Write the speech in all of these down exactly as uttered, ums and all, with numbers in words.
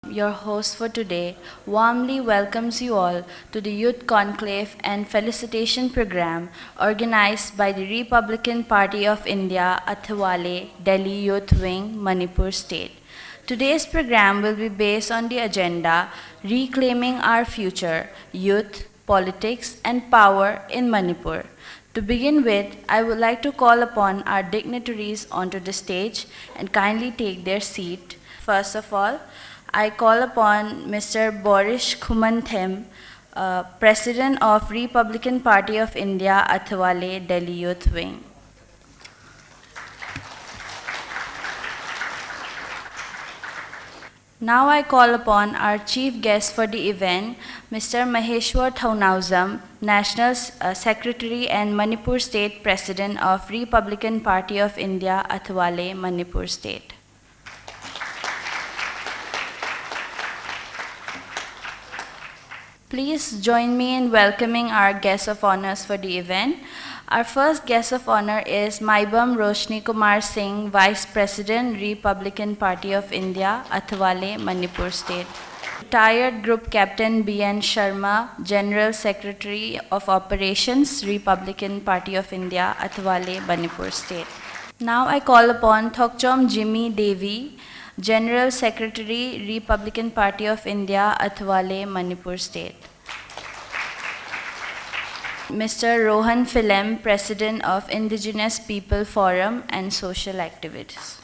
your host for today, warmly welcomes you all to the Youth Conclave and Felicitation Program organized by the Republican Party of India, Athwale, Delhi Youth Wing, Manipur State. Today's program will be based on the agenda Reclaiming Our Future, Youth, Politics, and Power in Manipur. To begin with, I would like to call upon our dignitaries onto the stage and kindly take their seat. First of all, I call upon Mister Borish Khumanthem, uh, President of Republican Party of India, Athwale, Delhi Youth Wing. Now I call upon our chief guest for the event, Mister Maheshwar Thounaojam, National S-, uh, Secretary and Manipur State President of Republican Party of India, Athwale, Manipur State. Please join me in welcoming our guest of honors for the event. Our first guest of honor is Maibam Roshni Kumar Singh, Vice President, Republican Party of India, Athwale, Manipur State. Retired Group Captain B N Sharma, General Secretary of Operations, Republican Party of India, Athwale, Manipur State. Now I call upon Thokchom Jimmy Devi, General Secretary, Republican Party of India, Athwale, Manipur State. Mister Rohan Philem, President of Indigenous People Forum and social activist.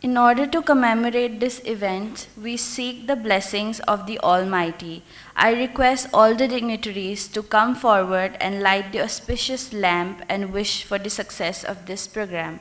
In order to commemorate this event, we seek the blessings of the Almighty. I request all the dignitaries to come forward and light the auspicious lamp and wish for the success of this program.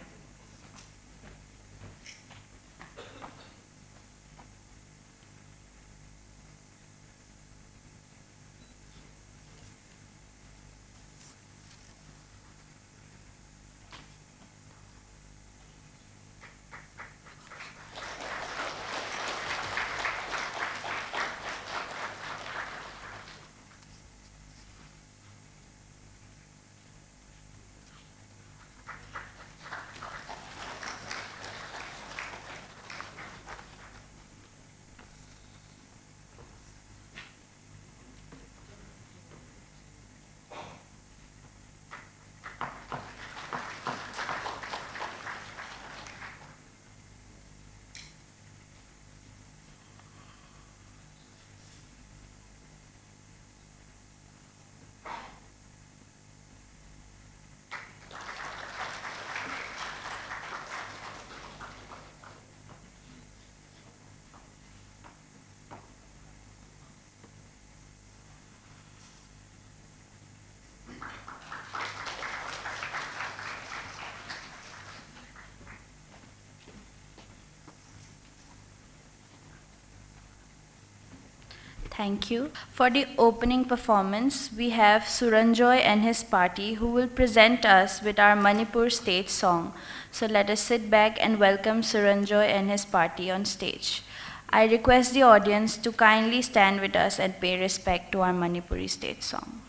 Thank you. For the opening performance, we have Suranjoy and his party, who will present us with our Manipur state song. So let us sit back and welcome Suranjoy and his party on stage. I request the audience to kindly stand with us and pay respect to our Manipuri state song.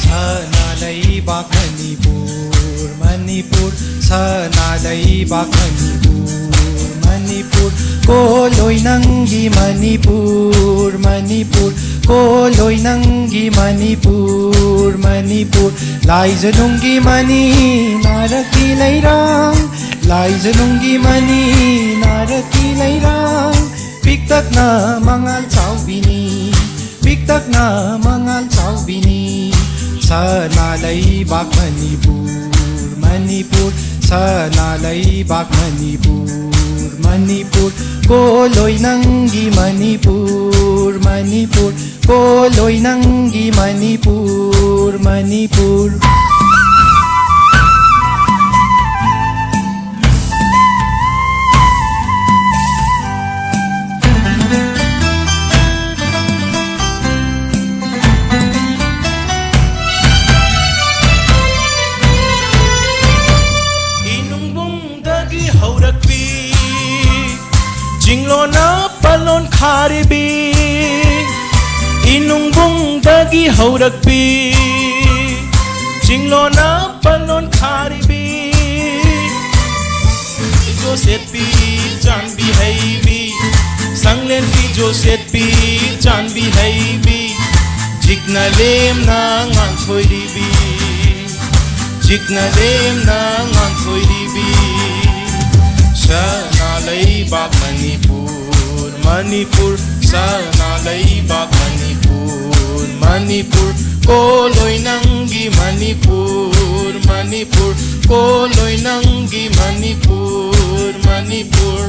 ꯁꯅꯥ ꯂꯩꯕꯥꯛ ꯃꯅꯤꯄꯨꯔ, ꯃꯅꯤꯄꯨꯔ, ꯁꯅꯥ ꯂꯩꯕꯥꯛ ꯃꯅꯤꯄꯨꯔ, ꯃꯅꯤꯄꯨꯔ, ꯀꯣꯂꯣꯏ ꯅꯪꯒꯤ ꯃꯅꯤꯄꯨꯔ, ꯃꯅꯤꯄꯨꯔ, ꯀꯣꯂꯣꯏ ꯅꯪꯒꯤ Manipur, Manipur, ꯂꯥꯏꯖꯅꯨꯡꯒꯤ money ꯅꯥꯔꯛꯀꯤ ꯂꯩꯔꯥꯡ, ꯂꯥꯏꯖꯅꯨꯡꯒꯤ money ꯅꯥꯔꯛꯀꯤ ꯂꯩꯔꯥꯡ, ꯄꯤꯛꯇꯛꯅ ꯃꯉꯥꯜ ꯆꯥꯎꯕꯤꯅꯤ, ꯄꯤꯛꯇꯛꯅ ꯃꯉꯥꯜ ꯆꯥꯎꯕꯤꯅꯤ꯫ ꯁꯅꯥ ꯂꯩꯕꯥꯛ ꯃꯅꯤꯄꯨꯔ, ꯃꯅꯤꯄꯨꯔ, ꯁꯅꯥ ꯂꯩꯕꯥꯛ ꯃꯅꯤꯄꯨꯔ, ꯃꯅꯤꯄꯨꯔ, ꯀꯣꯂꯣꯏ ꯅꯪꯒꯤ ꯃꯅꯤꯄꯨꯔ, ꯃꯅꯤꯄꯨꯔ, ꯀꯣꯂꯣꯏ ꯅꯪꯒꯤ ꯃꯅꯤꯄꯨꯔ, ꯃꯅꯤꯄꯨꯔ꯫ ꯏꯅꯨꯡꯕꯨꯡꯗꯒꯤ ꯍꯧꯔꯛꯄꯤ ꯆꯤꯡꯂꯣꯟꯅ ꯄꯜꯂꯣꯟ ꯈꯥꯔꯤꯕꯤ, ꯏꯅꯨꯡꯕꯨꯡꯗꯒꯤ ꯍꯧꯔꯛꯄꯤ ꯆꯤꯡꯂꯣꯟꯅ ꯄꯜꯂꯣꯟ ꯈꯥꯔꯤꯕꯤ, ꯐꯤꯖꯣ ꯁꯦꯠꯄꯤ ꯆꯥꯟꯕꯤ ꯍꯩꯕꯤ, ꯁꯪꯂꯦꯟ ꯐꯤꯖꯣ ꯁꯦꯠꯄꯤ ꯆꯥꯟꯕꯤ ꯍꯩꯕꯤ, ꯆꯤꯛꯅ ꯂꯦꯝꯅ ꯉꯥꯟꯊꯣꯏꯔꯤꯕꯤ, ꯆꯤꯛꯅ ꯂꯦꯝꯅ ꯉꯥꯟꯊꯣꯏꯔꯤꯕꯤ꯫ ꯁꯅꯥ ꯂꯩꯕꯥꯛ ꯃꯅꯤꯄꯨꯔ, ꯃꯅꯤꯄꯨꯔ, ꯁꯅꯥ ꯂꯩꯕꯥꯛ ꯃꯅꯤꯄꯨꯔ, ꯃꯅꯤꯄꯨꯔ, ꯀꯣꯂꯣꯏ ꯅꯪꯒꯤ ꯃꯅꯤꯄꯨꯔ, ꯃꯅꯤꯄꯨꯔ, ꯀꯣꯂꯣꯏ ꯅꯪꯒꯤ Manipur, Manipur.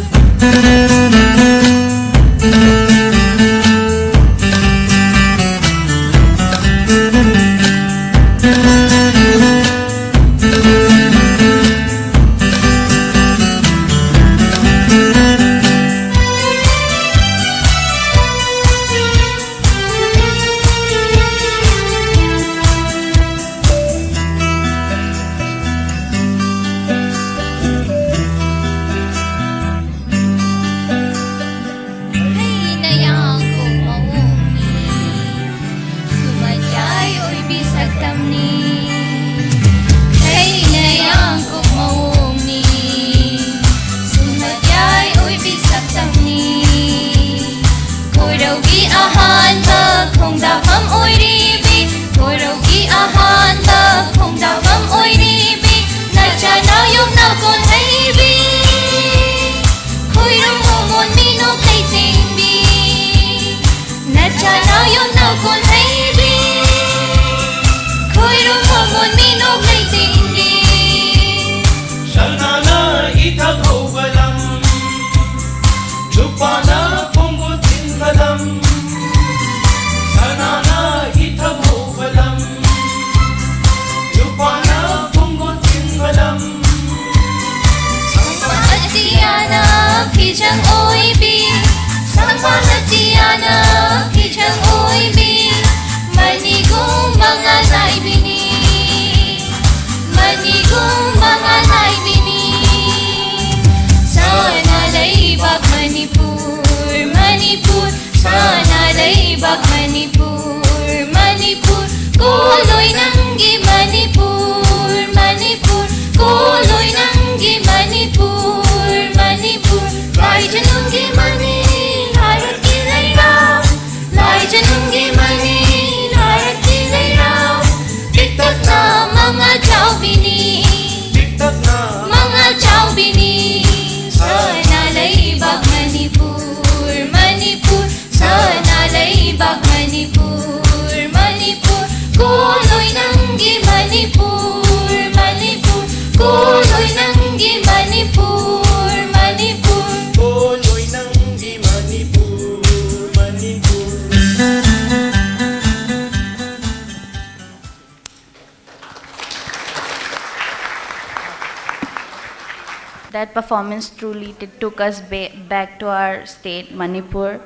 That performance truly t- took us ba- back to our state, Manipur.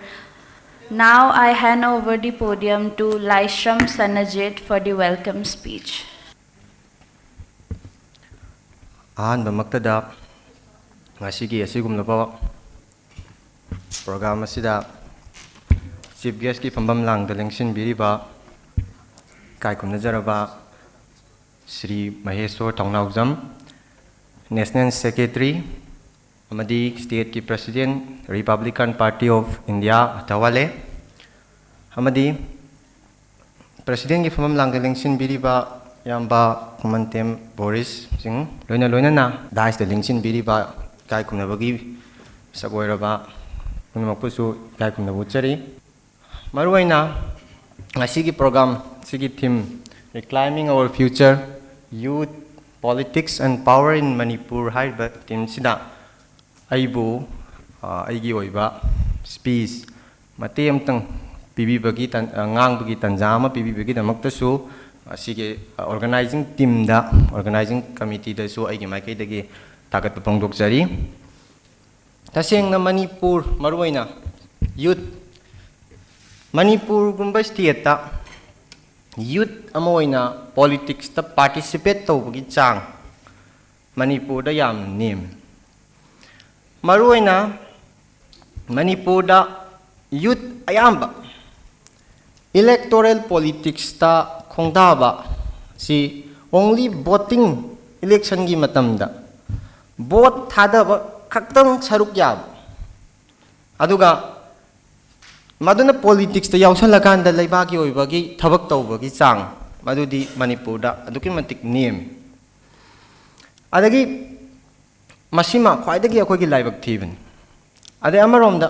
Now I hand over the podium to Laishram Sanajit for the welcome speech. ꯑꯍꯥꯟꯕꯃꯛꯇꯗ ꯉꯁꯤꯒꯤ ꯑꯁꯤꯒꯨꯝꯂꯕ ꯄ꯭ꯔꯣꯒ꯭ꯔꯥꯝ ꯑꯁꯤꯗ ꯆꯤꯐ ꯒꯦꯁꯀꯤ ꯐꯝꯐꯝ ꯂꯥꯡꯗ ꯂꯦꯡꯁꯤꯟꯕꯤꯔꯤꯕ ꯏꯀꯥꯏ ꯈꯨꯝꯅꯖꯔꯕ ꯁ꯭ꯔꯤ ꯃꯍꯦꯁꯣꯔ ꯊꯧꯅꯥꯎꯖꯝ, ꯅꯦꯁꯅꯦꯜ ꯁꯦꯀ꯭ꯔꯦꯇꯔꯤ ꯑꯃꯗꯤ ꯁ꯭ꯇꯦꯠꯀꯤ ꯄ꯭ꯔꯁꯤꯗꯦꯟ, ꯔꯤꯄꯕ꯭ꯂꯤꯀꯥꯟ ꯄꯥꯔꯇꯤ ꯑꯣꯐ ꯏꯟꯗꯤꯌꯥ, ꯑꯊꯋꯥꯂꯦ, ꯑꯃꯗꯤ ꯄ꯭ꯔꯁꯤꯗꯦꯟꯒꯤ ꯐꯝꯐꯝ ꯂꯥꯡꯗ ꯂꯦꯡꯁꯤꯟꯕꯤꯔꯤꯕ ꯏꯌꯥꯝꯕ ꯈꯨꯃꯟꯇꯦꯝ ꯕꯣꯔꯤꯁ ꯁꯤꯡ, ꯂꯣꯏꯅ ꯂꯣꯏꯅꯅ ꯗꯥꯏꯁꯇ ꯂꯦꯡꯁꯤꯟꯕꯤꯔꯤꯕ ꯏꯀꯥꯏ ꯈꯨꯝꯅꯕꯒꯤ ꯃꯤꯁꯛ ꯑꯣꯏꯔꯕ ꯄꯨꯝꯅꯃꯛꯄꯨꯁꯨ ꯏꯀꯥꯏ ꯈꯨꯝꯅꯕ ꯎꯠꯆꯔꯤ꯫ ꯃꯔꯨꯑꯣꯏꯅ ꯉꯁꯤꯒꯤ ꯄ꯭ꯔꯣꯒ꯭ꯔꯥꯝ ꯁꯤꯒꯤ ꯊꯤꯝ, Reclaiming Our Future, Youth, Politics and Power in Manipur ꯍꯥꯏꯔꯤꯕ ꯊꯤꯝꯁꯤꯗ ꯑꯩꯕꯨ, ꯑ, ꯑꯩꯒꯤ ꯑꯣꯏꯕ ꯁ꯭ꯄꯤꯆ ꯃꯇꯦꯛ ꯑꯃꯇꯪ ꯄꯤꯕꯤꯕꯒꯤ ꯇꯟ-, ꯑ, ꯉꯥꯡꯕꯒꯤ ꯇꯟꯖꯥ ꯑꯃ ꯄꯤꯕꯤꯕꯒꯤꯗꯃꯛꯇꯁꯨ ꯑꯁꯤꯒꯤ, ꯑ, ꯑꯣꯔꯒꯅꯥꯏꯖꯤꯡ ꯇꯤꯝꯗ, ꯑꯣꯔꯒꯅꯥꯏꯖꯤꯡ ꯀꯃꯤꯇꯤꯗꯁꯨ ꯑꯩꯒꯤ ꯃꯥꯏꯀꯩꯗꯒꯤ ꯊꯥꯒꯠꯄ ꯐꯣꯡꯗꯣꯛꯆꯔꯤ꯫ ꯇꯁꯦꯡꯅ ꯃꯅꯤꯄꯨꯔ, ꯃꯔꯨꯑꯣꯏꯅ ꯌꯨꯠ, ꯃꯅꯤꯄꯨꯔꯒꯨꯝꯕ ꯁ꯭ꯇꯦꯠꯇ ꯌꯨꯠ ꯑꯃ ꯑꯣꯏꯅ ꯄꯣꯂꯤꯇꯤꯛꯁꯇ ꯄꯥꯔꯇꯤꯁꯤꯄꯦꯠ ꯇꯧꯕꯒꯤ ꯆꯥꯡ ꯃꯅꯤꯄꯨꯔꯗ ꯌꯥꯝꯅ ꯅꯦꯝꯃꯤ꯫ ꯃꯔꯨꯑꯣꯏꯅ ꯃꯅꯤꯄꯨꯔꯗ ꯌꯨꯠ ꯑꯌꯥꯝꯕ ꯏꯂꯦꯛꯇꯣꯔꯦꯜ ꯄꯣꯂꯤꯇꯤꯛꯁꯇ ꯈꯣꯡꯗꯥꯕ ꯁꯤ only voting, ꯏꯂꯦꯛꯁꯟꯒꯤ ꯃꯇꯝꯗ ꯚꯣꯠ ꯊꯥꯗꯕ ꯈꯛꯇꯪ ꯁꯔꯨꯛ ꯌꯥꯕ, ꯑꯗꯨꯒ ꯃꯗꯨꯅ ꯄꯣꯂꯤꯇꯤꯛꯁꯇ ꯌꯥꯎꯁꯜꯂꯀꯥꯟꯗ ꯂꯩꯕꯥꯛꯀꯤ ꯑꯣꯏꯕꯒꯤ ꯊꯕꯛ ꯇꯧꯕꯒꯤ ꯆꯥꯡ ꯃꯗꯨꯗꯤ ꯃꯅꯤꯄꯨꯔꯗ ꯑꯗꯨꯛꯀꯤ ꯃꯇꯤꯛ ꯅꯦꯝꯃꯤ꯫ ꯑꯗꯒꯤ ꯃꯁꯤꯃ ꯈ꯭ꯋꯥꯏꯗꯒꯤ ꯑꯩꯈꯣꯏꯒꯤ ꯂꯥꯏꯕꯛ ꯊꯤꯕꯅꯤ꯫ ꯑꯗꯩ ꯑꯃꯔꯣꯝꯗ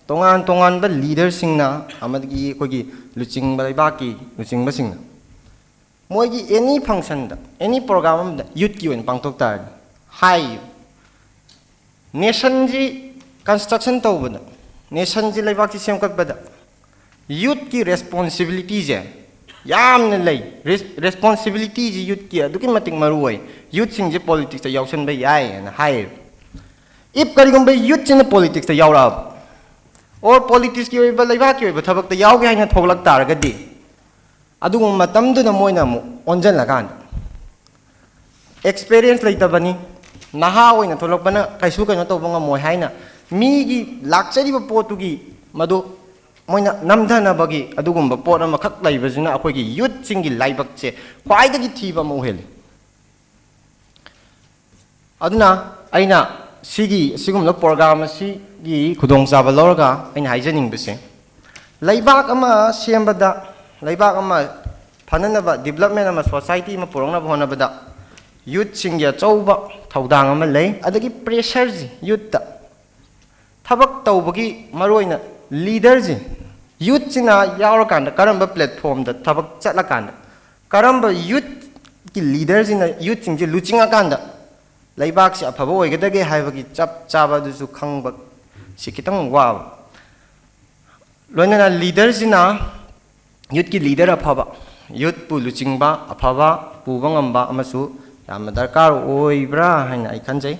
ꯇꯣꯉꯥꯟ ꯇꯣꯉꯥꯟꯕ ꯂꯤꯗꯔꯁꯤꯡꯅ ꯑꯃꯗꯤ ꯑꯩꯈꯣꯏꯒꯤ ꯂꯨꯆꯤꯡꯕ, ꯂꯩꯕꯥꯛꯀꯤ ꯂꯨꯆꯤꯡꯕꯁꯤꯡꯅ ꯃꯣꯏꯒꯤ ꯑꯦꯅꯤ ꯐꯪꯁꯟꯗ, ꯑꯦꯅꯤ ꯄ꯭ꯔꯣꯒ꯭ꯔꯥꯝ ꯑꯃꯗ ꯌꯨꯠꯀꯤ ꯑꯣꯏꯅ ꯄꯥꯡꯊꯣꯛ ꯇꯥꯔꯗꯤ ꯍꯥꯏ, ꯅꯦꯁꯟꯁꯤ ꯀꯟꯁꯇ꯭ꯔꯛꯁꯟ ꯇꯧꯕꯗ, ꯅꯦꯁꯟꯁꯤ, ꯂꯩꯕꯥꯛꯁꯤ ꯁꯦꯝꯒꯠꯄꯗ ꯌꯨꯠꯀꯤ ꯔꯦꯁꯄꯣꯟꯁꯤꯕꯤꯂꯤꯇꯤꯁꯦ ꯌꯥꯝꯅ ꯂꯩ꯫ ꯔꯦꯁ-, ꯔꯦꯁꯄꯣꯟꯁꯤꯕꯤꯂꯤꯇꯤꯁꯤ ꯌꯨꯠꯀꯤ ꯑꯗꯨꯛꯀꯤ ꯃꯇꯤꯛ ꯃꯔꯨ ꯑꯣꯏ꯫ ꯌꯨꯠꯁꯤꯡꯁꯦ ꯄꯣꯂꯤꯇꯤꯛꯁꯇ ꯌꯥꯎꯁꯟꯕ ꯌꯥꯏ ꯍꯥꯏꯅ ꯍꯥꯏꯌꯦꯕ꯫ If ꯀꯔꯤꯒꯨꯝꯕ youthꯁꯤꯅ politicsꯇ ꯌꯥꯎꯔꯛꯑꯕ, or politicsꯀꯤ ꯑꯣꯏꯕ, ꯂꯩꯕꯥꯛꯀꯤ ꯑꯣꯏꯕ ꯊꯕꯛꯇ ꯌꯥꯎꯒꯦ ꯍꯥꯏꯅ ꯊꯣꯛꯂꯛ ꯇꯥꯔꯒꯗꯤ, ꯑꯗꯨꯒꯨꯝꯕ ꯃꯇꯝꯗꯨꯗ ꯃꯣꯏꯅ ꯑꯃꯨꯛ ꯑꯣꯟꯁꯤꯜꯂꯀꯥꯟꯗ, experience ꯂꯩꯇꯕꯅꯤ, ꯅꯍꯥ ꯑꯣꯏꯅ ꯊꯣꯛꯂꯛꯄꯅ ꯀꯩꯁꯨ ꯀꯩꯅꯣ ꯇꯧꯕ ꯉꯝꯃꯣꯏ ꯍꯥꯏꯅ ꯃꯤꯒꯤ ꯂꯥꯛꯆꯔꯤꯕ ꯄꯣꯠꯇꯨꯒꯤ ꯃꯗꯨ ꯃꯣꯏꯅ ꯅꯝꯊꯅꯕꯒꯤ ꯑꯗꯨꯒꯨꯝꯕ ꯄꯣꯠ ꯑꯃꯈꯛ ꯂꯩꯕꯁꯤꯅ ꯑꯩꯈꯣꯏꯒꯤ youthꯁꯤꯡꯒꯤ ꯂꯥꯏꯕꯛꯁꯦ ꯈ꯭ꯋꯥꯏꯗꯒꯤ ꯊꯤꯕ ꯑꯃ ꯑꯣꯏꯍꯜꯂꯤ꯫ ꯑꯗꯨꯅ ꯑꯩꯅ ꯁꯤꯒꯤ, ꯁꯤꯒꯨꯝꯕ program ꯑꯁꯤꯒꯤ ꯈꯨꯗꯣꯡꯆꯥꯕ ꯂꯧꯔꯒ ꯑꯩꯅ ꯍꯥꯏꯖꯅꯤꯡꯕꯁꯦ, ꯂꯩꯕꯥꯛ ꯑꯃ ꯁꯦꯝꯕꯗ, ꯂꯩꯕꯥꯛ ꯑꯃ ꯐꯅꯅꯕ, development ꯑꯃ, society ꯑꯃ ꯄꯨꯔꯛꯅꯕ ꯍꯣꯠꯅꯕꯗ youthꯁꯤꯡꯒꯤ ꯑꯆꯧꯕ ꯊꯧꯗꯥꯡ ꯑꯃ ꯂꯩ꯫ ꯑꯗꯒꯤ pressureꯁꯤ youthꯇ, ꯊꯕꯛ ꯇꯧꯕꯒꯤ ꯃꯔꯨꯑꯣꯏꯅ leaderꯁꯤ, youthꯁꯤꯅ ꯌꯥꯎꯔꯀꯥꯟꯗ ꯀꯔꯝꯕ platformꯗ ꯊꯕꯛ ꯆꯠꯂꯀꯥꯟꯗ, ꯀꯔꯝꯕ youthꯀꯤ leaderꯁꯤꯅ youthꯁꯤꯡꯁꯤ ꯂꯨꯆꯤꯡꯉꯀꯥꯟꯗ ꯂꯩꯕꯥꯛꯁꯤ ꯑꯐꯕ ꯑꯣꯏꯒꯗꯒꯦ ꯍꯥꯏꯕꯒꯤ ꯆꯞ ꯆꯥꯕ ꯑꯗꯨꯁꯨ ꯈꯪꯕ ꯁꯤ ꯈꯤꯇꯪ ꯋꯥꯕ꯫ ꯂꯣꯏꯅꯅ leaderꯁꯤꯅ youthꯀꯤ leader ꯑꯐꯕ, youthꯄꯨ ꯂꯨꯆꯤꯡꯕ ꯑꯐꯕ ꯄꯨꯕ ꯉꯝꯕ ꯑꯃꯁꯨ ꯌꯥꯝꯅ ꯗꯔꯀꯥꯔ ꯑꯣꯏꯕ꯭ꯔꯥ ꯍꯥꯏꯅ ꯑꯩ ꯈꯟꯖꯩ,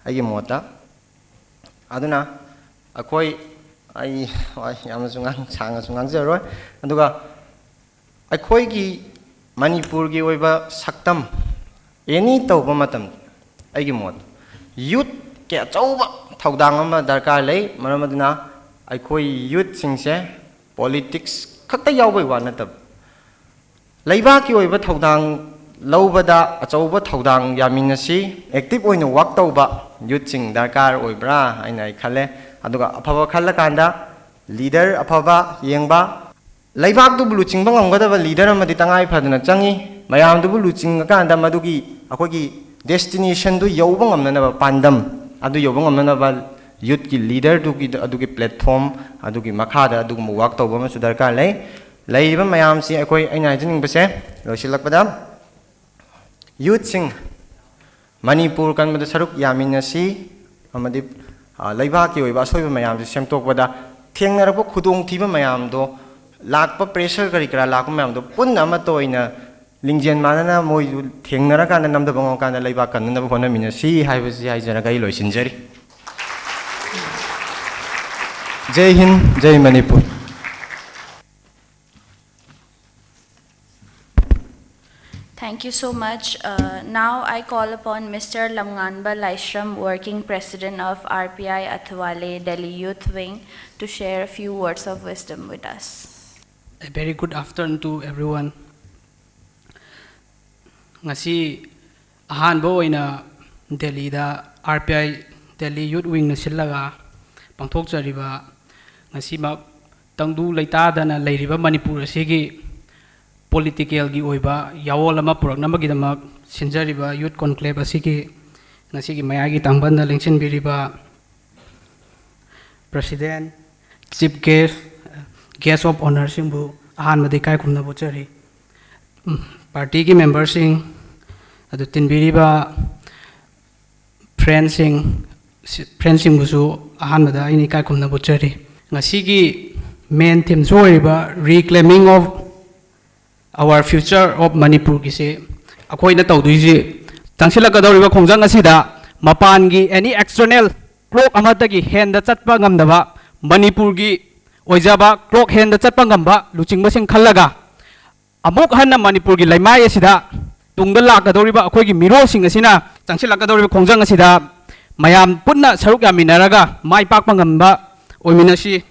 ꯑꯩꯒꯤ ꯃꯣꯠꯇ꯫ ꯑꯗꯨꯅ ꯑꯩꯈꯣꯏ, ꯑꯩ ꯍꯣꯏ, ꯌꯥꯝꯅꯁꯨ ꯉꯥꯡ-, ꯁꯥꯡꯅꯁꯨ ꯉꯥꯡꯖꯔꯣꯏ꯫ ꯑꯗꯨꯒ ꯑꯩꯈꯣꯏꯒꯤ ꯃꯅꯤꯄꯨꯔꯒꯤ ꯑꯣꯏꯕ ꯁꯛꯇꯝ any ꯇꯧꯕ ꯃꯇꯝꯗ, ꯑꯩꯒꯤ ꯃꯣꯠꯇ, youthꯀꯤ ꯑꯆꯧꯕ ꯊꯧꯗꯥꯡ ꯑꯃ ꯗꯔꯀꯥꯔ ꯂꯩ꯫ ꯃꯔꯝ ꯑꯗꯨꯅ ꯑꯩꯈꯣꯏ youthꯁꯤꯡꯁꯦ politics ꯈꯛꯇ ꯌꯥꯎꯕꯩ ꯋꯥ ꯅꯠꯇꯕ, ꯂꯩꯕꯥꯛꯀꯤ ꯑꯣꯏꯕ ꯊꯧꯗꯥꯡ ꯂꯧꯕꯗ ꯑꯆꯧꯕ ꯊꯧꯗꯥꯡ ꯌꯥꯃꯤꯟꯅꯁꯤ꯫ Active ꯑꯣꯏꯅ work ꯇꯧꯕ youthꯁꯤꯡ ꯗꯔꯀꯥꯔ ꯑꯣꯏꯕ꯭ꯔꯥ ꯍꯥꯏꯅ ꯑꯩ ꯈꯜꯂꯦ꯫ ꯑꯗꯨꯒ ꯑꯐꯕ ꯈꯜꯂꯀꯥꯟꯗ leader ꯑꯐꯕ ꯌꯦꯡꯕ, ꯂꯩꯕꯥꯛꯇꯨꯕꯨ ꯂꯨꯆꯤꯡꯕ ꯉꯝꯒꯗꯕ leader ꯑꯃꯗꯤ ꯇꯉꯥꯏ ꯐꯗꯅ ꯆꯪꯉꯤ꯫ ꯃꯌꯥꯝꯗꯨꯕꯨ ꯂꯨꯆꯤꯡꯉꯀꯥꯟꯗ ꯃꯗꯨꯒꯤ ꯑꯩꯈꯣꯏꯒꯤ destinationꯗꯨ ꯌꯧꯕ ꯉꯝꯅꯅꯕ, ꯄꯥꯟꯗꯝ ꯑꯗꯨ ꯌꯧꯕ ꯉꯝꯅꯅꯕ youthꯀꯤ leaderꯗꯨꯒꯤ, ꯑꯗꯨꯒꯤ platform ꯑꯗꯨꯒꯤ ꯃꯈꯥꯗ ꯑꯗꯨꯒꯨꯝꯕ work ꯇꯧꯕ ꯑꯃꯁꯨ ꯗꯔꯀꯥꯔ ꯂꯩ꯫ ꯂꯩꯔꯤꯕ ꯃꯌꯥꯝꯁꯤ ꯑꯩꯈꯣꯏ, ꯑꯩꯅ ꯍꯥꯏꯖꯅꯤꯡꯕꯁꯦ, ꯂꯣꯏꯁꯤꯜꯂꯛꯄꯗ, youthꯁꯤꯡ ꯃꯅꯤꯄꯨꯔ ꯀꯟꯕꯗ ꯁꯔꯨꯛ ꯌꯥꯃꯤꯟꯅꯁꯤ ꯑꯃꯗꯤ, ꯑ, ꯂꯩꯕꯥꯛꯀꯤ ꯑꯣꯏꯕ ꯑꯁꯣꯏꯕ ꯃꯌꯥꯝꯁꯤ ꯁꯦꯝꯗꯣꯛꯄꯗ ꯊꯦꯡꯅꯔꯛꯄ ꯈꯨꯗꯣꯡꯊꯤꯕ ꯃꯌꯥꯝꯗꯣ, ꯂꯥꯛꯄ pressure ꯀꯔꯤ ꯀꯔꯥ ꯂꯥꯛꯄ ꯃꯌꯥꯝꯗꯣ ꯄꯨꯟꯅ ꯑꯃꯠꯇ ꯑꯣꯏꯅ ꯂꯤꯡꯖꯦꯜ ꯃꯥꯟꯅꯅ ꯃꯣꯏꯁꯨ ꯊꯦꯡꯅꯔꯀꯥꯟꯗ ꯅꯝꯊꯕ ꯉꯝꯃꯀꯥꯟꯗ ꯂꯩꯕꯥꯛ ꯀꯟꯅꯅꯕ ꯍꯣꯠꯅꯃꯤꯟꯅꯁꯤ ꯍꯥꯏꯕꯁꯤ ꯍꯥꯏꯖꯔꯒ ꯑꯩ ꯂꯣꯏꯁꯤꯟꯖꯔꯤ꯫ Jai Hind, Jai Manipur. Thank you so much. Uh, now I call upon Mister Lamnganba Laishram, Working President of R P I Athwale Delhi Youth Wing, to share a few words of wisdom with us. A very good afternoon to everyone. ꯉꯁꯤ ꯑꯍꯥꯟꯕ ꯑꯣꯏꯅ ꯗꯦꯜꯂꯤꯗ R P I Delhi Youth Wingꯅ ꯁꯤꯜꯂꯒ ꯄꯥꯡꯊꯣꯛꯆꯔꯤꯕ, ꯉꯁꯤꯃꯛ ꯇꯪꯗꯨ ꯂꯩꯇꯥꯗꯅ ꯂꯩꯔꯤꯕ ꯃꯅꯤꯄꯨꯔ ꯑꯁꯤꯒꯤ politicalꯒꯤ ꯑꯣꯏꯕ ꯌꯥꯑꯣꯜ ꯑꯃ ꯄꯨꯔꯛꯅꯕꯒꯤꯗꯃꯛ ꯁꯤꯟꯖꯔꯤꯕ Youth Conclave ꯑꯁꯤꯒꯤ ꯉꯁꯤꯒꯤ ꯃꯌꯥꯏꯒꯤ ꯇꯥꯡꯕꯟꯗ ꯂꯦꯡꯁꯤꯟꯕꯤꯔꯤꯕ President, Chief Guest, Guest of Honourꯁꯤꯡꯕꯨ ꯑꯍꯥꯟꯕꯗ ꯏꯀꯥꯏ ꯈꯨꯝꯅꯕ ꯎꯠꯆꯔꯤ꯫ ꯎꯝ, partyꯒꯤ memberꯁꯤꯡ, ꯑꯗꯨ ꯇꯤꯟꯕꯤꯔꯤꯕ friendꯁꯤꯡ, friendꯁꯤꯡꯕꯨꯁꯨ ꯑꯍꯥꯟꯕꯗ ꯑꯩꯅ ꯏꯀꯥꯏ ꯈꯨꯝꯅꯕ ꯎꯠꯆꯔꯤ꯫ ꯉꯁꯤꯒꯤ main themeꯁꯨ ꯑꯣꯏꯔꯤꯕ Reclaiming of Our Future of Manipurꯒꯤꯁꯦ ꯑꯩꯈꯣꯏꯅ ꯇꯧꯗꯣꯏꯁꯤ, ꯆꯪꯁꯤꯜꯂꯛꯀꯗꯧꯔꯤꯕ ꯈꯣꯡꯖꯪ ꯑꯁꯤꯗ ꯃꯄꯥꯟꯒꯤ any external clock ꯑꯃꯠꯇꯒꯤ ꯍꯦꯟꯗ ꯆꯠꯄ ꯉꯝꯗꯕ, ꯃꯅꯤꯄꯨꯔꯒꯤ ꯑꯣꯏꯖꯕ clock ꯍꯦꯟꯗ ꯆꯠꯄ ꯉꯝꯕ ꯂꯨꯆꯤꯡꯕꯁꯤꯡ ꯈꯜꯂꯒ ꯑꯃꯨꯛ ꯍꯟꯅ ꯃꯅꯤꯄꯨꯔꯒꯤ ꯂꯩꯃꯥꯏ ꯑꯁꯤꯗ ꯇꯨꯡꯗ ꯂꯥꯛꯀꯗꯧꯔꯤꯕ ꯑꯩꯈꯣꯏꯒꯤ ꯃꯤꯔꯣꯜꯁꯤꯡ ꯑꯁꯤꯅ ꯆꯪꯁꯤꯜꯂꯛꯀꯗꯧꯔꯤꯕ ꯈꯣꯡꯖꯪ ꯑꯁꯤꯗ ꯃꯌꯥꯝ ꯄꯨꯟꯅ ꯁꯔꯨꯛ ꯌꯥꯃꯤꯟꯅꯔꯒ ꯃꯥꯏ ꯄꯥꯛꯄ ꯉꯝꯕ ꯑꯣꯏꯃꯤꯟꯅꯁꯤ꯫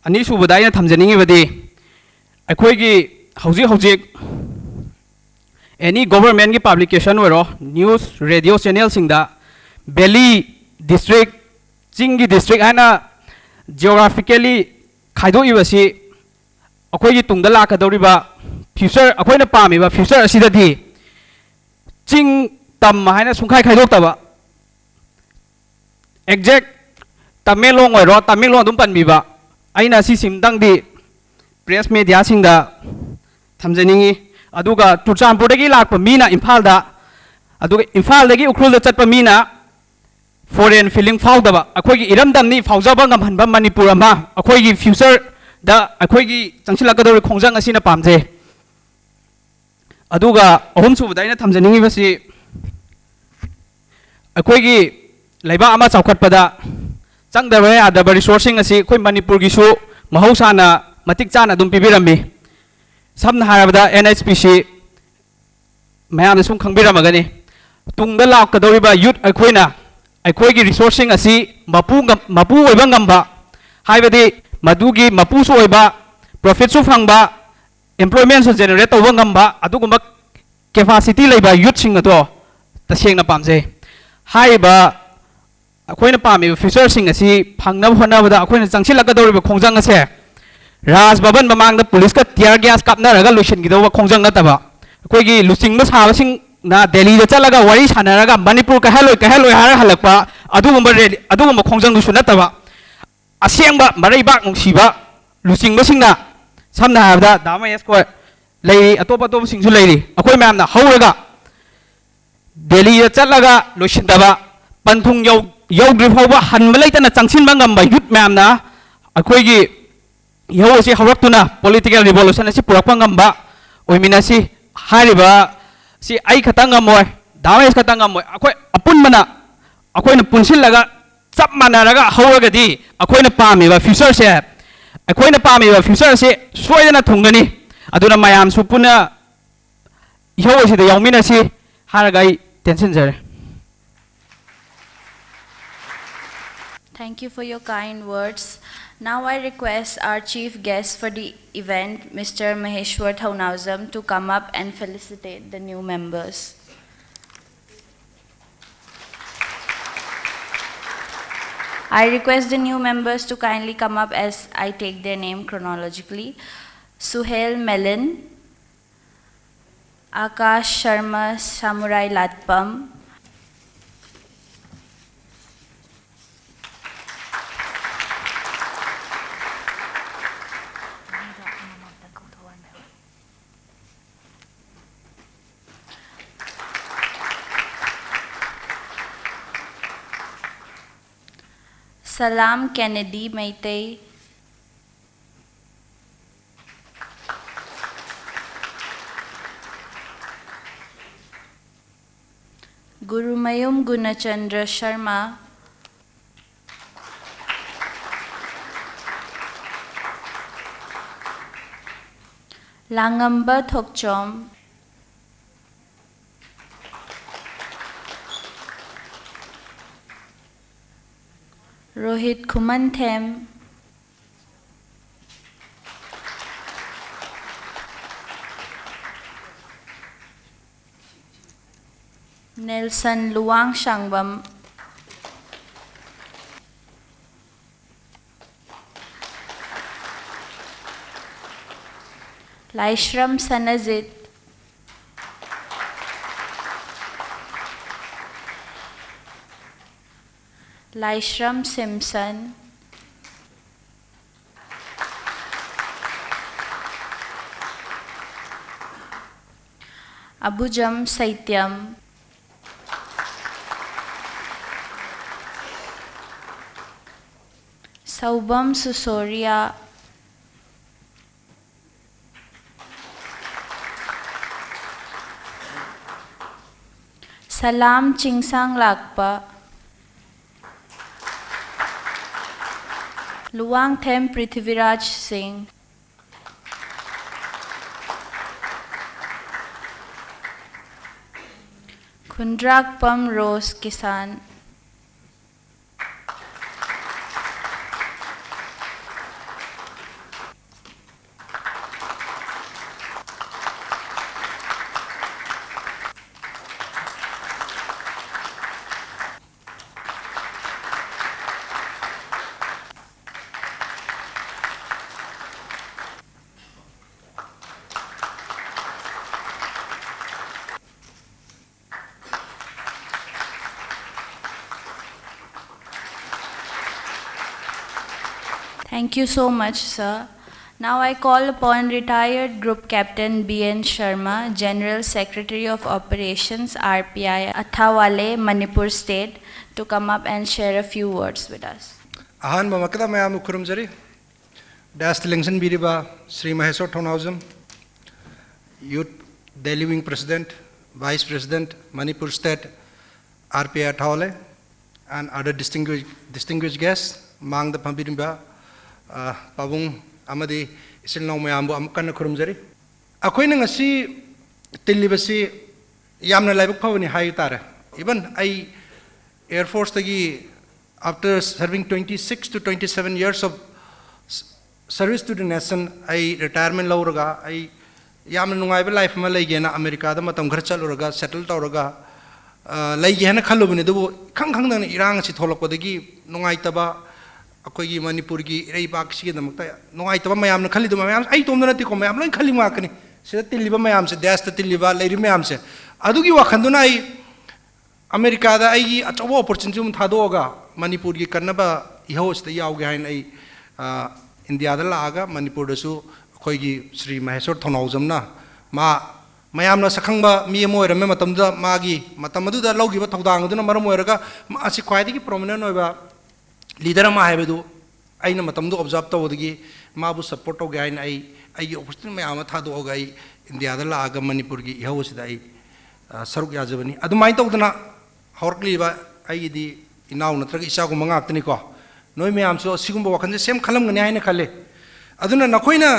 ꯑꯅꯤꯁꯨꯕꯗ ꯑꯩꯅ ꯊꯝꯖꯅꯤꯡꯉꯤꯕꯗꯤ, ꯑꯩꯈꯣꯏꯒꯤ ꯍꯧꯖꯤꯛ ꯍꯧꯖꯤꯛ any governmentꯀꯤ publication ꯑꯣꯏꯔꯣ, news, radio channelꯁꯤꯡꯗ valley district, ꯆꯤꯡꯒꯤ district ꯍꯥꯏꯅ geographically ꯈꯥꯏꯗꯣꯛꯏꯕꯁꯤ ꯑꯩꯈꯣꯏꯒꯤ ꯇꯨꯡꯗ ꯂꯥꯛꯀꯗꯧꯔꯤꯕ future, ꯑꯩꯈꯣꯏꯅ ꯄꯥꯝꯃꯤꯕ future ꯑꯁꯤꯗꯗꯤ ꯆꯤꯡ ꯇꯝ ꯍꯥꯏꯅ ꯁꯨꯡꯈꯥꯏ ꯈꯥꯏꯗꯣꯛꯇꯕ, exact ꯇꯃꯦꯡꯂꯣꯡ ꯑꯣꯏꯔꯣ, ꯇꯃꯦꯡꯂꯣꯡ ꯑꯗꯨꯝ ꯄꯟꯕꯤꯕ, ꯑꯩꯅ ꯁꯤꯁꯤꯝꯇꯪꯗꯤ press mediaꯁꯤꯡꯗ ꯊꯝꯖꯅꯤꯡꯉꯤ꯫ ꯑꯗꯨꯒ ꯆꯨꯔꯆꯥꯟꯄꯨꯔꯗꯒꯤ ꯂꯥꯛꯄ ꯃꯤꯅ ꯏꯝꯐꯥꯜꯗ, ꯑꯗꯨꯒ ꯏꯝꯐꯥꯜꯗꯒꯤ ꯎꯈ꯭ꯔꯨꯜꯗ ꯆꯠꯄ ꯃꯤꯅ foreign feeling ꯐꯥꯎꯗꯕ, ꯑꯩꯈꯣꯏꯒꯤ ꯏꯔꯝꯗꯝꯅꯤ ꯐꯥꯎꯖꯕ ꯉꯝꯍꯟꯕ ꯃꯅꯤꯄꯨꯔ ꯑꯃ ꯑꯩꯈꯣꯏꯒꯤ futureꯗ ꯑꯩꯈꯣꯏꯒꯤ ꯆꯪꯁꯤꯜꯂꯛꯀꯗꯧꯔꯤꯕ ꯈꯣꯡꯖꯪ ꯑꯁꯤꯅ ꯄꯥꯝꯖꯩ꯫ ꯑꯗꯨꯒ ꯑꯍꯨꯝꯁꯨꯕꯗ ꯑꯩꯅ ꯊꯝꯖꯅꯤꯡꯉꯤꯕꯁꯤ, ꯑꯩꯈꯣꯏꯒꯤ ꯂꯩꯕꯥꯛ ꯑꯃ ꯆꯥꯎꯈꯠꯄꯗ ꯆꯪꯗꯕ ꯌꯥꯗꯕ ꯔꯤꯁꯣꯔꯁꯁꯤꯡ ꯑꯁꯤ ꯑꯩꯈꯣꯏ ꯃꯅꯤꯄꯨꯔꯒꯤꯁꯨ ꯃꯍꯧꯁꯥꯅ ꯃꯇꯤꯛ ꯆꯥꯅ ꯑꯗꯨꯝ ꯄꯤꯕꯤꯔꯝꯃꯤ꯫ ꯁꯝꯅ ꯍꯥꯏꯔꯕꯗ, ꯑꯦꯟ ꯑꯩꯆ ꯄꯤ ꯁꯤ ꯃꯌꯥꯝꯅ ꯁꯨꯝ ꯈꯪꯕꯤꯔꯝꯃꯒꯅꯤ, ꯇꯨꯡꯗ ꯂꯥꯛꯀꯗꯧꯔꯤꯕ ꯌꯨꯠ ꯑꯩꯈꯣꯏꯅ ꯑꯩꯈꯣꯏꯒꯤ ꯔꯤꯁꯣꯔꯁꯁꯤꯡ ꯑꯁꯤ ꯃꯄꯨ ꯉꯝ-, ꯃꯄꯨ ꯑꯣꯏꯕ ꯉꯝꯕ, ꯍꯥꯏꯕꯗꯤ ꯃꯗꯨꯒꯤ ꯃꯄꯨꯁꯨ ꯑꯣꯏꯕ, ꯄ꯭ꯔꯣꯐꯤꯠꯁꯨ ꯐꯪꯕ, ꯑꯦꯝꯄ꯭ꯂꯣꯏꯃꯦꯟꯁꯨ ꯖꯦꯅꯦꯔꯦꯠ ꯇꯧꯕ ꯉꯝꯕ, ꯑꯗꯨꯒꯨꯝꯕ ꯀꯦꯄꯥꯁꯤꯇꯤ ꯂꯩꯕ ꯌꯨꯠꯁꯤꯡ ꯑꯗꯣ ꯇꯁꯦꯡꯅ ꯄꯥꯝꯖꯩ꯫ ꯍꯥꯏꯔꯤꯕ ꯑꯩꯈꯣꯏꯅ ꯄꯥꯝꯃꯤꯕ ꯐ꯭ꯌꯨꯆꯔꯁꯤꯡ ꯑꯁꯤ ꯐꯪꯅꯕ ꯍꯣꯠꯅꯕꯗ ꯑꯩꯈꯣꯏꯅ ꯆꯪꯁꯤꯜꯂꯛꯀꯗꯧꯔꯤꯕ ꯈꯣꯡꯖꯪ ꯑꯁꯦ ꯔꯥꯖ ꯚꯕꯟ ꯃꯃꯥꯡꯗ ꯄꯨꯂꯤꯁꯀ ꯇꯤꯌꯔ ꯒ꯭ꯌꯥꯁ ꯀꯥꯞꯅꯔꯒ ꯂꯣꯏꯁꯤꯟꯒꯗꯧꯕ ꯈꯣꯡꯖꯪ ꯅꯠꯇꯕ, ꯑꯩꯈꯣꯏꯒꯤ ꯂꯨꯆꯤꯡꯕ ꯁꯥꯕꯁꯤꯡꯅ ꯗꯦꯜꯂꯤꯗ ꯆꯠꯂꯒ ꯋꯥꯔꯤ ꯁꯥꯟꯅꯔꯒ ꯃꯅꯤꯄꯨꯔ ꯀꯥꯏꯍꯜꯂꯣꯏ, ꯀꯥꯏꯍꯜꯂꯣꯏ ꯍꯥꯏꯔ ꯍꯜꯂꯛꯄ ꯑꯗꯨꯒꯨꯝꯕ ꯔꯦꯂꯤ, ꯑꯗꯨꯒꯨꯝꯕ ꯈꯣꯡꯖꯪꯗꯨꯁꯨ ꯅꯠꯇꯕ, ꯑꯁꯦꯡꯕ ꯃꯔꯩꯕꯥꯛ ꯅꯨꯡꯁꯤꯕ ꯂꯨꯆꯤꯡꯕꯁꯤꯡꯅ, ꯁꯝꯅ ꯍꯥꯏꯔꯕꯗ ꯗꯥ ꯃꯍꯦꯁ ꯈꯣꯏ ꯂꯩꯔꯤ, ꯑꯇꯣꯞ ꯑꯇꯣꯞꯄꯁꯤꯡꯁꯨ ꯂꯩꯔꯤ, ꯑꯩꯈꯣꯏ ꯃꯌꯥꯝꯅ ꯍꯧꯔꯒ ꯗꯦꯜꯂꯤꯗ ꯆꯠꯂꯒ ꯂꯣꯏꯁꯤꯟꯗꯕ, ꯄꯟꯊꯨꯡ ꯌꯧ-, ꯌꯧꯗ꯭ꯔꯤ ꯐꯥꯎꯕ ꯍꯟꯕ ꯂꯩꯇꯅ ꯆꯪꯁꯤꯟꯕ ꯉꯝꯕ ꯌꯨꯠ ꯃꯌꯥꯝꯅ ꯑꯩꯈꯣꯏꯒꯤ ꯏꯍꯧ ꯑꯁꯤ ꯍꯧꯔꯛꯇꯨꯅ ꯄꯣꯂꯤꯇꯤꯀꯦꯜ ꯔꯤꯚꯣꯂꯨꯁꯟ ꯑꯁꯤ ꯄꯨꯔꯛꯄ ꯉꯝꯕ ꯑꯣꯏꯃꯤꯟꯅꯁꯤ꯫ ꯍꯥꯏꯔꯤꯕ ꯁꯤ ꯑꯩ ꯈꯛꯇꯪ ꯉꯝꯃꯣꯏ, ꯗꯥ ꯃꯍꯦꯁ ꯈꯛꯇꯪ ꯉꯝꯃꯣꯏ, ꯑꯩꯈꯣꯏ ꯑꯄꯨꯟꯕꯅ, ꯑꯩꯈꯣꯏꯅ ꯄꯨꯟꯁꯤꯜꯂꯒ ꯆꯞ ꯃꯥꯟꯅꯔꯒ ꯍꯧꯔꯒꯗꯤ ꯑꯩꯈꯣꯏꯅ ꯄꯥꯝꯃꯤꯕ ꯐ꯭ꯌꯨꯆꯔꯁꯦ, ꯑꯩꯈꯣꯏꯅ ꯄꯥꯝꯃꯤꯕ ꯐ꯭ꯌꯨꯆꯔꯁꯦ ꯁꯣꯏꯗꯅ ꯊꯨꯡꯒꯅꯤ꯫ ꯑꯗꯨꯅ ꯃꯌꯥꯝꯁꯨ ꯄꯨꯟꯅ ꯏꯍꯧ ꯑꯁꯤꯗ ꯌꯥꯎꯃꯤꯟꯅꯁꯤ ꯍꯥꯏꯔꯒ ꯑꯩ ꯇꯦꯟꯁꯤꯟꯖꯔꯦ꯫ Thank you for your kind words. Now I request our chief guest for the event, Mister Maheshwar Thounaojam, to come up and felicitate the new members. I request the new members to kindly come up as I take their name chronologically. Suhail Melin, Akash Sharma Samurai Latpam, Salam Kennedy Meitei, Gurumayum Gunachandra Sharma, ꯂꯥꯡꯉꯝꯕ Thokchom, Rohit Khumanthem, Nelson ꯂꯨꯋꯥꯡꯁꯥꯡꯕꯝ, ꯂꯥꯏꯁ꯭ꯔꯝ ꯁꯅꯖꯤꯠ, ꯂꯥꯏꯁ꯭ꯔꯝ ꯁꯤꯝꯁꯟ, ꯑꯕꯨꯖꯝ ꯁꯩꯇ꯭ꯌꯝ, ꯁꯧꯕꯝ ꯁꯨꯁꯣꯔꯤꯌꯥ, ꯁꯂꯥꯝ ꯆꯤꯡꯁꯥꯡꯂꯥꯛꯄ, ꯂꯨꯋꯥꯡꯊꯦꯝ ꯄ꯭ꯔꯤꯊꯤꯕꯤꯔꯥꯖ ꯁꯤꯡ, ꯈꯨꯟꯗ꯭ꯔꯥꯛꯄꯝ ꯔꯣꯁ Kisan, Thank you so much, sir. Now I call upon retired Group Captain B N Sharma, General Secretary of Operations, R P I, Athawale, Manipur State, to come up and share a few words with us. ꯑꯍꯥꯟꯕ ꯃꯛꯇꯗ ꯃꯌꯥꯝꯕꯨ ꯈꯨꯔꯨꯝꯖꯔꯤ꯫ Dais ꯂꯦꯡꯁꯤꯟꯕꯤꯔꯤꯕ Shri Mysore Thounaojam, Youth Delhi Wing President, Vice President, Manipur State, R P I Athawale, and other distinguished, distinguished guests, ꯃꯥꯡꯗ ꯐꯝꯕꯤꯔꯤꯕ, ꯑ, ꯄꯥꯕꯨꯡ ꯑꯃꯗꯤ ꯏꯆꯤꯜ ꯏꯅꯥꯎ ꯃꯌꯥꯝꯕꯨ ꯑꯃꯨꯛ ꯀꯟꯅ ꯈꯨꯔꯨꯝꯖꯔꯤ꯫ ꯑꯩꯈꯣꯏꯅ ꯉꯁꯤ ꯇꯤꯜꯂꯤꯕꯁꯤ ꯌꯥꯝꯅ ꯂꯥꯏꯕꯛ ꯐꯕꯅꯤ ꯍꯥꯏ ꯇꯥꯔꯦ꯫ Even ꯑꯩ Air Forceꯇꯒꯤ, after serving twenty six to twenty seven years of service to the nation, ꯑꯩ retirement ꯂꯧꯔꯒ ꯑꯩ ꯌꯥꯝꯅ ꯅꯨꯡꯉꯥꯏꯕ life ꯑꯃ ꯂꯩꯒꯦꯅ ꯑꯃꯦꯔꯤꯀꯥꯗ ꯃꯇꯝ ꯈꯔ ꯆꯠꯂꯨꯔꯒ settle ꯇꯧꯔꯒ ꯂꯩꯒꯦ ꯍꯥꯏꯅ ꯈꯜꯂꯨꯕꯅꯤ꯫ ꯑꯗꯨꯕꯨ ꯏꯈꯪ ꯈꯪꯗꯅ ꯏꯔꯥꯡ ꯑꯁꯤ ꯊꯣꯛꯂꯛꯄꯗꯒꯤ ꯅꯨꯡꯉꯥꯏꯇꯕ, ꯑꯩꯈꯣꯏꯒꯤ ꯃꯅꯤꯄꯨꯔꯒꯤ ꯏꯔꯩꯕꯥꯛꯁꯤꯒꯤꯗꯃꯛꯇ ꯅꯨꯡꯉꯥꯏꯇꯕ ꯃꯌꯥꯝꯅ ꯈꯜꯂꯤꯗꯨ ꯃꯌꯥꯝ ꯑꯩ ꯏꯇꯣꯝꯇ ꯅꯠꯇꯦꯀꯣ, ꯃꯌꯥꯝ ꯂꯣꯏ ꯈꯜꯂꯤ ꯉꯥꯛꯇꯅꯤ꯫ ꯁꯤꯗ ꯇꯤꯜꯂꯤꯕ ꯃꯌꯥꯝꯁꯦ, ꯗꯦꯁꯇ ꯇꯤꯜꯂꯤꯕ, ꯂꯩꯔꯤꯕ ꯃꯌꯥꯝꯁꯦ, ꯑꯗꯨꯒꯤ ꯋꯥꯈꯜꯗꯨꯅ ꯑꯩ ꯑꯃꯦꯔꯤꯀꯥꯗ ꯑꯩꯒꯤ ꯑꯆꯧꯕ opportunity ꯑꯃ ꯊꯥꯗꯣꯛꯑꯒ ꯃꯅꯤꯄꯨꯔꯒꯤ ꯀꯟꯅꯕ ꯏꯍꯧ ꯑꯁꯤꯗ ꯌꯥꯎꯒꯦ ꯍꯥꯏꯅ ꯑꯩ, ꯑ, ꯏꯟꯗꯤꯌꯥꯗ ꯂꯥꯛꯑꯒ ꯃꯅꯤꯄꯨꯔꯗꯁꯨ ꯑꯩꯈꯣꯏꯒꯤ ꯁ꯭ꯔꯤ ꯃꯍꯦꯁꯣꯔ ꯊꯧꯅꯥꯎꯖꯝꯅ, ꯃꯥ ꯃꯌꯥꯝꯅ ꯁꯛꯈꯪꯕ ꯃꯤ ꯑꯃ ꯑꯣꯏꯔꯝꯃꯦ ꯃꯇꯝꯗꯨꯗ꯫ ꯃꯥꯒꯤ ꯃꯇꯝ ꯑꯗꯨꯗ ꯂꯧꯈꯤꯕ ꯊꯧꯗꯥꯡ ꯑꯗꯨꯅ ꯃꯔꯝ ꯑꯣꯏꯔꯒ ꯃꯥ ꯑꯁꯤ ꯈ꯭ꯋꯥꯏꯗꯒꯤ prominent ꯑꯣꯏꯕ leader ꯑꯃ ꯍꯥꯏꯕꯗꯨ ꯑꯩꯅ ꯃꯇꯝꯗꯨ observe ꯇꯧꯕꯗꯒꯤ ꯃꯥꯕꯨ support ꯇꯧꯒꯦ ꯍꯥꯏꯅ ꯑꯩ ꯑꯩꯒꯤ opportunity ꯃꯌꯥꯝ ꯑꯃ ꯊꯥꯗꯣꯛꯑꯒ ꯑꯩ ꯏꯟꯗꯤꯌꯥꯗ ꯂꯥꯛꯑꯒ ꯃꯅꯤꯄꯨꯔꯒꯤ ꯏꯍꯧ ꯑꯁꯤꯗ ꯑꯩ, ꯑ, ꯁꯔꯨꯛ ꯌꯥꯖꯕꯅꯤ꯫ ꯑꯗꯨꯃꯥꯏꯅ ꯇꯧꯗꯅ ꯍꯧꯔꯛꯂꯤꯕ ꯑꯩꯒꯤꯗꯤ ꯏꯅꯥꯎ ꯅꯠꯇ꯭ꯔꯒ ꯏꯆꯥꯒꯨꯝꯕ ꯉꯥꯛꯇꯅꯤꯀꯣ꯫ ꯅꯣꯏ ꯃꯌꯥꯝꯁꯨ ꯑꯁꯤꯒꯨꯝꯕ ꯋꯥꯈꯜꯁꯦ same ꯈꯜꯂꯝꯒꯅꯤ ꯍꯥꯏꯅ ꯈꯜꯂꯤ꯫ ꯑꯗꯨꯅ ꯅꯈꯣꯏꯅ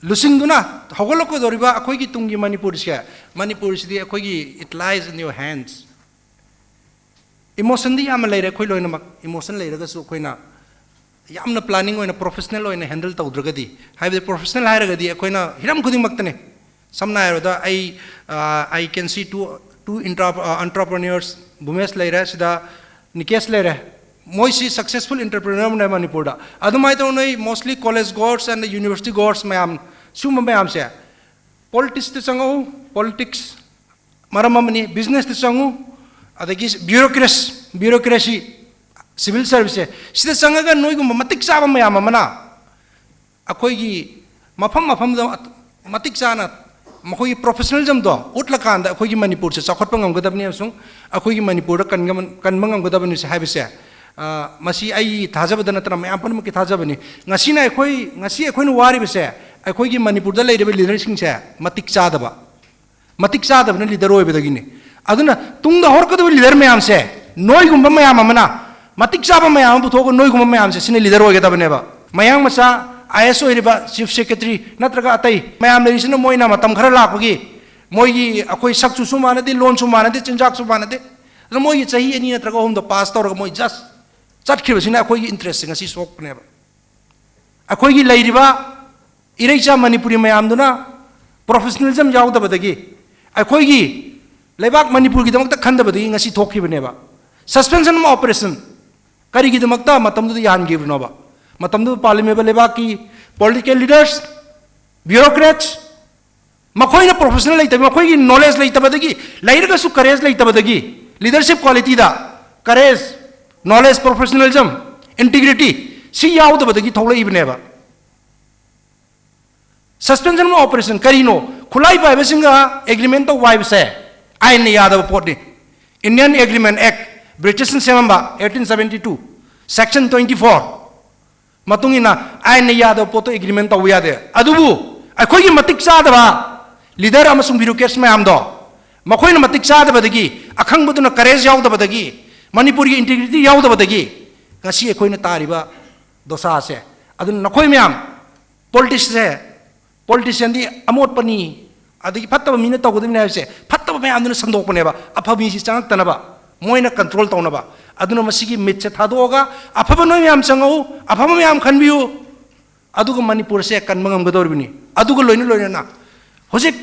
ꯂꯨꯆꯤꯡꯗꯨꯅ ꯍꯧꯒꯠꯂꯛꯀꯗꯧꯔꯤꯕ ꯑꯩꯈꯣꯏꯒꯤ ꯇꯨꯡꯒꯤ ꯃꯅꯤꯄꯨꯔꯁꯦ, ꯃꯅꯤꯄꯨꯔꯁꯤꯗꯤ ꯑꯩꯈꯣꯏꯒꯤ, it lies in your hands꯫ Emotionꯗꯤ ꯌꯥꯝꯅ ꯂꯩꯔꯦ ꯑꯩꯈꯣꯏ ꯂꯣꯏꯅꯃꯛ꯫ Emotion ꯂꯩꯔꯒꯁꯨ ꯑꯩꯈꯣꯏꯅ ꯌꯥꯝꯅ planning ꯑꯣꯏꯅ, professional ꯑꯣꯏꯅ handle ꯇꯧꯗ꯭ꯔꯒꯗꯤ, ꯍꯥꯏꯕꯗꯤ professional ꯍꯥꯏꯔꯒꯗꯤ ꯑꯩꯈꯣꯏꯅ ꯍꯤꯔꯝ ꯈꯨꯗꯤꯡꯃꯛꯇꯅꯦ꯫ ꯁꯝꯅ ꯍꯥꯏꯔꯕꯗ ꯑꯩ, ꯑ, I can see two, two intra-, ꯑ, entrepreneurs, ꯚꯨꯃꯦꯁ ꯂꯩꯔꯦ, ꯁꯤꯗ ꯅꯤꯀꯦꯁ ꯂꯩꯔꯦ꯫ ꯃꯣꯏꯁꯤ successful entrepreneur ꯑꯃꯅꯦ ꯃꯅꯤꯄꯨꯔꯗ꯫ ꯑꯗꯨꯃꯥꯏꯅ ꯇꯧꯅ ꯃꯣꯏ mostly college goers and university goers ꯃꯌꯥꯝ, ꯁꯤꯒꯨꯝꯕ ꯃꯌꯥꯝꯁꯦ politicsꯇ ꯆꯪꯉꯛꯎ, politics ꯃꯔꯝ ꯑꯃꯅꯤ, businessꯇ ꯆꯪꯉꯨ, ꯑꯗꯒꯤ bureaucracy, bureaucracy, civil service ꯁꯤꯗ ꯆꯪꯉꯒ ꯅꯣꯏꯒꯨꯝꯕ ꯃꯇꯤꯛ ꯆꯥꯕ ꯃꯌꯥꯝ ꯑꯃꯅ ꯑꯩꯈꯣꯏꯒꯤ ꯃꯐꯝ ꯃꯐꯝꯗ ꯃꯇꯤꯛ ꯆꯥꯅ ꯃꯈꯣꯏꯒꯤ professionalismꯗꯣ ꯎꯠꯂꯀꯥꯟꯗ ꯑꯩꯈꯣꯏꯒꯤ ꯃꯅꯤꯄꯨꯔꯁꯦ ꯆꯥꯎꯈꯠꯄ ꯉꯝꯒꯗꯕꯅꯤ ꯑꯃꯁꯨꯡ ꯑꯩꯈꯣꯏꯒꯤ ꯃꯅꯤꯄꯨꯔꯗ ꯀꯟꯒ-, ꯀꯟꯕ ꯉꯝꯒꯗꯕꯅꯤ ꯍꯥꯏꯕꯁꯦ, ꯑ, ꯃꯁꯤ ꯑꯩ ꯊꯥꯖꯕꯗ ꯅꯠꯇꯅ ꯃꯌꯥꯝ ꯄꯨꯝꯅꯃꯛꯀꯤ ꯊꯥꯖꯕꯅꯤ꯫ ꯉꯁꯤꯅ ꯑꯩꯈꯣꯏ, ꯉꯁꯤ ꯑꯩꯈꯣꯏꯅ ꯋꯥꯔꯤꯕꯁꯦ ꯑꯩꯈꯣꯏꯒꯤ ꯃꯅꯤꯄꯨꯔꯗ ꯂꯩꯔꯤꯕ leaderꯁꯤꯡꯁꯦ ꯃꯇꯤꯛ ꯆꯥꯗꯕ, ꯃꯇꯤꯛ ꯆꯥꯗꯕꯅ leader ꯑꯣꯏꯕꯗꯒꯤꯅꯤ꯫ ꯑꯗꯨꯅ ꯇꯨꯡꯗ ꯍꯧꯔꯛꯀꯗꯕ leader ꯃꯌꯥꯝꯁꯦ, ꯅꯣꯏꯒꯨꯝꯕ ꯃꯌꯥꯝ ꯑꯃꯅ, ꯃꯇꯤꯛ ꯆꯥꯕ ꯃꯌꯥꯝ ꯑꯃ ꯄꯨꯊꯣꯛꯑꯒ ꯅꯣꯏꯒꯨꯝꯕ ꯃꯌꯥꯝꯁꯦ, ꯁꯤꯅ leader ꯑꯣꯏꯒꯗꯕꯅꯦꯕ꯫ ꯃꯌꯥꯡ ꯃꯆꯥ ꯑꯥꯏ ꯑꯦꯁ ꯑꯣꯏꯔꯤꯕ ꯆꯤꯐ ꯁꯦꯀ꯭ꯔꯦꯇꯔꯤ ꯅꯠꯇ꯭ꯔꯒ ꯑꯇꯩ ꯃꯌꯥꯝ ꯂꯩꯔꯤꯁꯤꯅ ꯃꯣꯏꯅ ꯃꯇꯝ ꯈꯔ ꯂꯥꯛꯄꯒꯤ ꯃꯣꯏꯒꯤ ꯑꯩꯈꯣꯏ ꯁꯛꯆꯨꯁꯨ ꯃꯥꯟꯅꯗꯦ, ꯂꯣꯟꯁꯨ ꯃꯥꯟꯅꯗꯦ, ꯆꯤꯟꯖꯥꯛꯁꯨ ꯃꯥꯟꯅꯗꯦ꯫ ꯑꯗꯨ ꯃꯣꯏꯒꯤ ꯆꯍꯤ ꯑꯅꯤ ꯅꯠꯇ꯭ꯔꯒ ꯑꯍꯨꯝꯗꯣ ꯄꯥꯁ ꯇꯧꯔꯒ ꯃꯣꯏ ꯖꯁ ꯆꯠꯈ꯭ꯔꯤꯕꯁꯤꯅ ꯑꯩꯈꯣꯏꯒꯤ ꯏꯟꯇꯔꯦꯁꯁꯦ ꯉꯁꯤ ꯁꯣꯛꯄꯅꯦꯕ꯫ ꯑꯩꯈꯣꯏꯒꯤ ꯂꯩꯔꯤꯕ ꯏꯔꯩꯆꯥ ꯃꯅꯤꯄꯨꯔꯤ ꯃꯌꯥꯝꯗꯨꯅ ꯄ꯭ꯔꯣꯐꯦꯁꯅꯦꯂꯤꯖꯝ ꯌꯥꯎꯗꯕꯗꯒꯤ, ꯑꯩꯈꯣꯏꯒꯤ ꯂꯩꯕꯥꯛ ꯃꯅꯤꯄꯨꯔꯒꯤꯗꯃꯛꯇ ꯈꯟꯗꯕꯗꯒꯤ ꯉꯁꯤ ꯊꯣꯛꯈꯤꯕꯅꯦꯕ꯫ Suspension of operation ꯀꯔꯤꯒꯤꯗꯃꯛꯇ ꯃꯇꯝꯗꯨꯗ ꯌꯥꯍꯟꯈꯤꯕꯅꯣꯕ? ꯃꯇꯝꯗꯨꯗ ꯄꯥꯜꯂꯝꯃꯤꯕ ꯂꯩꯕꯥꯛꯀꯤ ꯄꯣꯂꯤꯇꯤꯀꯦꯜ ꯂꯤꯗꯔꯁ, ꯕ꯭ꯌꯨꯔꯣꯀ꯭ꯔꯦꯠꯁ, ꯃꯈꯣꯏꯅ ꯄ꯭ꯔꯣꯐꯦꯁꯅꯦꯜ ꯂꯩꯇꯕ, ꯃꯈꯣꯏꯒꯤ ꯅꯣꯂꯦꯖ ꯂꯩꯇꯕꯗꯒꯤ, ꯂꯩꯔꯒꯁꯨ ꯀꯔꯦꯖ ꯂꯩꯇꯕꯗꯒꯤ, ꯂꯤꯗꯔꯁꯤꯞ ꯀ꯭ꯋꯥꯂꯤꯇꯤꯗ ꯀꯔꯦꯖ, ꯅꯣꯂꯦꯖ, ꯄ꯭ꯔꯣꯐꯦꯁꯅꯦꯂꯤꯖꯝ, ꯏꯟꯇꯤꯒ꯭ꯔꯤꯇꯤ ꯁꯤ ꯌꯥꯎꯗꯕꯗꯒꯤ ꯊꯣꯛꯂꯛꯏꯕꯅꯦꯕ꯫ Suspension of operation ꯀꯔꯤꯅꯣ? ꯈꯨꯠꯂꯥꯏ ꯄꯥꯏꯕꯁꯤꯡꯒ ꯑꯦꯒ꯭ꯔꯤꯃꯦꯟ ꯇꯧꯕ ꯍꯥꯏꯕꯁꯦ ꯑꯥꯏꯟꯅ ꯌꯥꯗꯕ ꯄꯣꯠꯅꯤ꯫ Indian Agreement Act, ꯕ꯭ꯔꯤꯇꯤꯁꯅ ꯁꯦꯝꯃꯝꯕ eighteen seventy two, section twenty four ꯃꯇꯨꯡ ꯏꯟꯅ ꯑꯥꯏꯟꯅ ꯌꯥꯗꯕ ꯄꯣꯠꯇꯣ ꯑꯦꯒ꯭ꯔꯤꯃꯦꯟ ꯇꯧꯕ ꯌꯥꯗꯦ꯫ ꯑꯗꯨꯕꯨ ꯑꯩꯈꯣꯏꯒꯤ ꯃꯇꯤꯛ ꯆꯥꯗꯕ ꯂꯤꯗꯔ ꯑꯃꯁꯨꯡ ꯕ꯭ꯌꯨꯔꯣꯀ꯭ꯔꯦꯠꯁ ꯃꯌꯥꯝꯗꯣ, ꯃꯈꯣꯏꯅ ꯃꯇꯤꯛ ꯆꯥꯗꯕꯗꯒꯤ, ꯑꯈꯪꯕꯗꯨꯅ ꯀꯔꯦꯖ ꯌꯥꯎꯗꯕꯗꯒꯤ, ꯃꯅꯤꯄꯨꯔꯒꯤ ꯏꯟꯇꯤꯒ꯭ꯔꯤꯇꯤ ꯌꯥꯎꯗꯕꯗꯒꯤ ꯉꯁꯤ ꯑꯩꯈꯣꯏꯅ ꯇꯥꯔꯤꯕ ꯗꯣꯁꯥꯁꯦ꯫ ꯑꯗꯨꯅ ꯅꯈꯣꯏ ꯃꯌꯥꯝ, ꯄꯣꯂꯤꯇꯤꯛꯁꯁꯦ, ꯄꯣꯂꯤꯇꯤꯁꯤꯌꯥꯟꯗꯤ ꯑꯃꯣꯠꯄꯅꯤ, ꯑꯗꯒꯤ ꯐꯠꯇꯕ ꯃꯤꯅ ꯇꯧꯒꯗꯕꯅꯤ ꯍꯥꯏꯕꯁꯦ ꯐꯠꯇꯕ ꯃꯌꯥꯝꯗꯨꯅ ꯁꯟꯗꯣꯛꯄꯅꯦꯕ, ꯑꯐꯕ ꯃꯤꯁꯤ ꯆꯪꯉꯛꯇꯅꯕ, ꯃꯣꯏꯅ ꯀꯟꯇ꯭ꯔꯣꯜ ꯇꯧꯅꯕ꯫ ꯑꯗꯨꯅ ꯃꯁꯤꯒꯤ ꯃꯤꯠꯁꯦ ꯊꯥꯗꯣꯛꯑꯒ ꯑꯐꯕ ꯅꯣꯏ ꯃꯌꯥꯝ ꯆꯪꯉꯛꯎ, ꯑꯐꯕ ꯃꯌꯥꯝ ꯈꯟꯕꯤꯌꯨ, ꯑꯗꯨꯒ ꯃꯅꯤꯄꯨꯔꯁꯦ ꯀꯟꯕ ꯉꯝꯒꯗꯧꯔꯤꯕꯅꯤ꯫ ꯑꯗꯨꯒ ꯂꯣꯏꯅ ꯂꯣꯏꯅꯅ ꯍꯧꯖꯤꯛ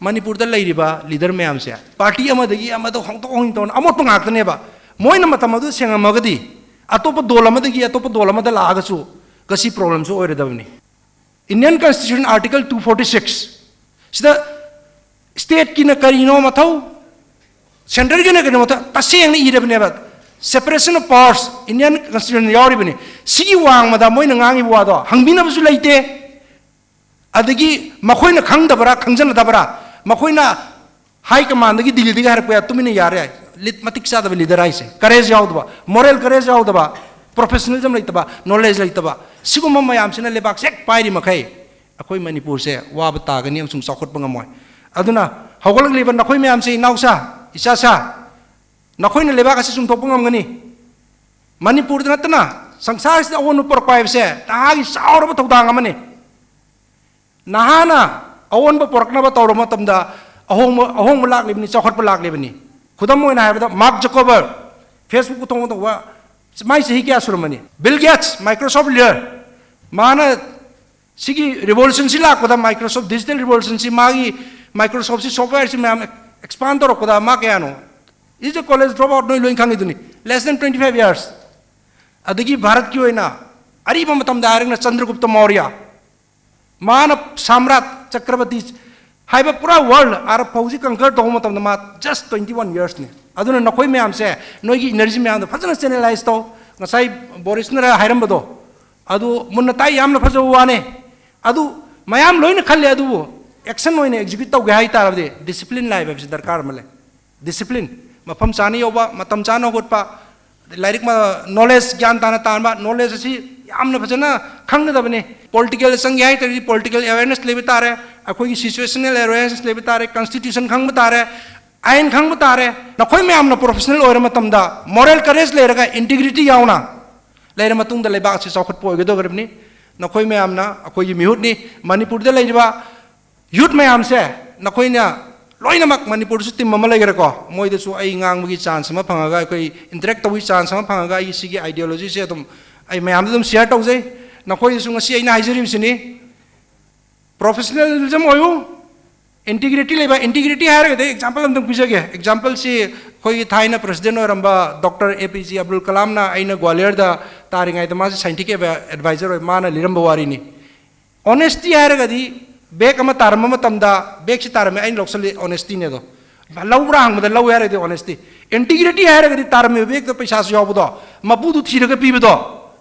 ꯃꯅꯤꯄꯨꯔꯗ ꯂꯩꯔꯤꯕ ꯂꯤꯗꯔ ꯃꯌꯥꯝꯁꯦ ꯄꯥꯔꯇꯤ ꯑꯃꯗꯒꯤ ꯑꯃꯗ ꯍꯣꯡꯗꯣꯛ ꯍꯣꯡꯖꯤꯟ ꯇꯧꯅ ꯑꯃꯣꯠꯄ ꯉꯥꯛꯇꯅꯦꯕ꯫ ꯃꯣꯏꯅ ꯃꯇꯝ ꯑꯗꯨ ꯁꯦꯡꯉꯝꯃꯒꯗꯤ ꯑꯇꯣꯞꯄ ꯗꯣꯜ ꯑꯃꯗꯒꯤ ꯑꯇꯣꯞꯄ ꯗꯣꯜ ꯑꯃꯗ ꯂꯥꯛꯑꯒꯁꯨ ꯉꯁꯤ ꯄ꯭ꯔꯣꯕ꯭ꯂꯦꯝꯁꯨ ꯑꯣꯏꯔꯣꯏꯗꯕꯅꯤ꯫ Indian Constitution Article two forty six ꯁꯤꯗ ꯁ꯭ꯇꯦꯠꯀꯤꯅ ꯀꯔꯤꯅꯣ ꯃꯊꯧ, ꯁꯦꯟꯇ꯭ꯔꯦꯜꯒꯤꯅ ꯀꯔꯤꯅꯣ ꯃꯊꯧ ꯇꯁꯦꯡꯅ ꯏꯔꯕꯅꯦꯕ꯫ Separation of powers Indian Constitution ꯌꯥꯎꯔꯤꯕꯅꯤ꯫ ꯁꯤꯒꯤ ꯋꯥꯡꯃꯗ ꯃꯣꯏꯅ ꯉꯥꯡꯉꯤꯕ ꯋꯥꯗꯣ ꯍꯪꯕꯤꯅꯕꯁꯨ ꯂꯩꯇꯦ꯫ ꯑꯗꯒꯤ ꯃꯈꯣꯏꯅ ꯈꯪꯗꯕ꯭ꯔꯥ, ꯈꯪꯖꯅꯗꯕ꯭ꯔꯥ? ꯃꯈꯣꯏꯅ ꯍꯥꯏ ꯀꯃꯥꯟꯗꯒꯤ, ꯗꯤꯜꯂꯤꯗꯒꯤ ꯍꯥꯏꯔꯛꯄ ꯌꯥꯏ, ꯇꯨꯃꯤꯟꯅ ꯌꯥꯔꯦ ꯍꯥꯏ꯫ ꯂꯤꯠ-, ꯃꯇꯤꯛ ꯆꯥꯗꯕ ꯂꯤꯗꯔ ꯍꯥꯏꯁꯦ, ꯀꯔꯦꯖ ꯌꯥꯎꯗꯕ, ꯃꯣꯔꯦꯜ ꯀꯔꯦꯖ ꯌꯥꯎꯗꯕ, ꯄ꯭ꯔꯣꯐꯦꯁꯅꯦꯂꯤꯖꯝ ꯂꯩꯇꯕ, ꯅꯣꯂꯦꯖ ꯂꯩꯇꯕ, ꯁꯤꯒꯨꯝꯕ ꯃꯌꯥꯝꯁꯤꯅ ꯂꯩꯕꯥꯛꯁꯦ ꯍꯦꯛ ꯄꯥꯏꯔꯤ ꯃꯈꯩ ꯑꯩꯈꯣꯏ ꯃꯅꯤꯄꯨꯔꯁꯦ ꯋꯥꯕ ꯇꯥꯒꯅꯤ ꯑꯃꯁꯨꯡ ꯆꯥꯎꯈꯠꯄ ꯉꯝꯃꯣꯏ꯫ ꯑꯗꯨꯅ ꯍꯧꯒꯠꯂꯛꯂꯤꯕ ꯅꯈꯣꯏ ꯃꯌꯥꯝꯁꯦ, ꯏꯅꯥꯎꯁꯥ, ꯏꯆꯥꯁꯥ, ꯅꯈꯣꯏꯅ ꯂꯩꯕꯥꯛ ꯑꯁꯤ ꯆꯨꯝꯊꯣꯛꯄ ꯉꯝꯒꯅꯤ꯫ ꯃꯅꯤꯄꯨꯔꯗ ꯅꯠꯇꯅ ꯁꯪꯁꯥꯔꯁꯤꯗ ꯑꯑꯣꯟꯕ ꯄꯨꯔꯛꯄ ꯍꯥꯏꯕꯁꯦ ꯅꯍꯥꯒꯤ ꯆꯥꯎꯔꯕ ꯊꯧꯗꯥꯡ ꯑꯃꯅꯤ꯫ ꯅꯍꯥꯅ ꯑꯑꯣꯟꯕ ꯄꯨꯔꯛꯅꯕ ꯇꯧꯔꯕ ꯃꯇꯝꯗ ꯑꯍꯣꯡꯕ, ꯑꯍꯣꯡꯕ ꯂꯥꯛꯂꯤꯕꯅꯤ, ꯆꯥꯎꯈꯠꯄ ꯂꯥꯛꯂꯤꯕꯅꯤ꯫ ꯈꯨꯗꯝ ꯑꯣꯏꯅ ꯍꯥꯏꯔꯕꯗ, ꯃꯥꯔꯛ ꯖꯀꯔꯕꯔꯒ, Facebook ꯊꯣꯡꯕ ꯇꯧꯕ, ꯃꯥꯏ ꯆꯍꯤ ꯀꯌꯥ ꯁꯨꯔꯝꯃꯅꯤ? ꯕꯤꯜ ꯒꯦꯠꯁ, Microsoft leader, ꯃꯥꯅ ꯁꯤꯒꯤ revolution ꯁꯤ ꯂꯥꯛꯄꯗ, Microsoft digital revolution ꯁꯤ, ꯃꯥꯒꯤ Microsoft ꯁꯤ software ꯁꯤ ꯃꯌꯥꯝ expand ꯇꯧꯔꯛꯄꯗ ꯃꯥ ꯀꯌꯥꯅꯣ? Is a college dropout, ꯅꯣꯏ ꯂꯣꯏ ꯈꯪꯉꯤꯗꯨꯅꯤ, less than twenty five years꯫ ꯑꯗꯒꯤ ꯚꯥꯔꯠꯀꯤ ꯑꯣꯏꯅ ꯑꯔꯤꯕ ꯃꯇꯝꯗ ꯍꯥꯏꯔꯒꯅ ꯆꯟꯗ꯭ꯔꯒꯨꯞꯇ ꯃꯧꯔꯌ, ꯃꯥꯅ ꯁꯥꯝꯔꯥꯠ ꯆꯀ꯭ꯔꯕꯇꯤ ꯍꯥꯏꯕ ꯄꯨꯔꯥ world ꯑꯥꯔꯕ ꯐꯥꯎꯁꯤ conquer ꯇꯧꯕ ꯃꯇꯝꯗ ꯃꯥ just twenty one years ꯅꯤ꯫ ꯑꯗꯨꯅ ꯅꯈꯣꯏ ꯃꯌꯥꯝꯁꯦ ꯅꯣꯏꯒꯤ energy ꯃꯌꯥꯝꯗꯣ ꯐꯖꯅ channelize ꯇꯧ꯫ ꯉꯁꯥꯏ ꯕꯣꯔꯤꯁꯅ ꯍꯥꯏꯔꯝꯕꯗꯣ ꯑꯗꯨ ꯃꯨꯟꯅ ꯇꯥꯏ, ꯌꯥꯝꯅ ꯐꯖꯕ ꯋꯥꯅꯦ꯫ ꯑꯗꯨ ꯃꯌꯥꯝ ꯂꯣꯏꯅ ꯈꯜꯂꯦ, ꯑꯗꯨꯕꯨ action ꯑꯣꯏꯅ execute ꯇꯧꯒꯦ ꯍꯥꯏ ꯇꯥꯔꯕꯗꯤ discipline ꯂꯥꯛꯏꯕ ꯍꯥꯏꯕꯁꯤ ꯗꯔꯀꯥꯔ ꯑꯃ ꯂꯩ꯫ Discipline, ꯃꯐꯝ ꯆꯥꯅ ꯌꯧꯕ, ꯃꯇꯝ ꯆꯥꯅ ꯍꯧꯒꯠꯄ, ꯂꯥꯏꯔꯤꯛ ꯃ-, knowledge ꯒ꯭ꯌꯥꯟ ꯇꯥꯅ ꯇꯥꯟꯕ, knowledge ꯑꯁꯤ ꯌꯥꯝꯅ ꯐꯖꯅ ꯈꯪꯒꯗꯕꯅꯤ꯫ Political ꯆꯪꯒꯦ ꯍꯥꯏ ꯇꯥꯔꯗꯤ political awareness ꯂꯩꯕ ꯇꯥꯔꯦ, ꯑꯩꯈꯣꯏꯒꯤ situational awareness ꯂꯩꯕ ꯇꯥꯔꯦ, constitution ꯈꯪꯕ ꯇꯥꯔꯦ, ꯑꯥꯏꯟ ꯈꯪꯕ ꯇꯥꯔꯦ꯫ ꯅꯈꯣꯏ ꯃꯌꯥꯝꯅ professional ꯑꯣꯏꯔ ꯃꯇꯝꯗ moral courage ꯂꯩꯔꯒ integrity ꯌꯥꯎꯅ ꯂꯩꯔ ꯃꯇꯨꯡꯗ ꯂꯩꯕꯥꯛ ꯑꯁꯤ ꯆꯥꯎꯈꯠꯄ ꯑꯣꯏꯒꯗꯧꯔꯤꯕꯅꯤ꯫ ꯅꯈꯣꯏ ꯃꯌꯥꯝꯅ ꯑꯩꯈꯣꯏꯒꯤ ꯃꯤꯍꯨꯠꯅꯤ꯫ ꯃꯅꯤꯄꯨꯔꯗ ꯂꯩꯔꯤꯕ youth ꯃꯌꯥꯝꯁꯦ, ꯅꯈꯣꯏꯅ ꯂꯣꯏꯅꯃꯛ, ꯃꯅꯤꯄꯨꯔꯗꯁꯨ team ꯑꯃ ꯂꯩꯈ꯭ꯔꯦꯀꯣ, ꯃꯣꯏꯗꯁꯨ ꯑꯩ ꯉꯥꯡꯕꯒꯤ chance ꯑꯃ ꯐꯪꯉꯒ, ꯑꯩꯈꯣꯏ interact ꯇꯧꯕꯒꯤ chance ꯑꯃ ꯐꯪꯉꯒ, ꯑꯩꯒꯤ ꯁꯤꯒꯤ ideology ꯁꯦ ꯑꯗꯨꯝ ꯑꯩ ꯃꯌꯥꯝꯗ ꯑꯗꯨꯝ share ꯇꯧꯖꯩ꯫ ꯅꯈꯣꯏꯗꯁꯨ ꯉꯁꯤ ꯑꯩꯅ ꯍꯥꯏꯖꯔꯤꯕꯁꯤꯅꯤ, professionalism ꯑꯣꯏꯌꯨ, integrity ꯂꯩꯕ꯫ Integrity ꯍꯥꯏꯔꯒꯗꯤ example ꯑꯝꯇꯪ ꯄꯤꯖꯒꯦ꯫ Example ꯁꯤ ꯑꯩꯈꯣꯏꯒꯤ ꯊꯥꯏꯅ president ꯑꯣꯏꯔꯝꯕ Doctor A P J Abdul Kalam ꯅ, ꯑꯩꯅ ꯒ꯭ꯋꯥꯂꯤꯌꯔꯗ ꯇꯥꯔꯤꯉꯩꯗ ꯃꯥꯁꯤ scientific advisor ꯑꯣꯏ, ꯃꯥꯅ ꯂꯤꯔꯝꯕ ꯋꯥꯔꯤꯅꯤ꯫ Honesty ꯍꯥꯏꯔꯒꯗꯤ bag ꯑꯃ ꯇꯥꯔꯝꯕ ꯃꯇꯝꯗ, bag ꯁꯤ ꯇꯥꯔꯝꯃꯦ, ꯑꯩꯅ ꯂꯧꯁꯜꯂꯤ, honesty ꯅꯦ ꯑꯗꯣ꯫ ꯂꯧꯕ꯭ꯔꯥ ꯍꯪꯕꯗ ꯂꯧꯋꯦ ꯍꯥꯏꯔꯒꯗꯤ honesty꯫ Integrity ꯍꯥꯏꯔꯒꯗꯤ ꯇꯥꯔꯝꯃꯤꯕ bag ꯇ ꯄꯩꯁꯥꯁꯨ ꯌꯥꯎꯕꯗꯣ, ꯃꯄꯨꯗꯨ ꯊꯤꯔꯒ ꯄꯤꯕꯗꯣ,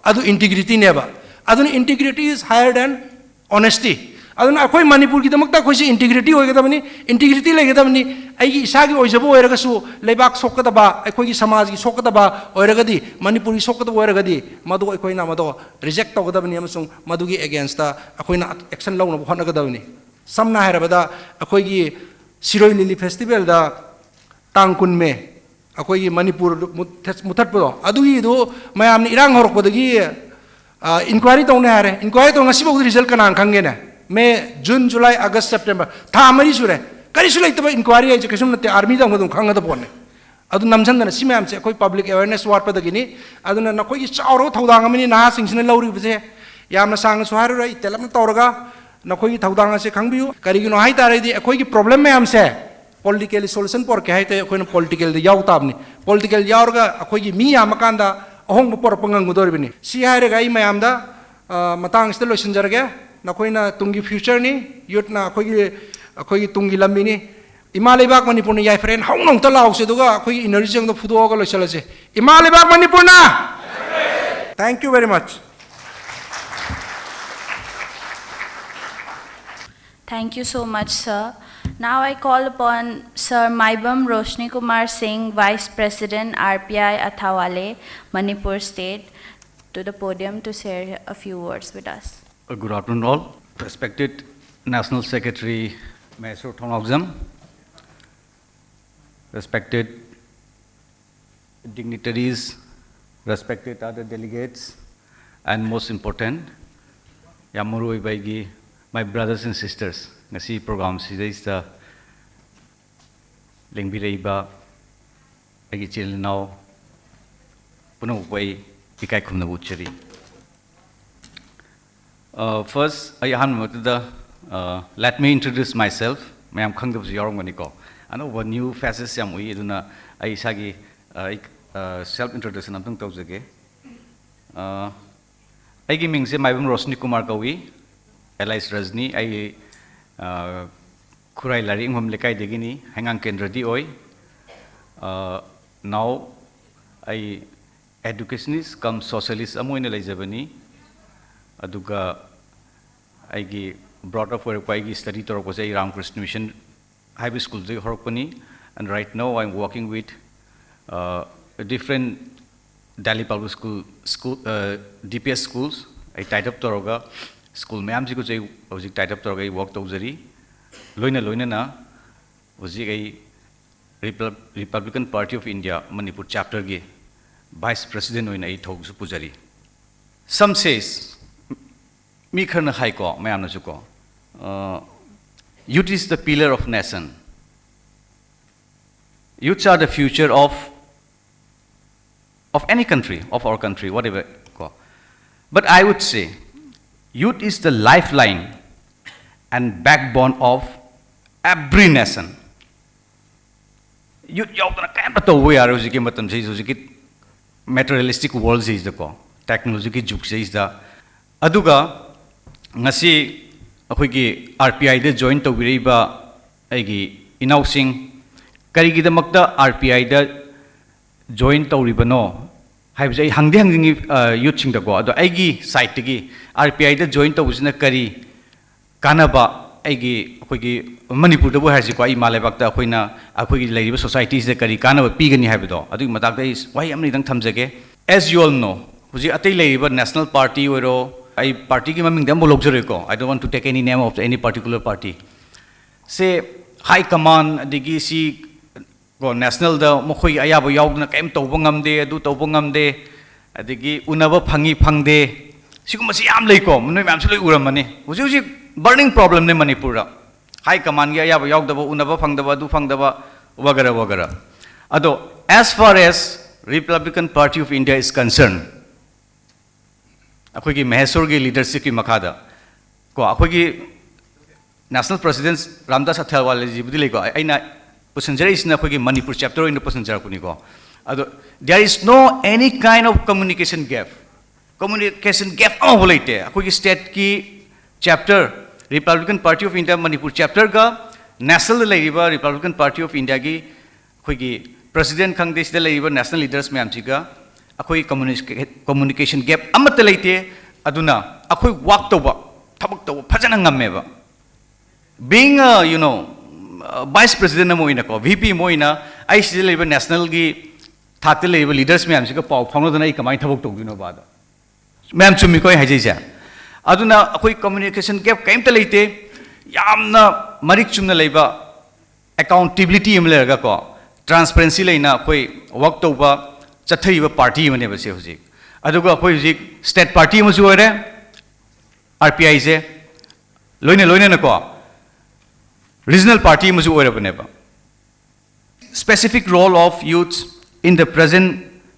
ꯑꯗꯨ integrity ꯅꯦꯕ꯫ ꯑꯗꯨꯅ integrity is higher than honesty꯫ ꯑꯗꯨꯅ ꯑꯩꯈꯣꯏ ꯃꯅꯤꯄꯨꯔꯒꯤꯗꯃꯛꯇ ꯑꯩꯈꯣꯏꯁꯤ integrity ꯑꯣꯏꯒꯗꯕꯅꯤ, integrity ꯂꯩꯒꯗꯕꯅꯤ꯫ ꯑꯩꯒꯤ ꯏꯁꯥꯒꯤ ꯑꯣꯏꯖꯕ ꯑꯣꯏꯔꯒꯁꯨ, ꯂꯩꯕꯥꯛ ꯁꯣꯛꯀꯗꯕ, ꯑꯩꯈꯣꯏꯒꯤ ꯁꯃꯥꯖꯒꯤ ꯁꯣꯛꯀꯗꯕ ꯑꯣꯏꯔꯒꯗꯤ, ꯃꯅꯤꯄꯨꯔꯒꯤ ꯁꯣꯛꯀꯗꯕ ꯑꯣꯏꯔꯒꯗꯤ, ꯃꯗꯨ ꯑꯩꯈꯣꯏꯅ ꯃꯗꯨ reject ꯇꯧꯒꯗꯕꯅꯤ ꯑꯃꯁꯨꯡ ꯃꯗꯨꯒꯤ against ꯑꯩꯈꯣꯏꯅ action ꯂꯧꯅꯕ ꯍꯣꯠꯅꯒꯗꯕꯅꯤ꯫ ꯁꯝꯅ ꯍꯥꯏꯔꯕꯗ, ꯑꯩꯈꯣꯏꯒꯤ ꯁꯤꯔꯣꯏ ꯂꯤꯂꯤ festival ꯗ ꯇꯥꯡ ꯀꯨꯟ ꯃꯦ, ꯑꯩꯈꯣꯏꯒꯤ ꯃꯅꯤꯄꯨꯔ ꯃꯨꯠꯊꯠ-, ꯃꯨꯠꯊꯠꯄꯗꯣ, ꯑꯗꯨꯒꯤꯗꯨ ꯃꯌꯥꯝꯅ ꯏꯔꯥꯡ ꯍꯧꯔꯛꯄꯗꯒꯤ, ꯑ, inquiry ꯇꯧꯅꯤ ꯍꯥꯏꯔꯦ꯫ Inquiry ꯇꯧ, ꯉꯁꯤꯐꯥꯎꯗ result ꯀꯅꯥꯅ ꯈꯪꯒꯦꯅꯦ? May, June, July, August, September, ꯊꯥ ꯃꯔꯤ ꯁꯨꯔꯦ꯫ ꯀꯔꯤꯁꯨ ꯂꯩꯇꯕ inquiry ꯍꯥꯏꯁꯦ ꯀꯩꯁꯨꯝ ꯅꯠꯇꯦ, army ꯗ ꯑꯃꯨꯛ ꯑꯗꯨꯝ ꯈꯪꯒꯗꯕ ꯄꯣꯠꯅꯤ꯫ ꯑꯗꯨ ꯅꯝꯁꯤꯟꯗꯅ ꯁꯤ ꯃꯌꯥꯝꯁꯦ ꯑꯩꯈꯣꯏ public awareness ꯋꯥꯠꯄꯗꯒꯤꯅꯤ꯫ ꯑꯗꯨꯅ ꯅꯈꯣꯏꯒꯤ ꯆꯥꯎꯔꯕ ꯊꯧꯗꯥꯡ ꯑꯃꯅꯤ, ꯅꯍꯥꯁꯤꯡꯁꯤꯅ ꯂꯧꯔꯤꯕꯁꯦ꯫ ꯌꯥꯝꯅ ꯁꯥꯡꯅꯁꯨ ꯍꯥꯏꯔꯔꯣꯏ, ꯑꯩ ꯇꯦꯜꯂꯞꯅ ꯇꯧꯔꯒ ꯅꯈꯣꯏꯒꯤ ꯊꯧꯗꯥꯡ ꯑꯁꯦ ꯈꯪꯕꯤꯌꯨ꯫ ꯀꯔꯤꯒꯤꯅꯣ ꯍꯥꯏ ꯇꯥꯔꯒꯗꯤ ꯑꯩꯈꯣꯏꯒꯤ problem ꯃꯌꯥꯝꯁꯦ politically solution ꯄꯨꯔꯛꯀꯦ ꯍꯥꯏ ꯇꯥꯔꯗꯤ ꯑꯩꯈꯣꯏꯅ political ꯗ ꯌꯥꯎ ꯇꯥꯕꯅꯤ꯫ Political ꯌꯥꯎꯔꯒ ꯑꯩꯈꯣꯏꯒꯤ ꯃꯤ ꯌꯥꯝꯃꯀꯥꯟꯗ ꯑꯍꯣꯡꯕ ꯄꯨꯔꯛꯄ ꯉꯝꯒꯗꯧꯔꯤꯕꯅꯤ꯫ ꯁꯤ ꯍꯥꯏꯔꯒ ꯑꯩ ꯃꯌꯥꯝꯗ, ꯑ, ꯃꯇꯥꯡ ꯑꯁꯤꯗ ꯂꯣꯏꯁꯤꯟꯖꯔꯒꯦ꯫ ꯅꯈꯣꯏꯅ ꯇꯨꯡꯒꯤ future ꯅꯤ, youth ꯅ ꯑꯩꯈꯣꯏꯒꯤ, ꯑꯩꯈꯣꯏꯒꯤ ꯇꯨꯡꯒꯤ ꯂꯝꯕꯤꯅꯤ꯫ ꯏꯃꯥ ꯂꯩꯕꯥꯛ ꯃꯅꯤꯄꯨꯔꯅ ꯌꯥꯏꯐꯔꯦꯅ ꯍꯧꯅ ꯑꯃꯨꯛꯇ ꯂꯥꯎꯁꯦ, ꯑꯗꯨꯒ ꯑꯩꯈꯣꯏꯒꯤ energy ꯑꯃꯗ ꯐꯨꯗꯣꯛꯑꯒ ꯂꯣꯏꯁꯤꯜꯂꯁꯦ꯫ ꯏꯃꯥ ꯂꯩꯕꯥꯛ ꯃꯅꯤꯄꯨꯔꯅ! Thank you very much. Thank you so much, sir. Now I call upon Sir Maibam Roshni Kumar Singh, Vice President, R P I Athawale, Manipur State, to the podium to share a few words with us. Uh, Good afternoon, all. Respected National Secretary Maheshwar Thongaozam, respected dignitaries, respected other delegates, and most important, ꯌꯥꯝ ꯃꯔꯨ ꯑꯣꯏꯕ ꯑꯩꯒꯤ my brothers and sisters, ꯉꯁꯤ program ꯁꯤꯗꯩꯁꯤꯗ ꯂꯦꯡꯕꯤꯔꯛꯏꯕ ꯑꯩꯒꯤ ꯏꯆꯤꯜ ꯏꯅꯥꯎ ꯄꯨꯝꯅꯃꯛꯄꯨ ꯑꯩ ꯏꯀꯥꯏ ꯈꯨꯝꯅꯕ ꯎꯠꯆꯔꯤ꯫ Uh, first, ꯑꯩ ꯑꯍꯥꯟꯕ ꯃꯛꯇꯗ, uh, let me introduce myself. ꯃꯌꯥꯝ ꯈꯪꯗꯕꯁꯨ ꯌꯥꯎꯔꯝꯒꯅꯤꯀꯣ꯫ ꯑꯅꯧꯕ new faces ꯌꯥꯝ ꯎꯏ, ꯑꯗꯨꯅ ꯑꯩ ꯏꯁꯥꯒꯤ, uh, ꯑꯩ, uh, self introduction ꯑꯝꯇꯪ ꯇꯧꯖꯒꯦ꯫ Uh, ꯑꯩꯒꯤ ꯃꯤꯡꯁꯦ ꯃꯥꯏꯕꯝ ꯔꯣꯁꯅꯤ ꯀꯨꯃꯥꯔ ꯀꯧꯏ, alias ꯔꯖꯅꯤ꯫ ꯑꯩ, uh, ꯈꯨꯔꯥꯏ ꯂꯥꯏꯔꯤꯛ ꯌꯨꯝꯐꯝ ꯂꯩꯀꯥꯏꯗꯒꯤꯅꯤ, ꯍꯩꯉꯥꯡ ꯀꯦꯟꯗ꯭ꯔꯗꯤ ꯑꯣꯏ꯫ Uh, now ꯑꯩ educationist cum socialist ꯑꯃ ꯑꯣꯏꯅ ꯂꯩꯖꯕꯅꯤ꯫ ꯑꯗꯨꯒ ꯑꯩꯒꯤ brought up ꯑꯣꯏꯔꯛꯄ, ꯑꯩꯒꯤ study ꯇꯧꯔꯛꯄꯁꯦ ꯑꯩ ꯔꯥꯃꯀ꯭ꯔꯤꯁꯅ ꯃꯤꯁꯟ ꯍꯥꯏꯕ ꯁ꯭ꯀꯨꯜꯗꯒꯤ ꯍꯧꯔꯛꯄꯅꯤ꯫ And right now I am working with, uh, different Delhi public school, school, uh, D P S schools. ꯑꯩ tied up ꯇꯧꯔꯒ school ꯃꯌꯥꯝꯁꯤꯒꯁꯨ ꯑꯩ ꯍꯧꯖꯤꯛ tied up ꯇꯧꯔꯒ ꯑꯩ work ꯇꯧꯖꯔꯤ꯫ ꯂꯣꯏꯅ ꯂꯣꯏꯅꯅ ꯍꯧꯖꯤꯛ ꯑꯩ Repub- Republican Party of India Manipur Chapterꯒꯤ Vice President ꯑꯣꯏꯅ ꯑꯩ ꯊꯧꯁꯨ ꯄꯨꯖꯔꯤ꯫ Some says, ꯃꯤ ꯈꯔꯅ ꯍꯥꯏꯀꯣ, ꯃꯌꯥꯝꯅꯁꯨꯀꯣ, uh, "Youth is the pillar of nation." Youths are the future of, of any country, of our country, whatever. But I would say, youth is the lifeline and backbone of every nation. Youth ꯌꯥꯎꯗꯅ ꯀꯔꯤꯝꯇ ꯇꯧꯕ ꯌꯥꯔꯣꯏ ꯍꯧꯖꯤꯛꯀꯤ ꯃꯇꯝꯁꯤꯗ, ꯍꯧꯖꯤꯛꯀꯤ materialistic world ꯁꯤꯗꯀꯣ, technology ꯒꯤ ꯖꯨꯒꯁꯤꯗ꯫ ꯑꯗꯨꯒ ꯉꯁꯤ ꯑꯩꯈꯣꯏꯒꯤ R P I the join ꯇꯧꯕꯤꯔꯛꯏꯕ ꯑꯩꯒꯤ ꯏꯅꯥꯎꯁꯤꯡ, ꯀꯔꯤꯒꯤꯗꯃꯛꯇ R P I the join ꯇꯧꯔꯤꯕꯅꯣ ꯍꯥꯏꯕꯁꯦ ꯑꯩ ꯍꯪꯗꯤ ꯍꯪꯅꯤꯡꯉꯤ, ꯑ, youth ꯁꯤꯡꯗꯀꯣ꯫ ꯑꯗꯣ ꯑꯩꯒꯤ side ꯇꯒꯤ R P I the join ꯇꯧꯕꯁꯤꯅ ꯀꯔꯤ ꯀꯥꯟꯅꯕ, ꯑꯩꯒꯤ, ꯑꯩꯈꯣꯏꯒꯤ ꯃꯅꯤꯄꯨꯔꯗꯕꯨ ꯍꯥꯏꯔꯁꯤꯀꯣ, ꯑꯩ ꯏꯃꯥ ꯂꯩꯕꯥꯛꯇ ꯑꯩꯈꯣꯏꯅ, ꯑꯩꯈꯣꯏꯒꯤ ꯂꯩꯔꯤꯕ society ꯁꯤꯗ ꯀꯔꯤ ꯀꯥꯟꯅꯕ ꯄꯤꯒꯅꯤ ꯍꯥꯏꯕꯗꯣ, ꯑꯗꯨꯒꯤ ꯃꯇꯥꯡꯗ ꯑꯩ ꯋꯥꯍꯩ ꯑꯃꯅꯤꯗꯪ ꯊꯝꯖꯒꯦ꯫ As you all know, ꯍꯧꯖꯤꯛ ꯑꯇꯩ ꯂꯩꯔꯤꯕ national party ꯑꯣꯏꯔꯣ, ꯑꯩ party ꯒꯤ ꯃꯃꯤꯡꯗꯤ ꯑꯃꯐꯥꯎ ꯂꯧꯖꯔꯣꯏꯀꯣ, I don't want to take any name of any particular party꯫ Say high command, ꯑꯗꯒꯤ ꯁꯤ ꯀꯣ, national ꯗ ꯃꯈꯣꯏꯒꯤ ꯑꯌꯥꯕ ꯌꯥꯎꯗꯅ ꯀꯔꯤꯝ ꯇꯧꯕ ꯉꯝꯗꯦ, ꯑꯗꯨ ꯇꯧꯕ ꯉꯝꯗꯦ, ꯑꯗꯒꯤ ꯎꯅꯕ ꯐꯪꯉꯤ ꯐꯪꯗꯦ, ꯁꯤꯒꯨꯝꯕꯁꯤ ꯌꯥꯝ ꯂꯩꯀꯣ, ꯅꯣꯏ ꯃꯌꯥꯝꯁꯨ ꯂꯣꯏ ꯎꯔꯝꯃꯅꯤ꯫ ꯍꯧꯖꯤꯛ ꯍꯧꯖꯤꯛ burning problem ꯅꯦ ꯃꯅꯤꯄꯨꯔꯗ, high command ꯒꯤ ꯑꯌꯥꯕ ꯌꯥꯎꯗꯕ, ꯎꯅꯕ ꯐꯪꯗꯕ, ꯑꯗꯨ ꯐꯪꯗꯕ, ꯋꯒꯔ ꯋꯒꯔ꯫ ꯑꯗꯣ, as far as Republican Party of India is concerned, ꯑꯩꯈꯣꯏꯒꯤ ꯃꯍꯦꯁꯣꯔꯒꯤ leadership ꯀꯤ ꯃꯈꯥꯗ ꯀꯣ, ꯑꯩꯈꯣꯏꯒꯤ national president ꯔꯥꯝꯗꯥꯁ ꯑꯊꯦꯜꯋꯥꯂꯦꯖꯤꯕꯨꯗꯤ ꯂꯩꯀꯣ, ꯑꯩ-, ꯑꯩꯅ ꯄꯨꯁꯤꯟꯖꯔꯛꯏꯁꯤꯅ ꯑꯩꯈꯣꯏꯒꯤ ꯃꯅꯤꯄꯨꯔ chapter ꯑꯣꯏꯅ ꯄꯨꯁꯤꯟꯖꯔꯛꯄꯅꯤꯀꯣ꯫ ꯑꯗꯣ, there is no any kind of communication gap, communication gap ꯑꯃꯐꯥꯎ ꯂꯩꯇꯦ꯫ ꯑꯩꯈꯣꯏꯒꯤ state ꯀꯤ chapter, Republican Party of India Manipur chapter ꯒ national ꯗ ꯂꯩꯔꯤꯕ Republican Party of India ꯒꯤ ꯑꯩꯈꯣꯏꯒꯤ president ꯈꯪꯗꯦ, ꯁꯤꯗ ꯂꯩꯔꯤꯕ national leaders ꯃꯌꯥꯝꯁꯤꯒ ꯑꯩꯈꯣꯏ communica-, communication gap ꯑꯃꯠꯇ ꯂꯩꯇꯦ꯫ ꯑꯗꯨꯅ ꯑꯩꯈꯣꯏ work ꯇꯧꯕ, ꯊꯕꯛ ꯇꯧꯕ ꯐꯖꯅ ꯉꯝꯃꯦꯕ꯫ Being a, you know, uh, vice president ꯑꯃ ꯑꯣꯏꯅꯀꯣ, V P ꯑꯃ ꯑꯣꯏꯅ ꯑꯩ ꯁꯤꯗ ꯂꯩꯔꯤꯕ national ꯒꯤ ꯊꯥꯛꯇ ꯂꯩꯔꯤꯕ leaders ꯃꯌꯥꯝꯁꯤꯒ ꯄꯥꯎ ꯐꯥꯎꯅꯗꯅ ꯑꯩ ꯀꯃꯥꯏꯅ ꯊꯕꯛ ꯇꯧꯗꯣꯏꯅꯣꯕ ꯑꯗꯣ? ꯃꯌꯥꯝ ꯆꯨꯝꯃꯤꯀꯣ ꯑꯩ ꯍꯥꯏꯖꯩꯁꯦ? ꯑꯗꯨꯅ ꯑꯩꯈꯣꯏ communication gap ꯀꯔꯤꯝꯇ ꯂꯩꯇꯦ꯫ ꯌꯥꯝꯅ ꯃꯔꯤꯛ ꯆꯨꯝꯅ ꯂꯩꯕ, accountability ꯑꯃ ꯂꯩꯔꯒꯀꯣ, ꯇ꯭ꯔꯥꯟꯁꯄꯔꯦꯟꯁꯤ ꯂꯩꯅ ꯑꯩꯈꯣꯏ ꯋꯥꯛ ꯇꯧꯕ ꯆꯠꯊꯔꯤꯕ ꯄꯥꯔꯇꯤ ꯑꯃꯅꯦꯕ ꯁꯦ ꯍꯧꯖꯤꯛ꯫ ꯑꯗꯨꯒ ꯑꯩꯈꯣꯏ ꯍꯧꯖꯤꯛ ꯁ꯭ꯇꯦꯠ ꯄꯥꯔꯇꯤ ꯑꯃꯁꯨ ꯑꯣꯏꯔꯦ, ꯑꯥꯔ ꯄꯤ ꯑꯥꯏꯁꯦ꯫ ꯂꯣꯏꯅ ꯂꯣꯏꯅꯅꯀꯣ ꯔꯤꯖꯅꯦꯜ ꯄꯥꯔꯇꯤ ꯑꯃꯁꯨ ꯑꯣꯏꯔꯕꯅꯦꯕ꯫ Specific role of youths in the present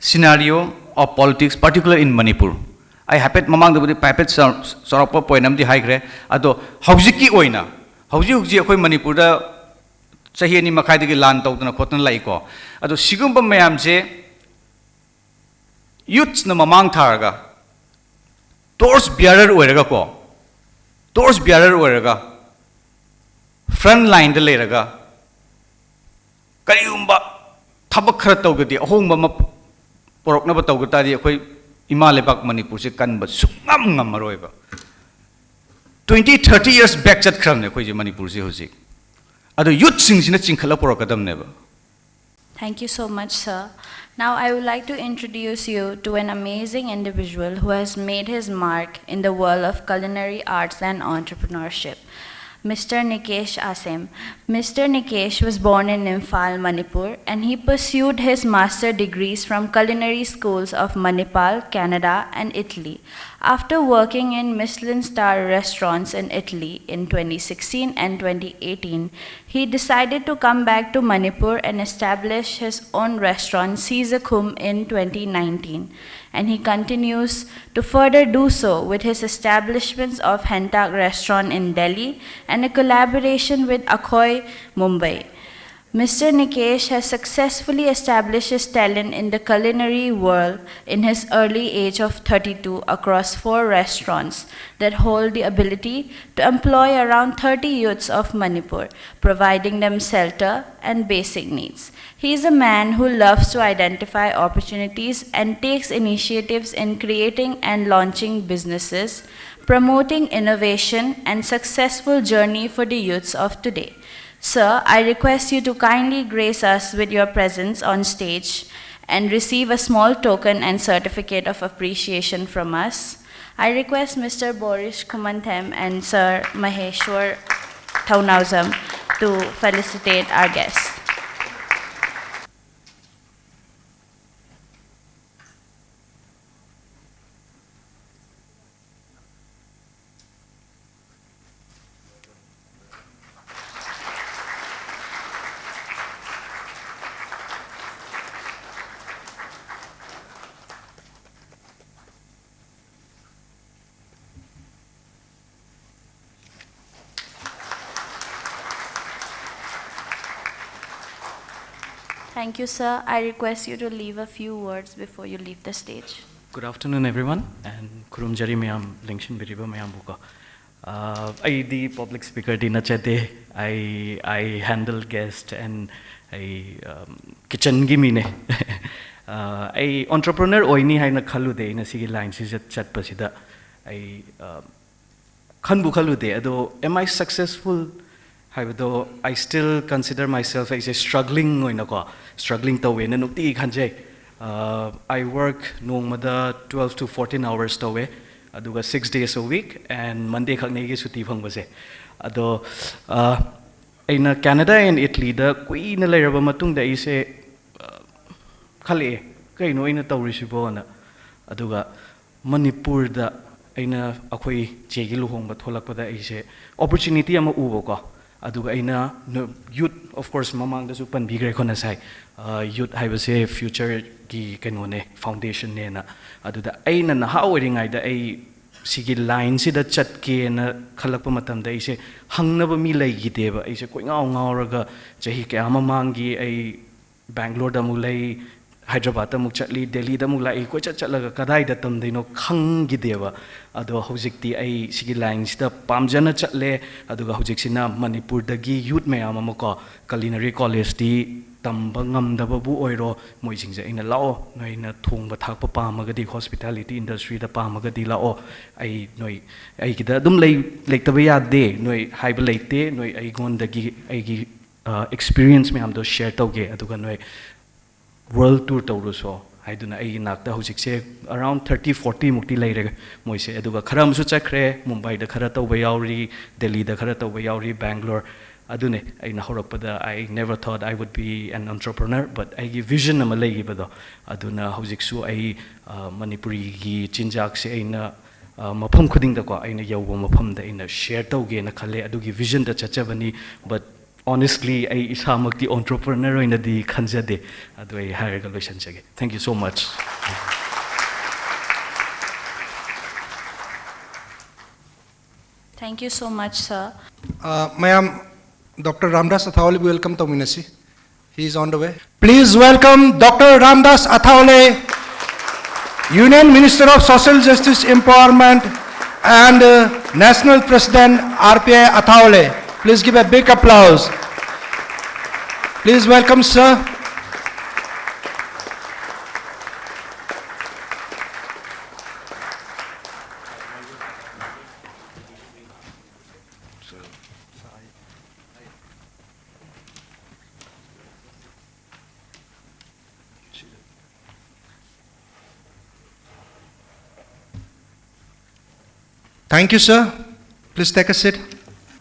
scenario of politics, particular in Manipur. ꯑꯩ ꯍꯥꯏꯐꯦꯠ ꯃꯃꯥꯡꯗꯕꯨꯗꯤ ꯍꯥꯏꯐꯦꯠ ꯆꯥꯎ- ꯆꯥꯎꯔꯥꯛꯄ ꯄꯣꯏꯟ ꯑꯃꯗꯤ ꯍꯥꯏꯈ꯭ꯔꯦ꯫ ꯑꯗꯣ ꯍꯧꯖꯤꯛꯀꯤ ꯑꯣꯏꯅ, ꯍꯧꯖꯤꯛ ꯍꯧꯖꯤꯛ ꯑꯩꯈꯣꯏ ꯃꯅꯤꯄꯨꯔꯗ ꯆꯍꯤ ꯑꯅꯤ ꯃꯈꯥꯏꯗꯒꯤ ꯂꯥꯟ ꯇꯧꯗꯅ ꯈꯣꯠꯇꯅ ꯂꯥꯛꯏꯀꯣ꯫ ꯑꯗꯣ ꯁꯤꯒꯨꯝꯕ ꯃꯌꯥꯝꯁꯦ ꯌꯨꯠꯁꯅ ꯃꯃꯥꯡ ꯊꯥꯔꯒ, ꯇꯣꯔꯆ ꯕꯤꯌꯥꯔꯔ ꯑꯣꯏꯔꯒꯀꯣ, ꯇꯣꯔꯆ ꯕꯤꯌꯥꯔꯔ ꯑꯣꯏꯔꯒ, ꯐ꯭ꯔꯟ ꯂꯥꯏꯟꯗ ꯂꯩꯔꯒ, ꯀꯔꯤꯒꯨꯝꯕ ꯊꯕꯛ ꯈꯔ ꯇꯧꯗ꯭ꯔꯗꯤ, ꯑꯍꯣꯡꯕ ꯑꯃ ꯄꯨꯔꯛꯅꯕ ꯇꯧꯗ ꯇꯥꯔꯗꯤ, ꯑꯩꯈꯣꯏ ꯏꯃꯥ ꯂꯩꯕꯥꯛ ꯃꯅꯤꯄꯨꯔꯁꯦ ꯀꯟꯕ ꯁꯨꯡꯉꯝ ꯉꯝꯃꯔꯣꯏꯕ꯫ Twenty, thirty years back ꯆꯠꯈ꯭ꯔꯕꯅꯦ ꯑꯩꯈꯣꯏꯁꯦ, ꯃꯅꯤꯄꯨꯔꯁꯦ ꯍꯧꯖꯤꯛ꯫ ꯑꯗꯣ ꯌꯨꯠꯁꯤꯡꯁꯤꯅ ꯆꯤꯡꯈꯠꯂ ꯄꯨꯔꯛꯀꯗꯕꯅꯦꯕ꯫ Thank you so much, sir. Now, I would like to introduce you to an amazing individual who has made his mark in the world of culinary arts and entrepreneurship, Mister Nikesh Asem. Mister Nikesh was born in Imphal, Manipur, and he pursued his master degrees from culinary schools of Manipal, Canada, and Italy. After working in Michelin star restaurants in Italy in twenty sixteen and twenty eighteen, he decided to come back to Manipur and establish his own restaurant, Sizakhum, in twenty nineteen, and he continues to further do so with his establishments of Hentak Restaurant in Delhi and a collaboration with Akhoi, Mumbai. Mister Nikesh has successfully established his talent in the culinary world in his early age of thirty-two across four restaurants that hold the ability to employ around thirty youths of Manipur, providing them shelter and basic needs. He is a man who loves to identify opportunities and takes initiatives in creating and launching businesses, promoting innovation and successful journey for the youths of today. Sir, I request you to kindly grace us with your presence on stage and receive a small token and certificate of appreciation from us. I request Mister Boris Khumanthem and Sir Maheshwar Thounaojam to felicitate our guests. Thank you, sir. I request you to leave a few words before you leave the stage. Good afternoon, everyone, and ꯈꯨꯔꯨꯝꯖꯔꯤ ꯃꯌꯥꯝ, ꯂꯦꯡꯁꯤꯟꯕꯤꯔꯤꯕ ꯃꯌꯥꯝꯕꯨꯀꯣ꯫ ꯑꯥ, ꯑꯩꯗꯤ public speakerꯗꯤ ꯅꯠꯆꯗꯦ꯫ I, I handle guest and ꯑꯩ, um, kitchenꯒꯤ ꯃꯤꯅꯦ꯫ ꯑꯥ, ꯑꯩ entrepreneur ꯑꯣꯏꯅꯤ ꯍꯥꯏꯅ ꯈꯜꯂꯨꯗꯦ ꯑꯩꯅ ꯁꯤꯒꯤ lineꯁꯤꯗ ꯆꯠꯄꯁꯤꯗ꯫ ꯑꯩ, ꯑꯥ, ꯈꯟꯕꯨ ꯈꯜꯂꯨꯗꯦ꯫ ꯑꯗꯣ am I successful ꯍꯥꯏꯕꯗꯣ, I still consider myself ꯑꯩꯁꯦ struggling ꯑꯣꯏꯅꯀꯣ, struggling ꯇꯧꯋꯦꯅ ꯅꯨꯡꯇꯤꯒꯤ ꯈꯟꯖꯩ꯫ ꯑꯥ, I work ꯅꯣꯡꯃꯗ twelve to fourteen hours ꯇꯧꯋꯦ, ꯑꯗꯨꯒ six days a week and Monday ꯈꯛꯅꯦ ꯑꯩꯒꯤ ꯁꯨꯇꯤ ꯐꯪꯕꯁꯦ꯫ ꯑꯗꯣ, ꯑꯥ, ꯑꯩꯅ Canada and Italyꯗ ꯀꯨꯏꯅ ꯂꯩꯔꯕ ꯃꯇꯨꯡꯗ ꯑꯩꯁꯦ, ꯑꯥ, ꯈꯜꯂꯛꯑꯦ, "ꯀꯩꯅꯣ ꯑꯩꯅ ꯇꯧꯔꯤꯁꯤꯕꯣꯅ?" ꯑꯗꯨꯒ ꯃꯅꯤꯄꯨꯔꯗ ꯑꯩꯅ ꯑꯩꯈꯣꯏ ꯆꯦꯒꯤ ꯂꯨꯍꯣꯡꯕ ꯊꯣꯛꯂꯛꯄꯗ ꯑꯩꯁꯦ opportunity ꯑꯃ ꯎꯕꯀꯣ꯫ ꯑꯗꯨꯒ ꯑꯩꯅ ꯅ-, youth, of course, ꯃꯃꯥꯡꯗꯁꯨ ꯄꯟꯕꯤꯈ꯭ꯔꯦꯀꯣ ꯉꯁꯥꯏ꯫ ꯑ, youth ꯍꯥꯏꯕꯁꯦ futureꯒꯤ ꯀꯩꯅꯣꯅꯦ, foundationꯅꯦꯅ꯫ ꯑꯗꯨꯗ ꯑꯩꯅ ꯅꯍꯥ ꯑꯣꯏꯔꯤꯉꯩꯗ ꯑꯩ ꯁꯤꯒꯤ lineꯁꯤꯗ ꯆꯠꯀꯦꯅ ꯈꯜꯂꯛꯄ ꯃꯇꯝꯗ ꯑꯩꯁꯦ ꯍꯪꯅꯕ ꯃꯤ ꯂꯩꯈꯤꯗꯦꯕ꯫ ꯑꯩꯁꯦ ꯀꯣꯏꯉꯥꯎ ꯉꯥꯎꯔꯒ ꯆꯍꯤ ꯀꯌꯥ ꯃꯃꯥꯡꯒꯤ ꯑꯩ ꯕꯦꯡꯒ꯭ꯂꯣꯔꯗ ꯑꯃꯨꯛ ꯂꯩ, ꯍꯥꯏꯗ꯭ꯔꯕꯥꯗꯇ ꯑꯃꯨꯛ ꯆꯠꯂꯤ, ꯗꯦꯜꯂꯤꯗ ꯑꯃꯨꯛ ꯂꯥꯛꯏ, ꯀꯣꯏꯆꯠ ꯆꯠꯂꯒ ꯀꯗꯥꯏꯗ ꯇꯝꯗꯣꯏꯅꯣ ꯈꯪꯈꯤꯗꯦꯕ꯫ ꯑꯗꯣ ꯍꯧꯖꯤꯛꯇꯤ ꯑꯩ ꯁꯤꯒꯤ lineꯁꯤꯗ ꯄꯥꯝꯖꯅ ꯆꯠꯂꯦ꯫ ꯑꯗꯨꯒ ꯍꯧꯖꯤꯛꯁꯤꯅ ꯃꯅꯤꯄꯨꯔꯗꯒꯤ youth ꯃꯌꯥꯝ ꯑꯃ ꯀꯣ, culinary collegeꯇꯤ ꯇꯝꯕ ꯉꯝꯗꯕꯕꯨ ꯑꯣꯏꯔꯣ, ꯃꯣꯏꯁꯤꯡꯁꯦ ꯑꯩꯅ, "ꯂꯥꯛꯑꯣ, ꯅꯣꯏꯅ ꯊꯣꯡꯕ ꯊꯥꯛꯄ ꯄꯥꯝꯃꯒꯗꯤ, hospitality industryꯗ ꯄꯥꯝꯃꯒꯗꯤ ꯂꯥꯛꯑꯣ, ꯑꯩ ꯅꯣꯏ, ꯑꯩꯒꯤꯗ ꯑꯗꯨꯝ ꯂꯩ, ꯂꯩꯇꯕ ꯌꯥꯗꯦ, ꯅꯣꯏ ꯍꯥꯏꯕ ꯂꯩꯇꯦ, ꯅꯣꯏ ꯑꯩꯉꯣꯟꯗꯒꯤ ꯑꯩꯒꯤ, ꯑ, experience ꯃꯌꯥꯝꯗꯣ share ꯇꯧꯒꯦ, ꯑꯗꯨꯒ ꯅꯣꯏ world tour ꯇꯧꯔꯨꯁꯣ" ꯍꯥꯏꯗꯨꯅ ꯑꯩꯒꯤ ꯅꯥꯛꯇ ꯍꯧꯖꯤꯛꯁꯦ around thirty, forty ꯃꯨꯛꯇꯤ ꯂꯩꯔꯦ ꯃꯣꯏꯁꯦ꯫ ꯑꯗꯨꯒ ꯈꯔ ꯑꯃꯁꯨ ꯆꯠꯈ꯭ꯔꯦ, ꯃꯨꯝꯕꯥꯏꯗ ꯈꯔ ꯇꯧꯕ ꯌꯥꯎꯔꯤ, ꯗꯦꯜꯂꯤꯗ ꯈꯔ ꯇꯧꯕ ꯌꯥꯎꯔꯤ, ꯕꯦꯡꯒ꯭ꯂꯣꯔ꯫ ꯑꯗꯨꯅꯦ ꯑꯩꯅ ꯍꯧꯔꯛꯄꯗ, "I never thought I would be an entrepreneur, but ꯑꯩꯒꯤ vision ꯑꯃ ꯂꯩꯈꯤꯕꯗꯣ, ꯑꯗꯨꯅ ꯍꯧꯖꯤꯛꯁꯨ ꯑꯩ, ꯑ, ꯃꯅꯤꯄꯨꯔꯤꯒꯤ ꯆꯤꯟꯖꯥꯛꯁꯦ ꯑꯩꯅ, ꯑ, ꯃꯐꯝ ꯈꯨꯗꯤꯡꯗꯀꯣ, ꯑꯩꯅ ꯌꯧꯕ ꯃꯐꯝꯗ ꯑꯩꯅ share ꯇꯧꯒꯦꯅ ꯈꯜꯂꯦ, ꯑꯗꯨꯒꯤ visionꯗ ꯆꯠꯆꯕꯅꯤ꯫ But honestly, ꯑꯩ ꯏꯁꯥꯃꯛꯇꯤ entrepreneur ꯑꯣꯏꯅꯗꯤ ꯈꯟꯖꯗꯦ꯫ ꯑꯗꯨ ꯑꯩ ꯍꯥꯏꯔꯒ ꯂꯣꯏꯁꯤꯟꯖꯒꯦ꯫ Thank you so much. Thank you so much, sir. Uh, ꯃꯌꯥꯝ, ꯗꯣꯛꯇꯔ ꯔꯥꯝꯗꯥꯁ ꯑꯊꯥꯋꯥꯂꯤꯕꯨ welcome ꯇꯧꯃꯤꯟꯅꯁꯤ꯫ He is on the way. Please welcome Doctor Ramdas Athavale, Union Minister of Social Justice Empowerment and uh, National President R P I Athavale. Please give a big applause. Please welcome, sir. Thank you, sir. Please take a seat.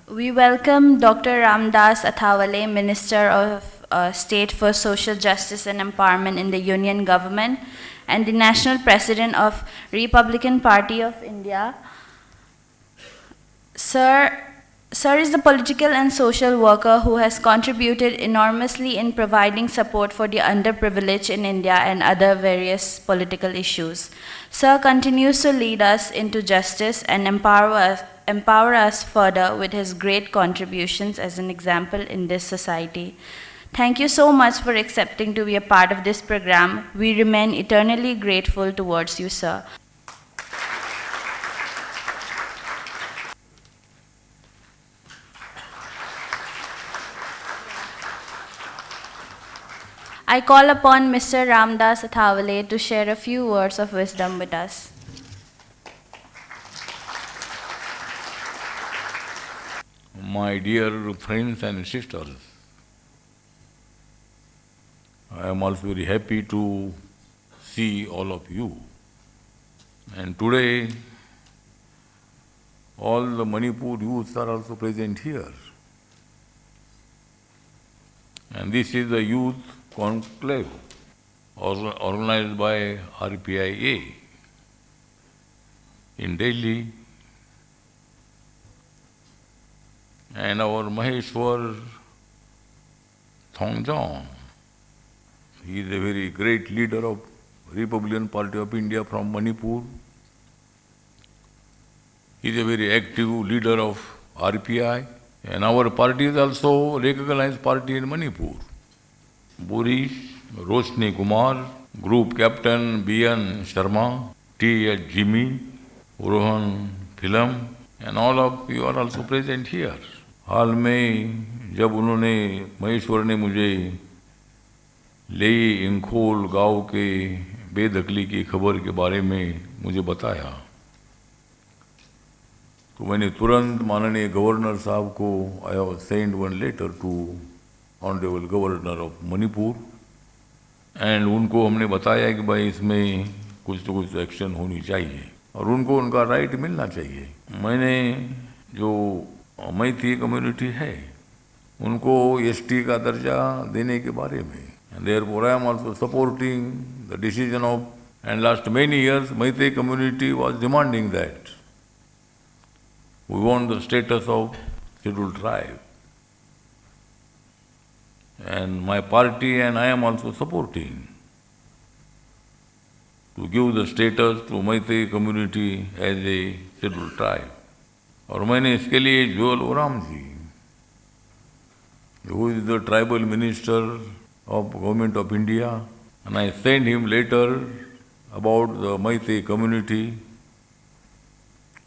We welcome Doctor Ramdas Athavale, Minister of uh, State for Social Justice and Empowerment in the Union Government, and the National President of Republican Party of India. Sir, Sir is the political and social worker who has contributed enormously in providing support for the underprivileged in India and other various political issues. Sir continues to lead us into justice and empower us, empower us further with his great contributions as an example in this society. Thank you so much for accepting to be a part of this program. We remain eternally grateful towards you, sir. I call upon Mister Ramdas Athavale to share a few words of wisdom with us. My dear friends and sisters, I am also very happy to see all of you. And today, all the Manipur youths are also present here. And this is the youth conclave or- organized by R P I A in Delhi. And our Maheshwar Thongjong, he is a very great leader of Republican Party of India from Manipur. He is a very active leader of R P I. And our party is also recognized party in Manipur. Burish, Roshni Kumar, Group Captain B N Sharma, T H Jimmy, Rohan Philam, and all of you are also present here. हाल में जब उन्होंने, महेश्वर ने मुझे लेई इंखोल गांव के बेदखली की खबर के बारे में मुझे बताया, तो मैंने तुरंत माननीय गवर्नर साहब को, I have sent one letter to Honorable Governor of Manipur, and उनको हमने बताया कि भाई, इसमें कुछ तो कुछ एक्शन होनी चाहिए और उनको उनका राइट मिलना चाहिए। मैंने जो मैती कम्युनिटी है, उनको एसटी का दर्जा देने के बारे में, and therefore I am also supporting the decision of, and last many years Meitei community was demanding that we want the status of scheduled tribe, and my party and I am also supporting to give the status to Meitei community as a scheduled tribe. और मैंने इसके लिए जुएल ओराम जी, who is the tribal minister of Government of India, and I sent him letter about the Meitei community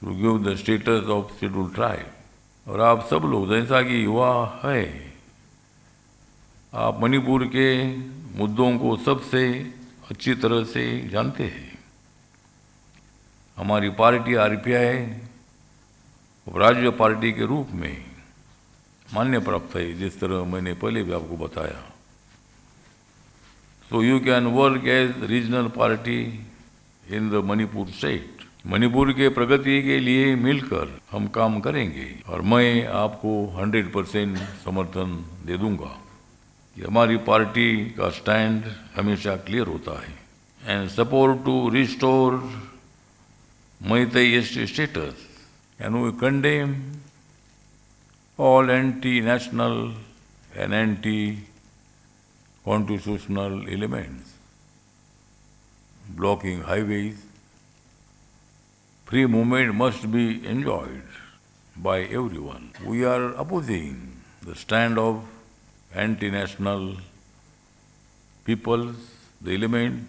to give the status of scheduled tribe. और आप सब लोग, जैसा कि युवा है, आप मणिपुर के मुद्दों को सबसे अच्छी तरह से जानते हैं। हमारी पार्टी आरपीआई राज्य पार्टी के रूप में मान्य प्राप्त है, जिस तरह मैंने पहले भी आपको बताया। So you can work as regional party in the Manipur state. Manipur के प्रगति के लिए मिलकर हम काम करेंगे और मैं आपको हंड्रेड परसेंट समर्थन दे दूंगा कि हमारी पार्टी का स्टैंड हमेशा क्लियर होता है। And support to restore Meitei S T status, and we condemn all anti-national and anti-constitutional elements blocking highways. Free movement must be enjoyed by everyone. We are opposing the stand of anti-national peoples, the elements,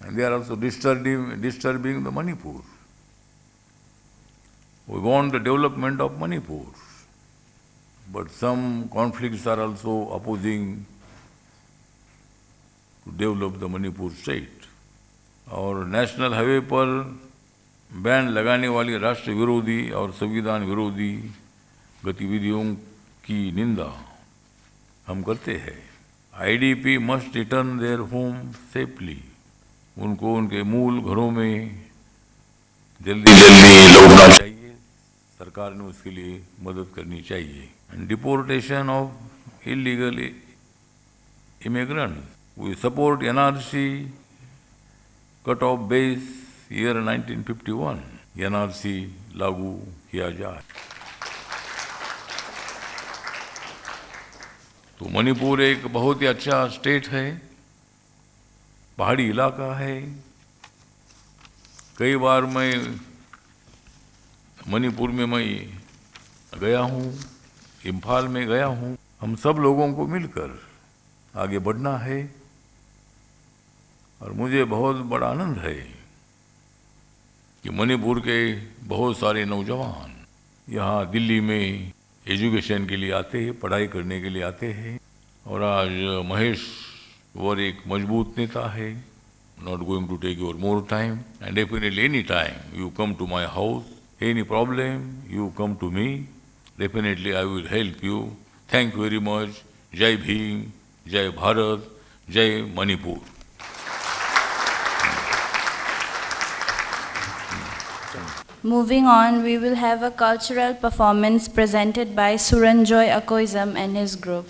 and they are also disturbing, disturbing the Manipur. We want the development of Manipur, but some conflicts are also opposing to develop the Manipur state. और national highway पर ban लगाने वाली राष्ट्र विरोधी और संविधान विरोधी गतिविधियों की निंदा हम करते हैं। I D P must return their home safely. उनको उनके मूल घरों में जल्दी जल्दी लौटना चाहिए। सरकार ने उसके लिए मदद करनी चाहिए। And deportation of illegal immigrants. We support N R C cut off base year nineteen fifty one. N R C लागू किया जाए। तो मणिपुर एक बहुत ही अच्छा स्टेट है, पहाड़ी इलाका है। कई बार मैं मणिपुर में मैं गया हूँ, इम्फाल में गया हूँ। हम सब लोगों को मिलकर आगे बढ़ना है और मुझे बहुत बड़ा आनंद है कि मणिपुर के बहुत सारे नौजवान यहाँ दिल्ली में एजुकेशन के लिए आते हैं, पढ़ाई करने के लिए आते हैं। और आज महेश वर एक मजबूत नेता है। Not going to take your more time, and definitely any time you come to my house, any problem, you come to me, definitely I will help you. Thank you very much. जय भीम, जय भारत, जय Manipur. Moving on, we will have a cultural performance presented by Suranjoy Akoizam and his group.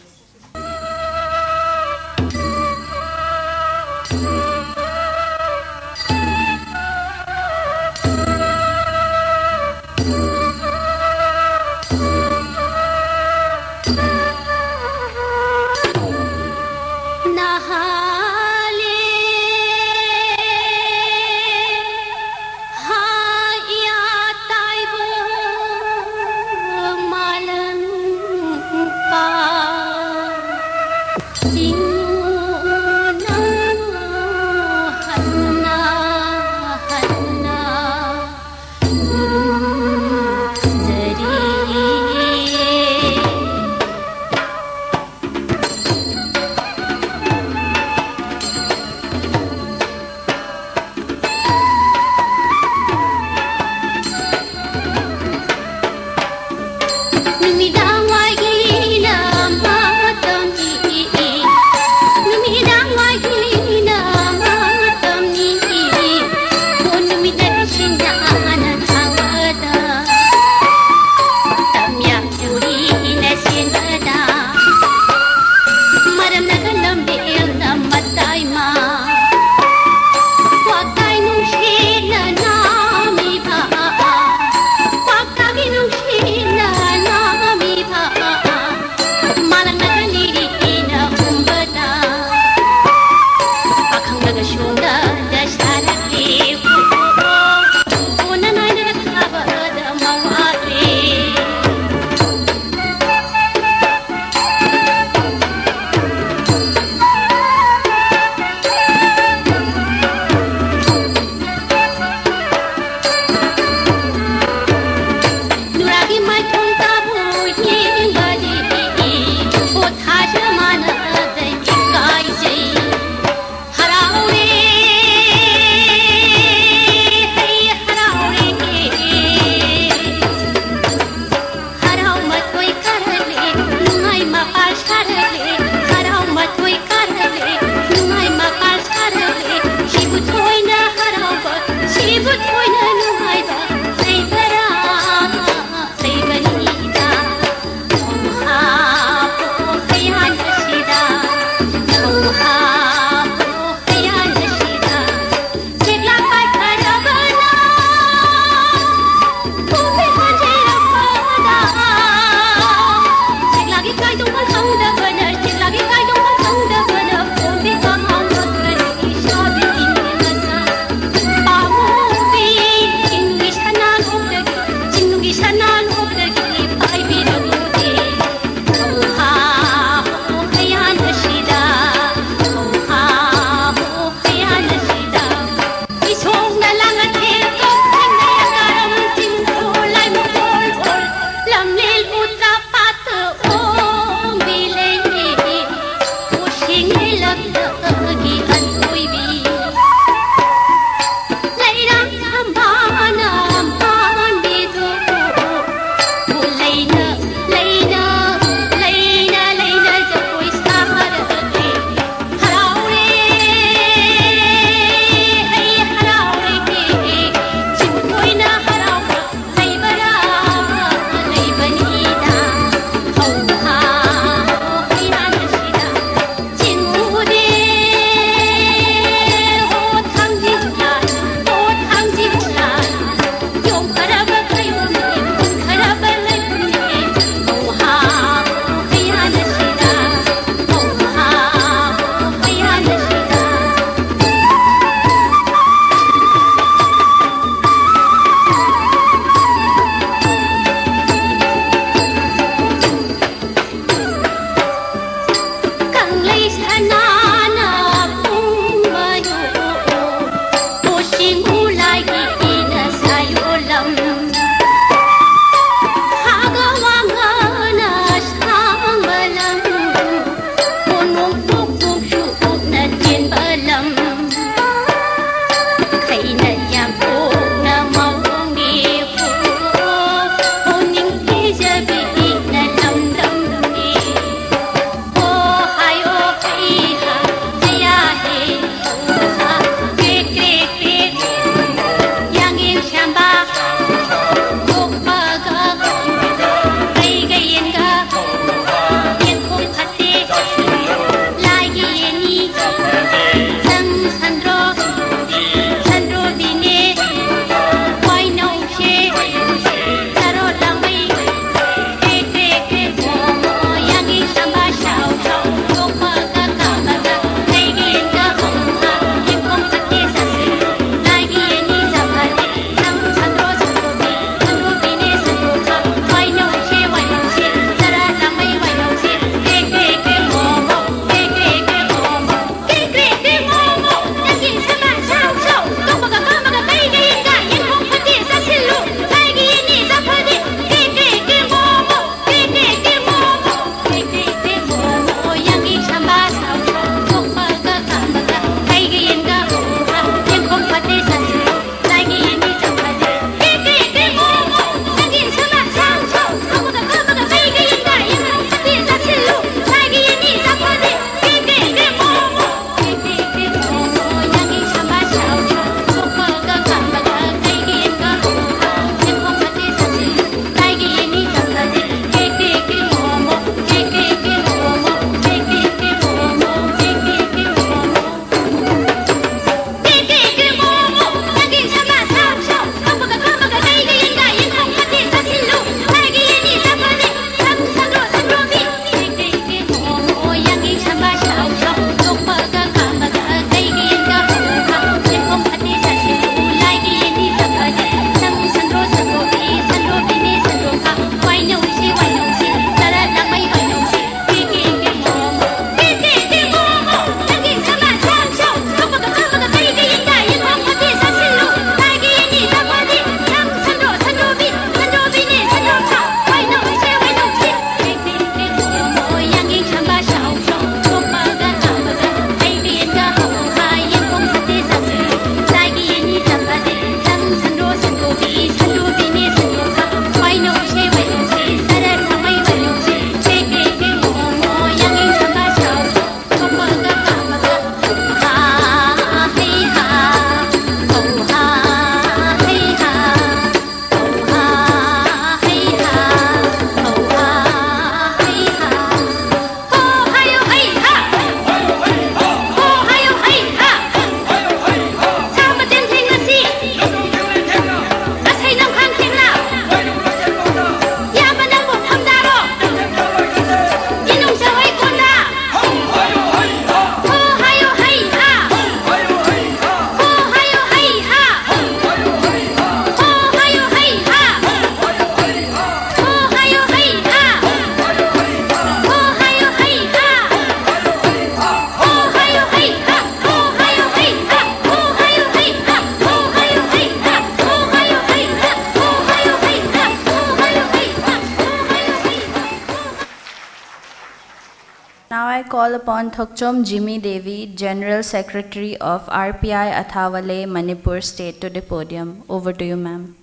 I call upon Thokchom Jimmy Devi, General Secretary of R P I Athawale, Manipur State, to the podium. Over to you, ma'am.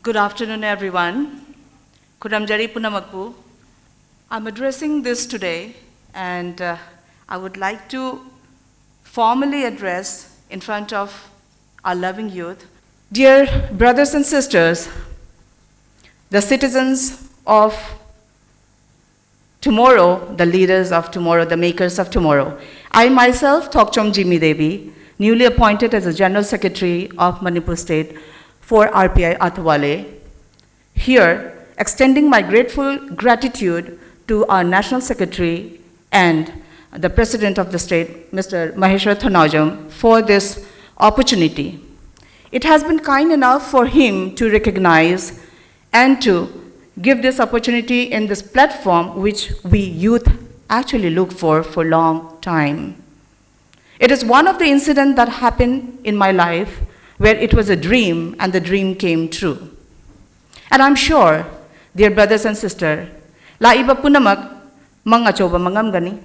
Good afternoon, everyone. Khurramjari punamakpu. I'm addressing this today, and uh, I would like to formally address in front of our loving youth. Dear brothers and sisters, the citizens of tomorrow, the leaders of tomorrow, the makers of tomorrow. I myself, Thokchom Jimmy Devi, newly appointed as the General Secretary of Manipur State for R P I Athawale, here extending my grateful gratitude to our National Secretary and the President of the State, Mister Maheshwar Thanaujam, for this opportunity. It has been kind enough for him to recognize and to give this opportunity in this platform which we youth actually look for for long time. It is one of the incidents that happened in my life where it was a dream and the dream came true. And I'm sure, dear brothers and sisters, ꯂꯥꯛꯏꯕ ꯄꯨꯝꯅꯃꯛ ꯃꯪ ꯑꯆꯧꯕ ꯃꯪꯉꯝꯒꯅꯤ,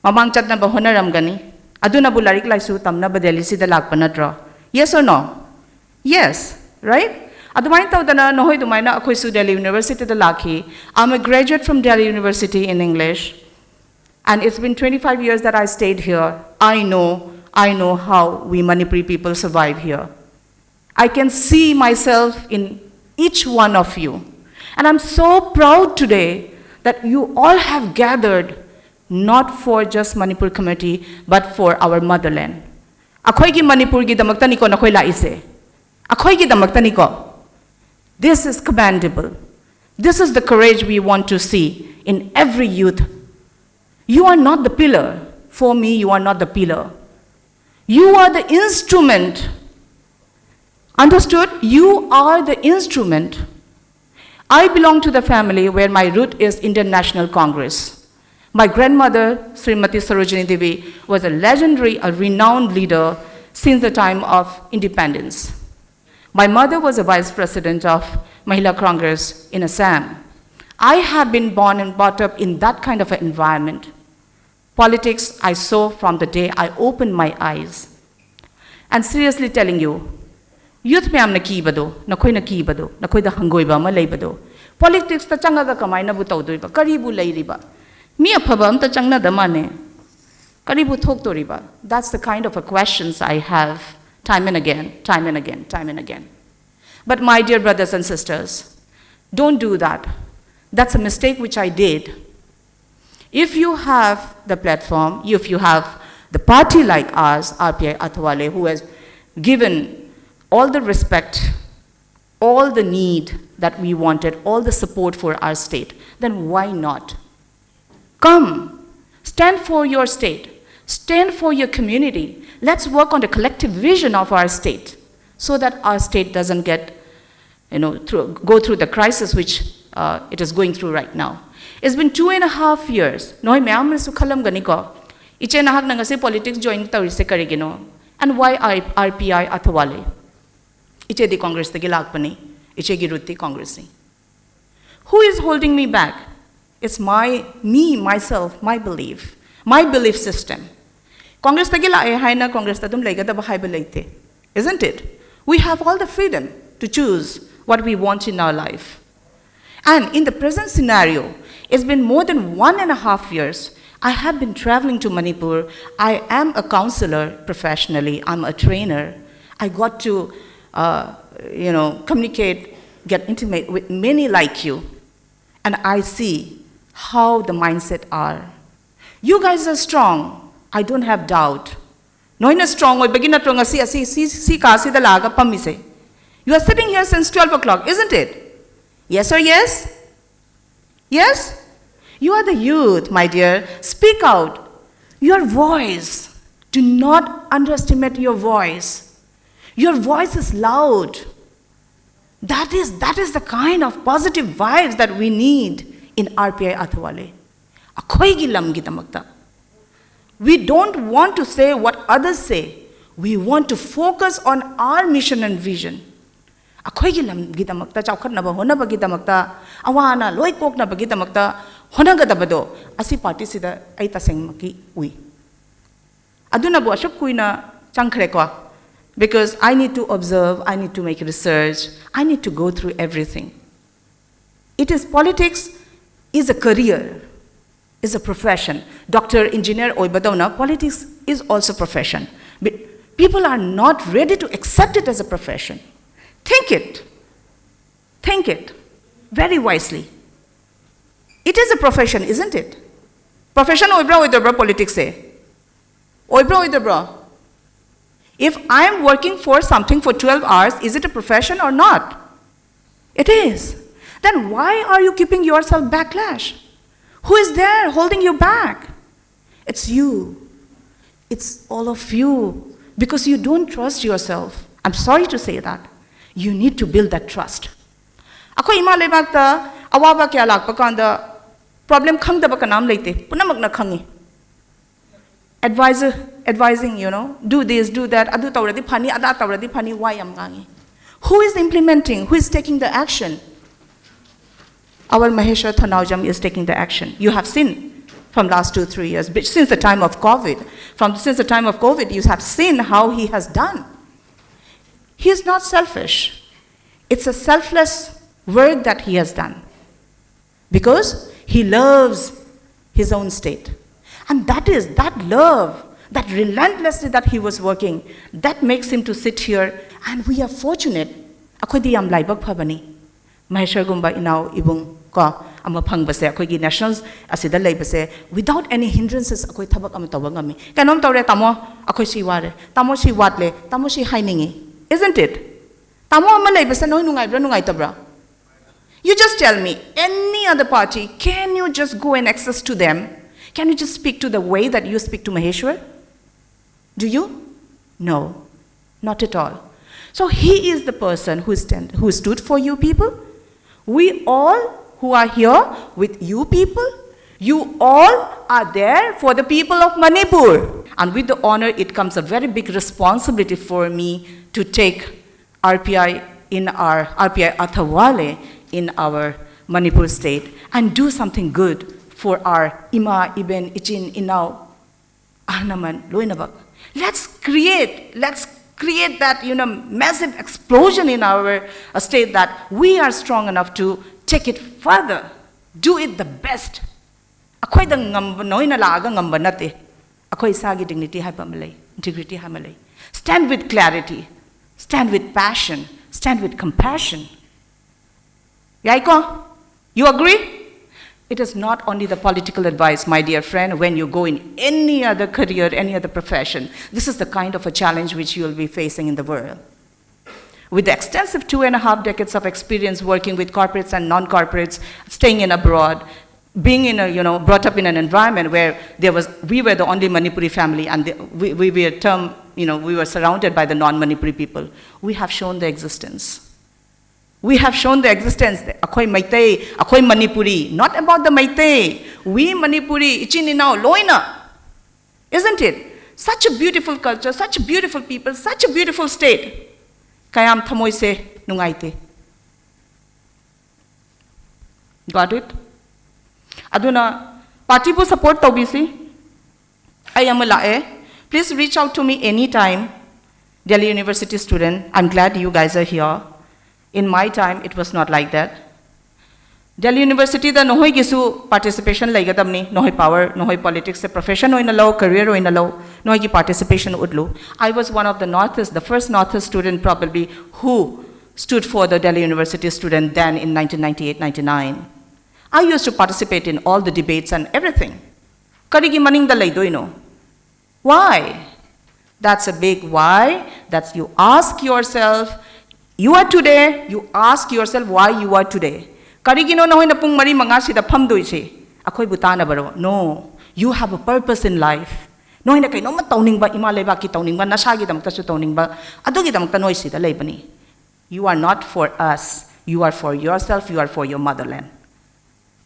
ꯃꯃꯥꯡ ꯆꯠꯅꯕ ꯍꯣꯠꯅꯔꯝꯒꯅꯤ, ꯑꯗꯨꯅꯕꯨ ꯂꯥꯏꯔꯤꯛ ꯂꯥꯏꯁꯨ ꯇꯝꯅꯕ ꯗꯦꯜꯂꯤꯁꯤꯗ ꯂꯥꯛꯄ ꯅꯠꯇ꯭ꯔꯣ? Yes or no? Yes, right? ꯑꯗꯨꯃꯥꯏꯅ ꯇꯧꯗꯅ ꯅꯈꯣꯏ ꯑꯗꯨꯃꯥꯏꯅ ꯑꯩꯈꯣꯏꯁꯨ ꯗꯦꯜꯂꯤ ꯌꯨꯅꯤꯚꯔꯁꯤꯇꯤꯗ ꯂꯥꯛꯈꯤ. I'm a graduate from Delhi University in English. And it's been twenty-five years that I stayed here. I know, I know how we Manipuri people survive here. I can see myself in each one of you. And I'm so proud today that you all have gathered not for just Manipur community, but for our motherland. ꯑꯩꯈꯣꯏꯒꯤ ꯃꯅꯤꯄꯨꯔꯒꯤꯗꯃꯛꯇꯅꯤꯀꯣ ꯅꯈꯣꯏ ꯂꯥꯛꯏꯁꯦ. ꯑꯩꯈꯣꯏꯒꯤꯗꯃꯛꯇꯅꯤꯀꯣ. This is commendable. This is the courage we want to see in every youth. You are not the pillar. For me, you are not the pillar. You are the instrument. Understood? You are the instrument. I belong to the family where my root is Indian National Congress. My grandmother, Srimati Sarojini Devi, was a legendary, a renowned leader since the time of independence. My mother was a vice president of Mahila Congress in Assam. I have been born and brought up in that kind of an environment. Politics I saw from the day I opened my eyes. And seriously telling you, youth ꯃꯌꯥꯝꯅ ꯀꯤꯕꯗꯣ, ꯅꯈꯣꯏꯅ ꯀꯤꯕꯗꯣ, ꯅꯈꯣꯏꯗ ꯍꯪꯒꯣꯏꯕ ꯑꯃ ꯂꯩꯕꯗꯣ, politics ꯇ ꯆꯪꯉꯒ ꯀꯃꯥꯏꯅꯕꯨ ꯇꯧꯗꯣꯏꯕ? ꯀꯔꯤꯕꯨ ꯂꯩꯔꯤꯕ? ꯃꯤ ꯑꯐꯕ ꯑꯝꯇ ꯆꯪꯅꯗ ꯃꯥꯅꯦ꯫ ꯀꯔꯤꯕꯨ ꯊꯣꯛꯇꯣꯔꯤꯕ? That's the kind of a questions I have time and again, time and again, time and again. But my dear brothers and sisters, don't do that. That's a mistake which I did. If you have the platform, if you have the party like ours, R P I Athawale, who has given all the respect, all the need that we wanted, all the support for our state, then why not? Come, stand for your state, stand for your community. Let's work on the collective vision of our state so that our state doesn't get, you know, through, go through the crisis which uh, it is going through right now. It's been two and a half years. ꯅꯣꯏ ꯃꯌꯥꯝ ꯑꯃꯁꯨ ꯈꯜꯂꯝꯒꯅꯤꯀꯣ, ꯏꯆꯦ ꯅꯍꯥꯛꯅ ꯉꯁꯤ politics join ꯇꯧꯔꯤꯁꯦ ꯀꯔꯤꯒꯤꯅꯣ? And why I, R P I Athawale? ꯏꯆꯦꯗꯤ Congress ꯇꯒꯤ ꯂꯥꯛꯄꯅꯤ, ꯏꯆꯦꯒꯤ root ꯇꯤ Congress ꯅꯤ꯫ Who is holding me back? It's my, me, myself, my belief, my belief system. Congress ꯇꯒꯤ ꯂꯥꯛꯑꯦ ꯍꯥꯏꯅ Congress ꯇ ꯑꯗꯨꯝ ꯂꯩꯒꯗꯕ ꯍꯥꯏꯕ ꯂꯩꯇꯦ, isn't it? We have all the freedom to choose what we want in our life. And in the present scenario, it's been more than one and a half years. I have been traveling to Manipur. I am a counselor professionally. I'm a trainer. I got to, uh, you know, communicate, get intimate with many like you. And I see how the mindset are. You guys are strong. I don't have doubt. ꯅꯣꯏꯅ strong ꯑꯣꯏꯕꯒꯤ ꯅꯠꯇ꯭ꯔꯣ ꯉꯁꯤ ꯑꯁꯤ ꯁꯤ ꯁꯤ ꯀꯥꯁꯤꯗ ꯂꯥꯛꯑꯒ ꯐꯝꯃꯤꯁꯦ? You are sitting here since twelve o'clock, isn't it? Yes or yes? Yes? You are the youth, my dear. Speak out. Your voice. Do not underestimate your voice. Your voice is loud. That is, that is the kind of positive vibes that we need in R P I Athawale. ꯑꯩꯈꯣꯏꯒꯤ ꯂꯝꯒꯤꯗꯃꯛꯇ. We don't want to say what others say. We want to focus on our mission and vision. ꯑꯩꯈꯣꯏꯒꯤ ꯂꯝꯒꯤꯗꯃꯛꯇ, ꯆꯥꯎꯈꯠꯅꯕ ꯍꯣꯠꯅꯕꯒꯤꯗꯃꯛꯇ, ꯑꯋꯥ ꯑꯅꯥ ꯂꯣꯏ ꯀꯣꯛꯅꯕꯒꯤꯗꯃꯛꯇ ꯍꯣꯠꯅꯒꯗꯕꯗꯣ ꯑꯁꯤ ꯄꯥꯔꯇꯤꯁꯤꯗ ꯑꯩ ꯇꯁꯦꯡꯃꯛꯀꯤ ꯎꯏ꯫ ꯑꯗꯨꯅꯕꯨ ꯑꯁꯨꯛ ꯀꯨꯏꯅ ꯆꯪꯈ꯭ꯔꯦꯀꯣ, because I need to observe, I need to make research, I need to go through everything. It is, politics is a career, is a profession. Doctor, engineer ꯑꯣꯏꯕꯗꯧꯅ politics is also profession. But people are not ready to accept it as a profession. Think it. Think it very wisely. It is a profession, isn't it? Profession ꯑꯣꯏꯕ꯭ꯔꯥ ꯑꯣꯏꯗꯕ꯭ꯔꯥ politics ꯁꯦ? ꯑꯣꯏꯕ꯭ꯔꯥ ꯑꯣꯏꯗꯕ꯭ꯔꯥ? If I am working for something for twelve hours, is it a profession or not? It is. Then why are you keeping yourself backlash? Who is there holding you back? It's you. It's all of you. Because you don't trust yourself. I'm sorry to say that. You need to build that trust. ꯑꯩꯈꯣꯏ ꯏꯃꯥ ꯂꯩꯕꯥꯛꯇ ꯑꯋꯥꯕ ꯀꯌꯥ ꯂꯥꯛꯄ ꯀꯥꯟꯗ problem ꯈꯪꯗꯕ ꯀꯅꯥꯝ ꯂꯩꯇꯦ, ꯄꯨꯝꯅꯃꯛꯅ ꯈꯪꯉꯤ꯫ Advisor, advising, you know, do this, do that, ꯑꯗꯨ ꯇꯧꯔꯗꯤ ꯐꯅꯤ, ꯑꯗꯥ ꯇꯧꯔꯗꯤ ꯐꯅꯤ, ꯋꯥ ꯌꯥꯝ ꯉꯥꯡꯉꯤ꯫ Who is implementing? Who is taking the action? Our Maheshwar Thanaujam is taking the action. You have seen from last two, three years, but since the time of COVID, from, since the time of COVID, you have seen how he has done. He is not selfish. It's a selfless work that he has done. Because he loves his own state. And that is, that love, that relentlessly that he was working, that makes him to sit here. And we are fortunate. ꯑꯩꯈꯣꯏꯗꯤ ꯌꯥꯝ ꯂꯥꯏꯕꯛ ꯐꯕꯅꯤ꯫ ꯃꯍꯦꯁ꯭ꯋꯔꯒꯨꯝꯕ ꯏꯅꯥꯎ ꯏꯕꯨꯡ ꯀꯣ ꯑꯃ ꯐꯪꯕꯁꯦ, ꯑꯩꯈꯣꯏꯒꯤ nationals ꯑꯁꯤꯗ ꯂꯩꯕꯁꯦ, without any hindrances ꯑꯩꯈꯣꯏ ꯊꯕꯛ ꯑꯃ ꯇꯧꯕ ꯉꯝꯃꯤ꯫ ꯀꯩꯅꯣꯝ ꯇꯧꯔꯦ, ꯇꯥꯃꯣ, ꯑꯩꯈꯣꯏ ꯁꯤ ꯋꯥꯔꯦ, ꯇꯥꯃꯣ, ꯁꯤ ꯋꯥꯠꯂꯦ, ꯇꯥꯃꯣ, ꯁꯤ ꯍꯥꯏꯅꯤꯡꯉꯤ, isn't it? ꯇꯥꯃꯣ ꯑꯃ ꯂꯩꯕꯁꯦ ꯅꯣꯏ ꯅꯨꯡꯉꯥꯏꯕ꯭ꯔꯥ, ꯅꯨꯡꯉꯥꯏꯇꯕ꯭ꯔꯥ? You just tell me, any other party, can you just go and access to them? Can you just speak to the way that you speak to Maheshwar? Do you? No, not at all. So he is the person who stand, who stood for you people. We all who are here with you people, you all are there for the people of Manipur. And with the honor, it comes a very big responsibility for me to take R P I in our R P I Athavale in our Manipur state and do something good for our ima, iben, ichin, inao, ahnaman, loinabak. Let's create, let's create that, you know, massive explosion in our uh, state that we are strong enough to take it further, do it the best. ꯑꯩꯈꯣꯏꯗ ꯉꯝꯕ ꯅꯣꯏꯅ ꯂꯥꯛꯑꯒ ꯉꯝꯕ ꯅꯠꯇꯦ꯫ ꯑꯩꯈꯣꯏ ꯏꯁꯥꯒꯤ dignity ꯍꯥꯏꯕ ꯑꯃ ꯂꯩ, integrity ꯍꯥꯏꯕ ꯑꯃ ꯂꯩ꯫ Stand with clarity, stand with passion, stand with compassion. ꯌꯥꯏꯀꯣ? You agree? It is not only the political advice, my dear friend, when you go in any other career, any other profession. This is the kind of a challenge which you will be facing in the world. With the extensive two and a half decades of experience working with corporates and non-corporates, staying in abroad, being in a, you know, brought up in an environment where there was, we were the only Manipuri family and the, we, we were term, you know, we were surrounded by the non-Manipuri people. We have shown the existence. We have shown the existence. ꯑꯩꯈꯣꯏ ꯃꯩꯇꯩ, ꯑꯩꯈꯣꯏ Manipuri, not about the Meitei. We Manipuri, ꯏꯆꯤꯟ ꯏꯅꯥꯎ ꯂꯣꯏꯅ. Isn't it? Such a beautiful culture, such a beautiful people, such a beautiful state. ꯀꯌꯥꯝ ꯊꯃꯣꯏꯁꯦ ꯅꯨꯡꯉꯥꯏꯇꯦ꯫ Got it? ꯑꯗꯨꯅ party ꯕꯨ support ꯇꯧꯕꯤꯁꯤ꯫ ꯑꯩ ꯑꯃ ꯂꯥꯛꯑꯦ꯫ Please reach out to me anytime, Delhi University student. I'm glad you guys are here. In my time, it was not like that. Delhi University the ꯅꯈꯣꯏꯒꯤꯁꯨ participation ꯂꯩꯒꯗꯕꯅꯤ꯫ ꯅꯈꯣꯏ power, ꯅꯈꯣꯏ politics ꯁꯦ profession ꯑꯣꯏꯅ ꯂꯧ, career ꯑꯣꯏꯅ ꯂꯧ, ꯅꯈꯣꯏꯒꯤ participation ꯎꯠꯂꯨ꯫ I was one of the Northeast, the first Northeast student probably who stood for the Delhi University student then in nineteen ninety-eight ninety-nine. I used to participate in all the debates and everything. ꯀꯔꯤꯒꯤ ꯃꯅꯤꯡꯗ ꯂꯩꯗꯣꯏꯅꯣ? Why? That's a big why. That's, you ask yourself, you are today, you ask yourself why you are today. ꯀꯔꯤꯒꯤꯅꯣ ꯅꯈꯣꯏꯅ ꯄꯨꯡ ꯃꯔꯤ ꯃꯉꯥ ꯁꯤꯗ ꯐꯝꯗꯣꯏꯁꯦ? ꯑꯩꯈꯣꯏꯕꯨ ꯇꯥꯅꯕꯔꯣ? No. You have a purpose in life. ꯅꯈꯣꯏꯅ ꯀꯩꯅꯣꯝꯃ ꯇꯧꯅꯤꯡꯕ, ꯏꯃꯥ ꯂꯩꯕꯥꯛꯀꯤ ꯇꯧꯅꯤꯡꯕ, ꯅꯁꯥꯒꯤꯗꯃꯛꯇꯁꯨ ꯇꯧꯅꯤꯡꯕ, ꯑꯗꯨꯒꯤꯗꯃꯛꯇ ꯅꯈꯣꯏ ꯁꯤꯗ ꯂꯩꯕꯅꯤ꯫ You are not for us. You are for yourself. You are for your motherland.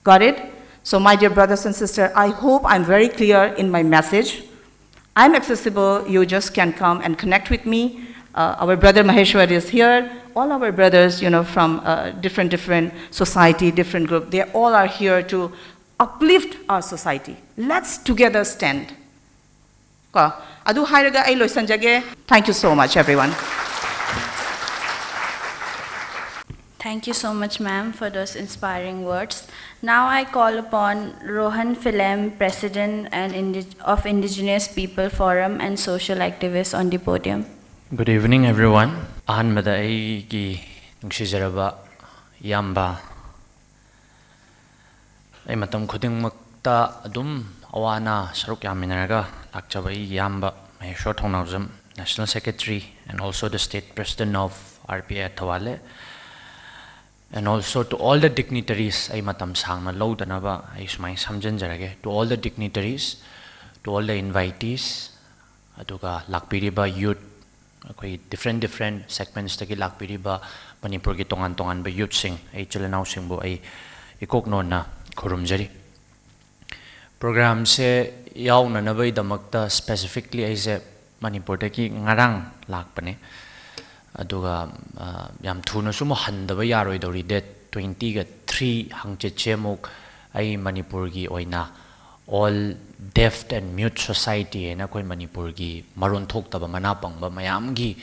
Got it? So, my dear brothers and sisters, I hope I'm very clear in my message. I'm accessible. You just can come and connect with me. Uh, our brother Maheshwar is here. All our brothers, you know, from uh, different, different society, different group, they all are here to uplift our society. Let's together stand. ꯀꯣ, ꯑꯗꯨ ꯍꯥꯏꯔꯒ ꯑꯩ ꯂꯣꯏꯁꯤꯟꯖꯒꯦ꯫ Thank you so much, everyone. Thank you so much, ma'am, for those inspiring words. Now I call upon Rohan Philem, President and Indi- of Indigenous People Forum and social activist, on the podium. Good evening, everyone. ꯑꯍꯥꯟꯕꯗ ꯑꯩꯒꯤ ꯅꯨꯡꯁꯤꯖꯔꯕ ꯏꯌꯥꯝꯕ, ꯑꯩ ꯃꯇꯝ ꯈꯨꯗꯤꯡꯃꯛꯇ ꯑꯗꯨꯝ ꯑꯋꯥ ꯑꯅꯥ ꯁꯔꯨꯛ ꯌꯥꯃꯤꯟꯅꯔꯒ ꯂꯥꯛꯆꯕ ꯑꯩꯒꯤ ꯏꯌꯥꯝꯕ ꯃꯍꯦꯁ꯭ꯋꯔ ꯊꯧꯅꯥꯎꯖꯝ, National Secretary and also the State President of R P I Thawale, and also to all the dignitaries, ꯑꯩ ꯃꯇꯝ ꯁꯥꯡꯅ ꯂꯧꯗꯅꯕ ꯑꯩ ꯁꯨꯃꯥꯏꯅ ꯁꯝꯖꯤꯟꯖꯔꯒꯦ, to all the dignitaries, to all the invitees, ꯑꯗꯨꯒ ꯂꯥꯛꯄꯤꯔꯤꯕ youth, ꯑꯩꯈꯣꯏ different different segments ꯇꯒꯤ ꯂꯥꯛꯄꯤꯔꯤꯕ ꯃꯅꯤꯄꯨꯔꯒꯤ ꯇꯣꯉꯥꯟ ꯇꯣꯉꯥꯟꯕ youth ꯁꯤꯡ, ꯑꯩ ꯏꯆꯤꯜ ꯏꯅꯥꯎꯁꯤꯡꯕꯨ ꯑꯩ ꯏꯀꯣꯛ ꯅꯣꯟꯅ ꯈꯨꯔꯨꯝꯖꯔꯤ꯫ Program ꯁꯦ ꯌꯥꯎꯅꯅꯕꯒꯤꯗꯃꯛꯇ specifically ꯑꯩꯁꯦ ꯃꯅꯤꯄꯨꯔꯗꯒꯤ ꯉꯔꯥꯡ ꯂꯥꯛꯄꯅꯦ꯫ ꯑꯗꯨꯒ ꯑ, ꯌꯥꯝ ꯊꯨꯅꯁꯨ ꯑꯃꯨꯛ ꯍꯟꯗꯕ ꯌꯥꯔꯣꯏꯗꯧꯔꯤ, date twenty ꯒ three ꯍꯪꯆꯤꯠꯁꯦ ꯑꯃꯨꯛ ꯑꯩ ꯃꯅꯤꯄꯨꯔꯒꯤ ꯑꯣꯏꯅ All Deaf and Mute Society ꯍꯥꯏꯅ ꯑꯩꯈꯣꯏ ꯃꯅꯤꯄꯨꯔꯒꯤ ꯃꯔꯣꯟ ꯊꯣꯛꯇꯕ ꯃꯅꯥ ꯄꯪꯕ ꯃꯌꯥꯝꯒꯤ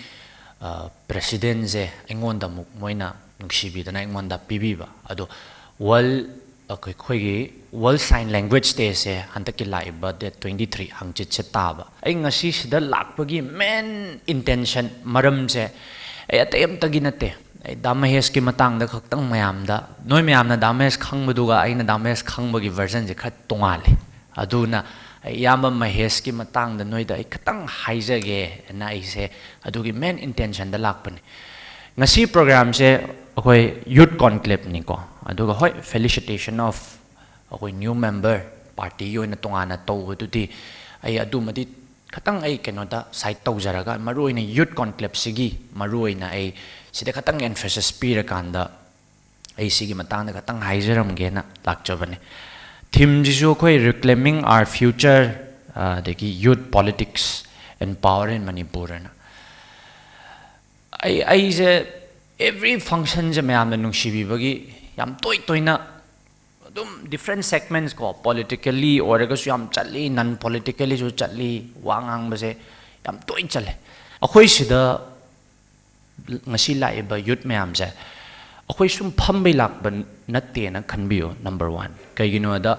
ꯄ꯭ꯔꯦꯁꯤꯗꯦꯟꯁꯦ ꯑꯩꯉꯣꯟꯗ ꯑꯃꯨꯛ ꯃꯣꯏꯅ ꯅꯨꯡꯁꯤꯕꯤꯗꯅ ꯑꯩꯉꯣꯟꯗ ꯄꯤꯕꯤꯕ꯫ ꯑꯗꯣ World, ꯑꯩꯈꯣꯏꯒꯤ World Sign Language Day ꯁꯦ ꯍꯟꯗꯛꯀꯤ ꯂꯥꯛꯏꯕ date twenty three ꯍꯪꯆꯤꯠꯁꯦ ꯇꯥꯕ꯫ ꯑꯩ ꯉꯁꯤ ꯁꯤꯗ ꯂꯥꯛꯄꯒꯤ main intention, ꯃꯔꯝꯁꯦ ꯑꯩ ꯑꯇꯩ ꯑꯝꯇꯒꯤ ꯅꯠꯇꯦ꯫ ꯑꯩ ꯗꯥ ꯃꯍꯦꯁꯀꯤ ꯃꯇꯥꯡꯗ ꯈꯛꯇꯪ ꯃꯌꯥꯝꯗ, ꯅꯣꯏ ꯃꯌꯥꯝꯅ ꯗꯥ ꯃꯍꯦꯁ ꯈꯪꯕꯗꯨꯒ ꯑꯩꯅ ꯗꯥ ꯃꯍꯦꯁ ꯈꯪꯕꯒꯤ version ꯁꯦ ꯈꯔ ꯇꯣꯉꯥꯜꯂꯤ꯫ ꯑꯗꯨꯅ ꯑꯩ ꯏꯌꯥꯝꯕ ꯃꯍꯦꯁꯀꯤ ꯃꯇꯥꯡꯗ ꯅꯣꯏꯗ ꯑꯩ ꯈꯤꯇꯪ ꯍꯥꯏꯖꯒꯦꯅ ꯑꯩꯁꯦ ꯑꯗꯨꯒꯤ main intention ꯗ ꯂꯥꯛꯄꯅꯤ꯫ ꯉꯁꯤ program ꯁꯦ ꯑꯩꯈꯣꯏ youth conclave ꯅꯤꯀꯣ꯫ ꯑꯗꯨꯒ ꯍꯣꯏ, felicitation of ꯑꯩꯈꯣꯏ new member, party ꯒꯤ ꯑꯣꯏꯅ ꯇꯣꯉꯥꯟꯅ ꯇꯧꯕꯗꯨꯗꯤ ꯑꯩ ꯑꯗꯨꯃꯗꯤ ꯈꯤꯇꯪ ꯑꯩ ꯀꯩꯅꯣꯗ side ꯇꯧꯖꯔꯒ, ꯃꯔꯨꯑꯣꯏꯅ youth conclave ꯁꯤꯒꯤ ꯃꯔꯨꯑꯣꯏꯅ ꯑꯩ ꯁꯤꯗ ꯈꯤꯇꯪ emphasis ꯄꯤꯔꯀꯥꯟꯗ ꯑꯩ ꯁꯤꯒꯤ ꯃꯇꯥꯡꯗ ꯈꯤꯇꯪ ꯍꯥꯏꯖꯔꯝꯒꯦꯅ ꯂꯥꯛꯆꯕꯅꯦ꯫ Theme ꯁꯤꯁꯨ ꯑꯩꯈꯣꯏ Reclaiming Our Future, ꯑꯗꯒꯤ Youth Politics and Power in Manipur ꯍꯥꯏꯅ꯫ ꯑꯩ ꯑꯩꯁꯦ ꯑꯦꯕ꯭ꯔꯤ ꯐꯪꯁꯟꯁꯦ ꯃꯌꯥꯝꯅ ꯅꯨꯡꯁꯤꯕꯤꯕꯒꯤ ꯌꯥꯝ ꯇꯣꯏ ꯇꯣꯏꯅ ꯑꯗꯨꯝ ꯗꯤꯐ꯭ꯔꯦꯟ ꯁꯦꯒꯃꯦꯟꯁ ꯀꯣ, ꯄꯣꯂꯤꯇꯤꯀꯦꯜꯂꯤ ꯑꯣꯏꯔꯒꯁꯨ ꯌꯥꯝ ꯆꯠꯂꯤ, ꯅꯟ ꯄꯣꯂꯤꯇꯤꯀꯦꯜꯂꯤꯁꯨ ꯆꯠꯂꯤ꯫ ꯋꯥ ꯉꯥꯡꯕꯁꯦ ꯌꯥꯝ ꯇꯣꯏꯅ ꯆꯠꯂꯦ꯫ ꯑꯩꯈꯣꯏ ꯁꯤꯗ ꯉꯁꯤ ꯂꯥꯛꯏꯕ ꯌꯨꯠ ꯃꯌꯥꯝꯁꯦ ꯑꯩꯈꯣꯏ ꯁꯨꯝ ꯐꯝꯕꯩ ꯂꯥꯛꯄ ꯅꯠꯇꯦꯅ ꯈꯟꯕꯤꯌꯨ꯫ ꯅꯝꯕꯔ ꯋꯥꯟ, ꯀꯩꯒꯤꯅꯣꯗ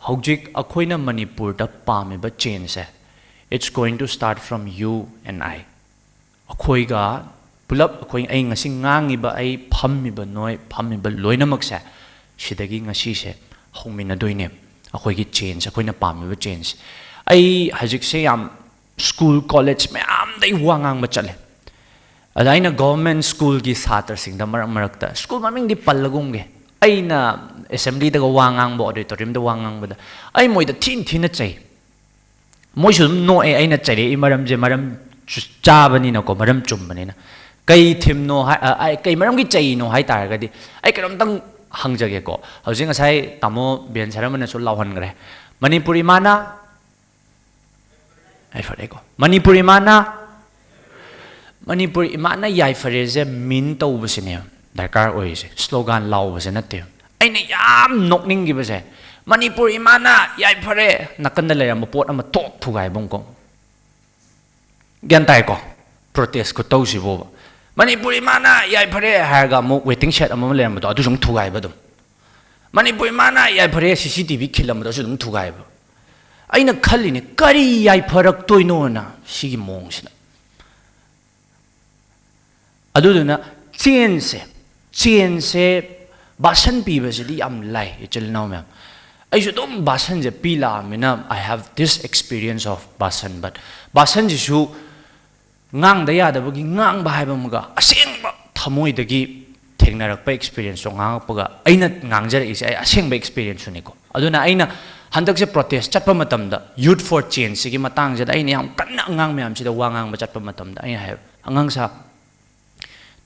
ꯍꯧꯖꯤꯛ ꯑꯩꯈꯣꯏꯅ ꯃꯅꯤꯄꯨꯔꯗ ꯄꯥꯝꯃꯤꯕ ꯆꯦꯟꯖꯁꯦ, it's going to start from you and I꯫ ꯑꯩꯈꯣꯏꯒ ꯄꯨꯂꯞ, ꯑꯩꯈꯣꯏ, ꯑꯩ ꯉꯁꯤ ꯉꯥꯡꯉꯤꯕ, ꯑꯩ ꯐꯝꯃꯤꯕ, ꯅꯣꯏ ꯐꯝꯃꯤꯕ ꯂꯣꯏꯅꯃꯛꯁꯦ ꯁꯤꯗꯒꯤ ꯉꯁꯤꯁꯦ ꯍꯧꯃꯤꯟꯅꯗꯣꯏꯅꯦ꯫ ꯑꯩꯈꯣꯏꯒꯤ ꯆꯦꯟꯖ, ꯑꯩꯈꯣꯏꯅ ꯄꯥꯝꯃꯤꯕ ꯆꯦꯟꯖ꯫ ꯑꯩ ꯍꯧꯖꯤꯛꯁꯦ ꯌꯥꯝ ꯁ꯭ꯀꯨꯜ ꯀꯣꯂꯦꯖ ꯃꯌꯥꯝꯗ ꯑꯩ ꯋꯥ ꯉꯥꯡꯕ ꯆꯠꯂꯦ꯫ ꯑꯗ ꯑꯩꯅ ꯒꯣꯚꯔꯟꯃꯦꯟꯠ ꯁ꯭ꯀꯨꯜꯒꯤ ꯁꯥꯇ꯭ꯔꯁꯤꯡꯗ ꯃꯔꯛ ꯃꯔꯛꯇ, ꯁ꯭ꯀꯨꯜ ꯃꯃꯤꯡꯗꯤ ꯄꯜꯂꯒꯨꯝꯒꯦ, ꯑꯩꯅ ꯑꯦꯁꯦꯝꯕ꯭ꯂꯤꯗꯒ ꯋꯥ ꯉꯥꯡꯕ, ꯑꯣꯗꯤꯇꯣꯔꯤꯌꯝꯗ ꯋꯥ ꯉꯥꯡꯕꯗ ꯑꯩ ꯃꯣꯏꯗ ꯊꯤꯅ ꯊꯤꯅ ꯆꯩ꯫ ꯃꯣꯏꯁꯨ ꯑꯗꯨꯝ ꯅꯣꯛꯑꯦ ꯑꯩꯅ ꯆꯩꯔꯛꯏ ꯃꯔꯝꯁꯦ, ꯃꯔꯝ ꯆꯨ-, ꯆꯥꯕꯅꯤꯅꯀꯣ, ꯃꯔꯝ ꯆꯨꯝꯕꯅꯤꯅ꯫ ꯀꯩ ꯊꯤꯝꯅꯣ ꯍꯥꯏ-, ꯑ, ꯑ, ꯀꯩ ꯃꯔꯝꯒꯤ ꯆꯩꯅꯣ ꯍꯥꯏ ꯇꯥꯔꯒꯗꯤ, ꯑꯩ ꯀꯩꯅꯣꯝꯇꯪ ꯍꯪꯖꯒꯦꯀꯣ꯫ ꯍꯧꯖꯤꯛ ꯉꯁꯥꯏ ꯇꯥꯃꯣ ꯕꯦꯟ ꯁꯔꯃꯅꯁꯨ ꯂꯥꯎꯍꯟꯈ꯭ꯔꯦ, "ꯃꯅꯤꯄꯨꯔ ꯏꯃꯥꯅ ꯌꯥꯏꯐꯔꯦꯀꯣ, ꯃꯅꯤꯄꯨꯔ ꯏꯃꯥꯅ, ꯃꯅꯤꯄꯨꯔ ꯏꯃꯥꯅ ꯌꯥꯏꯐꯔꯦꯁꯦ ꯃꯤꯟ ꯇꯧꯕꯁꯤꯅꯦ ꯗꯔꯀꯥꯔ ꯑꯣꯏꯔꯤꯁꯦ, ꯁ꯭ꯂꯣꯒꯥꯟ ꯂꯥꯎꯕꯁꯦ ꯅꯠꯇꯦ꯫" ꯑꯩꯅ ꯌꯥꯝ ꯅꯣꯛꯅꯤꯡꯈꯤꯕꯁꯦ, "ꯃꯅꯤꯄꯨꯔ ꯏꯃꯥꯅ ꯌꯥꯏꯐꯔꯦ", ꯅꯥꯀꯟꯗ ꯂꯩꯔꯝꯕ ꯄꯣꯠ ꯑꯃ ꯇꯣꯛ ꯊꯨꯒꯥꯏꯕ ꯑꯃꯀꯣ꯫ ꯒ꯭ꯌꯥꯟ ꯇꯥꯏꯀꯣ? ꯄ꯭ꯔꯣꯇꯦꯁ ꯈꯨꯇꯧꯁꯤꯕꯣꯕ꯫ "ꯃꯅꯤꯄꯨꯔ ꯏꯃꯥꯅ ꯌꯥꯏꯐꯔꯦ" ꯍꯥꯏꯔꯒ ꯑꯃꯨꯛ ꯋꯦꯇꯤꯡ ꯁꯦꯠ ꯑꯃ ꯂꯩꯔꯝꯕꯗꯣ, ꯑꯗꯨꯁꯨ ꯑꯃꯨꯛ ꯊꯨꯒꯥꯏꯕ ꯑꯗꯨꯝ꯫ "ꯃꯅꯤꯄꯨꯔ ꯏꯃꯥꯅ ꯌꯥꯏꯐꯔꯦ", ꯁꯤ ꯁꯤ ꯇꯤ ꯚꯤ ꯈꯤꯜꯂꯝꯕꯗꯣ, ꯑꯗꯨꯁꯨ ꯑꯗꯨꯝ ꯊꯨꯒꯥꯏꯕ꯫ ꯑꯩꯅ ꯈꯜꯂꯤꯅꯦ, ꯀꯔꯤ ꯌꯥꯏꯐꯔꯛꯇꯣꯏꯅꯣꯅ ꯁꯤꯒꯤ ꯃꯑꯣꯡꯁꯤꯅ? ꯑꯗꯨꯗꯨꯅ ꯆꯦꯟꯖꯁꯦ, ꯆꯦꯟꯖꯁꯦ ꯚꯥꯁꯟ ꯄꯤꯕꯁꯤꯗꯤ ꯌꯥꯝ ꯂꯥꯏ, ꯏꯆꯤꯜ ꯏꯅꯥꯎ ꯃꯌꯥꯝ꯫ ꯑꯩꯁꯨ ꯑꯗꯨꯝ ꯚꯥꯁꯟꯁꯦ ꯄꯤ ꯂꯥꯛꯑꯃꯤꯅ, I have this experience of ꯚꯥꯁꯟ꯫ But ꯚꯥꯁꯟꯁꯤꯁꯨ ꯉꯥꯡꯗ ꯌꯥꯗꯕꯒꯤ ꯉꯥꯡꯕ ꯍꯥꯏꯕ ꯑꯃꯒ, ꯑꯁꯦꯡꯕ ꯊꯃꯣꯏꯗꯒꯤ ꯊꯦꯡꯅꯔꯛꯄ ꯑꯦꯛꯁꯄꯤꯔꯤꯌꯦꯟꯁꯇꯣ ꯉꯥꯡꯉꯛꯄꯒ, ꯑꯩꯅ ꯉꯥꯡꯖꯔꯛꯏꯁꯦ ꯑꯩ ꯑꯁꯦꯡꯕ ꯑꯦꯛꯁꯄꯤꯔꯤꯌꯦꯟꯁꯁꯨꯅꯤꯀꯣ꯫ ꯑꯗꯨꯅ ꯑꯩꯅ ꯍꯟꯗꯛꯁꯦ ꯄ꯭ꯔꯣꯇꯦꯁ ꯆꯠꯄ ꯃꯇꯝꯗ, Youth for Changeꯁꯤꯒꯤ ꯃꯇꯥꯡꯁꯤꯗ ꯑꯩꯅ ꯌꯥꯝ ꯀꯟꯅ ꯑꯉꯥꯡ ꯃꯌꯥꯝꯁꯤꯗ ꯋꯥ ꯉꯥꯡꯕ ꯆꯠꯄ ꯃꯇꯝꯗ ꯑꯩꯅ ꯍꯥꯏꯕ, "ꯑꯉꯥꯡ ꯁꯥ,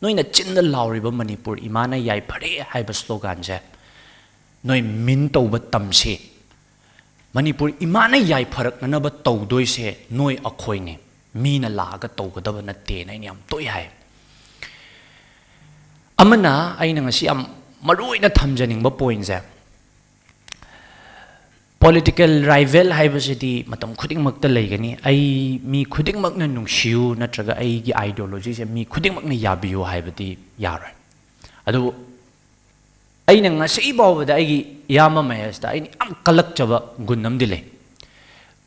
ꯅꯣꯏꯅ ꯆꯤꯟꯗ ꯂꯥꯎꯔꯤꯕ 'ꯃꯅꯤꯄꯨꯔ ꯏꯃꯥꯅ ꯌꯥꯏꯐꯔꯦ' ꯍꯥꯏꯕ ꯁ꯭ꯂꯣꯒꯥꯟꯁꯦ ꯅꯣꯏ ꯃꯤꯟ ꯇꯧꯕ ꯇꯝꯁꯤ꯫ ꯃꯅꯤꯄꯨꯔ ꯏꯃꯥꯅ ꯌꯥꯏꯐꯔꯛꯅꯅꯕ ꯇꯧꯗꯣꯏꯁꯦ ꯅꯣꯏ ꯑꯩꯈꯣꯏꯅꯤ, ꯃꯤꯅ ꯂꯥꯛꯑꯒ ꯇꯧꯒꯗꯕ ꯅꯠꯇꯦꯅ" ꯑꯩꯅ ꯌꯥꯝ ꯇꯣꯏ ꯍꯥꯏ꯫ ꯑꯃꯅ, ꯑꯩꯅ ꯉꯁꯤ ꯌꯥꯝ ꯃꯔꯨ ꯑꯣꯏꯅ ꯊꯝꯖꯅꯤꯡꯕ ꯄꯣꯏꯟꯁꯦ, ꯄꯣꯂꯤꯇꯤꯀꯦꯜ ꯔꯥꯏꯚꯦꯜ ꯍꯥꯏꯕꯁꯤꯗꯤ ꯃꯇꯝ ꯈꯨꯗꯤꯡꯃꯛꯇ ꯂꯩꯒꯅꯤ꯫ ꯑꯩ ꯃꯤ ꯈꯨꯗꯤꯡꯃꯛꯅ ꯅꯨꯡꯁꯤꯌꯨ ꯅꯠꯇ꯭ꯔꯒ ꯑꯩꯒꯤ ꯑꯥꯏꯗꯤꯌꯣꯂꯣꯖꯤꯁꯦ ꯃꯤ ꯈꯨꯗꯤꯡꯃꯛꯅ ꯌꯥꯕꯤꯌꯨ ꯍꯥꯏꯕꯗꯤ ꯌꯥꯔꯣꯏ꯫ ꯑꯗꯨꯕꯨ ꯑꯩꯅ ꯉꯁꯤ ꯐꯥꯎꯕꯗ ꯑꯩꯒꯤ ꯏꯌꯥꯝꯕ ꯃꯍꯦꯁꯇ ꯑꯩꯅ ꯌꯥꯝ ꯀꯜꯂꯛꯆꯕ ꯒꯨꯟ ꯑꯃꯗꯤ ꯂꯩ꯫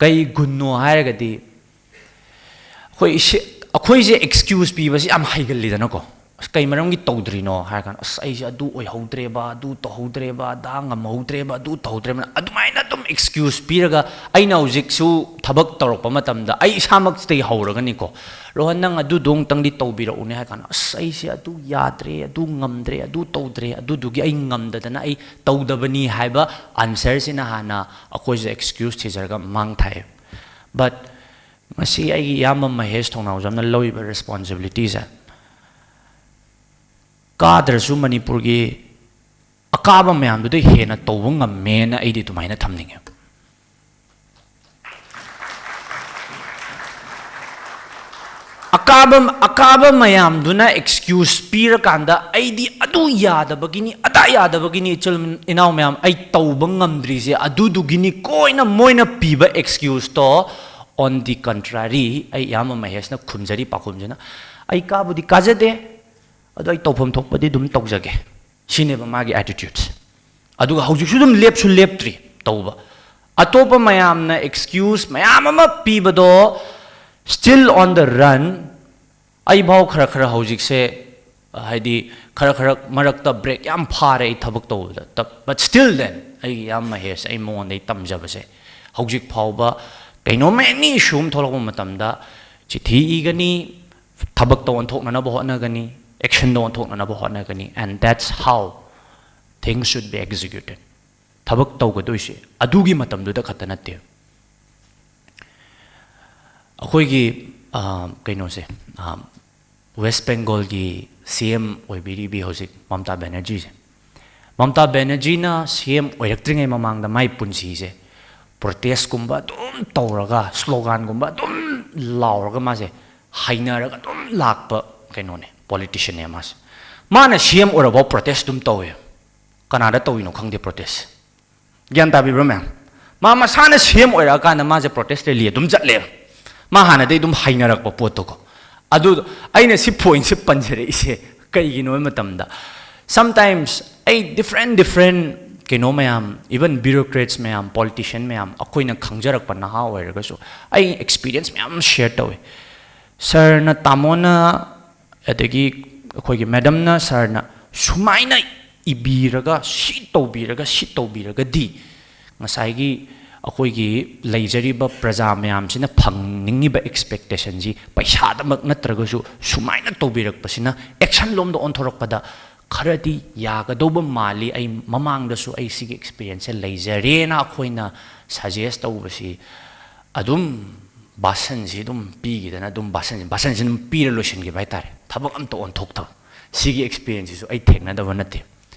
ꯀꯩ ꯒꯨꯟꯅꯣ ꯍꯥꯏꯔꯒꯗꯤ, ꯑꯩꯈꯣꯏ ꯏꯁꯦ-, ꯑꯩꯈꯣꯏꯁꯦ ꯑꯦꯛꯁꯀ꯭ꯌꯨꯁ ꯄꯤꯕꯁꯦ ꯌꯥꯝ ꯍꯩꯒꯜꯂꯤꯗꯅꯀꯣ꯫ "ꯑꯁ, ꯀꯩ ꯃꯔꯝꯒꯤ ꯇꯧꯗ꯭ꯔꯤꯅꯣ?" ꯍꯥꯏꯔ ꯀꯥꯟꯗ, "ꯑꯁ, ꯑꯩꯁꯦ ꯑꯗꯨ ꯑꯣꯏꯍꯧꯗ꯭ꯔꯦꯕ, ꯑꯗꯨ ꯇꯧꯍꯧꯗ꯭ꯔꯦꯕ, ꯑꯗꯥ ꯉꯝꯍꯧꯗ꯭ꯔꯦꯕ, ꯑꯗꯨ ꯇꯧꯍꯧꯗ꯭ꯔꯦꯕ"꯫ ꯑꯗꯨꯃꯥꯏꯅ ꯑꯗꯨꯝ ꯑꯦꯛꯁꯀ꯭ꯌꯨꯁ ꯄꯤꯔꯒ, ꯑꯩꯅ ꯍꯧꯖꯤꯛꯁꯨ ꯊꯕꯛ ꯇꯧꯔꯛꯄ ꯃꯇꯝꯗ ꯑꯩ ꯏꯁꯥꯃꯛꯇꯒꯤ ꯍꯧꯔꯒꯅꯤꯀꯣ, "ꯔꯣꯍꯟ, ꯅꯪ ꯑꯗꯨꯗꯣ ꯑꯃꯨꯛꯇꯪꯗꯤ ꯇꯧꯕꯤꯔꯛꯎꯅꯦ" ꯍꯥꯏ ꯀꯥꯟꯗ, "ꯑꯁ, ꯑꯩꯁꯦ ꯑꯗꯨ ꯌꯥꯗ꯭ꯔꯦ, ꯑꯗꯨ ꯉꯝꯗ꯭ꯔꯦ, ꯑꯗꯨ ꯇꯧꯗ꯭ꯔꯦ, ꯑꯗꯨꯗꯨꯒꯤ ꯑꯩ ꯉꯝꯗꯗꯅ ꯑꯩ ꯇꯧꯗꯕꯅꯤ" ꯍꯥꯏꯕ ꯑꯟꯁꯔꯁꯤꯅ ꯍꯥꯟꯅ ꯑꯩꯈꯣꯏꯁꯦ ꯑꯦꯛꯁꯀ꯭ꯌꯨꯁ ꯊꯤꯖꯔꯒ ꯃꯥꯡ ꯊꯥꯏ꯫ But ꯉꯁꯤ ꯑꯩꯒꯤ ꯏꯌꯥꯝꯕ ꯃꯍꯦꯁ ꯊꯧꯅꯥꯎꯖꯝꯅ ꯂꯧꯔꯤꯕ ꯔꯦꯁꯄꯣꯟꯁꯤꯕꯤꯂꯤꯇꯤꯁꯦ, ꯀꯥꯗ꯭ꯔꯁꯨ ꯃꯅꯤꯄꯨꯔꯒꯤ ꯑꯀꯥꯕ ꯃꯌꯥꯝꯗꯨꯗ ꯍꯦꯟꯅ ꯇꯧꯕ ꯉꯝꯃꯦꯅ ꯑꯩꯗꯤ ꯑꯗꯨꯃꯥꯏꯅ ꯊꯝꯅꯤꯡꯉꯦ꯫ ꯑꯀꯥꯕ, ꯑꯀꯥꯕ ꯃꯌꯥꯝꯗꯨꯅ ꯑꯦꯛꯁꯀ꯭ꯌꯨꯁ ꯄꯤꯔꯀꯥꯟꯗ, "ꯑꯩꯗꯤ ꯑꯗꯨ ꯌꯥꯗꯕꯒꯤꯅꯤ, ꯑꯗꯥ ꯌꯥꯗꯕꯒꯤꯅꯤ, ꯏꯆꯤꯜ ꯏꯅꯥꯎ ꯃꯌꯥꯝ, ꯑꯩ ꯇꯧꯕ ꯉꯝꯗ꯭ꯔꯤꯁꯦ ꯑꯗꯨꯗꯨꯒꯤꯅꯤ" ꯀꯣꯏꯅ ꯃꯣꯏꯅ ꯄꯤꯕ ꯑꯦꯛꯁꯀ꯭ꯌꯨꯁꯇꯣ, on the contrary, ꯑꯩ ꯏꯌꯥꯝꯕ ꯃꯍꯦꯁꯅ ꯈꯨꯝꯖꯔꯤ ꯄꯥꯎꯈꯨꯝꯁꯤꯅ, "ꯑꯩ ꯀꯥꯕꯨꯗꯤ ꯀꯥꯖꯗꯦ, ꯑꯗꯣ ꯑꯩ ꯇꯧꯐꯝ ꯊꯣꯛꯄꯗꯤ ꯑꯗꯨꯝ ꯇꯧꯖꯒꯦ"꯫ ꯁꯤꯅꯦꯕ ꯃꯥꯒꯤ ꯑꯦꯇꯤꯇ꯭ꯌꯨꯠꯁꯦ꯫ ꯑꯗꯨꯒ ꯍꯧꯖꯤꯛꯁꯨ ꯑꯗꯨꯝ ꯂꯦꯞꯁꯨ ꯂꯦꯞꯇ꯭ꯔꯤ ꯇꯧꯕ꯫ ꯑꯇꯣꯞꯄ ꯃꯌꯥꯝꯅ ꯑꯦꯛꯁꯀ꯭ꯌꯨꯁ ꯃꯌꯥꯝ ꯑꯃ ꯄꯤꯕꯗꯣ, still on the run꯫ ꯑꯩꯐꯥꯎ ꯈꯔ ꯈꯔ ꯍꯧꯖꯤꯛꯁꯦ, ꯍꯥꯏꯗꯤ, ꯈꯔ ꯈꯔ ꯃꯔꯛꯇ ꯕ꯭ꯔꯦꯛ ꯌꯥꯝ ꯐꯥꯔꯦ ꯑꯩ ꯊꯕꯛ ꯇꯧꯕꯗ꯫ But still then, ꯑꯩꯒꯤ ꯏꯌꯥꯝꯕ ꯃꯍꯦꯁ, ꯑꯩ ꯃꯉꯣꯟꯗꯒꯤ ꯇꯝꯖꯕꯁꯦ, ꯍꯧꯖꯤꯛ ꯐꯥꯎꯕ ꯀꯩꯅꯣꯝꯃ, ꯑꯦꯅꯤ ꯏꯁꯨ ꯑꯃ ꯊꯣꯛꯂꯛꯄ ꯃꯇꯝꯗ ꯆꯤꯊꯤ ꯏꯒꯅꯤ, ꯊꯕꯛꯇ ꯑꯣꯟꯊꯣꯛꯅꯅꯕ ꯍꯣꯠꯅꯒꯅꯤ, ꯑꯦꯛꯁꯟꯗ ꯑꯣꯟꯊꯣꯛꯅꯅꯕ ꯍꯣꯠꯅꯒꯅꯤ, and that's how things should be executed꯫ ꯊꯕꯛ ꯇꯧꯒꯗꯣꯏꯁꯦ ꯑꯗꯨꯒꯤ ꯃꯇꯝꯗꯨꯗ ꯈꯛꯇ ꯅꯠꯇꯦ꯫ ꯑꯩꯈꯣꯏꯒꯤ, ꯑ, ꯀꯩꯅꯣꯁꯦ, ꯑ, ꯋꯦꯁ ꯕꯦꯡꯒꯣꯜꯒꯤ ꯁꯤ ꯑꯦꯝ ꯑꯣꯏꯕꯤꯔꯤꯕꯤ ꯍꯧꯖꯤꯛ ꯃꯝꯇꯥ ꯕꯦꯅꯔꯖꯤꯁꯦ, ꯃꯝꯇꯥ ꯕꯦꯅꯔꯖꯤꯅ ꯁꯤ ꯑꯦꯝ ꯑꯣꯏꯔꯛꯇ꯭ꯔꯤꯉꯩ ꯃꯃꯥꯡꯗ ꯃꯥꯏ ꯄꯨꯟꯁꯤꯁꯦ ꯄ꯭ꯔꯣꯇꯦꯁꯀꯨꯝꯕ ꯑꯗꯨꯝ ꯇꯧꯔꯒ, ꯁ꯭ꯂꯣꯒꯥꯟꯒꯨꯝꯕ ꯑꯗꯨꯝ ꯂꯥꯎꯔꯒ ꯃꯥꯁꯦ ꯍꯩꯅꯔꯒ ꯑꯗꯨꯝ ꯂꯥꯛꯄ ꯀꯩꯅꯣꯅꯦ, ꯄꯣꯂꯤꯇꯤꯁꯤꯌꯟꯅꯦ ꯃꯥꯁꯦ꯫ ꯃꯥꯅ ꯁꯤ ꯑꯦꯝ ꯑꯣꯏꯔꯐꯥꯎ ꯄ꯭ꯔꯣꯇꯦꯁ ꯑꯗꯨꯝ ꯇꯧꯋꯦ꯫ ꯀꯅꯥꯗ ꯇꯧꯔꯤꯅꯣ ꯈꯪꯗꯦ ꯄ꯭ꯔꯣꯇꯦꯁ꯫ ꯒ꯭ꯌꯥꯟ ꯇꯥꯕꯤꯕ꯭ꯔꯥ ꯃꯌꯥꯝ? ꯃꯥ ꯃꯁꯥꯅ ꯁꯤ ꯑꯦꯝ ꯑꯣꯏꯔꯛꯑꯀꯥꯟꯗ ꯃꯥꯁꯦ ꯄ꯭ꯔꯣꯇꯦꯁ ꯔꯦꯂꯤ ꯑꯗꯨꯝ ꯆꯠꯂꯦ꯫ ꯃꯥ ꯍꯥꯟꯅꯗꯩ ꯑꯗꯨꯝ ꯍꯩꯅꯔꯛꯄ ꯄꯣꯠꯇꯣꯀꯣ꯫ ꯑꯗꯨ ꯑꯩꯅ ꯁꯤ ꯄꯣꯏꯟꯠꯁꯦ ꯄꯟꯖꯔꯛꯏꯁꯦ ꯀꯩꯒꯤꯅꯣ ꯍꯥꯏꯕ ꯃꯇꯝꯗ, sometimes ꯑꯩ different different ꯀꯩꯅꯣ ꯃꯌꯥꯝ, even bureaucrats ꯃꯌꯥꯝ, politician ꯃꯌꯥꯝ, ꯑꯩꯈꯣꯏꯅ ꯈꯪꯖꯔꯛꯄ ꯅꯍꯥ ꯑꯣꯏꯔꯒꯁꯨ ꯑꯩ ꯑꯦꯛꯁꯄꯤꯔꯤꯌꯦꯟꯁ ꯃꯌꯥꯝ ꯑꯃ ꯁꯤꯌꯔ ꯇꯧꯋꯤ꯫ ꯁꯥꯔꯅ, ꯇꯥꯃꯣꯅ, ꯑꯗꯒꯤ ꯑꯩꯈꯣꯏꯒꯤ ꯃꯦꯗꯝꯅ, ꯁꯥꯔꯅ ꯁꯨꯃꯥꯏꯅ ꯏꯕꯤꯔꯒ, ꯁꯤ ꯇꯧꯕꯤꯔꯒ, ꯁꯤ ꯇꯧꯕꯤꯔꯒꯗꯤ ꯉꯁꯥꯏꯒꯤ ꯑꯩꯈꯣꯏꯒꯤ ꯂꯩꯖꯔꯤꯕ ꯄ꯭ꯔꯖꯥ ꯃꯌꯥꯝꯁꯤꯅ ꯐꯪꯅꯤꯡꯉꯤꯕ ꯑꯦꯛꯁꯄꯦꯛꯇꯦꯁꯟꯁꯤ ꯄꯩꯁꯥꯗꯃꯛ ꯅꯠꯇ꯭ꯔꯒꯁꯨ ꯁꯨꯃꯥꯏꯅ ꯇꯧꯕꯤꯔꯛꯄꯁꯤꯅ ꯑꯦꯛꯁꯟ ꯂꯣꯝꯗ ꯑꯣꯟꯊꯣꯔꯛꯄꯗ ꯈꯔꯗꯤ ꯌꯥꯒꯗꯧꯕ ꯃꯥꯜꯂꯤ꯫ ꯑꯩ ꯃꯃꯥꯡꯗꯁꯨ ꯑꯩ ꯁꯤꯒꯤ ꯑꯦꯛꯁꯄꯤꯔꯤꯌꯦꯟꯁꯁꯦ ꯂꯩꯖꯔꯦꯅ ꯑꯩꯈꯣꯏꯅ ꯁꯖꯦꯁ ꯇꯧꯕꯁꯤ ꯑꯗꯨꯝ ꯚꯥꯁꯟꯁꯤ ꯑꯗꯨꯝ ꯄꯤꯈꯤꯗꯅ ꯑꯗꯨꯝ ꯚꯥꯁꯟꯁꯤ, ꯚꯥꯁꯟꯁꯤ ꯑꯗꯨꯝ ꯄꯤꯔ ꯂꯣꯏꯁꯤꯟꯈꯤꯕ ꯍꯥꯏꯇꯥꯔꯦ꯫ ꯊꯕꯛ ꯑꯝꯇ ꯑꯣꯟꯊꯣꯛꯇꯕ꯫ ꯁꯤꯒꯤ ꯑꯦꯛꯁꯄꯤꯔꯤꯌꯦꯟꯁꯁꯤꯁꯨ ꯑꯩ ꯊꯦꯡꯅꯗꯕ ꯅꯠꯇꯦ꯫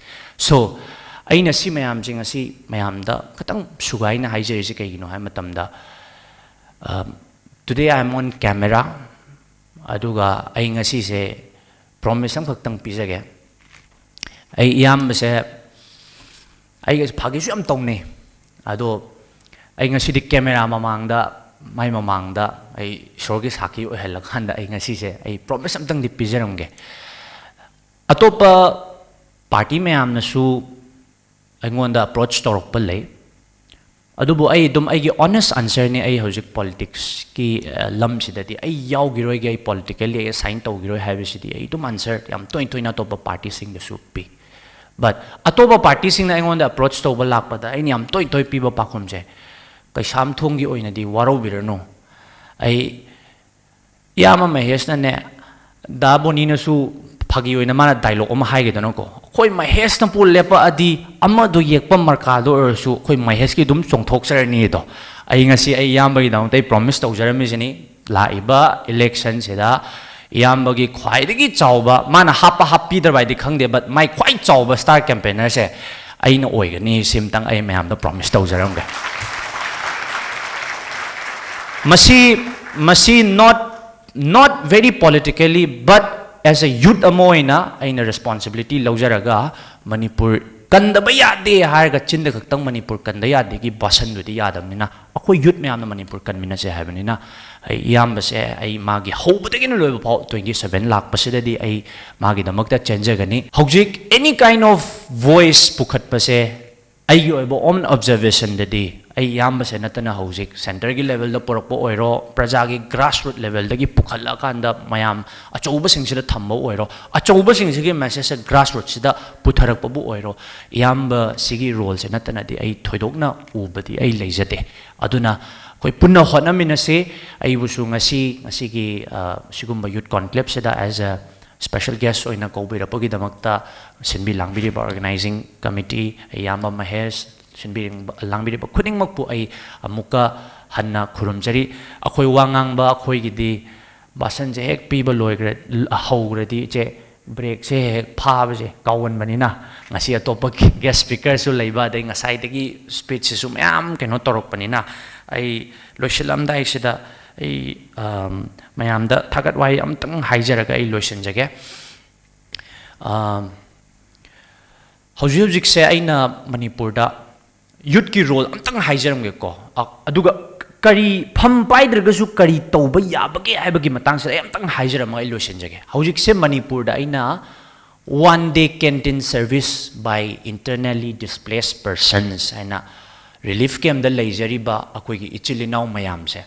So, ꯑꯩꯅ ꯁꯤ ꯃꯌꯥꯝꯁꯦ ꯉꯁꯤ ꯃꯌꯥꯝꯗ ꯈꯤꯇꯪ ꯁꯨꯒꯥꯏꯅ ꯍꯥꯏꯖꯔꯤꯁꯦ ꯀꯩꯒꯤꯅꯣ ꯍꯥꯏꯕ ꯃꯇꯝꯗ, ꯑ, today I am on camera, ꯑꯗꯨꯒ ꯑꯩ ꯉꯁꯤꯁꯦ ꯄ꯭ꯔꯣꯃꯤꯁ ꯑꯃꯈꯛꯇꯪ ꯄꯤꯖꯒꯦ꯫ ꯑꯩ ꯏꯌꯥꯝꯕꯁꯦ, ꯑꯩꯒ ꯐꯥꯒꯤꯁꯨ ꯌꯥꯝ ꯇꯧꯅꯩ, ꯑꯗꯣ ꯑꯩ ꯉꯁꯤꯗꯤ ꯀꯦꯃꯦꯔꯥ ꯃꯃꯥꯡꯗ, ꯃꯥꯏ ꯃꯃꯥꯡꯗ ꯑꯩ ꯏꯁꯣꯔꯒꯤ ꯁꯥꯈꯤ ꯑꯣꯏꯍꯜꯂꯀꯥꯟꯗ ꯑꯩ ꯉꯁꯤꯁꯦ ꯑꯩ ꯄ꯭ꯔꯣꯃꯤꯁ ꯑꯝꯇꯪꯗꯤ ꯄꯤꯖꯔꯝꯒꯦ꯫ ꯑꯇꯣꯞꯄ ꯄꯥꯔꯇꯤ ꯃꯌꯥꯝꯅꯁꯨ ꯑꯩꯉꯣꯟꯗ ꯑꯦꯄ꯭ꯔꯣꯆ ꯇꯧꯔꯛꯄ ꯂꯩ, ꯑꯗꯨꯕꯨ ꯑꯩ ꯑꯗꯨꯝ ꯑꯩꯒꯤ ꯑꯣꯅꯦꯁ ꯑꯟꯁꯔꯅꯤ꯫ ꯑꯩ ꯍꯧꯖꯤꯛ ꯄꯣꯂꯤꯇꯤꯛꯁꯀꯤ, ꯑ, ꯂꯝꯁꯤꯗꯗꯤ ꯑꯩ ꯌꯥꯎꯈꯤꯔꯣꯏꯒꯦ, ꯑꯩ ꯄꯣꯂꯤꯇꯤꯀꯦꯜꯂꯤ ꯑꯩ ꯁꯥꯏꯟ ꯇꯧꯈꯤꯔꯣꯏ ꯍꯥꯏꯕꯁꯤꯗꯤ ꯑꯩ ꯑꯗꯨꯝ ꯑꯟꯁꯔ ꯌꯥꯝ ꯇꯣꯏ ꯇꯣꯏꯅ ꯑꯇꯣꯞꯄ ꯄꯥꯔꯇꯤꯁꯤꯡꯗꯁꯨ ꯄꯤ꯫ But ꯑꯇꯣꯞꯄ ꯄꯥꯔꯇꯤꯁꯤꯡꯅ ꯑꯩꯉꯣꯟꯗ ꯑꯦꯄ꯭ꯔꯣꯆ ꯇꯧꯕ ꯂꯥꯛꯄꯗ ꯑꯩꯅ ꯌꯥꯝ ꯇꯣꯏ ꯇꯣꯏ ꯄꯤꯕ ꯄꯥꯎꯈꯨꯝꯁꯦ, ꯀꯩꯁꯥꯝꯊꯣꯡꯒꯤ ꯑꯣꯏꯅꯗꯤ ꯋꯥꯔꯧꯕꯤꯔꯅꯨ꯫ ꯑꯩ, ꯏꯌꯥꯝꯕ ꯃꯍꯦꯁꯅꯅꯦ, ꯗꯥ ꯕꯣꯅꯤꯅꯁꯨ ꯐꯥꯒꯤ ꯑꯣꯏꯅ ꯃꯥꯅ ꯗꯥꯏꯂꯣꯛ ꯑꯃ ꯍꯥꯏꯒꯗꯅꯀꯣ, "ꯑꯩꯈꯣꯏ ꯃꯍꯦꯁꯅ ꯄꯣ ꯂꯦꯞꯄꯛꯑꯗꯤ ꯑꯃꯗꯣ ꯌꯦꯛꯄ ꯃꯔꯀꯥꯗꯣ ꯑꯣꯏꯔꯁꯨ ꯑꯩꯈꯣꯏ ꯃꯍꯦꯁꯀꯤ ꯑꯗꯨꯝ ꯆꯣꯡꯊꯣꯛꯆꯔꯅꯤ" ꯑꯗꯣ꯫ ꯑꯩ ꯉꯁꯤ ꯑꯩ ꯏꯌꯥꯝꯕꯒꯤꯗꯃꯛꯇ ꯑꯩ ꯄ꯭ꯔꯣꯃꯤꯁ ꯇꯧꯖꯔꯝꯃꯤꯁꯤꯅꯤ, ꯂꯥꯛꯏꯕ ꯏꯂꯦꯛꯁꯟꯁꯤꯗ ꯏꯌꯥꯝꯕꯒꯤ ꯈ꯭ꯋꯥꯏꯗꯒꯤ ꯆꯥꯎꯕ, ꯃꯥꯅ ꯍꯥꯞꯄ ꯍꯥꯞꯄꯤꯗ꯭ꯔꯕ ꯍꯥꯏꯗꯤ ꯈꯪꯗꯦ, but ꯃꯥꯏ ꯈ꯭ꯋꯥꯏ ꯆꯥꯎꯕ ꯁ꯭ꯇꯥꯔ ꯀꯦꯝꯄꯦꯅꯔꯁꯦ ꯑꯩꯅ ꯑꯣꯏꯒꯅꯤ꯫ ꯁꯤꯝꯇꯪ ꯑꯩ ꯃꯌꯥꯝꯗ ꯄ꯭ꯔꯣꯃꯤꯁ ꯇꯧꯖꯔꯝꯒꯦ꯫ ꯃꯁꯤ, ꯃꯁꯤ not, not very politically, but as a youth ꯑꯃ ꯑꯣꯏꯅ ꯑꯩꯅ responsibility ꯂꯧꯖꯔꯒ ꯃꯅꯤꯄꯨꯔ ꯀꯟꯗꯕ ꯌꯥꯗꯦ ꯍꯥꯏꯔꯒ ꯆꯤꯟꯗ ꯈꯛꯇꯪ ꯃꯅꯤꯄꯨꯔ ꯀꯟꯗ ꯌꯥꯗꯦꯒꯤ ꯚꯥꯁꯟꯗꯨꯗꯤ ꯌꯥꯗꯕꯅꯤꯅ, ꯑꯩꯈꯣꯏ youth ꯃꯌꯥꯝꯅ ꯃꯅꯤꯄꯨꯔ ꯀꯟꯃꯤꯟꯅꯁꯦ ꯍꯥꯏꯕꯅꯤꯅ, ꯑꯩ ꯏꯌꯥꯝꯕꯁꯦ ꯑꯩ ꯃꯥꯒꯤ ꯍꯧꯕꯗꯒꯤꯅ ꯂꯣꯏꯕ ꯐꯥꯎ twenty seven ꯂꯥꯛꯄꯁꯤꯗꯗꯤ ꯑꯩ ꯃꯥꯒꯤꯗꯃꯛꯇ ꯆꯦꯟꯖꯒꯅꯤ꯫ ꯍꯧꯖꯤꯛ any kind of voice ꯄꯨꯈꯠꯄꯁꯦ ꯑꯩꯒꯤ ꯑꯣꯏꯕ own observationꯗꯗꯤ, ꯑꯩ ꯏꯌꯥꯝꯕꯁꯦ ꯅꯠꯇꯅ ꯍꯧꯖꯤꯛ centreꯒꯤ levelꯗ ꯄꯨꯔꯛꯄ ꯑꯣꯏꯔꯣ, ꯄ꯭ꯔꯖꯥꯒꯤ grassroot levelꯗꯒꯤ ꯄꯨꯈꯠꯂꯛꯑꯀꯥꯟꯗ ꯃꯌꯥꯝ ꯑꯆꯧꯕꯁꯤꯡꯁꯤꯗ ꯊꯝꯕ ꯑꯣꯏꯔꯣ, ꯑꯆꯧꯕꯁꯤꯡꯁꯤꯒꯤ messageꯁꯦ grassrootꯁꯤꯗ ꯄꯨꯊꯔꯛꯄꯕꯨ ꯑꯣꯏꯔꯣ, ꯏꯌꯥꯝꯕ ꯁꯤꯒꯤ roleꯁꯦ ꯅꯠꯇꯅꯗꯤ ꯑꯩ ꯊꯣꯏꯗꯣꯛꯅ ꯎꯕꯗꯤ ꯑꯩ ꯂꯩꯖꯗꯦ꯫ ꯑꯗꯨꯅ ꯑꯩꯈꯣꯏ ꯄꯨꯟꯅ ꯍꯣꯠꯅꯃꯤꯟꯅꯁꯤ꯫ ꯑꯩꯕꯨꯁꯨ ꯉꯁꯤ, ꯉꯁꯤꯒꯤ, ꯑ, ꯁꯤꯒꯨꯝꯕ youth conclaveꯁꯤꯗ as a special guest ꯑꯣꯏꯅ ꯀꯧꯕꯤꯔꯛꯄꯒꯤꯗꯃꯛꯇ ꯁꯤꯟꯕꯤ ꯂꯥꯡꯕꯤꯔꯤꯕ organizing committee, ꯏꯌꯥꯝꯕ ꯃꯍꯦꯁ, ꯁꯤꯟꯕꯤ ꯂꯥꯡꯕꯤꯔꯤꯕ ꯈꯨꯗꯤꯡꯃꯛꯄꯨ ꯑꯩ ꯑꯃꯨꯛꯀ ꯍꯟꯅ ꯈꯨꯔꯨꯝꯖꯔꯤ꯫ ꯑꯩꯈꯣꯏ ꯋꯥ ꯉꯥꯡꯕ ꯑꯩꯈꯣꯏꯒꯤꯗꯤ ꯚꯥꯁꯟꯁꯦ ꯍꯦꯛ ꯄꯤꯕ ꯂꯣꯏꯈ꯭ꯔꯦ, ꯍꯧꯈ꯭ꯔꯗꯤ ꯏꯆꯦ, breakꯁꯦ ꯍꯦꯛ ꯐꯥꯕꯁꯦ ꯀꯥꯎꯒꯟꯕꯅꯤꯅ, ꯉꯁꯤ ꯑꯇꯣꯞꯄ guest speakerꯁꯨ ꯂꯩꯕ, ꯑꯗꯩ ꯉꯁꯥꯏꯗꯒꯤ speechꯁꯤꯁꯨ ꯃꯌꯥꯝ ꯀꯩꯅꯣ ꯇꯧꯔꯛꯄꯅꯤꯅ, ꯑꯩ ꯂꯣꯏꯁꯤꯜꯂꯝꯗꯥꯏꯁꯤꯗ ꯑꯩ, ꯑꯝ, ꯃꯌꯥꯝꯗ ꯊꯥꯒꯠ ꯋꯥꯍꯩ ꯑꯝꯇꯪ ꯍꯥꯏꯖꯔꯒ ꯑꯩ ꯂꯣꯏꯁꯤꯟꯖꯒꯦ꯫ ꯑꯝ, ꯍꯧꯖꯤꯛ ꯍꯧꯖꯤꯛꯁꯦ ꯑꯩꯅ ꯃꯅꯤꯄꯨꯔꯗ youthꯀꯤ role ꯑꯝꯇꯪ ꯍꯥꯏꯖꯔꯝꯒꯦꯀꯣ꯫ ꯑ, ꯑꯗꯨꯒ ꯀꯔꯤ ꯐꯝ ꯄꯥꯏꯗ꯭ꯔꯒꯁꯨ ꯀꯔꯤ ꯇꯧꯕ ꯌꯥꯕꯒꯦ ꯍꯥꯏꯕꯒꯤ ꯃꯇꯥꯡꯁꯤꯗ ꯑꯩ ꯑꯝꯇꯪ ꯍꯥꯏꯖꯔꯝꯃꯒ ꯑꯩ ꯂꯣꯏꯁꯤꯟꯖꯒꯦ꯫ ꯍꯧꯖꯤꯛꯁꯦ ꯃꯅꯤꯄꯨꯔꯗ ꯑꯩꯅ one day canteen service by internally displaced persons ꯍꯥꯏꯅ relief campꯇ ꯂꯩꯖꯔꯤꯕ ꯑꯩꯈꯣꯏꯒꯤ ꯏꯆꯤꯜ ꯏꯅꯥꯎ ꯃꯌꯥꯝꯁꯦ,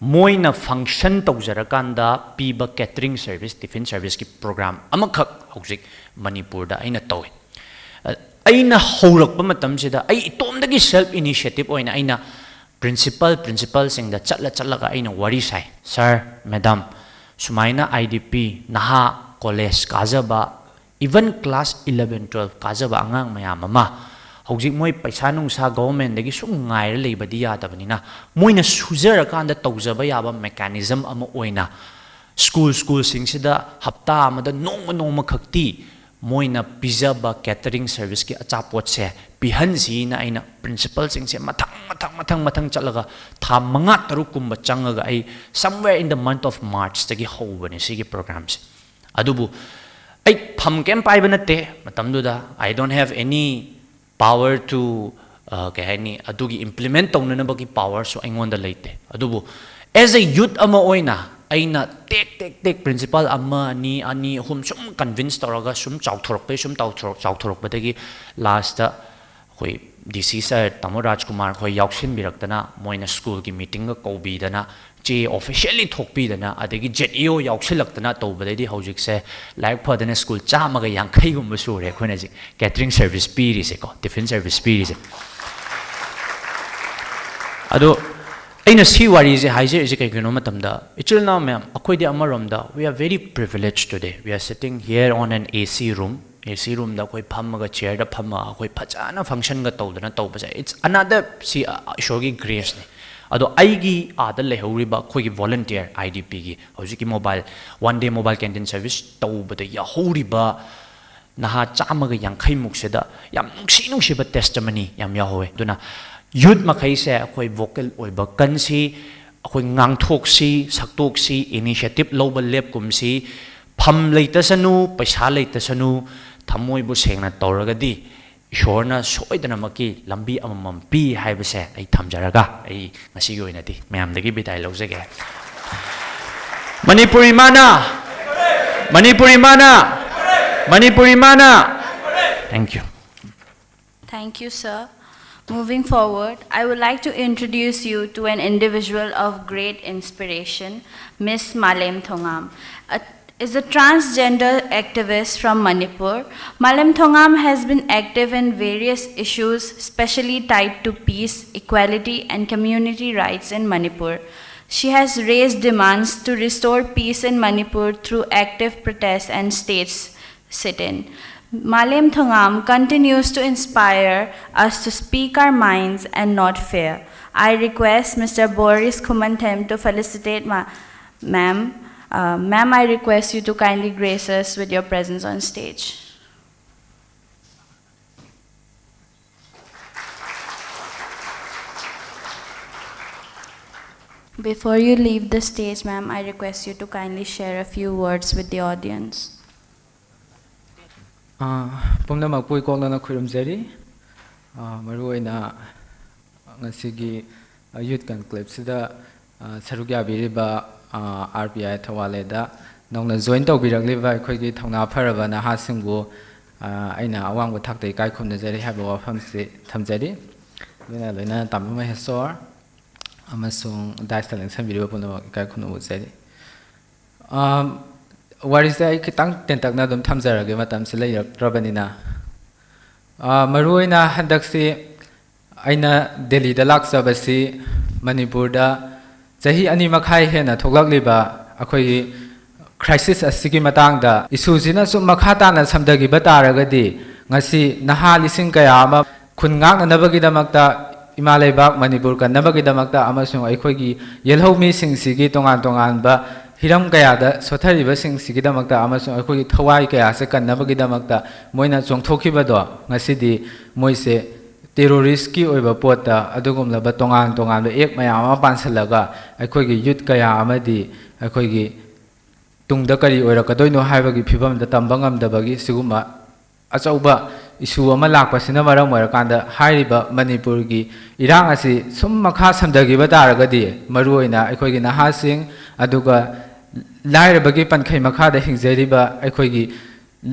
ꯃꯣꯏꯅ function ꯇꯧꯖꯔꯀꯥꯟꯗ ꯄꯤꯕ catering service, tiffin serviceꯀꯤ program ꯑꯃꯈꯛ ꯍꯧꯖꯤꯛ ꯃꯅꯤꯄꯨꯔꯗ ꯑꯩꯅ ꯇꯧꯏ꯫ ꯑ, ꯑꯩꯅ ꯍꯧꯔꯛꯄ ꯃꯇꯝꯁꯤꯗ ꯑꯩ ꯏꯇꯣꯝꯗꯒꯤ self initiative ꯑꯣꯏꯅ ꯑꯩꯅ principal, principalꯁꯤꯡꯗ ꯆꯠꯂ ꯆꯠꯂꯒ ꯑꯩꯅ ꯋꯥꯔꯤ ꯁꯥꯏ, "Sir, madam, ꯁꯨꯃꯥꯏꯅ IDP, ꯅꯍꯥ, college ꯀꯥꯖꯕ, even class eleven, twelve ꯀꯥꯖꯕ ꯑꯉꯥꯡ ꯃꯌꯥꯝ ꯑꯃ ꯍꯧꯖꯤꯛ ꯃꯣꯏ ꯄꯩꯁꯥ ꯅꯨꯡꯁꯥ governmentꯗꯒꯤ ꯁꯨꯝ ꯉꯥꯏꯔ ꯂꯩꯕꯗꯤ ꯌꯥꯗꯕꯅꯤꯅ, ꯃꯣꯏꯅ ꯁꯨꯖꯔꯀꯥꯟꯗ ꯇꯧꯖꯕ ꯌꯥꯕ mechanism ꯑꯃ ꯑꯣꯏꯅ school, schoolꯁꯤꯡꯁꯤꯗ ꯍꯞꯇꯥ ꯑꯃꯗ ꯅꯣꯡꯃ ꯅꯣꯡꯃꯈꯛꯇꯤ ꯃꯣꯏꯅ ꯄꯤꯖꯕ catering serviceꯀꯤ ꯑꯆꯥꯄꯣꯠꯁꯦ ꯄꯤꯍꯟꯁꯤꯅ" ꯑꯩꯅ principalꯁꯤꯡꯁꯦ ꯃꯊꯪ, ꯃꯊꯪ, ꯃꯊꯪ, ꯃꯊꯪ ꯆꯠꯂꯒ ꯊꯥ ꯃꯉꯥ ꯇꯔꯨꯛꯀꯨꯝꯕ ꯆꯪꯉꯒ ꯑꯩ somewhere in the month of Marchꯇꯒꯤ ꯍꯧꯕꯅꯦ ꯁꯤꯒꯤ programꯁꯦ꯫ ꯑꯗꯨꯕꯨ ꯑꯩ ꯐꯝ ꯀꯩꯝ ꯄꯥꯏꯕ ꯅꯠꯇꯦ ꯃꯇꯝꯗꯨꯗ꯫ I don't have any power to, ꯑ, ꯀꯩ ꯍꯥꯏꯅꯤ, ꯑꯗꯨꯒꯤ implement ꯇꯧꯅꯅꯕꯒꯤ powerꯁꯨ ꯑꯩꯉꯣꯟꯗ ꯂꯩꯇꯦ꯫ ꯑꯗꯨꯕꯨ as a youth ꯑꯃ ꯑꯣꯏꯅ ꯑꯩꯅ ꯇꯦꯛ ꯇꯦꯛ ꯇꯦꯛ principal ꯑꯃ, ꯑꯅꯤ, ꯑꯅꯤ, ꯑꯍꯨꯝ ꯁꯨꯝ convince ꯇꯧꯔꯒ ꯁꯨꯝ ꯆꯥꯎꯊꯣꯔꯛꯄꯩ, ꯁꯨꯝ ꯆꯥꯎꯊꯣꯔꯛ-, ꯆꯥꯎꯊꯣꯔꯛꯄꯗꯒꯤ lastꯇ ꯑꯩꯈꯣꯏ D C sir, ꯇꯥꯃꯣ ꯔꯥꯖꯀꯨꯃꯥꯔ ꯈꯣꯏ ꯌꯥꯎꯁꯤꯟꯕꯤꯔꯛꯇꯅ, ꯃꯣꯏꯅ schoolꯒꯤ meetingꯒ ꯀꯧꯕꯤꯗꯅ, ꯆꯦ officially ꯊꯣꯛꯄꯤꯗꯅ, ꯑꯗꯒꯤ Z E O ꯌꯥꯎꯁꯤꯜꯂꯛꯇꯅ ꯇꯧꯕꯗꯩꯗꯤ ꯍꯧꯖꯤꯛꯁꯦ ꯂꯥꯏꯕꯛ ꯐꯗꯅ school ꯆꯥꯝꯃꯒ ꯌꯥꯡꯈꯩꯒꯨꯝꯕ ꯁꯨꯔꯦ ꯑꯩꯈꯣꯏꯅ ꯍꯧꯖꯤꯛ catering service ꯄꯤꯔꯤꯁꯦꯀꯣ, tiffin service ꯄꯤꯔꯤꯁꯦ꯫ ꯑꯗꯣ ꯑꯩꯅ ꯁꯤ ꯋꯥꯔꯤꯁꯦ ꯍꯥꯏꯖꯔꯤꯁꯦ ꯀꯩꯒꯤꯅꯣ ꯃꯇꯝꯗ, ꯏꯆꯤꯜ ꯏꯅꯥꯎ ꯃꯌꯥꯝ, ꯑꯩꯈꯣꯏꯗꯤ ꯑꯃꯔꯣꯝꯗ we are very privileged today, we are sitting here on an A C room, A C roomꯗ ꯑꯩꯈꯣꯏ ꯐꯝꯃꯒ, chairꯗ ꯐꯝꯃꯒ ꯑꯩꯈꯣꯏ ꯐꯖꯅ functionꯒ ꯇꯧꯗꯅ ꯇꯧꯕꯁꯦ, it's another, ꯁꯤ, ꯑ, ꯏꯁꯣꯔꯒꯤ graceꯅꯤ꯫ ꯑꯗꯣ ꯑꯩꯒꯤ ꯑꯥꯗ ꯂꯩꯍꯧꯔꯤꯕ ꯑꯩꯈꯣꯏꯒꯤ volunteer, I D Pꯒꯤ ꯍꯧꯖꯤꯛꯀꯤ mobile, one day mobile canteen service ꯇꯧꯕꯗ ꯌꯥꯎꯍꯧꯔꯤꯕ ꯅꯍꯥ ꯆꯥꯝꯃꯒ ꯌꯥꯡꯈꯩ ꯃꯨꯛꯁꯤꯗ ꯌꯥꯝ ꯅꯨꯡꯁꯤ ꯅꯨꯡꯁꯤꯕ testimony ꯌꯥꯝ ꯌꯥꯎꯍꯧꯋꯦ꯫ ꯑꯗꯨꯅ youth ꯃꯈꯩꯁꯦ ꯑꯩꯈꯣꯏ vocal ꯑꯣꯏꯕ ꯀꯟꯁꯤ, ꯑꯩꯈꯣꯏ ꯉꯥꯡꯊꯣꯛꯁꯤ, ꯁꯛꯇꯣꯛꯁꯤ, initiative ꯂꯧꯕ ꯂꯦꯞꯀꯨꯝꯁꯤ꯫ ꯐꯝ ꯂꯩꯇꯁꯅꯨ, ꯄꯩꯁꯥ ꯂꯩꯇꯁꯅꯨ, ꯊꯃꯣꯏꯕꯨ ꯁꯦꯡꯅ ꯇꯧꯔꯒꯗꯤ ꯏꯁꯣꯔꯅ ꯁꯣꯏꯗꯅꯃꯛꯀꯤ ꯂꯝꯕꯤ ꯑꯃꯃꯝ ꯄꯤ ꯍꯥꯏꯕꯁꯦ ꯑꯩ ꯊꯝꯖꯔꯒ ꯑꯩ ꯉꯁꯤꯒꯤ ꯑꯣꯏꯅꯗꯤ ꯃꯌꯥꯝꯗꯒꯤ ꯕꯤꯗꯥꯏ ꯂꯧꯖꯒꯦ꯫ ꯃꯅꯤꯄꯨꯔ ꯏꯃꯥꯅ! ꯃꯅꯤꯄꯨꯔ ꯏꯃꯥꯅ! ꯃꯅꯤꯄꯨꯔ ꯏꯃꯥꯅ! Thank you. Thank you, sir. Moving forward, I would like to introduce you to an individual of great inspiration, Miss Malem Thongam, a, is a transgender activist from Manipur. Malem Thongam has been active in various issues, specially tied to peace, equality, and community rights in Manipur. She has raised demands to restore peace in Manipur through active protests and states sit-in. Malem Thongam continues to inspire us to speak our minds and not fear. I request Mister Boris Khumanthem to felicitate ma-, ma'am. Uh, ma'am, I request you to kindly grace us with your presence on stage. Before you leave the stage, ma'am, I request you to kindly share a few words with the audience. ꯑꯥ, ꯄꯨꯝꯅꯃꯛꯄꯨ ꯏꯀꯣꯛꯅꯅ ꯈꯨꯔꯨꯝꯖꯔꯤ꯫ ꯑꯥ, ꯃꯔꯨꯑꯣꯏꯅ ꯉꯁꯤꯒꯤ, ꯑ, Youth Conclaveꯁꯤꯗ, ꯑ, ꯁꯔꯨꯛ ꯌꯥꯕꯤꯔꯤꯕ, ꯑ, RPI Thoubal Aꯗ ꯅꯧꯅ join ꯇꯧꯕꯤꯔꯛꯂꯤꯕ ꯑꯩꯈꯣꯏꯒꯤ ꯊꯧꯅꯥ ꯐꯔꯕ ꯅꯍꯥꯁꯤꯡꯕꯨ, ꯑ, ꯑꯩꯅ ꯑꯋꯥꯡꯕ ꯊꯥꯛꯇ ꯏꯀꯥꯏ ꯈꯨꯝꯅꯖꯔꯤ ꯍꯥꯏꯕ ꯋꯥꯐꯝꯁꯤ ꯊꯝꯖꯔꯤ꯫ ꯂꯣꯏꯅ ꯂꯣꯏꯅꯅ ꯇꯥꯃꯣ ꯃꯍꯦꯁꯣꯔ ꯑꯃꯁꯨꯡ dais ꯇ ꯂꯦꯡꯁꯟꯕꯤꯔꯤꯕ ꯄꯨꯝꯅꯃꯛ ꯏꯀꯥꯏ ꯈꯨꯝꯅꯕ ꯎꯠꯆꯔꯤ꯫ ꯑꯥ, ꯋꯥꯔꯤꯁꯦ ꯑꯩ ꯈꯤꯇꯪ ꯇꯦꯟꯇꯛꯅ ꯑꯗꯨꯝ ꯊꯝꯖꯔꯒꯦ, ꯃꯇꯝꯁꯤ ꯂꯩꯔꯛꯇ꯭ꯔꯕꯅꯤꯅ꯫ ꯑꯥ, ꯃꯔꯨꯑꯣꯏꯅ ꯍꯟꯗꯛꯁꯤ ꯑꯩꯅ ꯗꯦꯜꯂꯤꯗ ꯂꯥꯛꯆꯕꯁꯤ ꯃꯅꯤꯄꯨꯔꯗ ꯆꯍꯤ ꯑꯅꯤ ꯃꯈꯥꯏ ꯍꯦꯟꯅ ꯊꯣꯛꯂꯛꯂꯤꯕ ꯑꯩꯈꯣꯏꯒꯤ crisis ꯑꯁꯤꯒꯤ ꯃꯇꯥꯡꯗ, issue ꯁꯤꯅ ꯁꯨꯝ ꯃꯈꯥ ꯇꯥꯅ ꯁꯝꯊꯈꯤꯕ ꯇꯥꯔꯒꯗꯤ ꯉꯁꯤ ꯅꯍꯥ ꯂꯤꯁꯤꯡ ꯀꯌꯥ ꯑꯃ ꯈꯨꯟ ꯉꯥꯛꯅꯅꯕꯒꯤꯗꯃꯛꯇ, ꯏꯃꯥ ꯂꯩꯕꯥꯛ ꯃꯅꯤꯄꯨꯔ ꯀꯟꯅꯕꯒꯤꯗꯃꯛꯇ ꯑꯃꯁꯨꯡ ꯑꯩꯈꯣꯏꯒꯤ ꯌꯦꯜꯍꯧꯃꯤꯁꯤꯡꯁꯤꯒꯤ ꯇꯣꯉꯥꯟ ꯇꯣꯉꯥꯟꯕ ꯍꯤꯔꯝ ꯀꯌꯥꯗ ꯁꯣꯠꯊꯔꯤꯕꯁꯤꯡꯁꯤꯒꯤꯗꯃꯛꯇ ꯑꯃꯁꯨꯡ ꯑꯩꯈꯣꯏꯒꯤ ꯊꯋꯥꯏ ꯀꯌꯥꯁꯦ ꯀꯟꯅꯕꯒꯤꯗꯃꯛꯇ ꯃꯣꯏꯅ ꯆꯣꯡꯊꯣꯛꯈꯤꯕꯗꯣ, ꯉꯁꯤꯗꯤ ꯃꯣꯏꯁꯦ terrorist ꯀꯤ ꯑꯣꯏꯕ ꯄꯣꯠꯇ ꯑꯗꯨꯒꯨꯝꯂꯕ ꯇꯣꯉꯥꯟ ꯇꯣꯉꯥꯟꯕ act ꯃꯌꯥꯝ ꯑꯃ ꯄꯥꯟꯁꯤꯜꯂꯒ ꯑꯩꯈꯣꯏꯒꯤ youth ꯀꯌꯥ ꯑꯃꯗꯤ ꯑꯩꯈꯣꯏꯒꯤ ꯇꯨꯡꯗ ꯀꯔꯤ ꯑꯣꯏꯔꯛꯀꯗꯣꯏꯅꯣ ꯍꯥꯏꯕꯒꯤ ꯐꯤꯕꯝꯗ ꯇꯝꯕ ꯉꯝꯗꯕꯒꯤ ꯁꯤꯒꯨꯝꯕ ꯑꯆꯧꯕ issue ꯑꯃ ꯂꯥꯛꯄꯁꯤꯅ ꯃꯔꯝ ꯑꯣꯏꯔꯀꯥꯟꯗ, ꯍꯥꯏꯔꯤꯕ ꯃꯅꯤꯄꯨꯔꯒꯤ ꯏꯔꯥꯡ ꯑꯁꯤ ꯁꯨꯝ ꯃꯈꯥ ꯁꯝꯊꯈꯤꯕ ꯇꯥꯔꯒꯗꯤ, ꯃꯔꯨꯑꯣꯏꯅ ꯑꯩꯈꯣꯏꯒꯤ ꯅꯍꯥꯁꯤꯡ, ꯑꯗꯨꯒ ꯂꯥꯏꯔꯕꯒꯤ ꯄꯟꯈꯩ ꯃꯈꯥꯗ ꯍꯤꯡꯖꯔꯤꯕ ꯑꯩꯈꯣꯏꯒꯤ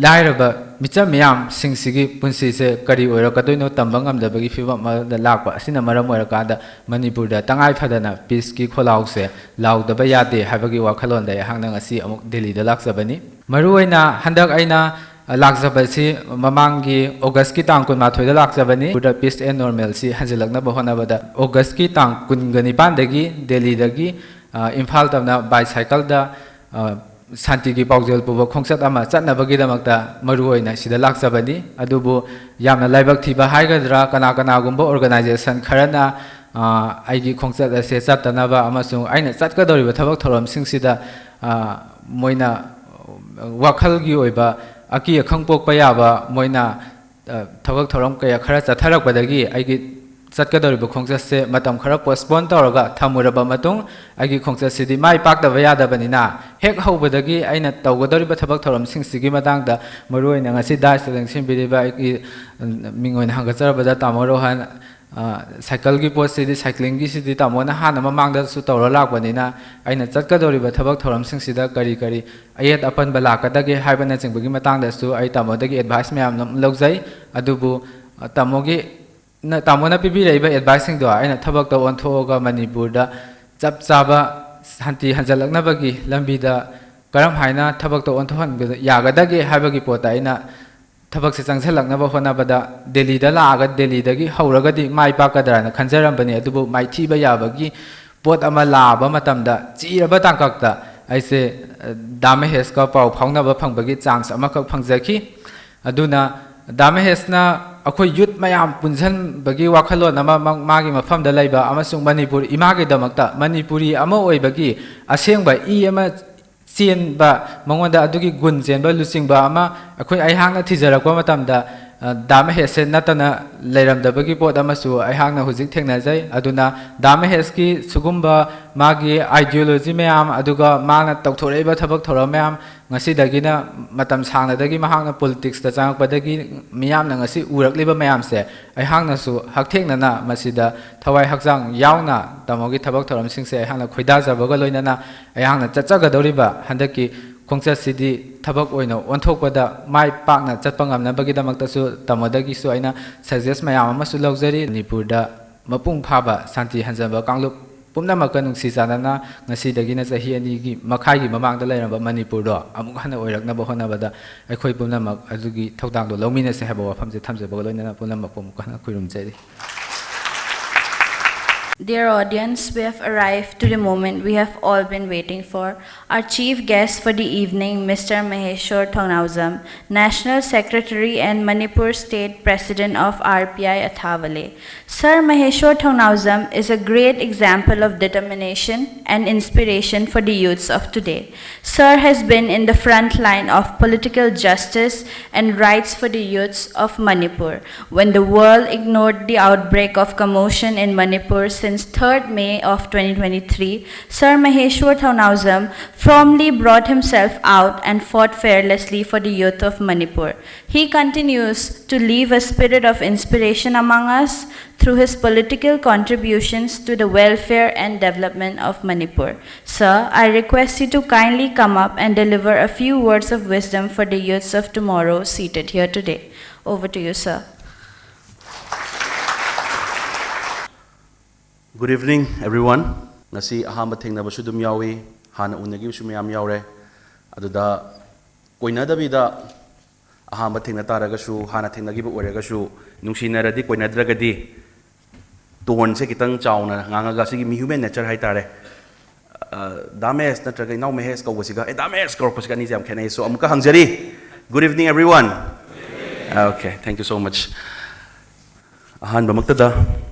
ꯂꯥꯏꯔꯕ ꯃꯤꯆꯝ ꯃꯤꯌꯥꯝꯁꯤꯡꯁꯤꯒꯤ ꯄꯨꯟꯁꯤꯁꯦ ꯀꯔꯤ ꯑꯣꯏꯔꯛꯀꯗꯣꯏꯅꯣ ꯇꯝꯕ ꯉꯝꯗꯕꯒꯤ ꯐꯤꯕꯝ ꯑꯃꯗ ꯂꯥꯛꯄ ꯑꯁꯤꯅ ꯃꯔꯝ ꯑꯣꯏꯔꯀꯥꯟꯗ, ꯃꯅꯤꯄꯨꯔꯗ ꯇꯉꯥꯏ ꯐꯗꯅ peace ꯀꯤ ꯈꯣꯜꯂꯥꯎꯁꯦ ꯂꯥꯎꯗꯕ ꯌꯥꯗꯦ ꯍꯥꯏꯕꯒꯤ ꯋꯥꯈꯜꯂꯣꯟꯗ ꯑꯩꯍꯥꯛꯅ ꯉꯁꯤ ꯑꯃꯨꯛ ꯗꯦꯜꯂꯤꯗ ꯂꯥꯛꯆꯕꯅꯤ꯫ ꯃꯔꯨꯑꯣꯏꯅ ꯍꯟꯗꯛ ꯑꯩꯅ ꯂꯥꯛꯆꯕꯁꯤ ꯃꯃꯥꯡꯒꯤ August ꯀꯤ ꯇꯥꯡ ꯀꯨꯟꯃꯥꯊꯣꯏꯗ ꯂꯥꯛꯆꯕꯅꯤ꯫ ꯃꯅꯤꯄꯨꯔꯗ peace and normalcy ꯍꯟꯖꯤꯜꯂꯛꯅꯕ ꯍꯣꯠꯅꯕꯗ August ꯀꯤ ꯇꯥꯡ ꯀꯨꯟꯒ ꯅꯤꯄꯥꯟꯗꯒꯤ ꯗꯦꯜꯂꯤꯗꯒꯤ, ꯑ, ꯏꯝꯐꯥꯜ ꯇꯝꯅ bicycle ꯗ, ꯑ, ꯁꯥꯟꯇꯤꯒꯤ ꯄꯥꯎꯖꯦꯜ ꯄꯨꯕ ꯈꯣꯡꯆꯠ ꯑꯃ ꯆꯠꯅꯕꯒꯤꯗꯃꯛꯇ ꯃꯔꯨꯑꯣꯏꯅ ꯁꯤꯗ ꯂꯥꯛꯆꯕꯅꯤ꯫ ꯑꯗꯨꯕꯨ ꯌꯥꯝꯅ ꯂꯥꯏꯕꯛ ꯊꯤꯕ ꯍꯥꯏꯒꯗ꯭ꯔꯥ, ꯀꯅꯥ ꯀꯅꯥꯒꯨꯝꯕ organization ꯈꯔꯅ, ꯑ, ꯑꯩꯒꯤ ꯈꯣꯡꯆꯠ ꯑꯁꯦ ꯆꯠꯇꯅꯕ ꯑꯃꯁꯨꯡ ꯑꯩꯅ ꯆꯠꯀꯗꯧꯔꯤꯕ ꯊꯕꯛ ꯊꯧꯔꯝꯁꯤꯡꯁꯤꯗ, ꯑ, ꯃꯣꯏꯅ ꯋꯥꯈꯜꯒꯤ ꯑꯣꯏꯕ ꯑꯀꯤ ꯑꯈꯪ ꯄꯣꯛꯄ ꯌꯥꯕ, ꯃꯣꯏꯅ, ꯑ, ꯊꯕꯛ ꯊꯧꯔꯝ ꯀꯌꯥ ꯈꯔ ꯆꯠꯊꯔꯛꯄꯗꯒꯤ ꯑꯩꯒꯤ ꯆꯠꯀꯗꯧꯔꯤꯕ ꯈꯣꯡꯆꯠꯁꯦ ꯃꯇꯝ ꯈꯔ postpone ꯇꯧꯔꯒ ꯊꯝꯃꯨꯔꯕ ꯃꯇꯨꯡ, ꯑꯩꯒꯤ ꯈꯣꯡꯆꯠꯁꯤꯗꯤ ꯃꯥꯏ ꯄꯥꯛꯇꯕ ꯌꯥꯗꯕꯅꯤꯅ, ꯍꯦꯛ ꯍꯧꯕꯗꯒꯤ ꯑꯩꯅ ꯇꯧꯒꯗꯧꯔꯤꯕ ꯊꯕꯛ ꯊꯧꯔꯝꯁꯤꯡꯁꯤꯒꯤ ꯃꯇꯥꯡꯗ ꯃꯔꯨꯑꯣꯏꯅ ꯉꯁꯤ dais ꯇ ꯂꯦꯡꯁꯤꯟꯕꯤꯔꯤꯕ ꯑꯩꯒꯤ, ꯎꯝ, ꯃꯤꯡ ꯑꯣꯏꯅ ꯍꯪꯒꯠꯆꯔꯕꯗ ꯇꯥꯃꯣ ꯔꯣꯍꯟ, ꯑ, cycle ꯒꯤ ꯄꯣꯠꯁꯤꯗꯤ, cycling ꯒꯤꯁꯤꯗꯤ ꯇꯥꯃꯣꯅ ꯍꯥꯟꯅ ꯃꯃꯥꯡꯗꯁꯨ ꯇꯧꯔ ꯂꯥꯛꯄꯅꯤꯅ, ꯑꯩꯅ ꯆꯠꯀꯗꯧꯔꯤꯕ ꯊꯕꯛ ꯊꯧꯔꯝꯁꯤꯡꯁꯤꯗ ꯀꯔꯤ ꯀꯔꯤ ꯑꯌꯦꯠ ꯑꯄꯟꯕ ꯂꯥꯛꯀꯗꯒꯦ ꯍꯥꯏꯕꯅꯆꯤꯡꯕꯒꯤ ꯃꯇꯥꯡꯗꯁꯨ ꯑꯩ ꯇꯥꯃꯣꯗꯒꯤ advice ꯃꯌꯥꯝ ꯑꯃ ꯂꯧꯖꯩ꯫ ꯑꯗꯨꯕꯨ, ꯑ, ꯇꯥꯃꯣꯒꯤ ꯅ-, ꯇꯥꯃꯣꯅ ꯄꯤꯕꯤꯔꯛꯏꯕ advice ꯁꯤꯡꯗꯣ ꯑꯩꯅ ꯊꯕꯛꯇ ꯑꯣꯟꯊꯣꯛꯑꯒ ꯃꯅꯤꯄꯨꯔꯗ ꯆꯞ ꯆꯥꯕ ꯁꯥꯟꯇꯤ ꯍꯟꯖꯜꯂꯛꯅꯕꯒꯤ ꯂꯝꯕꯤꯗ ꯀꯔꯝ ꯍꯥꯏꯅ ꯊꯕꯛꯇ ꯑꯣꯟꯊꯣꯛꯍꯟꯒꯗ-, ꯌꯥꯒꯗꯒꯦ ꯍꯥꯏꯕꯒꯤ ꯄꯣꯠꯇ ꯑꯩꯅ ꯊꯕꯛꯁꯦ ꯆꯪꯁꯤꯜꯂꯛꯅꯕ ꯍꯣꯠꯅꯕꯗ, ꯗꯦꯜꯂꯤꯗ ꯂꯥꯛꯑꯒ ꯗꯦꯜꯂꯤꯗꯒꯤ ꯍꯧꯔꯒꯗꯤ ꯃꯥꯏ ꯄꯥꯛꯀꯗ꯭ꯔꯥꯅ ꯈꯟꯖꯔꯝꯕꯅꯤ꯫ ꯑꯗꯨꯕꯨ ꯃꯥꯏꯊꯤꯕ ꯌꯥꯕꯒꯤ ꯄꯣꯠ ꯑꯃ ꯂꯥꯛꯑꯕ ꯃꯇꯝꯗ, ꯆꯤꯔꯕ ꯇꯥꯡꯀꯛꯇ ꯑꯩꯁꯦ, ꯑ, ꯗꯥ ꯃꯍꯦꯁꯀ ꯄꯥꯎ ꯐꯥꯎꯅꯕ ꯐꯪꯕꯒꯤ chance ꯑꯃꯈꯛ ꯐꯪꯖꯈꯤ꯫ ꯑꯗꯨꯅ ꯗꯥ ꯃꯍꯦꯁꯅ ꯑꯩꯈꯣꯏ youth ꯃꯌꯥꯝ ꯄꯨꯟꯁꯤꯟꯕꯒꯤ ꯋꯥꯈꯜꯂꯣꯟ ꯑꯃ ꯃ-, ꯃꯥꯒꯤ ꯃꯐꯝꯗ ꯂꯩꯕ ꯑꯃꯁꯨꯡ ꯃꯅꯤꯄꯨꯔ ꯏꯃꯥꯒꯤꯗꯃꯛꯇ ꯃꯅꯤꯄꯨꯔꯤ ꯑꯃ ꯑꯣꯏꯕꯒꯤ ꯑꯁꯦꯡꯕ ꯏ ꯑꯃ ꯆꯦꯟꯕ, ꯃꯉꯣꯟꯗ ꯑꯗꯨꯒꯤ ꯒꯨꯟ ꯆꯦꯟꯕ ꯂꯨꯆꯤꯡꯕ ꯑꯃ ꯑꯩꯈꯣꯏ, ꯑꯩꯍꯥꯛꯅ ꯊꯤꯖꯔꯛꯄ ꯃꯇꯝꯗ, ꯑ, ꯗꯥ ꯃꯍꯦꯁꯁꯦ ꯅꯠꯇꯅ ꯂꯩꯔꯝꯗꯕꯒꯤ ꯄꯣꯠ ꯑꯃꯁꯨ ꯑꯩꯍꯥꯛꯅ ꯍꯧꯖꯤꯛ ꯊꯦꯡꯅꯖꯩ꯫ ꯑꯗꯨꯅ ꯗꯥ ꯃꯍꯦꯁꯀꯤ ꯁꯤꯒꯨꯝꯕ ꯃꯥꯒꯤ ideology ꯃꯌꯥꯝ, ꯑꯗꯨꯒ ꯃꯥꯅ ꯇꯧꯊꯣꯔꯛꯏꯕ ꯊꯕꯛ ꯊꯧꯔꯝ ꯃꯌꯥꯝ, ꯉꯁꯤꯗꯒꯤꯅ ꯃꯇꯝ ꯁꯥꯡꯅꯗꯒꯤ ꯃꯍꯥꯛꯅ politics ꯇ ꯆꯪꯉꯛꯄꯗꯒꯤ ꯃꯤꯌꯥꯝꯅ ꯉꯁꯤ ꯎꯔꯛꯂꯤꯕ ꯃꯌꯥꯝꯁꯦ, ꯑꯩꯍꯥꯛꯅꯁꯨ ꯍꯛꯊꯦꯡꯅꯅ ꯃꯁꯤꯗ ꯊꯋꯥꯏ ꯍꯛꯆꯥꯡ ꯌꯥꯎꯅ ꯇꯥꯃꯣꯒꯤ ꯊꯕꯛ ꯊꯧꯔꯝꯁꯤꯡꯁꯦ ꯑꯩꯍꯥꯛꯅ ꯈꯣꯏꯗꯥꯖꯕꯒ ꯂꯣꯏꯅꯅ, ꯑꯩꯍꯥꯛꯅ ꯆꯠꯆꯒꯗꯧꯔꯤꯕ ꯍꯟꯗꯛꯀꯤ ꯈꯣꯡꯆꯠꯁꯤꯗꯤ ꯊꯕꯛ ꯑꯣꯏꯅ ꯑꯣꯟꯊꯣꯛꯄꯗ ꯃꯥꯏ ꯄꯥꯛꯅ ꯆꯠꯄ ꯉꯝꯅꯕꯒꯤꯗꯃꯛꯇꯁꯨ ꯇꯥꯃꯣꯗꯒꯤꯁꯨ ꯑꯩꯅ suggest ꯃꯌꯥꯝ ꯑꯃꯁꯨ ꯂꯧꯖꯔꯤ꯫ ꯃꯅꯤꯄꯨꯔꯗ ꯃꯄꯨꯡ ꯐꯥꯕ ꯁꯥꯟꯇꯤ ꯍꯟꯖꯕ ꯀꯥꯡꯂꯨꯞ ꯄꯨꯝꯅꯃꯛꯀ ꯅꯨꯡꯁꯤ ꯆꯥꯟꯅꯅ ꯉꯁꯤꯗꯒꯤꯅ ꯆꯍꯤ ꯑꯅꯤꯒꯤ ꯃꯈꯥꯏꯒꯤ ꯃꯃꯥꯡꯗ ꯂꯩꯔꯝꯕ ꯃꯅꯤꯄꯨꯔꯗꯣ ꯑꯃꯨꯛ ꯍꯟꯅ ꯑꯣꯏꯔꯛꯅꯕ ꯍꯣꯠꯅꯕꯗ ꯑꯩꯈꯣꯏ ꯄꯨꯝꯅꯃꯛ ꯑꯗꯨꯒꯤ ꯊꯧꯗꯥꯡꯗꯣ ꯂꯧꯃꯤꯟꯅꯁꯦ ꯍꯥꯏꯕ ꯋꯥꯐꯝꯁꯦ ꯊꯝꯖꯕꯒ ꯂꯣꯏꯅꯅ ꯄꯨꯝꯅꯃꯛꯄꯨ ꯑꯃꯨꯛ ꯍꯟꯅ ꯈꯨꯔꯨꯝꯖꯔꯤ꯫ Dear audience, we have arrived to the moment we have all been waiting for. Our chief guest for the evening, Mister Maheshwar Thongnaojam, National Secretary and Manipur State President of R P I Athavale. Sir Maheshwar Thongnaojam is a great example of determination and inspiration for the youths of today. Sir has been in the front line of political justice and rights for the youths of Manipur. When the world ignored the outbreak of commotion in Manipur since third May of twenty twenty-three, Sir Maheshwar Thongnaojam firmly brought himself out and fought fearlessly for the youth of Manipur. He continues to leave a spirit of inspiration among us through his political contributions to the welfare and development of Manipur. Sir, I request you to kindly come up and deliver a few words of wisdom for the youths of tomorrow seated here today. Over to you, sir. Good evening, everyone. ꯉꯁꯤ ꯑꯍꯥꯟꯕ ꯊꯦꯡꯅꯕꯁꯨ ꯑꯗꯨꯝ ꯌꯥꯎꯏ, ꯍꯥꯟꯅ ꯎꯅꯈꯤꯕꯁꯨ ꯃꯌꯥꯝ ꯌꯥꯎꯔꯦ꯫ ꯑꯗꯨꯗ ꯀꯣꯏꯅꯗꯕꯤꯗ ꯑꯍꯥꯟꯕ ꯊꯦꯡꯅ ꯇꯥꯔꯒꯁꯨ, ꯍꯥꯟꯅ ꯊꯦꯡꯅꯈꯤꯕ ꯑꯣꯏꯔꯒꯁꯨ, ꯅꯨꯡꯁꯤꯅꯔꯗꯤ ꯀꯣꯏꯅꯗ꯭ꯔꯒꯗꯤ ꯇꯣꯟꯁꯦ ꯈꯤꯇꯪ ꯆꯥꯎꯅ ꯉꯥꯡꯉꯒ, ꯁꯤꯒꯤ ꯃꯤ human nature ꯍꯥꯏꯇꯥꯔꯦ, ꯑ, ꯗꯥ ꯃꯍꯦꯁ ꯅꯠꯇ꯭ꯔꯒ ꯏꯅꯥꯎ ꯃꯍꯦꯁ ꯀꯧꯕꯁꯤꯒ, ꯑꯦ, ꯗꯥ ꯃꯍꯦꯁ ꯀꯧꯔꯛꯄꯁꯤꯒ ꯑꯅꯤꯁꯦ ꯌꯥꯝ ꯈꯦꯠꯅꯩ꯫ So ꯑꯃꯨꯛꯀ ꯍꯪꯖꯔꯤ, good evening everyone. Okay, thank you so much. ꯑꯍꯥꯟꯕꯃꯛꯇꯗ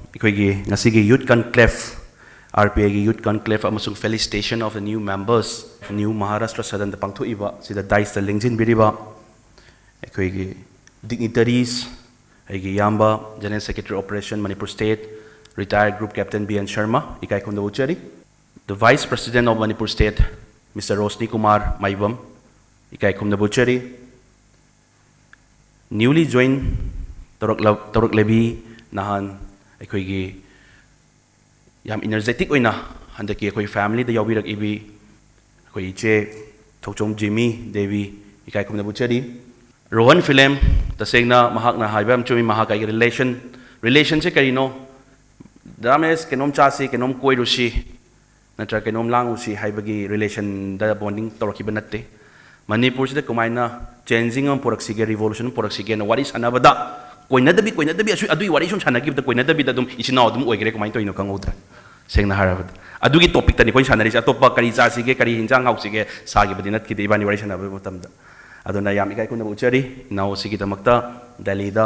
ꯑꯩꯈꯣꯏꯒꯤ ꯉꯁꯤꯒꯤ Youth Conclave, R P I ꯒꯤ Youth Conclave ꯑꯃꯁꯨꯡ Felicitation of the New Members of New Maharashtra Sadanꯗ ꯄꯥꯡꯊꯣꯛꯏꯕ ꯁꯤꯗ dais ꯇ ꯂꯦꯡꯁꯤꯟꯕꯤꯔꯤꯕ ꯑꯩꯈꯣꯏꯒꯤ dignitaries, ꯑꯩꯒꯤ ꯏꯌꯥꯝꯕ General Secretary Operation Manipur State, retired Group Captain B N Sharma, ꯏꯀꯥꯏ ꯈꯨꯝꯅꯕ ꯎꯠꯆꯔꯤ꯫ The Vice President of Manipur State, Mister Roshni Kumar Maibam, ꯏꯀꯥꯏ ꯈꯨꯝꯅꯕ ꯎꯠꯆꯔꯤ꯫ Newly join ꯇꯧꯔꯛꯂ-, ꯇꯧꯔꯛꯂꯕꯤ ꯅꯍꯥꯟ ꯑꯩꯈꯣꯏꯒꯤ ꯌꯥꯝ energetic ꯑꯣꯏꯅ ꯍꯟꯗꯛꯀꯤ ꯑꯩꯈꯣꯏ family ꯗ ꯌꯥꯎꯕꯤꯔꯛꯏꯕꯤ ꯑꯩꯈꯣꯏ ꯏꯆꯦ ꯊꯣꯛꯆꯣꯝ ꯖꯤꯃꯤ ꯗꯦꯕꯤ, ꯏꯀꯥꯏ ꯈꯨꯝꯅꯕ ꯎꯠꯆꯔꯤ꯫ ꯔꯣꯍꯟ ꯐꯤꯂꯦꯝ, ꯇꯁꯦꯡꯅ ꯃꯍꯥꯛꯅ ꯍꯥꯏꯕ ꯌꯥꯝ ꯆꯨꯝꯃꯤ, ꯃꯍꯥꯛ ꯑꯩꯒꯤ relation, relation ꯁꯦ ꯀꯔꯤꯅꯣ? ꯗꯥ ꯃꯍꯦꯁ, ꯀꯩꯅꯣꯝ ꯆꯥꯁꯤ, ꯀꯩꯅꯣꯝ ꯀꯣꯏꯔꯨꯁꯤ, ꯅꯠꯇ꯭ꯔꯒ ꯀꯩꯅꯣꯝ ꯂꯥꯡꯉꯨꯁꯤ ꯍꯥꯏꯕꯒꯤ relation ꯗ bonding ꯇꯧꯔꯛꯈꯤꯕ ꯅꯠꯇꯦ꯫ ꯃꯅꯤꯄꯨꯔꯁꯤꯗ ꯀꯃꯥꯏꯅ changing ꯑꯃ ꯄꯨꯔꯛꯁꯤꯒꯦ, revolution ꯑꯃ ꯄꯨꯔꯛꯁꯤꯒꯦꯅ ꯋꯥꯔꯤ ꯁꯥꯟꯅꯕꯗ ꯀꯣꯏꯅꯗꯕꯤ ꯀꯣꯏꯅꯗꯕꯤ ꯑꯁꯨ ꯑꯗꯨꯒꯤ ꯋꯥꯔꯤ ꯁꯨꯝ ꯁꯥꯟꯅꯈꯤꯕꯗ ꯀꯣꯏꯅꯗꯕꯤꯗ ꯑꯗꯨꯝ ꯏꯆꯤꯟ ꯏꯅꯥꯎ ꯑꯗꯨꯝ ꯑꯣꯏꯈ꯭ꯔꯦ꯫ ꯀꯃꯥꯏꯅ ꯇꯧꯔꯤꯅꯣ ꯈꯪꯍꯧꯗ꯭ꯔꯦ꯫ ꯁꯦꯡꯅ ꯍꯥꯏꯔꯕꯗ ꯑꯗꯨꯒꯤ ꯇꯣꯄꯤꯛꯇꯅꯤ ꯑꯩꯈꯣꯏꯅ ꯁꯥꯟꯅꯔꯤꯁꯦ꯫ ꯑꯇꯣꯞꯄ ꯀꯔꯤ ꯆꯥꯁꯤꯒꯦ, ꯀꯔꯤ ꯍꯤꯟꯖꯥꯡ ꯍꯥꯎꯁꯤꯒꯦ ꯁꯥꯈꯤꯕꯗꯤ ꯅꯠꯈꯤꯗꯦ ꯏꯕꯥꯅꯤ ꯋꯥꯔꯤ ꯁꯥꯟꯅꯕ ꯃꯇꯝꯗ꯫ ꯑꯗꯨꯅ ꯌꯥꯝ ꯏꯀꯥꯏ ꯈꯨꯝꯅꯕ ꯎꯠꯆꯔꯤ ꯏꯅꯥꯎ ꯑꯁꯤꯒꯤꯗꯃꯛꯇ꯫ ꯗꯦꯜꯂꯤꯗ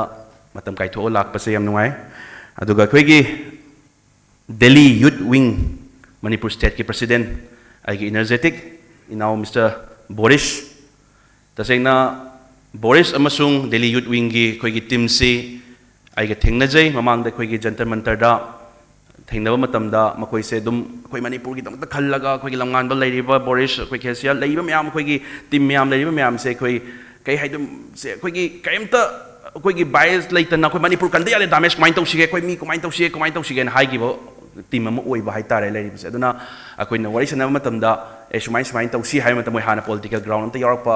ꯃꯇꯝ ꯀꯥꯏꯊꯣꯛꯑ ꯂꯥꯛꯄꯁꯦ ꯌꯥꯝ ꯅꯨꯡꯉꯥꯏ꯫ ꯑꯗꯨꯒ ꯑꯩꯈꯣꯏꯒꯤ ꯗꯦꯜꯂꯤ ꯌꯨꯠ ꯋꯤꯡ ꯃꯅꯤꯄꯨꯔ ꯁ꯭ꯇꯦꯠꯀꯤ ꯄ꯭ꯔꯁꯤꯗꯦꯟ ꯑꯩꯒꯤ ꯏꯅꯔꯖꯦꯇꯤꯛ ꯏꯅꯥꯎ ꯃꯤꯁꯇꯔ ꯕꯣꯔꯤꯁ꯫ ꯇꯁꯦꯡꯅ ꯕꯣꯔꯤꯁ ꯑꯃꯁꯨꯡ ꯗꯦꯜꯂꯤ ꯌꯨꯠ ꯋꯤꯡꯒꯤ ꯑꯩꯈꯣꯏꯒꯤ ꯇꯤꯝꯁꯤ ꯑꯩꯒ ꯊꯦꯡꯅꯖꯩ꯫ ꯃꯃꯥꯡꯗ ꯑꯩꯈꯣꯏꯒꯤ ꯖꯟꯇꯔ ꯃꯟꯇꯔꯗ ꯊꯦꯡꯅꯕ ꯃꯇꯝꯗ ꯃꯈꯣꯏꯁꯦ ꯑꯗꯨꯝ ꯑꯩꯈꯣꯏ ꯃꯅꯤꯄꯨꯔꯒꯤꯗꯃꯛꯇ ꯈꯜꯂꯒ ꯑꯩꯈꯣꯏꯒꯤ ꯂꯝꯉꯥꯟꯕ ꯂꯩꯔꯤꯕ ꯕꯣꯔꯤꯁ, ꯑꯩꯈꯣꯏ ꯈꯦꯁꯤꯌꯥ ꯂꯩꯔꯤꯕ ꯃꯌꯥꯝ, ꯑꯩꯈꯣꯏꯒꯤ ꯇꯤꯝ ꯃꯌꯥꯝ ꯂꯩꯔꯤꯕ ꯃꯌꯥꯝꯁꯦ ꯑꯩꯈꯣꯏ ꯀꯩ ꯍꯥꯏꯗꯣꯏꯅꯣ, ꯁꯦ ꯑꯩꯈꯣꯏꯒꯤ ꯀꯔꯤꯝꯇ ꯑꯩꯈꯣꯏꯒꯤ ꯕꯥꯏꯁ ꯂꯩꯇꯅ ꯑꯩꯈꯣꯏ ꯃꯅꯤꯄꯨꯔ ꯀꯟꯗ ꯌꯥꯗꯦ, ꯗꯥꯃꯦꯁ ꯀꯃꯥꯏꯅ ꯇꯧꯁꯤꯒꯦ, ꯑꯩꯈꯣꯏ ꯃꯤ ꯀꯃꯥꯏꯅ ꯇꯧꯁꯤꯒꯦ, ꯀꯃꯥꯏꯅ ꯇꯧꯁꯤꯒꯦꯅ ꯍꯥꯏꯈꯤꯕ ꯇꯤꯝ ꯑꯃ ꯑꯣꯏꯕ ꯍꯥꯏꯇꯥꯔꯦ ꯂꯩꯔꯤꯕꯁꯦ꯫ ꯑꯗꯨꯅ ꯑꯩꯈꯣꯏꯅ ꯋꯥꯔꯤ ꯁꯥꯟꯅꯕ ꯃꯇꯝꯗ ꯑꯦ ꯁꯨꯃꯥꯏ ꯁꯨꯃꯥꯏꯅ ꯇꯧꯁꯤ ꯍꯥꯏꯕ ꯃꯇꯝꯗ ꯃꯣꯏ ꯍꯥꯟꯅ ꯄꯣꯂꯤꯇꯤꯀꯦꯜ ꯒ꯭ꯔꯥꯎꯟ ꯑꯝꯇ ꯌꯥꯎꯔꯛꯄ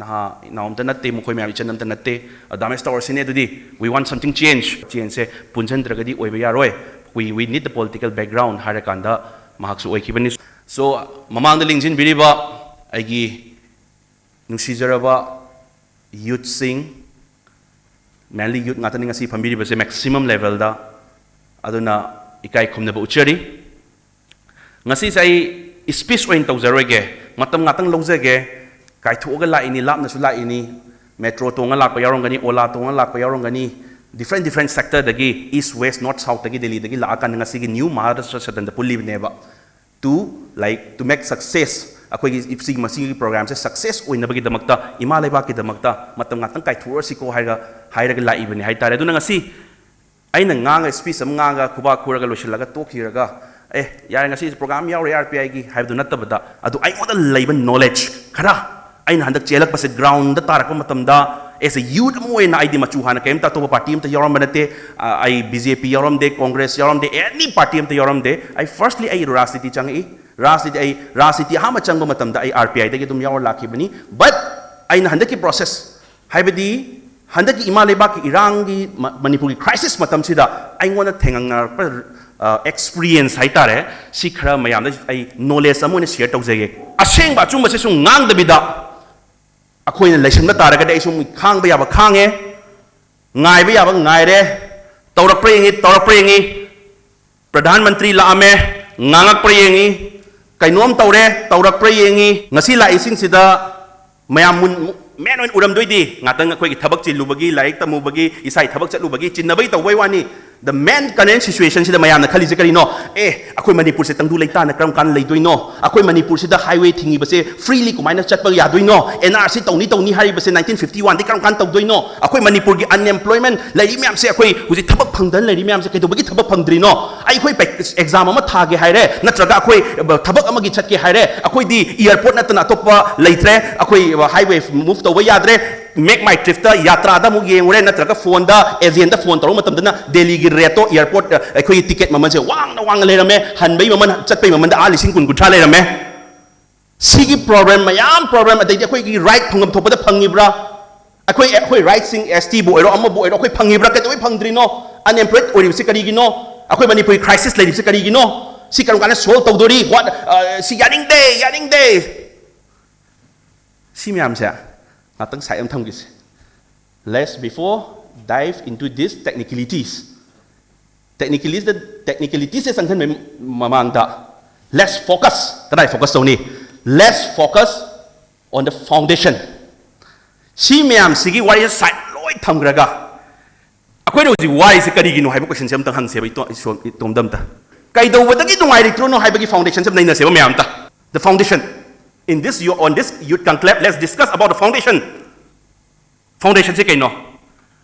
ꯅꯍꯥ ꯏꯅꯥꯎ ꯑꯝꯇ ꯅꯠꯇꯦ, ꯃꯈꯣꯏ ꯃꯌꯥꯝ ꯏꯆꯟ ꯑꯝꯇ ꯅꯠꯇꯦ꯫ ꯑ, ꯗꯥꯃꯦꯁ ꯇꯧꯔꯁꯤꯅꯦ ꯑꯗꯨꯗꯤ, we want something change, ꯆꯦꯟꯖꯁꯦ ꯄꯨꯟꯁꯤꯟꯗ꯭ꯔꯒꯗꯤ ꯑꯣꯏꯕ ꯌꯥꯔꯣꯏ, we, we need the political background ꯍꯥꯏꯔꯀꯥꯟꯗ ꯃꯍꯥꯛꯁꯨ ꯑꯣꯏꯈꯤꯕꯅꯤ꯫ ꯁꯣ ꯃꯃꯥꯡꯗ ꯂꯦꯡꯁꯤꯟꯕꯤꯔꯤꯕ ꯑꯩꯒꯤ ꯅꯨꯡꯁꯤꯖꯔꯕ ꯌꯨꯠꯁꯤꯡ, ꯃꯦꯟꯂꯤ ꯌꯨꯠ ꯉꯥꯛꯇꯅꯤ ꯉꯁꯤ ꯐꯝꯕꯤꯔꯤꯕꯁꯦ ꯃꯦꯛꯁꯤꯃꯝ ꯂꯦꯚꯦꯜꯗ꯫ ꯑꯗꯨꯅ ꯏꯀꯥꯏ ꯈꯨꯝꯅꯕ ꯎꯠꯆꯔꯤ꯫ ꯉꯁꯤꯁꯦ ꯑꯩ ꯁ꯭ꯄꯤꯆ ꯑꯣꯏꯅ ꯇꯧꯖꯔꯣꯏꯒꯦ, ꯃꯇꯝ ꯉꯥꯛꯇꯪ ꯂꯧꯖꯒꯦ꯫ ꯀꯥꯏꯊꯣꯛꯑꯒ ꯂꯥꯛꯏꯅꯤ, ꯂꯥꯞꯅꯁꯨ ꯂꯥꯛꯏꯅꯤ, ꯃꯦꯇ꯭ꯔꯣ ꯇꯣꯡꯉ ꯂꯥꯛꯄ ꯌꯥꯎꯔꯝꯒꯅꯤ, ꯑꯣꯂꯥ ꯇꯣꯡꯉ ꯂꯥꯛꯄ ꯌꯥꯎꯔꯝꯒꯅꯤ, ꯗꯤꯐ꯭ꯔꯦꯟ ꯗꯤꯐ꯭ꯔꯦꯟ ꯁꯦꯛꯇꯔꯗꯒꯤ, ꯏꯁ ꯋꯦꯁ ꯅꯣꯔꯠ ꯁꯥꯎꯠꯇꯒꯤ ꯗꯦꯜꯂꯤꯗꯒꯤ ꯂꯥꯛꯑꯀꯥꯟꯗ ꯉꯁꯤꯒꯤ ꯅ꯭ꯌꯨ ꯃꯍꯥꯔꯥꯁꯇ꯭ꯔ ꯁꯗꯟꯗ ꯄꯨꯜꯂꯤꯕꯅꯦꯕ꯫ To, like, to make success ꯑꯩꯈꯣꯏꯒꯤ ꯁꯤꯒꯤ ꯃꯁꯤꯒꯤ ꯄ꯭ꯔꯣꯒ꯭ꯔꯥꯝꯁꯦ ꯁꯛꯁꯦꯁ ꯑꯣꯏꯅꯕꯒꯤꯗꯃꯛꯇ, ꯏꯃꯥ ꯂꯩꯕꯥꯛꯀꯤꯗꯃꯛꯇ ꯃꯇꯝ ꯉꯥꯛꯇꯪ ꯀꯥꯏꯊꯣꯛꯎꯔꯁꯤꯀꯣ ꯍꯥꯏꯔꯒ, ꯍꯥꯏꯔꯒ ꯂꯥꯛꯏꯕꯅꯤ ꯍꯥꯏꯇꯥꯔꯦ꯫ ꯑꯗꯨꯅ ꯉꯁꯤ ꯑꯩꯅ ꯉꯥꯡꯉ ꯁ꯭ꯄꯤꯆ ꯑꯃ ꯉꯥꯡꯉꯒ ꯈꯨꯕꯥꯛ ꯈꯨꯔꯒ ꯂꯣꯏꯁꯤꯜꯂꯒ ꯇꯣꯛꯈꯤꯔꯒ, "ꯑꯦ, ꯌꯥꯔꯦ, ꯉꯁꯤ ꯄ꯭ꯔꯣꯒ꯭ꯔꯥꯝ ꯌꯥꯎꯔꯦ ꯑꯥꯔ ꯄꯤ ꯑꯥꯏꯒꯤ" ꯍꯥꯏꯕꯗꯨ ꯅꯠꯇꯕꯗ, ꯑꯗꯨ ꯑꯩꯉꯣꯟꯗ ꯂꯩꯕ ꯅꯣꯂꯦꯖ ꯈꯔ, ꯑꯩꯅ ꯍꯟꯗꯛ ꯆꯦꯜꯂꯛꯄꯁꯦ ꯒ꯭ꯔꯥꯎꯟꯗ ꯇꯥꯔꯛꯄ ꯃꯇꯝꯗ, ꯑꯦꯁ ꯑꯦ ꯌꯨꯠ ꯑꯃ ꯑꯣꯏꯅ, ꯑꯩꯗꯤ ꯃꯆꯨ ꯍꯥꯟꯅ ꯀꯔꯤꯝꯇ ꯑꯇꯣꯞꯄ ꯄꯥꯔꯇꯤ ꯑꯝꯇ ꯌꯥꯎꯔꯝꯕ ꯅꯠꯇꯦ꯫ ꯑ, ꯑꯩ ꯕꯤ ꯖꯦ ꯄꯤ ꯌꯥꯎꯔꯝꯗꯦ, ꯀꯣꯡꯒ꯭ꯔꯦꯁ ꯌꯥꯎꯔꯝꯗꯦ, ꯑꯦꯅꯤ ꯄꯥꯔꯇꯤ ꯑꯝꯇ ꯌꯥꯎꯔꯝꯗꯦ꯫ ꯑꯩ ꯐꯥꯔꯁꯂꯤ ꯑꯩ ꯔꯥꯖꯅꯤꯇꯤ ꯆꯪꯉꯛꯏ꯫ ꯔꯥꯖꯅꯤꯇꯤ, ꯑꯩ ꯔꯥꯖꯅꯤꯇꯤ ꯑꯍꯥꯟꯕ ꯆꯪꯕ ꯃꯇꯝꯗ ꯑꯩ ꯑꯥꯔ ꯄꯤ ꯑꯥꯏꯗꯒꯤ ꯑꯗꯨꯝ ꯌꯥꯎꯔ ꯂꯥꯛꯈꯤꯕꯅꯤ꯫ ꯕꯠ ꯑꯩꯅ ꯍꯟꯗꯛꯀꯤ ꯄ꯭ꯔꯣꯁꯦꯁ, ꯍꯥꯏꯕꯗꯤ ꯍꯟꯗꯛꯀꯤ ꯏꯃꯥ ꯂꯩꯕꯥꯛꯀꯤ ꯏꯔꯥꯡꯒꯤ ꯃ-, ꯃꯅꯤꯄꯨꯔꯒꯤ ꯈ꯭ꯔꯥꯏꯁꯤꯁ ꯃꯇꯝꯁꯤꯗ ꯑꯩꯉꯣꯟꯗ ꯊꯦꯡꯅꯔꯛꯄ, ꯑ, ꯑꯦꯛꯁꯄꯤꯔꯤꯌꯦꯟꯁ ꯍꯥꯏꯇꯥꯔꯦ, ꯁꯤ ꯈꯔ ꯃꯌꯥꯝꯗ ꯑꯩ ꯅꯣꯂꯦꯖ ꯑꯃ ꯑꯣꯏꯅ ꯁꯤꯌꯔ ꯇꯧꯖꯒꯦ꯫ ꯑꯁꯦꯡꯕ ꯑꯆꯨꯝꯕꯁꯦ ꯁꯨꯝ ꯉꯥꯡꯗꯕꯤꯗ ꯑꯩꯈꯣꯏꯅ ꯂꯩꯁꯟꯕ ꯇꯥꯔꯒꯗꯤ ꯑꯩ ꯁꯨꯝ ꯈꯥꯡꯕ ꯌꯥꯕ ꯈꯥꯡꯉꯦ꯫ ꯉꯥꯏꯕ ꯌꯥꯕ ꯉꯥꯏꯔꯦ, ꯇꯧꯔꯛꯄ꯭ꯔꯥ ꯌꯦꯡꯉꯤ, ꯇꯧꯔꯛꯄ꯭ꯔꯥ ꯌꯦꯡꯉꯤ, ꯄ꯭ꯔꯙꯥꯟ ꯃꯟꯇ꯭ꯔꯤ ꯂꯥꯛꯑꯝꯃꯦ, ꯉꯥꯡꯉꯛꯄ꯭ꯔꯥ ꯌꯦꯡꯉꯤ, ꯀꯩꯅꯣꯝ ꯇꯧꯔꯦ, ꯇꯧꯔꯛꯄ꯭ꯔꯥ ꯌꯦꯡꯉꯤ꯫ ꯉꯁꯤ ꯂꯥꯛꯏꯁꯤꯡꯁꯤꯗ ꯃꯌꯥꯝ ꯃꯨꯟ-, ꯃꯦꯟ ꯑꯣꯏꯅ ꯎꯔꯝꯗꯣꯏꯗꯤ ꯉꯥꯛꯇꯪ ꯑꯩꯈꯣꯏꯒꯤ ꯊꯕꯛ ꯆꯤꯜꯂꯨꯕꯒꯤ, ꯂꯥꯏꯔꯤꯛ ꯇꯝꯃꯨꯕꯒꯤ, ꯏꯁꯥꯒꯤ ꯊꯕꯛ ꯆꯠꯂꯨꯕꯒꯤ, ꯆꯤꯟꯅꯕꯒꯤ ꯇꯧꯕꯩ ꯋꯥꯅꯤ꯫ The main current situationꯁꯤꯗ ꯃꯌꯥꯝꯅ ꯈꯜꯂꯤꯁꯦ ꯀꯔꯤꯅꯣ? ꯑꯦ, ꯑꯩꯈꯣꯏ ꯃꯅꯤꯄꯨꯔꯁꯦ ꯇꯪꯗꯨ ꯂꯩꯇꯥꯅ ꯀꯔꯝ ꯀꯥꯟꯗ ꯂꯩꯗꯣꯏꯅꯣ? ꯑꯩꯈꯣꯏ ꯃꯅꯤꯄꯨꯔꯁꯤꯗ highway ꯊꯤꯡꯉꯤꯕꯁꯦ freely ꯀꯃꯥꯏꯅ ꯆꯠꯄ ꯌꯥꯗꯣꯏꯅꯣ? NRC ꯇꯧꯅꯤ ꯇꯧꯅꯤ ꯍꯥꯏꯔꯤꯕꯁꯦ nineteen fifty oneꯗꯤ ꯀꯔꯝ ꯀꯥꯟꯗ ꯇꯧꯗꯣꯏꯅꯣ? ꯑꯩꯈꯣꯏ ꯃꯅꯤꯄꯨꯔꯒꯤ unemployment ꯂꯩꯔꯤ ꯃꯌꯥꯝꯁꯦ, ꯑꯩꯈꯣꯏ ꯍꯧꯖꯤꯛ ꯊꯕꯛ ꯐꯪꯗꯅ ꯂꯩꯔꯤ ꯃꯌꯥꯝꯁꯦ ꯀꯩꯗꯧꯕꯒꯤ ꯊꯕꯛ ꯐꯪꯗ꯭ꯔꯤꯅꯣ? ꯑꯩꯈꯣꯏ ꯄꯦꯛ-, exam ꯑꯃ ꯊꯥꯒꯦ ꯍꯥꯏꯔꯦ, ꯅꯠꯇ꯭ꯔꯒ ꯑꯩꯈꯣꯏ, ꯑ, ꯊꯕꯛ ꯑꯃꯒꯤ ꯆꯠꯀꯦ ꯍꯥꯏꯔꯦ, ꯑꯩꯈꯣꯏꯗꯤ airport ꯅꯠꯇꯅ ꯑꯇꯣꯞꯄ ꯂꯩꯇ꯭ꯔꯦ꯫ ꯑꯩꯈꯣꯏ, ꯑ, highway move ꯇꯧꯕ ꯌꯥꯗ꯭ꯔꯦ꯫ Make My Tripꯇ ꯌꯥꯇ꯭ꯔꯥꯗ ꯑꯃꯨꯛ ꯌꯦꯡꯉꯨꯔꯦ, ꯅꯠꯇ꯭ꯔꯒ phoneꯗ agentꯗ phone ꯇꯧꯔꯛꯄ ꯃꯇꯝꯗꯅ ꯗꯦꯜꯂꯤꯒꯤ rateꯇꯣ, airport, ꯑ, ꯑꯩꯈꯣꯏꯒꯤ ticket ꯃꯃꯜꯁꯦ ꯋꯥꯡꯅ ꯋꯥꯡꯅ ꯂꯩꯔꯝꯃꯦ꯫ ꯍꯟꯕꯩ ꯃꯃꯜ, ꯆꯠꯄꯩ ꯃꯃꯜꯗ ꯑꯥ ꯂꯤꯁꯤꯡ ꯀꯨꯟ ꯀꯨꯟꯊ꯭ꯔꯥ ꯂꯩꯔꯝꯃꯦ꯫ ꯁꯤꯒꯤ problem ꯃꯌꯥꯝ, problem, ꯑꯗꯩꯗꯤ ꯑꯩꯈꯣꯏꯒꯤ right ꯐꯪꯐꯝ ꯊꯣꯛꯄꯗ ꯐꯪꯉꯤꯕ꯭ꯔꯥ? ꯑꯩꯈꯣꯏ, ꯑꯩꯈꯣꯏ rightꯁꯤꯡ STꯕꯨ ꯑꯣꯏꯔꯣ, ꯑꯃꯕꯨ ꯑꯣꯏꯔꯣ, ꯑꯩꯈꯣꯏ ꯐꯪꯉꯤꯕ꯭ꯔꯥ? ꯀꯩꯗꯧꯕꯩ ꯐꯪꯗ꯭ꯔꯤꯅꯣ? Unemployed ꯑꯣꯏꯔꯤꯕꯁꯤ ꯀꯔꯤꯒꯤꯅꯣ? ꯑꯩꯈꯣꯏ ꯃꯅꯤꯄꯨꯔꯒꯤ crisis ꯂꯩꯔꯤꯕꯁꯤ ꯀꯔꯤꯒꯤꯅꯣ? ꯁꯤ ꯀꯔꯝ ꯀꯥꯟꯗ solve ꯇꯧꯗꯣꯔꯤ? What, ꯑ, ꯁꯤ ꯌꯥꯅꯤꯡꯗꯦ, ꯌꯥꯅꯤꯡꯗꯦ꯫ ꯁꯤ ꯃꯌꯥꯝꯁꯦ ꯉꯥꯛꯇꯪ side ꯑꯃ ꯊꯝꯈꯤꯁꯦ꯫ Let's before dive into these technicalities, technicalities, technicalitiesꯁꯦ ꯆꯪꯁꯤꯟꯕꯩ ꯃꯃꯥꯡꯗ, let's focus, ꯀꯗꯥꯏ focus ꯇꯧꯅꯤ? Let's focus on the foundation. ꯁꯤ ꯃꯌꯥꯝꯁꯤꯒꯤ ꯋꯥꯔꯤꯁꯦ side ꯂꯣꯏ ꯊꯝꯈ꯭ꯔꯒ, ꯑꯩꯈꯣꯏꯅ ꯍꯧꯖꯤꯛ ꯋꯥꯔꯤꯁꯦ ꯀꯔꯤꯒꯤꯅꯣ ꯍꯥꯏꯕ questionꯁꯦ ꯑꯝꯇꯪ ꯍꯪꯁꯦꯕ, ꯏꯇꯣ-, ꯏꯁꯣꯝ-, ꯏꯇꯣꯝꯗ ꯑꯝꯇ꯫ ꯀꯩꯗꯧꯕꯗꯒꯤ ꯅꯨꯡꯉꯥꯏꯔꯛꯇ꯭ꯔꯤꯅꯣ ꯍꯥꯏꯕꯒꯤ foundationꯁꯦ ꯑꯝꯇ ꯅꯩꯅꯁꯦꯕ ꯃꯌꯥꯝ ꯑꯝꯇ꯫ The foundation. In this, you, on this youth conclave, let's discuss about the foundation. Foundationꯁꯦ ꯀꯩꯅꯣ?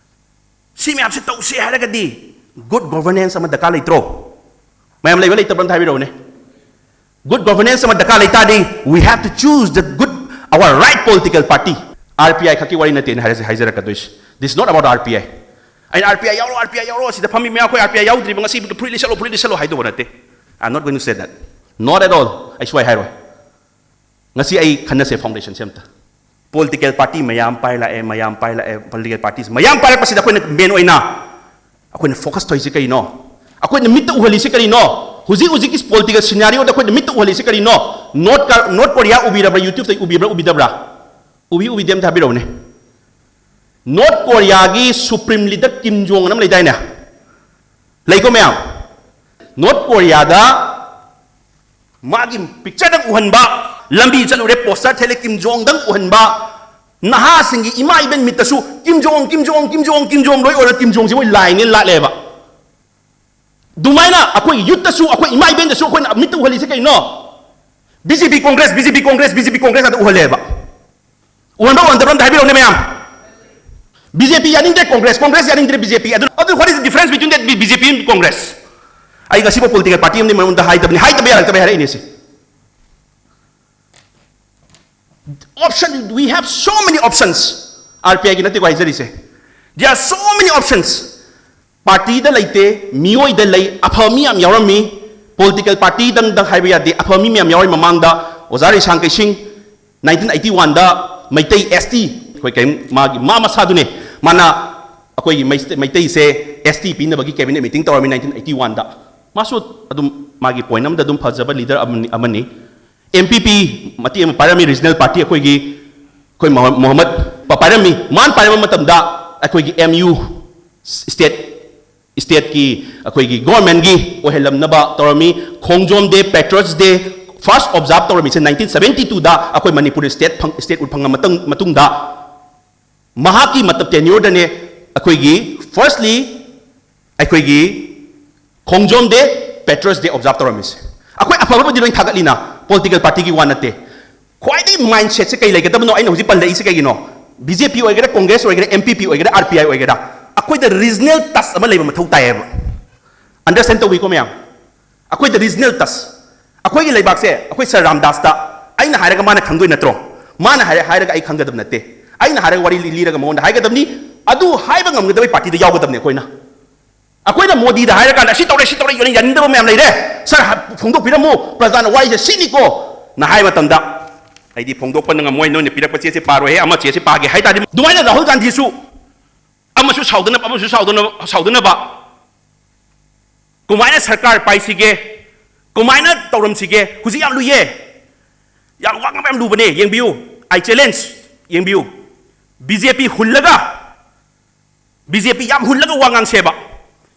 ꯁꯤ ꯃꯌꯥꯝꯁꯦ ꯇꯧꯁꯦ ꯍꯥꯏꯔꯒꯗꯤ good governance ꯑꯃ ꯗꯔꯀꯥꯔ ꯂꯩꯇ꯭ꯔꯣ? ꯃꯌꯥꯝ ꯂꯩꯕ ꯂꯩꯇꯕ꯭ꯔꯥ ꯑꯝꯇ ꯍꯥꯏꯕꯤꯔꯛꯎꯅꯦ꯫ Good governance ꯑꯃ ꯗꯔꯀꯥꯔ ꯂꯩꯇꯥꯔꯗꯤ, we have to choose the good, our right political party. RPI ꯈꯛꯀꯤ ꯋꯥꯔꯤ ꯅꯠꯇꯦꯅ ꯍꯥꯏꯔꯁꯦ, ꯍꯥꯏꯖꯔꯛꯀꯗꯣꯏꯁꯦ. This is not about RPI. ꯑꯩꯅ RPI ꯌꯥꯎꯔꯣ, RPI ꯌꯥꯎꯔꯣ, ꯁꯤꯗ ꯐꯝꯃꯤ ꯃꯌꯥꯝ ꯑꯩꯈꯣꯏ RPI ꯌꯥꯎꯗ꯭ꯔꯤꯕ ꯉꯁꯤ ꯐꯨꯔꯤꯠ ꯂꯤꯠꯁꯜꯂꯣ, ꯐꯨꯔꯤꯠ ꯂꯤꯠꯁꯜꯂꯣ ꯍꯥꯏꯗꯧꯕ ꯅꯠꯇꯦ. I'm not going to say that. Not at all. ꯑꯩ ꯁꯨꯃꯥꯏ ꯍꯥꯏꯔꯣꯏ꯫ ꯉꯁꯤ ꯑꯩ ꯈꯟꯅꯁꯦ foundationꯁꯦ ꯑꯝꯇ꯫ Political party ꯃꯌꯥꯝ ꯄꯥꯏꯂꯛꯑꯦ, ꯃꯌꯥꯝ ꯄꯥꯏꯂꯛꯑꯦ, political parties ꯃꯌꯥꯝ ꯄꯥꯏꯔꯛꯄꯁꯤꯗ ꯑꯩꯈꯣꯏꯅ main ꯑꯣꯏꯅ ꯑꯩꯈꯣꯏꯅ focus ꯇꯧꯔꯤꯁꯤ ꯀꯔꯤꯅꯣ? ꯑꯩꯈꯣꯏꯅ ꯃꯤꯠꯇ ꯎꯍꯜꯂꯤꯁꯤ ꯀꯔꯤꯅꯣ? ꯍꯧꯖꯤꯛ ꯍꯧꯖꯤꯛꯀꯤ political scenarioꯗ ꯑꯩꯈꯣꯏꯅ ꯃꯤꯠꯇ ꯎꯍꯜꯂꯤꯁꯤ ꯀꯔꯤꯅꯣ? North Kor-, North Korea ꯎꯕꯤꯔꯕ꯭ꯔꯥ? YouTubeꯇ ꯎꯕꯤꯕ꯭ꯔꯥ, ꯎꯕꯤꯗꯕ꯭ꯔꯥ? ꯎꯕꯤ ꯎꯕꯤꯗꯦ ꯑꯝꯇ ꯍꯥꯏꯕꯤꯔꯛꯎꯅꯦ꯫ ꯅꯣꯔꯠ ꯀꯣꯔꯤꯌꯥꯒꯤ ꯁꯨꯄ꯭ꯔꯤꯝ ꯂꯤꯗꯔ ꯀꯤꯝ ꯖꯣꯡ ꯑꯅ ꯑꯃ ꯂꯩꯗꯥꯏꯅꯦ? ꯂꯩꯀꯣ ꯃꯌꯥꯝ? ꯅꯣꯔꯠ ꯀꯣꯔꯤꯌꯥꯗ ꯃꯥꯒꯤ ꯄꯤꯛꯆꯔꯗꯪ ꯎꯍꯟꯕ, ꯂꯝꯕꯤ ꯆꯠꯂꯨꯔꯦ ꯄꯣꯁꯇꯔ ꯊꯦꯠꯂꯦ ꯀꯤꯝ ꯖꯣꯡꯗꯪ ꯎꯍꯟꯕ, ꯅꯍꯥꯁꯤꯡꯒꯤ ꯏꯃꯥ ꯏꯕꯦꯟ ꯃꯤꯠꯇꯁꯨ ꯀꯤꯝ ꯖꯣꯡ, ꯀꯤꯝ ꯖꯣꯡ, ꯀꯤꯝ ꯖꯣꯡ, ꯀꯤꯝ ꯖꯣꯡ ꯂꯣꯏ ꯑꯣꯏꯔ ꯀꯤꯝ ꯖꯣꯡꯁꯦ ꯃꯣꯏ ꯂꯥꯏꯅꯦꯅ ꯂꯥꯠꯂꯦꯕ꯫ ꯑꯗꯨꯃꯥꯏꯅ ꯑꯩꯈꯣꯏ ꯌꯨꯠꯇꯁꯨ, ꯑꯩꯈꯣꯏ ꯏꯃꯥ ꯏꯕꯦꯟꯗꯁꯨ ꯑꯩꯈꯣꯏꯅ ꯃꯤꯠꯇ ꯎꯍꯜꯂꯤꯁꯦ ꯀꯩꯅꯣ? ꯕꯤ ꯖꯦ ꯄꯤ ꯀꯣꯡꯒ꯭ꯔꯦꯁ, ꯕꯤ ꯖꯦ ꯄꯤ ꯀꯣꯡꯒ꯭ꯔꯦꯁ, ꯕꯤ ꯖꯦ ꯄꯤ ꯀꯣꯡꯒ꯭ꯔꯦꯁ ꯉꯥꯛꯇ ꯎꯍꯜꯂꯦꯕ꯫ ꯎꯍꯟꯕ ꯎꯍꯟꯗꯕ꯭ꯔꯥ ꯑꯝꯇ ꯍꯥꯏꯕꯤꯔꯛꯎꯅꯦ ꯃꯌꯥꯝ꯫ ꯕꯤ ꯖꯦ ꯄꯤ ꯌꯥꯅꯤꯡꯗ꯭ꯔꯦ ꯀꯣꯡꯒ꯭ꯔꯦꯁ, ꯀꯣꯡꯒ꯭ꯔꯦꯁ ꯌꯥꯅꯤꯡꯗ꯭ꯔꯦ ꯕꯤ ꯖꯦ ꯄꯤ꯫ ꯑꯗꯨ, ꯑꯗꯨ what is the difference between that B J P and Congress? ꯑꯩ ꯉꯁꯤꯐꯥꯎ ꯄꯣꯂꯤꯇꯤꯀꯦꯜ ꯄꯥꯔꯇꯤ ꯑꯃꯗꯤ ꯃꯔꯝꯗ ꯍꯥꯏꯗꯕꯅꯤ, ꯍꯥꯏꯗꯕ ꯌꯥꯔꯛꯇꯕ ꯍꯥꯏꯔꯛꯏꯅꯦ ꯁꯤ꯫ Option, we have so many options. R P ꯑꯥꯏꯒꯤ ꯅꯠꯇꯦꯀꯣ ꯍꯥꯏꯖꯔꯤꯁꯦ꯫ There are so many options. ꯄꯥꯔꯇꯤꯗ ꯂꯩꯇꯦ, ꯃꯤꯑꯣꯏꯗ ꯂꯩ꯫ ꯑꯐꯕ ꯃꯤ ꯌꯥꯝ ꯌꯥꯎꯔꯝꯃꯤ꯫ ꯄꯣꯂꯤꯇꯤꯀꯦꯜ ꯄꯥꯔꯇꯤꯗꯪꯗꯪ ꯍꯥꯏꯕ ꯌꯥꯗꯦ, ꯑꯐꯕ ꯃꯤ ꯃꯌꯥꯝ ꯌꯥꯎꯔꯝꯃꯤ꯫ ꯃꯃꯥꯡꯗ ꯑꯣꯖꯥ ꯔꯤꯁꯥꯡ ꯀꯩꯁꯤꯡ, ꯅꯥꯏꯟꯇꯤꯟ ꯑꯩꯠꯇꯤ ꯋꯥꯟꯗ ꯃꯩꯇꯩ ꯑꯦꯁ ꯇꯤ, ꯑꯩꯈꯣꯏ ꯀꯩꯝ, ꯃꯥꯒꯤ, ꯃꯥ ꯃꯁꯥꯗꯨꯅꯦ, ꯃꯥꯅ ꯑꯩꯈꯣꯏꯒꯤ ꯃꯩ-, ꯃꯩꯇꯩꯁꯦ ꯑꯦꯁ ꯇꯤ ꯄꯤꯅꯕꯒꯤ ꯀꯦꯕꯤꯅꯦꯠ ꯃꯤꯇꯤꯡ ꯇꯧꯔꯝꯃꯤ ꯅꯥꯏꯟꯇꯤꯟ ꯑꯩꯠꯇꯤ ꯋꯥꯟꯗ꯫ ꯃꯥꯁꯨ ꯑꯗꯨꯝ ꯃꯥꯒꯤ ꯄꯣꯏꯟ ꯑꯃꯗ ꯑꯗꯨꯝ ꯐꯖꯕ ꯂꯤꯗꯔ ꯑꯃꯅꯤ, ꯑꯃꯅꯤ꯫ ꯑꯦꯝ ꯄꯤ ꯄꯤ ꯃꯇꯦꯛ ꯑꯃ ꯄꯥꯏꯔꯝꯃꯤ, ꯔꯤꯖꯅꯦꯜ ꯄꯥꯔꯇꯤ ꯑꯩꯈꯣꯏꯒꯤ, ꯑꯩꯈꯣꯏ ꯃꯣꯍ-, ꯃꯣꯍꯝꯃꯗ ꯄ-, ꯄꯥꯏꯔꯝꯃꯤ꯫ ꯃꯥꯅ ꯄꯥꯏꯔꯝꯕ ꯃꯇꯝꯗ ꯑꯩꯈꯣꯏꯒꯤ ꯑꯦꯝ ꯌꯨ ꯁ꯭ꯇꯦꯠ, ꯁ꯭ꯇꯦꯠꯀꯤ ꯑꯩꯈꯣꯏꯒꯤ ꯒꯣꯔꯃꯦꯟꯒꯤ ꯑꯣꯏꯍꯜꯂꯝꯅꯕ ꯇꯧꯔꯝꯃꯤ꯫ ꯈꯣꯡꯖꯣꯝ ꯗꯦ, ꯄꯦꯇ꯭ꯔꯣꯏꯠꯁ ꯗꯦ ꯐꯥꯔꯁ ꯑꯣꯕꯖꯥꯔꯕ ꯇꯧꯔꯝꯃꯤꯁꯦ ꯅꯥꯏꯟꯇꯤꯟ ꯁꯕꯦꯟꯇꯤ ꯇꯨꯗ ꯑꯩꯈꯣꯏ ꯃꯅꯤꯄꯨꯔꯗ ꯁ꯭ꯇꯦꯠ ꯐꯪ-, ꯁ꯭ꯇꯦꯠꯍꯨꯗ ꯐꯪꯉ ꯃꯇꯨꯡ-, ꯃꯇꯨꯡꯗ꯫ ꯃꯍꯥꯛꯀꯤ ꯃꯇꯝ ꯇꯦꯟꯌꯣꯔꯗꯅꯦ ꯑꯩꯈꯣꯏꯒꯤ firstly ꯑꯩꯈꯣꯏꯒꯤ ꯈꯣꯡꯖꯣꯝ ꯗꯦ, ꯄꯦꯇ꯭ꯔꯣꯏꯠꯁ ꯗꯦ ꯑꯣꯕꯖꯥꯔꯕ ꯇꯧꯔꯝꯃꯤꯁꯦ꯫ ꯑꯩꯈꯣꯏ ꯑꯐꯕꯕꯨꯗꯤ ꯂꯣꯏ ꯊꯥꯒꯠꯂꯤꯅ, ꯄꯣꯂꯤꯇꯤꯀꯦꯜ ꯄꯥꯔꯇꯤꯒꯤ ꯋꯥ ꯅꯠꯇꯦ꯫ ꯈ꯭ꯋꯥꯏꯗꯒꯤ ꯃꯥꯏꯟꯁꯦꯠꯁꯦ ꯀꯩ ꯂꯩꯒꯗꯕꯅꯣ ꯑꯩꯅ ꯍꯧꯖꯤꯛ ꯄꯜꯂꯛꯏꯁꯦ ꯀꯩꯒꯤꯅꯣ? ꯕꯤ ꯖꯦ ꯄꯤ ꯑꯣꯏꯒꯦꯔꯥ, ꯀꯣꯡꯒ꯭ꯔꯦꯁ ꯑꯣꯏꯒꯦꯔꯥ, ꯑꯦꯝ ꯄꯤ ꯄꯤ ꯑꯣꯏꯒꯦꯔꯥ, ꯑꯥꯔ ꯄꯤ ꯑꯥꯏ ꯑꯣꯏꯒꯦꯔꯥ, ꯑꯩꯈꯣꯏꯗ ꯔꯤꯖꯅꯦꯜ ꯇꯁ ꯑꯃ ꯂꯩꯕ ꯃꯊꯧ ꯇꯥꯏꯌꯦꯕ꯫ ꯑꯟꯗꯔꯁ꯭ꯇꯦꯟ ꯇꯧꯕꯤꯀꯣ ꯃꯌꯥꯝ? ꯑꯩꯈꯣꯏꯗ ꯔꯤꯖꯅꯦꯜ ꯇꯁ, ꯑꯩꯈꯣꯏꯒꯤ ꯂꯩꯕꯥꯛꯁꯦ ꯑꯩꯈꯣꯏ ꯁꯥꯔ ꯔꯥꯝꯗꯥꯁꯇ ꯑꯩꯅ ꯍꯥꯏꯔꯒ ꯃꯥꯅ ꯈꯪꯗꯣꯏ ꯅꯠꯇ꯭ꯔꯣ? ꯃꯥꯅ ꯍꯥꯏꯔꯦ ꯍꯥꯏꯔꯒ ꯑꯩ ꯈꯪꯒꯗꯕ ꯅꯠꯇꯦ꯫ ꯑꯩꯅ ꯍꯥꯏꯔꯒ ꯋꯥꯔꯤ ꯂꯤ-, ꯂꯤꯔꯒ ꯃꯉꯣꯟꯗ ꯍꯥꯏꯒꯗꯕꯅꯤ꯫ ꯑꯗꯨ ꯍꯥꯏꯕ ꯉꯝꯒꯗꯕ ꯄꯥꯔꯇꯤꯗ ꯌꯥꯎꯒꯗꯕꯅꯤ ꯑꯩꯈꯣꯏꯅ꯫ ꯑꯩꯈꯣꯏꯅ ꯃꯣꯗꯤꯗ ꯍꯥꯏꯔꯀꯥꯟꯗ "ꯁꯤ ꯇꯧꯔꯦ, ꯁꯤ ꯇꯧꯔꯦ", ꯌꯥꯅꯤꯡꯗꯕ ꯃꯌꯥꯝ ꯂꯩꯔꯦ꯫ "ꯁꯥꯔ, ꯍ-, ꯐꯣꯡꯗꯣꯛꯄꯤꯔꯝꯃꯨ, ꯄ꯭ꯔꯖꯥꯅ ꯋꯥꯔꯤꯁꯦ ꯁꯤꯅꯤꯀꯣ" ꯅ ꯍꯥꯏ ꯃꯇꯝꯗ, "ꯑꯩꯗꯤ ꯐꯣꯡꯗꯣꯛꯄ ꯉꯝꯃꯣꯏ, ꯅꯣꯏꯅ ꯄꯤꯔꯛꯄ ꯆꯦꯁꯦ ꯄꯥꯔꯣꯏꯍꯦ, ꯑꯃ ꯆꯦꯁꯦ ꯄꯥꯒꯦ" ꯍꯥꯏ ꯇꯥꯔꯗꯤ, ꯑꯗꯨꯃꯥꯏꯅ ꯔꯥꯍꯨꯜ ꯒꯥꯟꯙꯤꯁꯨ ꯑꯃꯁꯨ ꯁꯥꯎꯗꯅꯕ, ꯑꯃꯁꯨ ꯁꯥꯎꯗꯅꯕ, ꯁꯥꯎꯗꯅꯕ ꯀꯃꯥꯏꯅ ꯁꯔꯀꯥꯔ ꯄꯥꯏꯁꯤꯒꯦ, ꯀꯃꯥꯏꯅ ꯇꯧꯔꯝꯁꯤꯒꯦ, ꯍꯧꯖꯤꯛ ꯌꯥꯝ ꯂꯨꯏꯌꯦ꯫ ꯌꯥꯝ ꯋꯥ ꯉꯥꯡꯕ ꯌꯥꯝ ꯂꯨꯕꯅꯦ꯫ ꯌꯦꯡꯕꯤꯌꯨ, I challenge, ꯌꯦꯡꯕꯤꯌꯨ꯫ ꯕꯤ ꯖꯦ ꯄꯤ ꯍꯨꯜꯂꯒ ꯕꯤ ꯖꯦ ꯄꯤ ꯌꯥꯝ ꯍꯨꯜꯂꯒ ꯋꯥ ꯉꯥꯡꯁꯦꯕ,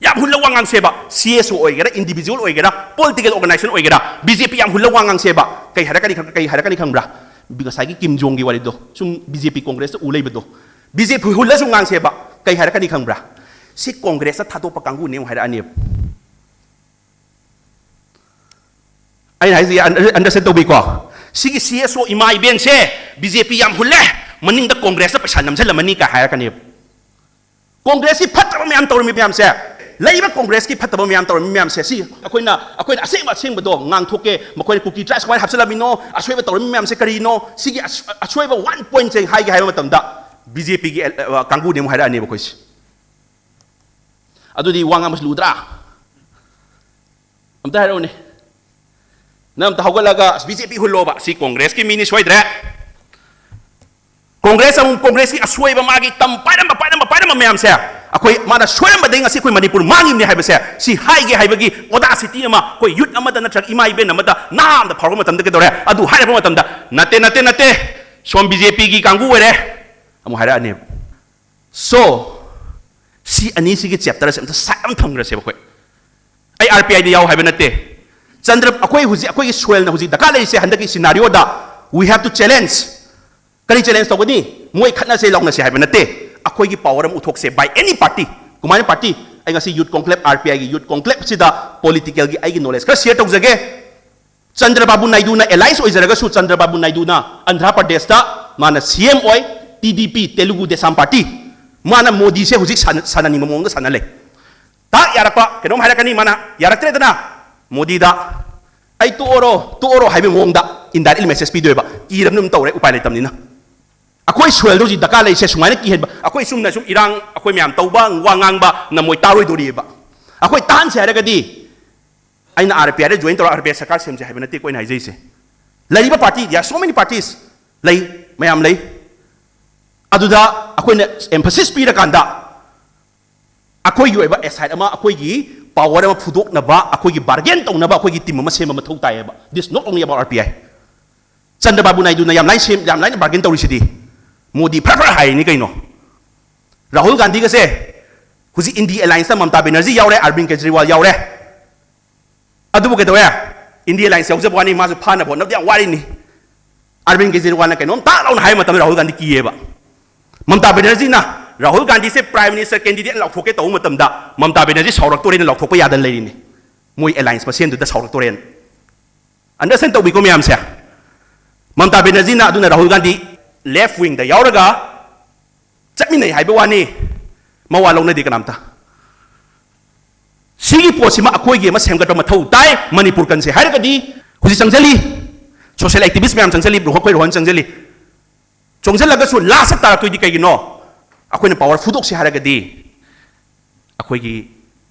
ꯌꯥꯝ ꯍꯨꯜꯂꯒ ꯋꯥ ꯉꯥꯡꯁꯦꯕ꯫ ꯁꯤ ꯑꯦꯁ ꯑꯣ ꯑꯣꯏꯒꯦꯔꯥ, ꯏꯟꯗꯤꯕꯤꯖꯨꯋꯦꯜ ꯑꯣꯏꯒꯦꯔꯥ, ꯄꯣꯂꯤꯇꯤꯀꯦꯜ ꯑꯣꯔꯒꯅꯥꯏꯖꯦꯁꯟ ꯑꯣꯏꯒꯦꯔꯥ, ꯕꯤ ꯖꯦ ꯄꯤ ꯌꯥꯝ ꯍꯨꯜꯂꯒ ꯋꯥ ꯉꯥꯡꯁꯦꯕ꯫ ꯀꯩ ꯍꯥꯏꯔꯛꯀꯅꯤ ꯈꯪ-, ꯀꯩ ꯍꯥꯏꯔꯛꯀꯅꯤ ꯈꯪꯕ꯭ꯔꯥ? ꯉꯁꯥꯏꯒꯤ ꯀꯤꯝ ꯖꯣꯡꯒꯤ ꯋꯥꯔꯤꯗꯣ, ꯁꯨꯝ ꯕꯤ ꯖꯦ ꯄꯤ ꯀꯣꯡꯒ꯭ꯔꯦꯁꯇ ꯎ ꯂꯩꯕꯗꯣ, ꯕꯤ ꯖꯦ ꯄꯤ ꯍꯨꯜꯂꯁꯨ ꯉꯥꯡꯁꯦꯕ꯫ ꯀꯩ ꯍꯥꯏꯔꯛꯀꯅꯤ ꯈꯪꯕ꯭ꯔꯥ? ꯁꯤ ꯀꯣꯡꯒ꯭ꯔꯦꯁꯇ ꯊꯥꯗꯣꯛꯄ ꯀꯥꯡꯕꯨꯅꯦ ꯑꯃꯨꯛ ꯍꯥꯏꯔꯛꯑꯅꯦꯕ꯫ ꯑꯩꯅ ꯍꯥꯏꯁꯦ ꯑꯟꯗꯔꯁꯇꯦꯟ ꯇꯧꯕꯤꯀꯣ꯫ ꯁꯤꯒꯤ ꯁꯤ ꯑꯦꯁ ꯑꯣ ꯏꯃꯥ ꯏꯕꯦꯟꯁꯦ ꯕꯤ ꯖꯦ ꯄꯤ ꯌꯥꯝ ꯍꯨꯜꯂꯦ, ꯃꯅꯤꯡꯗ ꯀꯣꯡꯒ꯭ꯔꯦꯁꯇ ꯄꯩꯁꯥ ꯅꯝꯁꯤꯜꯂꯝꯃꯅꯤ ꯀꯥꯏ ꯍꯥꯏꯔꯛꯀꯅꯦꯕ꯫ ꯀꯣꯡꯒ꯭ꯔꯦꯁꯀꯤ ꯐꯠꯇꯕ ꯃꯌꯥꯝ ꯇꯧꯔꯝꯃꯤ ꯃꯌꯥꯝꯁꯦ, ꯂꯩꯕ ꯀꯣꯡꯒ꯭ꯔꯦꯁꯀꯤ ꯐꯠꯇꯕ ꯃꯌꯥꯝ ꯇꯧꯔꯝꯃꯤ ꯃꯌꯥꯝꯁꯦ, ꯁꯤ ꯑꯩꯈꯣꯏꯅ, ꯑꯩꯈꯣꯏꯅ ꯑꯁꯦꯡꯕ ꯑꯁꯦꯡꯕꯗꯣ ꯉꯥꯡꯊꯣꯛꯀꯦ꯫ ꯃꯈꯣꯏꯅ ꯀꯨꯀꯤ ꯇ꯭ꯔꯥꯏꯕꯁ ꯀꯃꯥꯏꯅ ꯍꯥꯞꯆꯤꯜꯂꯝꯃꯤꯅꯣ, ꯑꯁꯣꯏꯕ ꯇꯧꯔꯝꯃꯤ ꯃꯌꯥꯝꯁꯦ ꯀꯔꯤꯅꯣ, ꯁꯤꯒꯤ ꯑꯁ-, ꯑꯁꯣꯏꯕ ꯋꯥꯟ ꯄꯣꯏꯟꯠꯁꯦ ꯍꯥꯏꯒꯦ ꯍꯥꯏꯕ ꯃꯇꯝꯗ ꯕꯤ ꯖꯦ ꯄꯤꯒꯤ ꯀꯥꯡꯕꯨꯅꯦ ꯑꯃꯨꯛ ꯍꯥꯏꯔꯛꯑꯅꯦꯕ ꯑꯩꯈꯣꯏꯁꯦ꯫ ꯑꯗꯨꯗꯤ ꯋꯥ ꯉꯥꯡꯕꯁꯤ ꯂꯨꯗ꯭ꯔꯥ? ꯑꯝꯇ ꯍꯥꯏꯔꯛꯎꯅꯦ꯫ ꯅꯪ ꯑꯝꯇ ꯍꯧꯒꯠꯂꯒ, "ꯑꯁ, ꯕꯤ ꯖꯦ ꯄꯤ ꯍꯨꯜꯂꯣꯕ, ꯁꯤ ꯀꯣꯡꯒ꯭ꯔꯦꯁꯀꯤ ꯃꯤꯅꯤ, ꯁꯣꯏꯗ꯭ꯔꯦ"꯫ ꯀꯣꯡꯒ꯭ꯔꯦꯁ ꯑꯃꯨꯛ, ꯀꯣꯡꯒ꯭ꯔꯦꯁꯀꯤ ꯑꯁꯣꯏꯕ, ꯃꯥꯒꯤ ꯇꯝ ꯄꯥꯏꯔꯝꯕ, ꯄꯥꯏꯔꯝꯕ, ꯄꯥꯏꯔꯝꯕ ꯃꯌꯥꯝꯁꯦ, ꯑꯩꯈꯣꯏ, ꯃꯥꯅ ꯁꯣꯏꯔꯝꯕꯗꯒꯤ ꯉꯁꯤ ꯑꯩꯈꯣꯏ ꯃꯅꯤꯄꯨꯔ ꯃꯥꯡꯉꯤꯕꯅꯤ ꯍꯥꯏꯕꯁꯦ, ꯁꯤ ꯍꯥꯏꯒꯦ ꯍꯥꯏꯕꯒꯤ audacity ꯑꯃ ꯑꯩꯈꯣꯏ ꯌꯨꯠ ꯑꯃꯗ ꯅꯠꯇ꯭ꯔꯒ ꯏꯃꯥ ꯏꯕꯦꯟ ꯑꯃꯗ, ꯅꯍꯥ ꯑꯃꯗ ꯐꯥꯎꯔꯛꯄ ꯃꯇꯝꯗ ꯀꯩꯗꯧꯔꯦ? ꯑꯗꯨ ꯍꯥꯏꯔꯛꯄ ꯃꯇꯝꯗ, "ꯅꯠꯇꯦ, ꯅꯠꯇꯦ, ꯅꯠꯇꯦ, ꯁꯣꯝ ꯕꯤ ꯖꯦ ꯄꯤꯒꯤ ꯀꯥꯡꯕꯨ ꯑꯣꯏꯔꯦ" ꯑꯃꯨꯛ ꯍꯥꯏꯔꯛꯑꯅꯦꯕ꯫ So, ꯁꯤ ꯑꯅꯤꯁꯤꯒꯤ ꯆꯦꯞꯇꯔꯁꯦ ꯑꯝꯇ ꯁꯥꯏꯠ ꯑꯃ ꯊꯝꯈ꯭ꯔꯁꯦꯕ ꯑꯩꯈꯣꯏ꯫ ꯑꯩ ꯑꯥꯔ ꯄꯤ ꯑꯥꯏꯗ ꯌꯥꯎ ꯍꯥꯏꯕ ꯅꯠꯇꯦ꯫ ꯆꯟꯗ꯭ꯔ, ꯑꯩꯈꯣꯏ ꯍꯧꯖꯤꯛ, ꯑꯩꯈꯣꯏꯒꯤ ꯁꯣꯏꯜꯅ ꯍꯧꯖꯤꯛ ꯗꯔꯀꯥꯔ ꯂꯩꯔꯤꯁꯦ, ꯍꯟꯗꯛꯀꯤ ꯁꯤꯅꯥꯔꯤꯑꯣꯗ we have to challenge꯫ ꯀꯔꯤ ꯆꯦꯂꯦꯟꯖ ꯇꯧꯒꯅꯤ? ꯃꯣꯏ ꯈꯠꯅꯁꯦ, ꯂꯥꯎꯅꯁꯦ ꯍꯥꯏꯕ ꯅꯠꯇꯦ꯫ ꯑꯩꯈꯣꯏꯒꯤ ꯄꯥꯋꯔ ꯑꯃ ꯎꯠꯊꯣꯛꯁꯦ, by any party꯫ ꯀꯃꯥꯏꯅ ꯄꯥꯔꯇꯤ? ꯑꯩ ꯉꯁꯤ ꯌꯨꯠ ꯀꯣꯟꯀ꯭ꯂꯦꯕ, ꯑꯥꯔ ꯄꯤ ꯑꯥꯏꯒꯤ ꯌꯨꯠ ꯀꯣꯟꯀ꯭ꯂꯦꯕꯁꯤꯗ ꯄꯣꯂꯤꯇꯤꯀꯦꯜꯒꯤ ꯑꯩꯒꯤ ꯅꯣꯂꯦꯖ ꯈꯔ ꯁꯤꯌꯔ ꯇꯧꯖꯒꯦ꯫ ꯆꯟꯗ꯭ꯔꯕꯥꯕꯨ ꯅꯥꯏꯗꯨꯅ ꯑꯦꯂꯥꯏꯁ ꯑꯣꯏꯖꯔꯒꯁꯨ, ꯆꯟꯗ꯭ꯔꯕꯥꯕꯨ ꯅꯥꯏꯗꯨꯅ ꯑꯟꯙ꯭ꯔ ꯄ꯭ꯔꯗꯦꯁꯇ ꯃꯥꯅ ꯁꯤ ꯑꯦꯝ ꯑꯣꯏ, ꯇꯤ ꯗꯤ ꯄꯤ, ꯇꯦꯂꯨꯒꯨ ꯗꯦꯁꯝ ꯄꯥꯔꯇꯤ, ꯃꯥꯅ ꯃꯣꯗꯤꯁꯦ ꯍꯧꯖꯤꯛ ꯁꯥꯟꯅ-, ꯁꯥꯟꯅꯅꯤꯡꯕ ꯃꯑꯣꯡꯗ ꯁꯥꯟꯅ ꯂꯩ꯫ ꯇꯥꯛ ꯌꯥꯔꯛꯄ ꯀꯩꯅꯣꯝ ꯍꯥꯏꯔꯛꯀꯅꯤ ꯃꯥꯅ, ꯌꯥꯔꯛꯇ꯭ꯔꯦꯗꯅ, ꯃꯣꯗꯤꯗ, "ꯑꯩ ꯇꯣꯛꯑꯣꯔꯣ, ꯇꯣꯛꯑꯣꯔꯣ" ꯍꯥꯏꯕꯒꯤ ꯃꯑꯣꯡꯗ ꯏꯟꯗꯥꯏꯔꯦꯛꯂꯤ ꯃꯦꯁꯦꯖ ꯄꯤꯗꯣꯏꯕ, ꯀꯤꯔꯕꯅꯤꯅ ꯑꯗꯨꯝ ꯇꯧꯔꯦ, ꯎꯄꯥꯏ ꯂꯩꯇꯕꯅꯤꯅ꯫ ꯑꯩꯈꯣꯏ ꯁꯣꯏꯜꯗ ꯍꯧꯖꯤꯛ ꯗꯔꯀꯥꯔ ꯂꯩꯔꯤꯁꯦ ꯁꯨꯃꯥꯏꯅ ꯀꯤꯍꯟꯕ, ꯑꯩꯈꯣꯏ ꯆꯨꯝꯅ ꯁꯨꯝ ꯏꯔꯥꯡ ꯑꯩꯈꯣꯏ ꯃꯌꯥꯝ ꯇꯧꯕ, ꯋꯥ ꯉꯥꯡꯕ ꯅꯃꯣꯏ ꯇꯥꯔꯣꯏꯗꯣꯔꯤꯑꯕ꯫ ꯑꯩꯈꯣꯏ ꯇꯥꯍꯟꯁꯦ ꯍꯥꯏꯔꯒꯗꯤ ꯑꯩꯅ ꯑꯥꯔ ꯄꯤ ꯑꯥꯏꯗ ꯖꯣꯏꯟ ꯇꯧꯔꯒ ꯑꯥꯔ ꯄꯤ ꯑꯥꯏ ꯁꯔꯀꯥꯔ ꯁꯦꯝꯁꯦ ꯍꯥꯏꯕ ꯅꯠꯇꯦꯀꯣ ꯑꯩꯅ ꯍꯥꯏꯖꯩꯁꯦ꯫ ꯂꯩꯔꯤꯕ party, there are so many parties ꯂꯩ, ꯃꯌꯥꯝ ꯂꯩ꯫ ꯑꯗꯨꯗ ꯑꯩꯈꯣꯏꯅ ꯑꯦꯝꯐꯁꯤꯁ ꯄꯤꯔꯀꯥꯟꯗ ꯑꯩꯈꯣꯏꯒꯤ ꯑꯣꯏꯕ ꯑꯦꯁꯥꯏꯠ ꯑꯃ, ꯑꯩꯈꯣꯏꯒꯤ ꯄꯥꯋꯔ ꯑꯃ ꯐꯨꯗꯣꯛꯅꯕ, ꯑꯩꯈꯣꯏꯒꯤ ꯕꯥꯔꯒꯦꯟ ꯇꯧꯅꯕ ꯑꯩꯈꯣꯏꯒꯤ ꯇꯤꯝ ꯑꯃ ꯁꯦꯝꯕ ꯃꯊꯧ ꯇꯥꯏꯌꯦꯕ꯫ This not only about R P I. ꯆꯟꯗ꯭ꯔꯕꯥꯕꯨ ꯅꯥꯏꯗꯨꯅ ꯌꯥꯝ ꯂꯥꯏꯅ ꯁꯦꯝ-, ꯌꯥꯝ ꯂꯥꯏꯅ ꯕꯥꯔꯒꯦꯟ ꯇꯧꯔꯤꯁꯤꯗꯤ꯫ ꯃꯣꯗꯤ ꯐꯔ ꯐꯔ ꯍꯥꯏꯔꯤꯅꯤ ꯀꯩꯅꯣ꯫ ꯔꯥꯍꯨꯜ ꯒꯥꯟꯙꯤꯒꯁꯦ ꯍꯧꯖꯤꯛ ꯏꯟꯗꯤ ꯑꯦꯂꯥꯏꯟꯁꯇ ꯃꯃꯇꯥ ꯕꯦꯅꯔꯖꯤ ꯌꯥꯎꯔꯦ, ꯑꯔꯕꯤꯟ ꯀꯦꯖꯔꯤꯋꯥꯜ ꯌꯥꯎꯔꯦ꯫ ꯑꯗꯨꯕꯨ ꯀꯩꯗꯧꯔꯦ? ꯏꯟꯗꯤ ꯑꯦꯂꯥꯏꯟꯁ ꯌꯥꯎꯖꯕ ꯋꯥꯅꯤ, ꯃꯥꯁꯨ ꯐꯥꯅꯕ ꯍꯣꯠꯅꯕꯗ ꯌꯥꯝ ꯋꯥꯔꯤꯅꯤ꯫ ꯑꯔꯕꯤꯟ ꯀꯦꯖꯔꯤꯋꯥꯜꯅ ꯀꯩꯅꯣꯝ ꯇꯥꯛ ꯂꯥꯎꯅ ꯍꯥꯏꯕ ꯃꯇꯝꯗ Rahul Gandhi ꯀꯤꯌꯦꯕ꯫ ꯃꯃꯇꯥ ꯕꯦꯅꯔꯖꯤꯅ Rahul ꯒꯥꯟꯙꯤꯁꯦ Prime Minister candidate ꯂꯥꯎꯊꯣꯛꯀꯦ ꯇꯧꯕ ꯃꯇꯝꯗ ꯃꯃꯇꯥ ꯕꯦꯅꯔꯖꯤ ꯁꯥꯎꯔꯛꯇꯣꯔꯦꯅ ꯂꯥꯎꯊꯣꯛꯄ ꯌꯥꯗꯅ ꯂꯩꯔꯤꯅꯤ꯫ ꯃꯣꯏ ꯑꯦꯂꯥꯏꯟꯁ ꯃꯁꯦꯟꯗꯨꯗ ꯁꯥꯎꯔꯛꯇꯣꯔꯦꯅ꯫ ꯑꯟꯗꯔꯁ꯭ꯇꯦꯟ ꯇꯧꯕꯤꯀꯣ ꯃꯌꯥꯝꯁꯦ꯫ ꯃꯃꯇꯥ ꯕꯦꯅꯔꯖꯤꯅ ꯑꯗꯨꯅ ꯔꯥꯍꯨꯜ ꯒꯥꯟꯙꯤ left wingꯗ ꯌꯥꯎꯔꯒ ꯆꯠꯃꯤꯟꯅꯩ ꯍꯥꯏꯕ ꯋꯥꯅꯤ, ꯃꯋꯥ ꯂꯧꯅꯗꯦ ꯀꯅꯥꯝꯇ꯫ ꯁꯤꯒꯤ ꯄꯣꯠꯁꯤꯃ ꯑꯩꯈꯣꯏꯒꯤ ꯑꯃ ꯁꯦꯝꯒꯠꯄ ꯃꯊꯧ ꯇꯥꯏ꯫ ꯃꯅꯤꯄꯨꯔ ꯀꯟꯁꯦ ꯍꯥꯏꯔꯒꯗꯤ ꯍꯧꯖꯤꯛ ꯆꯪꯁꯤꯜꯂꯤ, social activist ꯃꯌꯥꯝ ꯆꯪꯁꯤꯜꯂꯤ, ꯑꯩꯈꯣꯏ ꯔꯣꯍꯟ ꯆꯪꯁꯤꯜꯂꯤ꯫ ꯆꯣꯡꯁꯤꯜꯂꯒꯁꯨ ꯂꯥꯁꯇ ꯇꯥꯔꯛꯇꯣꯏꯗꯤ ꯀꯩꯒꯤꯅꯣ? ꯑꯩꯈꯣꯏꯅ ꯄꯥꯋꯔ ꯐꯨꯗꯣꯛꯁꯤ ꯍꯥꯏꯔꯒꯗꯤ ꯑꯩꯈꯣꯏꯒꯤ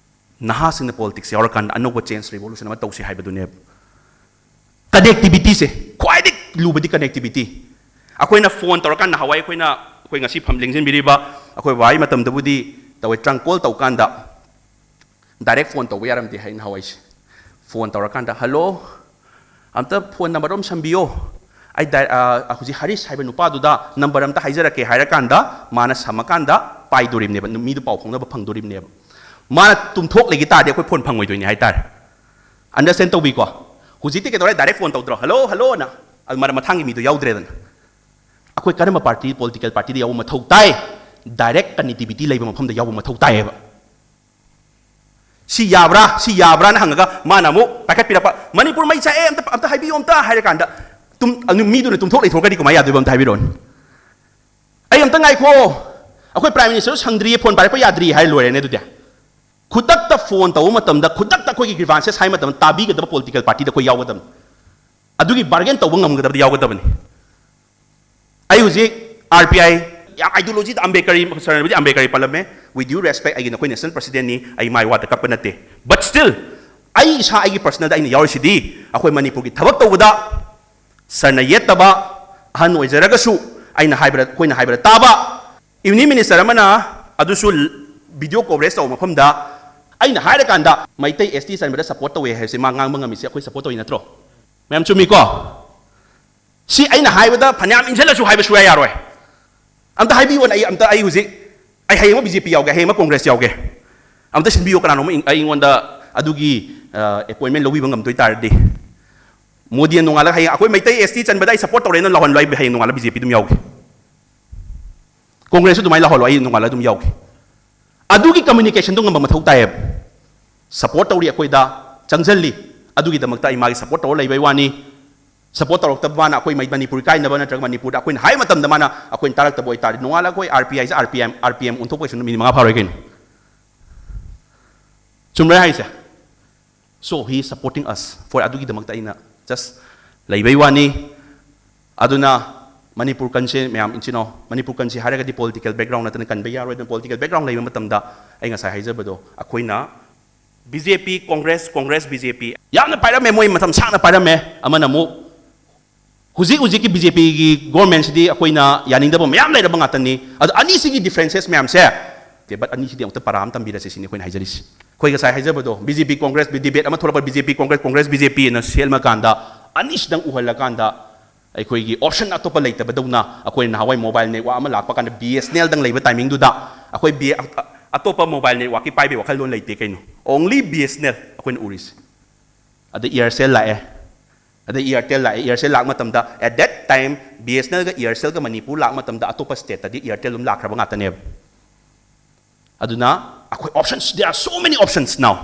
ꯅꯍꯥꯁꯤꯡꯅ ꯄꯣꯂꯤꯇꯤꯛꯁ ꯌꯥꯎꯔꯀꯥꯟꯗ ꯑꯅꯧꯕ ꯆꯦꯟꯖ, ꯔꯤꯚꯣꯂꯨꯁꯟ ꯑꯃ ꯇꯧꯁꯤ ꯍꯥꯏꯕꯗꯨꯅꯦꯕ꯫ ꯀꯅꯦꯛꯇꯤꯚꯤꯇꯤꯁꯦ ꯈ꯭ꯋꯥꯏꯗꯒꯤ ꯂꯨꯕꯗꯤ ꯀꯅꯦꯛꯇꯤꯚꯤꯇꯤ꯫ ꯑꯩꯈꯣꯏꯅ ꯐꯣꯟ ꯇꯧꯔꯀꯥꯟꯗ, ꯅꯍꯥꯟꯋꯥꯏ ꯑꯩꯈꯣꯏꯅ, ꯑꯩꯈꯣꯏ ꯉꯁꯤ ꯐꯝ ꯂꯦꯡꯁꯤꯟꯕꯤꯔꯤꯕ ꯑꯩꯈꯣꯏ ꯕꯕꯥꯒꯤ ꯃꯇꯝꯗꯕꯨꯗꯤ ꯇꯧꯋꯦ, ꯇ꯭ꯔꯪ ꯀꯣꯜ ꯇꯧꯀꯥꯟꯗ ꯗꯥꯏꯔꯦꯛ ꯐꯣꯟ ꯇꯧꯕ ꯌꯥꯔꯝꯗꯦ ꯍꯥꯏ ꯅꯍꯥꯟꯋꯥꯏꯁꯦ꯫ ꯐꯣꯟ ꯇꯧꯔꯀꯥꯟꯗ, "ꯍꯜꯂꯣ, ꯑꯝꯇ ꯐꯣꯟ ꯅꯝꯕꯔ ꯑꯃ ꯁꯝꯕꯤꯌꯣ, ꯑꯩ ꯗꯥꯏ-, ꯑ, ꯍꯧꯖꯤꯛ ꯍꯔꯤꯁ ꯍꯥꯏꯕ ꯅꯨꯄꯥꯗꯨꯗ ꯅꯝꯕꯔ ꯑꯝꯇ ꯍꯥꯏꯖꯔꯛꯀꯦ" ꯍꯥꯏꯔꯀꯥꯟꯗ ꯃꯥꯅ ꯁꯝꯃꯀꯥꯟꯗ ꯄꯥꯏꯗꯣꯔꯤꯕꯅꯦꯕ, ꯃꯤꯗꯣ ꯄꯥꯎ ꯐꯥꯎꯅꯕ ꯐꯪꯗꯣꯔꯤꯕꯅꯦꯕ꯫ ꯃꯥꯅ ꯇꯨꯝꯊꯣꯛ ꯂꯩꯈꯤ ꯇꯥꯔꯗꯤ ꯑꯩꯈꯣꯏ ꯐꯣꯟ ꯐꯪꯉꯣꯏꯗꯣꯏꯅꯤ ꯍꯥꯏꯇꯥꯔꯦ꯫ ꯑꯟꯗꯔꯁ꯭ꯇꯦꯟ ꯇꯧꯕꯤꯀꯣ? ꯍꯧꯖꯤꯛꯇꯤ ꯀꯩꯗꯧꯔꯦ? ꯗꯥꯏꯔꯦꯛ ꯐꯣꯟ ꯇꯧꯗ꯭ꯔꯣ? "ꯍꯜꯂꯣ, ꯍꯜꯂꯣꯅ", ꯑꯗꯨ ꯃꯔꯝ ꯃꯊꯪꯒꯤ ꯃꯤꯗꯣ ꯌꯥꯎꯗ꯭ꯔꯦꯗꯅ꯫ ꯑꯩꯈꯣꯏ ꯀꯔꯝꯕ ꯄꯥꯔꯇꯤ, ꯄꯣꯂꯤꯇꯤꯀꯦꯜ ꯄꯥꯔꯇꯤꯗ ꯌꯥꯎꯕ ꯃꯊꯧ ꯇꯥꯏ? ꯗꯥꯏꯔꯦꯛ ꯀꯅꯦꯛꯇꯤꯚꯤꯇꯤ ꯂꯩꯕ ꯃꯐꯝꯗ ꯌꯥꯎꯕ ꯃꯊꯧ ꯇꯥꯏꯌꯦꯕ꯫ "ꯁꯤ ꯌꯥꯕ꯭ꯔꯥ? ꯁꯤ ꯌꯥꯕ꯭ꯔꯥꯅ?" ꯍꯪꯉꯒ ꯃꯥꯅ ꯑꯃꯨꯛ ꯄꯥꯏꯈꯠꯄꯤꯔꯛꯄ, "ꯃꯅꯤꯄꯨꯔ ꯃꯩ ꯆꯥꯛꯑꯦ, ꯑꯝꯇ, ꯑꯝꯇ ꯍꯥꯏꯕꯤꯌꯨ ꯑꯝꯇ" ꯍꯥꯏꯔꯀꯥꯟꯗ ꯇꯨꯝ-, ꯑꯗꯨ ꯃꯤꯗꯨꯅ ꯇꯨꯝꯊꯣꯛ ꯂꯩꯊꯣꯛꯈ꯭ꯔꯗꯤ ꯀꯃꯥꯏꯅ ꯌꯥꯗꯣꯏꯕ? ꯑꯝꯇ ꯍꯥꯏꯕꯤꯔꯛꯑꯣꯅꯦ꯫ "ꯑꯩ ꯑꯝꯇ ꯉꯥꯏꯈꯣ, ꯑꯩꯈꯣꯏ Prime Minister ꯁꯪꯗ꯭ꯔꯤꯌꯦ, ꯐꯣꯟ ꯄꯥꯏꯔꯛꯄ ꯌꯥꯗ꯭ꯔꯤꯌꯦ" ꯍꯥꯏꯔ ꯂꯣꯏꯔꯦꯅꯦ ꯑꯗꯨꯗꯤ꯫ ꯈꯨꯗꯛꯇ ꯐꯣꯟ ꯇꯧꯕ ꯃꯇꯝꯗ ꯈꯨꯗꯛꯇ ꯑꯩꯈꯣꯏꯒꯤ grievances ꯍꯥꯏ ꯃꯇꯝꯗ ꯇꯥꯕꯤꯒꯗꯕ ꯄꯣꯂꯤꯇꯤꯀꯦꯜ ꯄꯥꯔꯇꯤꯗ ꯑꯩꯈꯣꯏ ꯌꯥꯎꯒꯗꯕꯅꯤ꯫ ꯑꯗꯨꯒꯤ ꯕꯥꯔꯒꯦꯟ ꯇꯧꯕ ꯉꯝꯒꯗꯕꯗ ꯌꯥꯎꯒꯗꯕꯅꯤ꯫ ꯑꯩ ꯍꯧꯖꯤꯛ ꯑꯥꯔ ꯄꯤ ꯑꯥꯏ ꯌꯥꯝ ideologyꯗ ꯑꯝꯕꯦꯗꯀꯔꯤ, ꯁꯔꯅꯕꯨꯗꯤ ꯑꯝꯕꯦꯗꯀꯔꯤ ꯄꯜꯂꯝꯃꯦ꯫ With due respect, ꯑꯩꯒꯤ ꯅꯈꯣꯏ national presidentꯅꯤ, ꯑꯩ ꯃꯥꯏ ꯋꯥꯗ ꯀꯞꯄ ꯅꯠꯇꯦ꯫ But still, ꯑꯩ ꯏꯁꯥ ꯑꯩꯒꯤ personalꯗ ꯑꯩꯅ ꯌꯥꯎꯔꯤꯁꯤꯗꯤ ꯑꯩꯈꯣꯏ ꯃꯅꯤꯄꯨꯔꯒꯤ ꯊꯕꯛ ꯇꯧꯕꯗ ꯁꯔꯅ ꯌꯦꯠꯇꯕ, ꯑꯍꯟ ꯑꯣꯏꯖꯔꯒꯁꯨ ꯑꯩꯅ ꯍꯥꯏꯕꯗ, ꯑꯩꯈꯣꯏꯅ ꯍꯥꯏꯕꯗ ꯇꯥꯕ, union minister ꯑꯃꯅ ꯑꯗꯨꯁꯨ video coverage ꯇꯧꯕ ꯃꯐꯝꯗ ꯑꯩꯅ ꯍꯥꯏꯔꯀꯥꯟꯗ ꯃꯩꯇꯩ S T ꯆꯟꯕꯗ support ꯇꯧꯋꯦ ꯍꯥꯏꯕꯁꯦ ꯃꯥ ꯉꯥꯡꯕ ꯉꯝꯃꯤꯁꯦ ꯑꯩꯈꯣꯏ support ꯇꯧꯋꯤ ꯅꯠꯇ꯭ꯔꯣ? ꯃꯌꯥꯝ ꯆꯨꯝꯃꯤꯀꯣ? ꯁꯤ ꯑꯩꯅ ꯍꯥꯏꯕꯗ ꯐꯅꯌꯥꯝ ꯏꯟꯁꯤꯜꯂꯁꯨ ꯍꯥꯏꯕ ꯁꯨꯡꯌꯥ ꯌꯥꯔꯣꯏ꯫ ꯑꯝꯇ ꯍꯥꯏꯕꯤꯌꯣꯅ, ꯑꯩ ꯑꯝꯇ, ꯑꯩ ꯍꯧꯖꯤꯛ ꯑꯩ ꯍꯌꯦꯡꯃꯛ ꯕꯤ ꯖꯦ ꯄꯤ ꯌꯥꯎꯒꯦ, ꯍꯌꯦꯡꯃꯛ ꯀꯣꯡꯒ꯭ꯔꯦꯁ ꯌꯥꯎꯒꯦ, ꯑꯝꯇ ꯁꯤꯟꯕꯤꯌꯨ ꯀꯅꯥꯅꯣꯝꯃ ꯑꯩꯉꯣꯟꯗ ꯑꯗꯨꯒꯤ ꯑꯦꯄꯣꯏꯟꯃꯦꯟ ꯂꯧꯕꯤꯕ ꯉꯝꯗꯣꯏ ꯇꯥꯔꯗꯤ꯫ ꯃꯣꯗꯤꯅ ꯅꯣꯡꯉꯥꯜꯂꯒ ꯍꯌꯦꯡ ꯑꯩꯈꯣꯏ ꯃꯩꯇꯩ ꯑꯦꯁ ꯇꯤ ꯆꯟꯕꯗ ꯑꯩ ꯁꯞꯄꯣꯔꯠ ꯇꯧꯔꯦꯅ ꯂꯥꯎꯍꯜꯂꯣ, ꯑꯩ ꯍꯌꯦꯡ ꯅꯣꯡꯉꯥꯜꯂꯒ ꯕꯤ ꯖꯦ ꯄꯤ ꯑꯗꯨꯝ ꯌꯥꯎꯒꯦ꯫ ꯀꯣꯡꯒ꯭ꯔꯦꯁꯁꯨ ꯑꯗꯨꯃꯥꯏꯅ ꯂꯥꯎꯍꯜꯂꯣ, ꯑꯩ ꯅꯣꯡꯉꯥꯜꯂꯒ ꯑꯗꯨꯝ ꯌꯥꯎꯒꯦ꯫ ꯑꯗꯨꯒꯤ ꯀꯝꯃ꯭ꯌꯨꯅꯤꯀꯦꯁꯟꯗꯣ ꯉꯝꯕ ꯃꯊꯧ ꯇꯥꯏꯌꯦꯕ꯫ ꯁꯞꯄꯣꯔꯠ ꯇꯧꯔꯤ ꯑꯩꯈꯣꯏꯗ, ꯆꯪꯁꯤꯜꯂꯤ, ꯑꯗꯨꯒꯤꯗꯃꯛꯇ ꯑꯩ ꯃꯥꯒꯤ ꯁꯞꯄꯣꯔꯠ ꯇꯧꯔ ꯂꯩꯕꯩ ꯋꯥꯅꯤ꯫ ꯁꯞꯄꯣꯔꯠ ꯇꯧꯔꯛꯇꯕ ꯃꯥꯅ ꯑꯩꯈꯣꯏ ꯃꯩ-, ꯃꯅꯤꯄꯨꯔ ꯀꯥꯏꯅꯕ ꯅꯠꯇ꯭ꯔꯒ ꯃꯅꯤꯄꯨꯔꯗ ꯑꯩꯈꯣꯏꯅ ꯍꯥꯏ ꯃꯇꯝꯗ ꯃꯥꯅ ꯑꯩꯈꯣꯏꯅ ꯇꯥꯔꯛꯇꯕ ꯑꯣꯏꯇꯥꯔꯗꯤ, ꯅꯣꯡꯉꯥꯜꯂꯒ ꯑꯩꯈꯣꯏ ꯑꯥꯔ ꯄꯤ ꯑꯥꯏꯁꯦ R P M, R P M ꯑꯣꯟꯊꯣꯛꯄ ꯀꯩꯁꯨ ꯃꯤꯅꯤꯠ ꯃꯉꯥ ꯐꯥꯔꯣꯏ ꯀꯩꯅꯣ꯫ ꯆꯨꯝꯕ꯭ꯔꯥ ꯍꯥꯏꯁꯦ? So he is supporting us for, ꯑꯗꯨꯒꯤꯗꯃꯛꯇ ꯑꯩꯅ just ꯂꯩꯕꯩ ꯋꯥꯅꯤ꯫ ꯑꯗꯨꯅ ꯃꯅꯤꯄꯨꯔ ꯀꯟꯁꯦ ꯃꯌꯥꯝ ꯏꯆꯤꯟ ꯏꯅꯥꯎ, ꯃꯅꯤꯄꯨꯔ ꯀꯟꯁꯦ ꯍꯥꯏꯔꯒꯗꯤ ꯄꯣꯂꯤꯇꯤꯀꯦꯜ ꯕꯦꯛꯒ꯭ꯔꯥꯎꯟ ꯅꯠꯇꯅ ꯀꯟꯕ ꯌꯥꯔꯣꯏ꯫ ꯑꯗꯨꯅ ꯄꯣꯂꯤꯇꯤꯀꯦꯜ ꯕꯦꯛꯒ꯭ꯔꯥꯎꯟ ꯂꯩꯕ ꯃꯇꯝꯗ ꯑꯩ ꯉꯁꯥꯏ ꯍꯥꯏꯖꯕꯗꯣ, ꯑꯩꯈꯣꯏꯅ ꯕꯤ ꯖꯦ ꯄꯤ, ꯀꯣꯡꯒ꯭ꯔꯦꯁ, ꯀꯣꯡꯒ꯭ꯔꯦꯁ, ꯕꯤ ꯖꯦ ꯄꯤ ꯌꯥꯝꯅ ꯄꯥꯏꯔꯝꯃꯦ, ꯃꯣꯏ ꯃꯇꯝ ꯁꯥꯡꯅ ꯄꯥꯏꯔꯝꯃꯦ꯫ ꯑꯃꯅ ꯑꯃꯨꯛ ꯍꯧꯖꯤꯛ ꯍꯧꯖꯤꯛꯀꯤ ꯕꯤ ꯖꯦ ꯄꯤꯒꯤ ꯒꯣꯔꯃꯦꯟꯁꯤꯗꯤ ꯑꯩꯈꯣꯏꯅ ꯌꯥꯅꯤꯡꯗꯕ ꯃꯌꯥꯝ ꯂꯩꯔꯕ ꯉꯥꯛꯇꯅꯤ꯫ ꯑꯗꯣ ꯑꯅꯤꯁꯤꯒꯤ ꯗꯤꯐ꯭ꯔꯦꯟꯁꯦꯁ ꯃꯌꯥꯝꯁꯦ, but ꯑꯅꯤꯁꯤꯗꯤ ꯑꯃꯨꯛꯇ ꯄꯔꯥ ꯑꯃ ꯇꯝꯕꯤꯔꯁꯦ ꯁꯤꯅꯤ ꯑꯩꯈꯣꯏꯅ ꯍꯥꯏꯖꯔꯤꯁꯤ꯫ ꯑꯩꯈꯣꯏ ꯉꯁꯥꯏ ꯍꯥꯏꯖꯕꯗꯣ, ꯕꯤ ꯖꯦ ꯄꯤ ꯀꯣꯡꯒ꯭ꯔꯦꯁ, ꯗꯤꯕꯦꯠ ꯑꯃ ꯊꯣꯛꯂꯛꯄ, ꯕꯤ ꯖꯦ ꯄꯤ ꯀꯣꯡꯒ꯭ꯔꯦꯁ, ꯀꯣꯡꯒ꯭ꯔꯦꯁ ꯕꯤ ꯖꯦ ꯄꯤ ꯑꯅ ꯁꯦꯝꯃꯀꯥꯟꯗ, ꯑꯅꯤꯁꯤꯗꯪ ꯎꯍꯜꯂꯀꯥꯟꯗ ꯑꯩꯈꯣꯏꯒꯤ ꯑꯣꯞꯁꯟ ꯑꯇꯣꯞꯄ ꯂꯩꯇꯕꯗꯧꯅ, ꯑꯩꯈꯣꯏ ꯅꯍꯥꯟꯋꯥꯏ ꯃꯣꯕꯥꯏꯜ ꯅꯦꯠꯋꯥꯛ ꯑꯃ ꯂꯥꯛꯄ ꯀꯥꯟꯗ ꯕꯤ ꯑꯦꯁ ꯑꯦꯟ ꯑꯦꯜꯗꯪ ꯂꯩꯕ ꯇꯥꯏꯃꯤꯡꯗꯨꯗ ꯑꯩꯈꯣꯏ ꯕꯤ-, ꯑꯇꯣꯞꯄ ꯃꯣꯕꯥꯏꯜ ꯅꯦꯠꯋꯥꯛꯀꯤ ꯄꯥꯏꯕꯒꯤ ꯋꯥꯈꯜꯂꯣꯟ ꯂꯩꯇꯦ ꯀꯩꯅꯣ꯫ Only B S N L ꯑꯩꯈꯣꯏꯅ ꯎꯔꯤꯁꯦ꯫ ꯑꯗꯩ ꯏꯌꯥꯔꯁꯦꯜ ꯂꯥꯛꯑꯦ, ꯑꯗꯩ ꯏꯌꯥꯔꯇꯦꯜ ꯂꯥꯛꯑꯦ꯫ ꯏꯌꯥꯔꯁꯦꯜ ꯂꯥꯛꯄ ꯃꯇꯝꯗ, at that time, B S N ꯑꯦꯜꯒ ꯏꯌꯥꯔꯁꯦꯜꯒ ꯃꯅꯤꯄꯨꯔ ꯂꯥꯛꯄ ꯃꯇꯝꯗ ꯑꯇꯣꯞꯄ ꯁ꯭ꯇꯦꯠꯇꯗꯤ ꯏꯌꯥꯔꯇꯦꯜ ꯑꯗꯨꯝ ꯂꯥꯛꯈ꯭ꯔꯕ ꯉꯥꯛꯇꯅꯦꯕ꯫ ꯑꯗꯨꯅ ꯑꯩꯈꯣꯏ options, there are so many options now.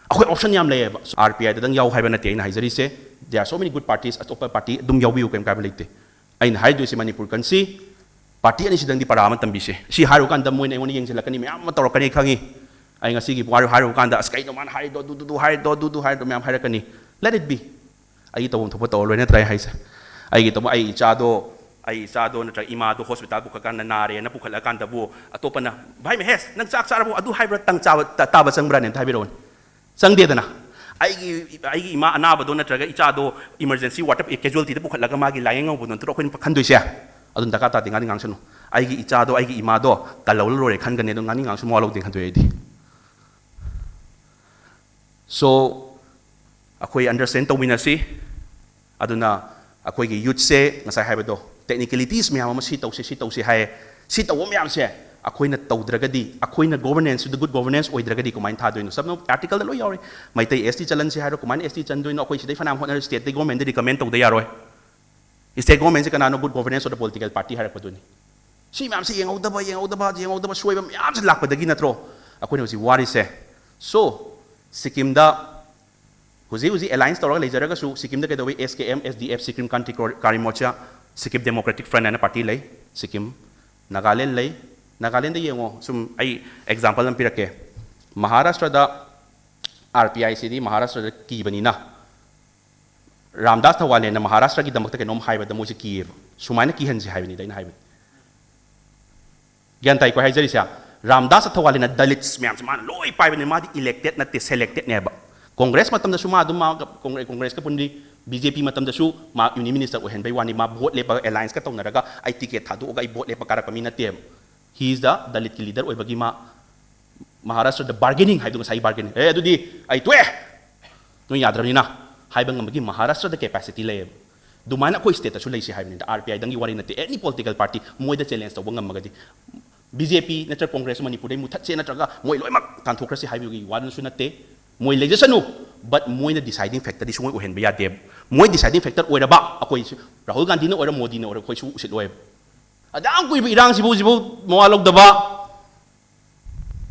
ꯑꯩꯈꯣꯏ ꯑꯣꯞꯁꯟ ꯌꯥꯝ ꯂꯩꯌꯦꯕ꯫ ꯑꯥꯔ ꯄꯤ ꯑꯥꯏꯗꯗꯪ ꯌꯥꯎ ꯍꯥꯏꯕ ꯅꯠꯇꯦ ꯑꯩꯅ ꯍꯥꯏꯖꯔꯤꯁꯦ, there are so many good parties, ꯑꯇꯣꯞꯄ ꯄꯥꯔꯇꯤ ꯑꯗꯨꯝ ꯌꯥꯎꯕꯤꯌꯨ, ꯀꯩꯝ ꯀꯥꯏꯕ ꯂꯩꯇꯦ꯫ ꯑꯩꯅ ꯍꯥꯏꯗꯣꯏꯁꯦ ꯃꯅꯤꯄꯨꯔ ꯀꯟꯁꯤ ꯄꯥꯔꯇꯤ ꯑꯅꯤꯁꯤꯗꯪꯗꯤ ꯄꯔꯥ ꯑꯃ ꯇꯝꯕꯤꯁꯦ꯫ ꯁꯤ ꯍꯥꯏꯔꯨꯀꯥꯟꯗ ꯃꯣꯏꯅ ꯑꯩꯉꯣꯟꯗ ꯌꯦꯡꯁꯤꯜꯂꯛꯀꯅꯤ, ꯃꯌꯥꯝ ꯑꯃ ꯇꯧꯔꯛꯀꯅꯤ ꯈꯪꯉꯤ꯫ ꯑꯩ ꯉꯁꯤꯒꯤ ꯋꯥꯔꯤ ꯍꯥꯏꯔꯨꯀꯥꯟꯗ, "ꯑꯁ, ꯀꯩꯅꯣ ꯃꯥꯅ ꯍꯥꯏꯔꯤꯗꯣ, ꯑꯗꯨꯗꯨꯗꯨ ꯍꯥꯏꯔꯤꯗꯣ, ꯑꯗꯨꯗꯨ ꯍꯥꯏꯔꯤꯗꯣ" ꯃꯌꯥꯝ ꯍꯥꯏꯔꯛꯀꯅꯤ꯫ Let it be. ꯑꯩꯒꯤ ꯇꯧꯐꯝ ꯊꯣꯛꯄ ꯇꯧꯔ ꯂꯣꯏ ꯅꯠꯇ꯭ꯔꯥ ꯑꯩ ꯍꯥꯏꯁꯦ? ꯑꯩꯒꯤ ꯇꯧꯕ, ꯑꯩ ꯏꯆꯥꯗꯣ, ꯑꯩ ꯏꯆꯥꯗꯣ ꯅꯠꯇ꯭ꯔꯒ ꯏꯃꯥꯗꯣ ꯍꯣꯁꯄꯤꯇꯥꯜ ꯄꯨꯈꯠꯀꯥꯟꯗ ꯅꯥꯔꯦꯅ ꯄꯨꯈꯠꯂꯀꯥꯟꯗꯕꯨ ꯑꯇꯣꯞꯄꯅ, "ꯚꯥꯏ ꯃꯍꯦꯁ, ꯅꯪ ꯆꯥꯛ ꯆꯥꯔꯕꯣ? ꯑꯗꯨ ꯍꯥꯏꯕ꯭ꯔꯥ ꯇꯪ ꯆꯥꯕ, ꯇ-, ꯇꯥꯕ ꯆꯪꯕ꯭ꯔꯥꯅꯦ?" ꯑꯝꯇ ꯍꯥꯏꯕꯤꯔꯛꯎꯅꯦ꯫ ꯆꯪꯗꯦꯗꯅ꯫ ꯑꯩꯒꯤ, ꯑꯩꯒꯤ ꯏꯃꯥ ꯑꯅꯥꯕꯗꯣ ꯅꯠꯇ꯭ꯔꯒ ꯏꯆꯥꯗꯣ emergency ward ꯗ casualty ꯗ ꯄꯨꯈꯠꯂꯒ ꯃꯥꯒꯤ ꯂꯥꯏꯌꯦꯡ ꯍꯧꯕꯗꯣ ꯅꯠꯇ꯭ꯔꯣ ꯑꯩꯈꯣꯏꯅ ꯈꯟꯗꯣꯏꯁꯦ? ꯑꯗꯨꯝ ꯗꯔꯀꯥꯔ ꯇꯥꯗꯦ, ꯉꯥꯡꯅꯤꯡ ꯉꯥꯡꯁꯅꯨ꯫ ꯑꯩꯒꯤ ꯏꯆꯥꯗꯣ, ꯑꯩꯒꯤ ꯏꯃꯥꯗꯣ ꯀꯜꯍꯧꯔ ꯂꯣꯏꯔꯦ ꯈꯟꯒꯅꯤ, ꯑꯗꯨꯝ ꯉꯥꯡꯅꯤꯡ ꯉꯥꯡꯁꯅꯨ, ꯃꯋꯥ ꯂꯧꯗꯦ ꯈꯟꯗꯣꯛꯑꯦ ꯑꯩꯗꯤ꯫ So, ꯑꯩꯈꯣꯏ understand ꯇꯧꯃꯤꯟꯅꯁꯤ꯫ ꯑꯗꯨꯅ ꯑꯩꯈꯣꯏꯒꯤ youth ꯁꯦ ꯉꯁꯥꯏ ꯍꯥꯏꯕꯗꯣ, technicalities ꯃꯌꯥꯝ ꯑꯃ ꯁꯤ ꯇꯧꯁꯤ, ꯁꯤ ꯇꯧꯁꯤ ꯍꯥꯏꯌꯦ꯫ ꯁꯤ ꯇꯧꯕ ꯃꯌꯥꯝꯁꯦ ꯑꯩꯈꯣꯏꯅ ꯇꯧꯗ꯭ꯔꯒꯗꯤ, ꯑꯩꯈꯣꯏꯅ ꯒꯣꯕꯔꯅꯦꯟꯁꯇꯨꯗ ꯒꯨꯗ ꯒꯣꯕꯔꯅꯦꯟꯁ ꯑꯣꯏꯗ꯭ꯔꯒꯗꯤ ꯀꯃꯥꯏꯅ ꯊꯥꯗꯣꯏꯅꯣ? ꯁꯝꯅ ꯑꯥꯔꯇꯤꯀꯜꯗ ꯂꯣꯏ ꯌꯥꯎꯔꯤ꯫ ꯃꯩꯇꯩ ꯑꯦꯁ ꯇꯤ ꯆꯠꯍꯟꯁꯤ ꯍꯥꯏꯔꯣ, ꯀꯃꯥꯏꯅ ꯑꯦꯁ ꯇꯤ ꯆꯟꯗꯣꯏꯅꯣ? ꯑꯩꯈꯣꯏ ꯁꯤꯗꯩ ꯐꯅꯌꯥꯝ ꯍꯣꯠꯅꯔ ꯁ꯭ꯇꯦꯠꯇꯩ ꯒꯣꯔꯃꯦꯟꯗ ꯔꯤꯀꯃꯦꯟ ꯇꯧꯗ ꯌꯥꯔꯣꯏ꯫ ꯁ꯭ꯇꯦꯠ ꯒꯣꯔꯃꯦꯟꯁꯦ ꯀꯅꯥꯅꯣ? Good governance of the political party ꯍꯥꯏꯔꯛꯄꯗꯨꯅꯤ꯫ ꯁꯤ ꯃꯌꯥꯝꯁꯦ ꯌꯦꯡꯍꯧꯗꯕ, ꯌꯦꯡꯍꯧꯗꯕ, ꯌꯦꯡꯍꯧꯗꯕ ꯁꯣꯏꯕ ꯃꯌꯥꯝꯁꯦ ꯂꯥꯛꯄꯗꯒꯤ ꯅꯠꯇ꯭ꯔꯣ ꯑꯩꯈꯣꯏꯅ ꯍꯧꯖꯤꯛ ꯋꯥꯔꯤꯁꯦ? ꯁꯣ, ꯁꯤꯛꯀꯤꯝꯗ ꯍꯧꯖꯤꯛ ꯍꯧꯖꯤꯛ ꯑꯦꯂꯥꯏꯟꯁ ꯇꯧꯔꯒ ꯂꯩꯖꯔꯒꯁꯨ, ꯁꯤꯛꯀꯤꯝꯗ ꯀꯩꯗꯧꯏ? S K M, S D F, Sikkim Krantikari Morcha, Sikkim democratic front ꯍꯥꯏꯅ ꯄꯥꯔꯇꯤ ꯂꯩ꯫ ꯁꯤꯛꯀꯤꯝ, ꯅꯥꯒꯥꯂꯦꯟ ꯂꯩ꯫ ꯅꯥꯒꯥꯂꯦꯟꯗ ꯌꯦꯡꯉꯣ, ꯁꯨꯝ ꯑꯩ ꯑꯦꯛꯖꯥꯝꯄꯜ ꯑꯃ ꯄꯤꯔꯛꯀꯦ꯫ ꯃꯍꯥꯔꯥꯁꯇ꯭ꯔꯗ ꯑꯥꯔ ꯄꯤ ꯑꯥꯏ ꯁꯤꯗꯤ ꯃꯍꯥꯔꯥꯁꯇ꯭ꯔꯗ ꯀꯤꯕꯅꯤꯅ, ꯔꯥꯝꯗꯥꯁ ꯊꯧꯋꯥꯂꯦꯟꯅ ꯃꯍꯥꯔꯥꯁꯇ꯭ꯔꯒꯤꯗꯃꯛꯇ ꯀꯩꯅꯣꯝ ꯍꯥꯏꯕꯗ ꯃꯣꯏꯁꯦ ꯀꯤꯌꯦꯕ꯫ ꯁꯨꯃꯥꯏꯅ ꯀꯤꯍꯟꯁꯦ ꯍꯥꯏꯕꯅꯤꯗ ꯑꯩꯅ ꯍꯥꯏꯕꯗꯤ꯫ ꯒ꯭ꯌꯥꯟ ꯇꯥꯏꯀꯣ ꯍꯥꯏꯖꯔꯤꯁꯦ? ꯔꯥꯝꯗꯥꯁ ꯊꯧꯋꯥꯂꯦꯟꯅ ꯗꯂꯤꯠꯁ ꯃꯌꯥꯝꯁꯦ ꯃꯥꯅ ꯂꯣꯏ ꯄꯥꯏꯕꯅꯦ꯫ ꯃꯥꯗꯤ ꯏꯂꯦꯛꯇꯦꯠ ꯅꯠꯇꯦ, ꯁꯦꯂꯦꯛꯇꯦꯠꯅꯦꯕ꯫ ꯀꯣꯡꯒ꯭ꯔꯦꯁ ꯃꯇꯝꯗꯁꯨ ꯃꯥ ꯑꯗꯨꯝ ꯃꯥ ꯀꯣꯡꯒ꯭ꯔꯦ-, ꯀꯣꯡꯒ꯭ꯔꯦꯁꯀ ꯄꯨꯟꯕꯤ, ꯕꯤ ꯖꯦ ꯄꯤ ꯃꯇꯝꯗꯁꯨ ꯃꯥ ꯌꯨꯅꯤꯌꯟ ꯃꯤꯅꯤꯁꯇꯔ ꯑꯣꯏꯍꯟꯕꯩ ꯋꯥꯅꯤ꯫ ꯃꯥ ꯚꯣꯠ ꯂꯦꯞꯄꯒ ꯑꯦꯂꯥꯏꯟꯁꯀ ꯇꯧꯅꯔꯒ ꯑꯩ ꯇꯤꯀꯦꯠ ꯊꯥꯗꯣꯛꯑꯒ ꯑꯩ ꯚꯣꯠ ꯂꯦꯞꯄ ꯀꯥꯔꯛꯄ ꯃꯤ ꯅꯠꯇꯦꯕ꯫ He is the ꯗꯂꯤꯠꯀꯤ ꯂꯤꯗꯔ ꯑꯣꯏꯕꯒꯤ ꯃꯥ ꯃꯍꯥꯔꯥꯁꯇ꯭ꯔꯗ ꯕꯥꯔꯒꯦꯅꯤꯡ ꯍꯥꯏꯕꯗꯣ ꯉꯁꯥꯏꯒꯤ ꯕꯥꯔꯒꯦꯅꯤꯡ, "ꯑꯦ, ꯑꯗꯨꯗꯤ ꯑꯩ ꯇꯣꯛꯑꯦ, ꯅꯣꯏ ꯌꯥꯗ꯭ꯔꯕꯅꯤꯅ" ꯍꯥꯏꯕ ꯉꯝꯕꯒꯤ ꯃꯍꯥꯔꯥꯁꯇ꯭ꯔꯗ ꯀꯦꯄꯥꯁꯤꯇꯤ ꯂꯩꯌꯦꯕ꯫ ꯑꯗꯨꯃꯥꯏꯅ ꯑꯩꯈꯣꯏ ꯁ꯭ꯇꯦꯠꯇꯁꯨ ꯂꯩꯁꯤ ꯍꯥꯏꯕꯅꯤꯗ꯫ ꯑꯥꯔ ꯄꯤ ꯑꯥꯏꯗꯪꯒꯤ ꯋꯥꯔꯤ ꯅꯠꯇꯦ, ꯑꯦꯅꯤ ꯄꯣꯂꯤꯇꯤꯀꯦꯜ ꯄꯥꯔꯇꯤ ꯃꯣꯏꯗ ꯆꯦꯂꯦꯟꯖ ꯇꯧꯕ ꯉꯝꯃꯒꯗꯤ꯫ ꯕꯤ ꯖꯦ ꯄꯤ ꯅꯠꯇ꯭ꯔꯒ ꯀꯣꯡꯒ꯭ꯔꯦꯁ ꯃꯅꯤꯄꯨꯔꯗꯩ ꯃꯨꯊꯠꯁꯦ ꯅꯠꯇ꯭ꯔꯒ ꯃꯣꯏ ꯂꯣꯏꯅꯃꯛ ꯇꯥꯟꯊꯣꯛꯈ꯭ꯔꯁꯤ ꯍꯥꯏꯕꯒꯤ ꯋꯥꯗꯨꯁꯨ ꯅꯠꯇꯦ꯫ ꯃꯣꯏ ꯂꯩꯖꯁꯅꯨ, ꯕꯠ ꯃꯣꯏꯅ ꯗꯤꯁꯥꯏꯗꯤꯡ ꯐꯦꯛꯇꯔꯗꯤ ꯁꯨꯡꯑꯣꯏ ꯑꯣꯏꯍꯟꯕ ꯌꯥꯗꯦꯕ꯫ ꯃꯣꯏ ꯗꯤꯁꯥꯏꯗꯤꯡ ꯐꯦꯛꯇꯔ ꯑꯣꯏꯔꯕ ꯑꯩꯈꯣꯏ ꯔꯥꯍꯨꯜ ꯒꯥꯟꯙꯤꯅ ꯑꯣꯏꯔꯣ, ꯃꯣꯗꯤꯅ ꯑꯣꯏꯔꯣ, ꯑꯩꯈꯣꯏ ꯁꯨ ꯎꯁꯤꯠꯂꯣꯏꯕ꯫ ꯑꯗꯨꯛ ꯌꯥꯝ ꯀꯨꯏꯕ ꯏꯔꯥꯡꯁꯤꯕꯨ ꯍꯧꯖꯤꯛꯐꯥꯎ ꯃꯋꯥ ꯂꯧꯗꯕ,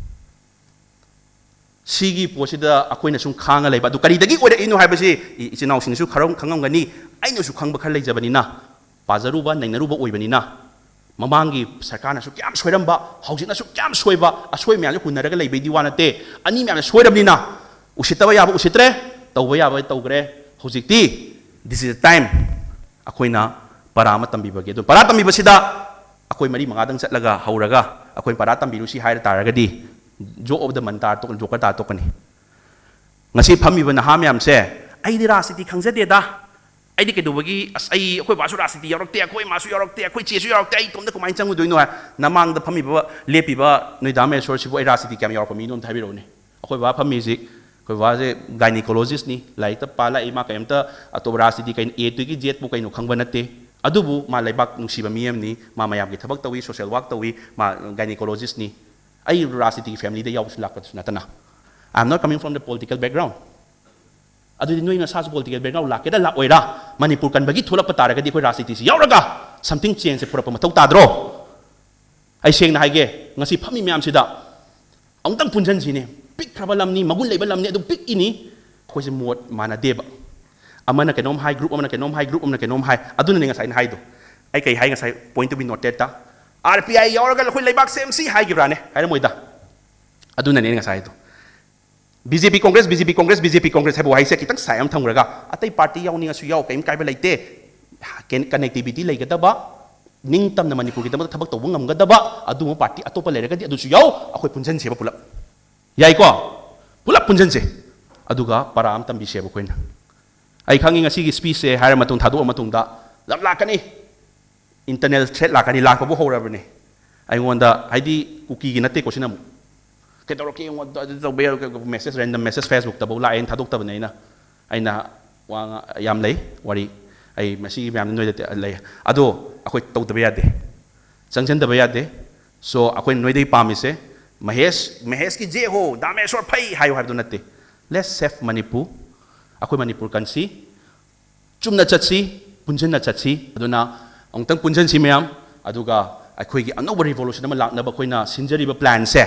ꯁꯤꯒꯤ ꯄꯣꯠꯁꯤꯗ ꯑꯩꯈꯣꯏꯅ ꯁꯨꯝ ꯈꯥꯡꯉ ꯂꯩꯕ꯫ ꯑꯗꯨ ꯀꯔꯤꯗꯒꯤ ꯑꯣꯏꯔꯛꯏꯅꯣ ꯍꯥꯏꯕꯁꯤ ꯏ-, ꯏꯆꯤꯟ ꯏꯅꯥꯎꯁꯤꯡꯅꯁꯨ ꯈꯔ ꯈꯪꯉꯝꯒꯅꯤ, ꯑꯩꯅꯁꯨ ꯈꯪꯕ ꯈꯔ ꯂꯩꯖꯕꯅꯤꯅ, ꯄꯥꯖꯔꯨꯕ, ꯅꯩꯅꯔꯨꯕ ꯑꯣꯏꯕꯅꯤꯅ, ꯃꯃꯥꯡꯒꯤ ꯁꯔꯀꯥꯔꯅꯁꯨ ꯀꯌꯥꯝ ꯁꯣꯏꯔꯝꯕ, ꯍꯧꯖꯤꯛꯅꯁꯨ ꯀꯌꯥꯝ ꯁꯣꯏꯕ, ꯑꯁꯣꯏ ꯃꯌꯥꯝꯁꯦ ꯍꯨꯟꯅꯔꯒ ꯂꯩꯕꯩꯗꯤ ꯋꯥ ꯅꯠꯇꯦ꯫ ꯑꯅꯤ ꯃꯌꯥꯝꯁꯦ ꯁꯣꯏꯔꯕꯅꯤꯅ, ꯎꯁꯤꯠꯇꯕ ꯌꯥꯕ ꯎꯁꯤꯠꯇ꯭ꯔꯦ, ꯇꯧꯕ ꯌꯥꯕ ꯇꯧꯈ꯭ꯔꯦ꯫ ꯍꯧꯖꯤꯛꯇꯤ this is the time ꯑꯩꯈꯣꯏꯅ ꯄꯔꯥ ꯑꯃ ꯇꯝꯕꯤꯕꯒꯤ꯫ ꯑꯗꯨ ꯄꯔꯥ ꯇꯝꯕꯤꯕꯁꯤꯗ ꯑꯩꯈꯣꯏ ꯃꯔꯤ ꯃꯉꯥꯗꯪ ꯆꯠꯂꯒ ꯍꯧꯔꯒ ꯑꯩꯈꯣꯏ ꯄꯔꯥ ꯇꯝꯕꯤꯔꯨꯁꯤ ꯍꯥꯏꯔ ꯇꯥꯔꯒꯗꯤ, ꯖꯣꯛ ꯑꯣꯐ ꯗ ꯃꯟ ꯇꯥꯔ ꯇꯣꯛ-, ꯖꯣꯀꯔ ꯇꯥꯔ ꯇꯣꯛꯀꯅꯤ꯫ ꯉꯁꯤ ꯐꯝꯃꯤꯕ ꯅꯍꯥ ꯃꯌꯥꯝꯁꯦ, "ꯑꯩꯗꯤ ꯔꯥꯖꯅꯤꯇꯤ ꯈꯪꯖꯗꯦꯗ, ꯑꯩꯗꯤ ꯀꯩꯗꯧꯕꯒꯤ, ꯑꯁ, ꯑꯩ, ꯑꯩꯈꯣꯏ ꯕꯥꯁꯨ ꯔꯥꯖꯅꯤꯇꯤ ꯌꯥꯎꯔꯛꯇꯦ, ꯑꯩꯈꯣꯏ ꯏꯃꯥꯁꯨ ꯌꯥꯎꯔꯛꯇꯦ, ꯑꯩꯈꯣꯏ ꯆꯦꯁꯨ ꯌꯥꯎꯔꯛꯇꯦ, ꯑꯩ ꯏꯇꯣꯝꯇ ꯀꯃꯥꯏꯅ ꯆꯪꯉꯨꯗꯣꯏꯅꯣ?" ꯍꯥꯏ꯫ ꯅꯃꯥꯡꯗ ꯐꯝꯃꯤꯕ, ꯂꯦꯞꯄꯤꯕ ꯅꯣꯏ ꯗꯥ ꯃꯍꯦꯁꯣꯔꯁꯤꯕꯨ ꯑꯩ ꯔꯥꯖꯅꯤꯇꯤ ꯀꯌꯥꯝ ꯌꯥꯎꯔꯛꯄ ꯃꯤꯅꯣ ꯑꯝꯇ ꯍꯥꯏꯕꯤꯔꯛꯎꯅꯦ꯫ ꯑꯩꯈꯣꯏ ꯕꯥ ꯐꯝꯃꯤꯁꯤ, ꯑꯩꯈꯣꯏ ꯕꯥꯁꯦ ꯒꯥꯏꯅꯤꯀꯣꯂꯣꯖꯤꯁꯅꯤ, ꯂꯥꯏꯔꯤꯛꯇ ꯄꯥ ꯂꯥꯛꯏ, ꯃꯥ ꯀꯩꯝꯇ ꯑꯇꯣꯞꯄ ꯔꯥꯖꯅꯤꯇꯤ ꯀꯩꯅꯣ, A ꯗꯒꯤ Z ꯄꯨ ꯀꯩꯅꯣ ꯈꯪꯕ ꯅꯠꯇꯦ꯫ ꯑꯗꯨꯕꯨ ꯃꯥ ꯂꯩꯕꯥꯛ ꯅꯨꯡꯁꯤꯕ ꯃꯤ ꯑꯃꯅꯤ, ꯃꯥ ꯃꯌꯥꯝꯒꯤ ꯊꯕꯛ ꯇꯧꯏ, social work ꯇꯧꯏ, ꯃꯥ gynecologist ꯅꯤ꯫ ꯑꯩ ꯔꯥꯖꯅꯤꯇꯤꯒꯤ family ꯗ ꯌꯥꯎꯕꯁꯨ ꯂꯥꯛꯄꯗꯁꯨ ꯅꯠꯇꯅ, I am not coming from the political background꯫ ꯑꯗꯨꯗꯤ ꯅꯣꯏ ꯅꯁꯥꯁꯨ political background ꯂꯥꯛꯀꯦꯔꯥ ꯂꯥꯛꯑꯣꯏꯔꯥ, ꯃꯅꯤꯄꯨꯔ ꯀꯟꯕꯒꯤ ꯊꯣꯛꯂꯛꯄ ꯇꯥꯔꯒꯗꯤ ꯑꯩꯈꯣꯏ ꯔꯥꯖꯅꯤꯇꯤꯁꯤ ꯌꯥꯎꯔꯒ something change ꯁꯦ ꯄꯨꯔꯛꯄ ꯃꯊꯧ ꯇꯥꯗ꯭ꯔꯣ? ꯑꯩ ꯁꯦꯡꯅ ꯍꯥꯏꯒꯦ, ꯉꯁꯤ ꯐꯝꯃꯤ ꯃꯌꯥꯝꯁꯤꯗ ꯑꯃꯨꯛꯇꯪ ꯄꯨꯟꯁꯤꯟꯁꯤꯅꯦ꯫ ꯄꯤꯛꯈ꯭ꯔꯕ ꯂꯝꯅꯤ, ꯃꯒꯨꯟ ꯂꯩꯕ ꯂꯝꯅꯤ, ꯑꯗꯨ ꯄꯤꯛꯏꯅꯤ꯫ ꯑꯩꯈꯣꯏꯁꯦ ꯃꯣꯠ ꯃꯥꯟꯅꯗꯦꯕ꯫ ꯑꯃꯅ ꯀꯩꯅꯣꯝ ꯍꯥꯏ, group ꯑꯃꯅ ꯀꯩꯅꯣꯝ ꯍꯥꯏ, group ꯑꯃꯅ ꯀꯩꯅꯣꯝ ꯍꯥꯏ꯫ ꯑꯗꯨꯅꯅꯦ ꯉꯁꯥꯏ ꯑꯩꯅ ꯍꯥꯏꯗꯣ꯫ ꯑꯩ ꯀꯩ ꯍꯥꯏ ꯉꯁꯥꯏ? Point to be noted ꯇ, R P I ꯌꯥꯎꯔꯒ ꯑꯩꯈꯣꯏ ꯂꯩꯕꯥꯛ ꯁꯦꯝꯁꯤ ꯍꯥꯏꯈꯤꯕ꯭ꯔꯥꯅꯦ? ꯍꯥꯏꯔꯝꯃꯣꯏꯗ꯫ ꯑꯗꯨꯅꯅꯦ ꯑꯩꯅ ꯉꯁꯥꯏ ꯍꯥꯏꯗꯣ꯫ B J P Congress, B J P Congress, BJ P Congress ꯍꯥꯏꯕ ꯋꯥꯍꯩꯁꯦ ꯈꯤꯇꯪ side ꯑꯃ ꯊꯝꯈ꯭ꯔꯒ, ꯑꯇꯩ party ꯌꯥꯎꯅꯤꯡꯉꯁꯨ ꯌꯥꯎ, ꯀꯔꯤꯝ ꯀꯥꯏꯕ ꯂꯩꯇꯦ꯫ Con-, connectivity ꯂꯩꯒꯗꯕ, ꯅꯤꯡꯇꯝꯅ ꯃꯅꯤꯄꯨꯔꯒꯤꯗꯃꯛꯇ ꯊꯕꯛ ꯇꯧꯕ ꯉꯝꯒꯗꯕ ꯑꯗꯨꯒꯨꯝꯕ party ꯑꯇꯣꯞꯄ ꯂꯩꯔꯒꯗꯤ ꯑꯗꯨꯁꯨ ꯌꯥꯎ, ꯑꯩꯈꯣꯏ ꯄꯨꯟꯁꯤꯟꯁꯦꯕ ꯄꯨꯂꯞ꯫ ꯌꯥꯏꯀꯣ? ꯄꯨꯂꯞ ꯄꯨꯟꯁꯤꯟꯁꯦ꯫ ꯑꯗꯨꯒ ꯄꯔꯥ ꯑꯃ ꯇꯝꯕꯤꯁꯦꯕ ꯑꯩꯈꯣꯏꯅ꯫ ꯑꯩ ꯈꯪꯉꯤ ꯉꯁꯤꯒꯤ speech ꯁꯦ ꯍꯥꯏꯔ ꯃꯇꯨꯡ, ꯊꯥꯗꯣꯛꯑ ꯃꯇꯨꯡꯗ ꯌꯥꯝ ꯂꯥꯛꯀꯅꯤ, internal threat ꯂꯥꯛꯀꯅꯤ, ꯂꯥꯛꯄꯕꯨ ꯍꯧꯔꯕꯅꯤ꯫ ꯑꯩꯉꯣꯟꯗ, ꯍꯥꯏꯗꯤ, ꯀꯨꯀꯤꯒꯤ ꯅꯠꯇꯦꯀꯣ ꯁꯤꯅ ꯑꯃꯨꯛ꯫ "ꯀꯩꯗꯧꯔꯛꯀꯦ ꯌꯦꯡꯉꯣ, ꯑꯗꯨ ꯇꯧꯕ ꯌꯥꯔꯣꯏ", message, random message Facebook ꯇꯐꯧ ꯂꯥꯛꯑꯦ, ꯑꯩꯅ ꯊꯥꯗꯣꯛꯇꯕꯅꯦ ꯑꯩꯅ꯫ ꯑꯩꯅ ꯋꯥ ꯉꯥ-, ꯌꯥꯝ ꯂꯩ ꯋꯥꯔꯤ, ꯑꯩ ꯃꯁꯤꯒꯤ ꯃꯌꯥꯝꯗ ꯅꯣꯏꯗ ꯇꯦ-, ꯂꯩ꯫ ꯑꯗꯣ ꯑꯩꯈꯣꯏ ꯇꯧꯗꯕ ꯌꯥꯗꯦ, ꯆꯪꯁꯤꯟꯗꯕ ꯌꯥꯗꯦ꯫ So ꯑꯩꯈꯣꯏꯅ ꯅꯣꯏꯗꯒꯤ ꯄꯥꯝꯃꯤꯁꯦ, "ꯃꯍꯦꯁ, ꯃꯍꯦꯁꯀꯤ ꯖꯦ ꯍꯣ, ꯗꯥꯃꯦꯁꯣꯔ ꯐꯩ" ꯍꯥꯏꯌꯨ ꯍꯥꯏꯕꯗꯨ ꯅꯠꯇꯦ꯫ Let's save Manipur. ꯑꯩꯈꯣꯏ ꯃꯅꯤꯄꯨꯔ ꯀꯟꯁꯤ, ꯆꯨꯝꯅ ꯆꯠꯁꯤ, ꯄꯨꯟꯁꯤꯟꯅ ꯆꯠꯁꯤ꯫ ꯑꯗꯨꯅ ꯑꯃꯨꯛꯇꯪ ꯄꯨꯟꯁꯤꯟꯁꯤ ꯃꯌꯥꯝ, ꯑꯗꯨꯒ ꯑꯩꯈꯣꯏꯒꯤ ꯑꯅꯧꯕ revolution ꯑꯃ ꯂꯥꯛꯅꯕ ꯑꯩꯈꯣꯏꯅ ꯁꯤꯟꯖꯔꯤꯕ plan ꯁꯦ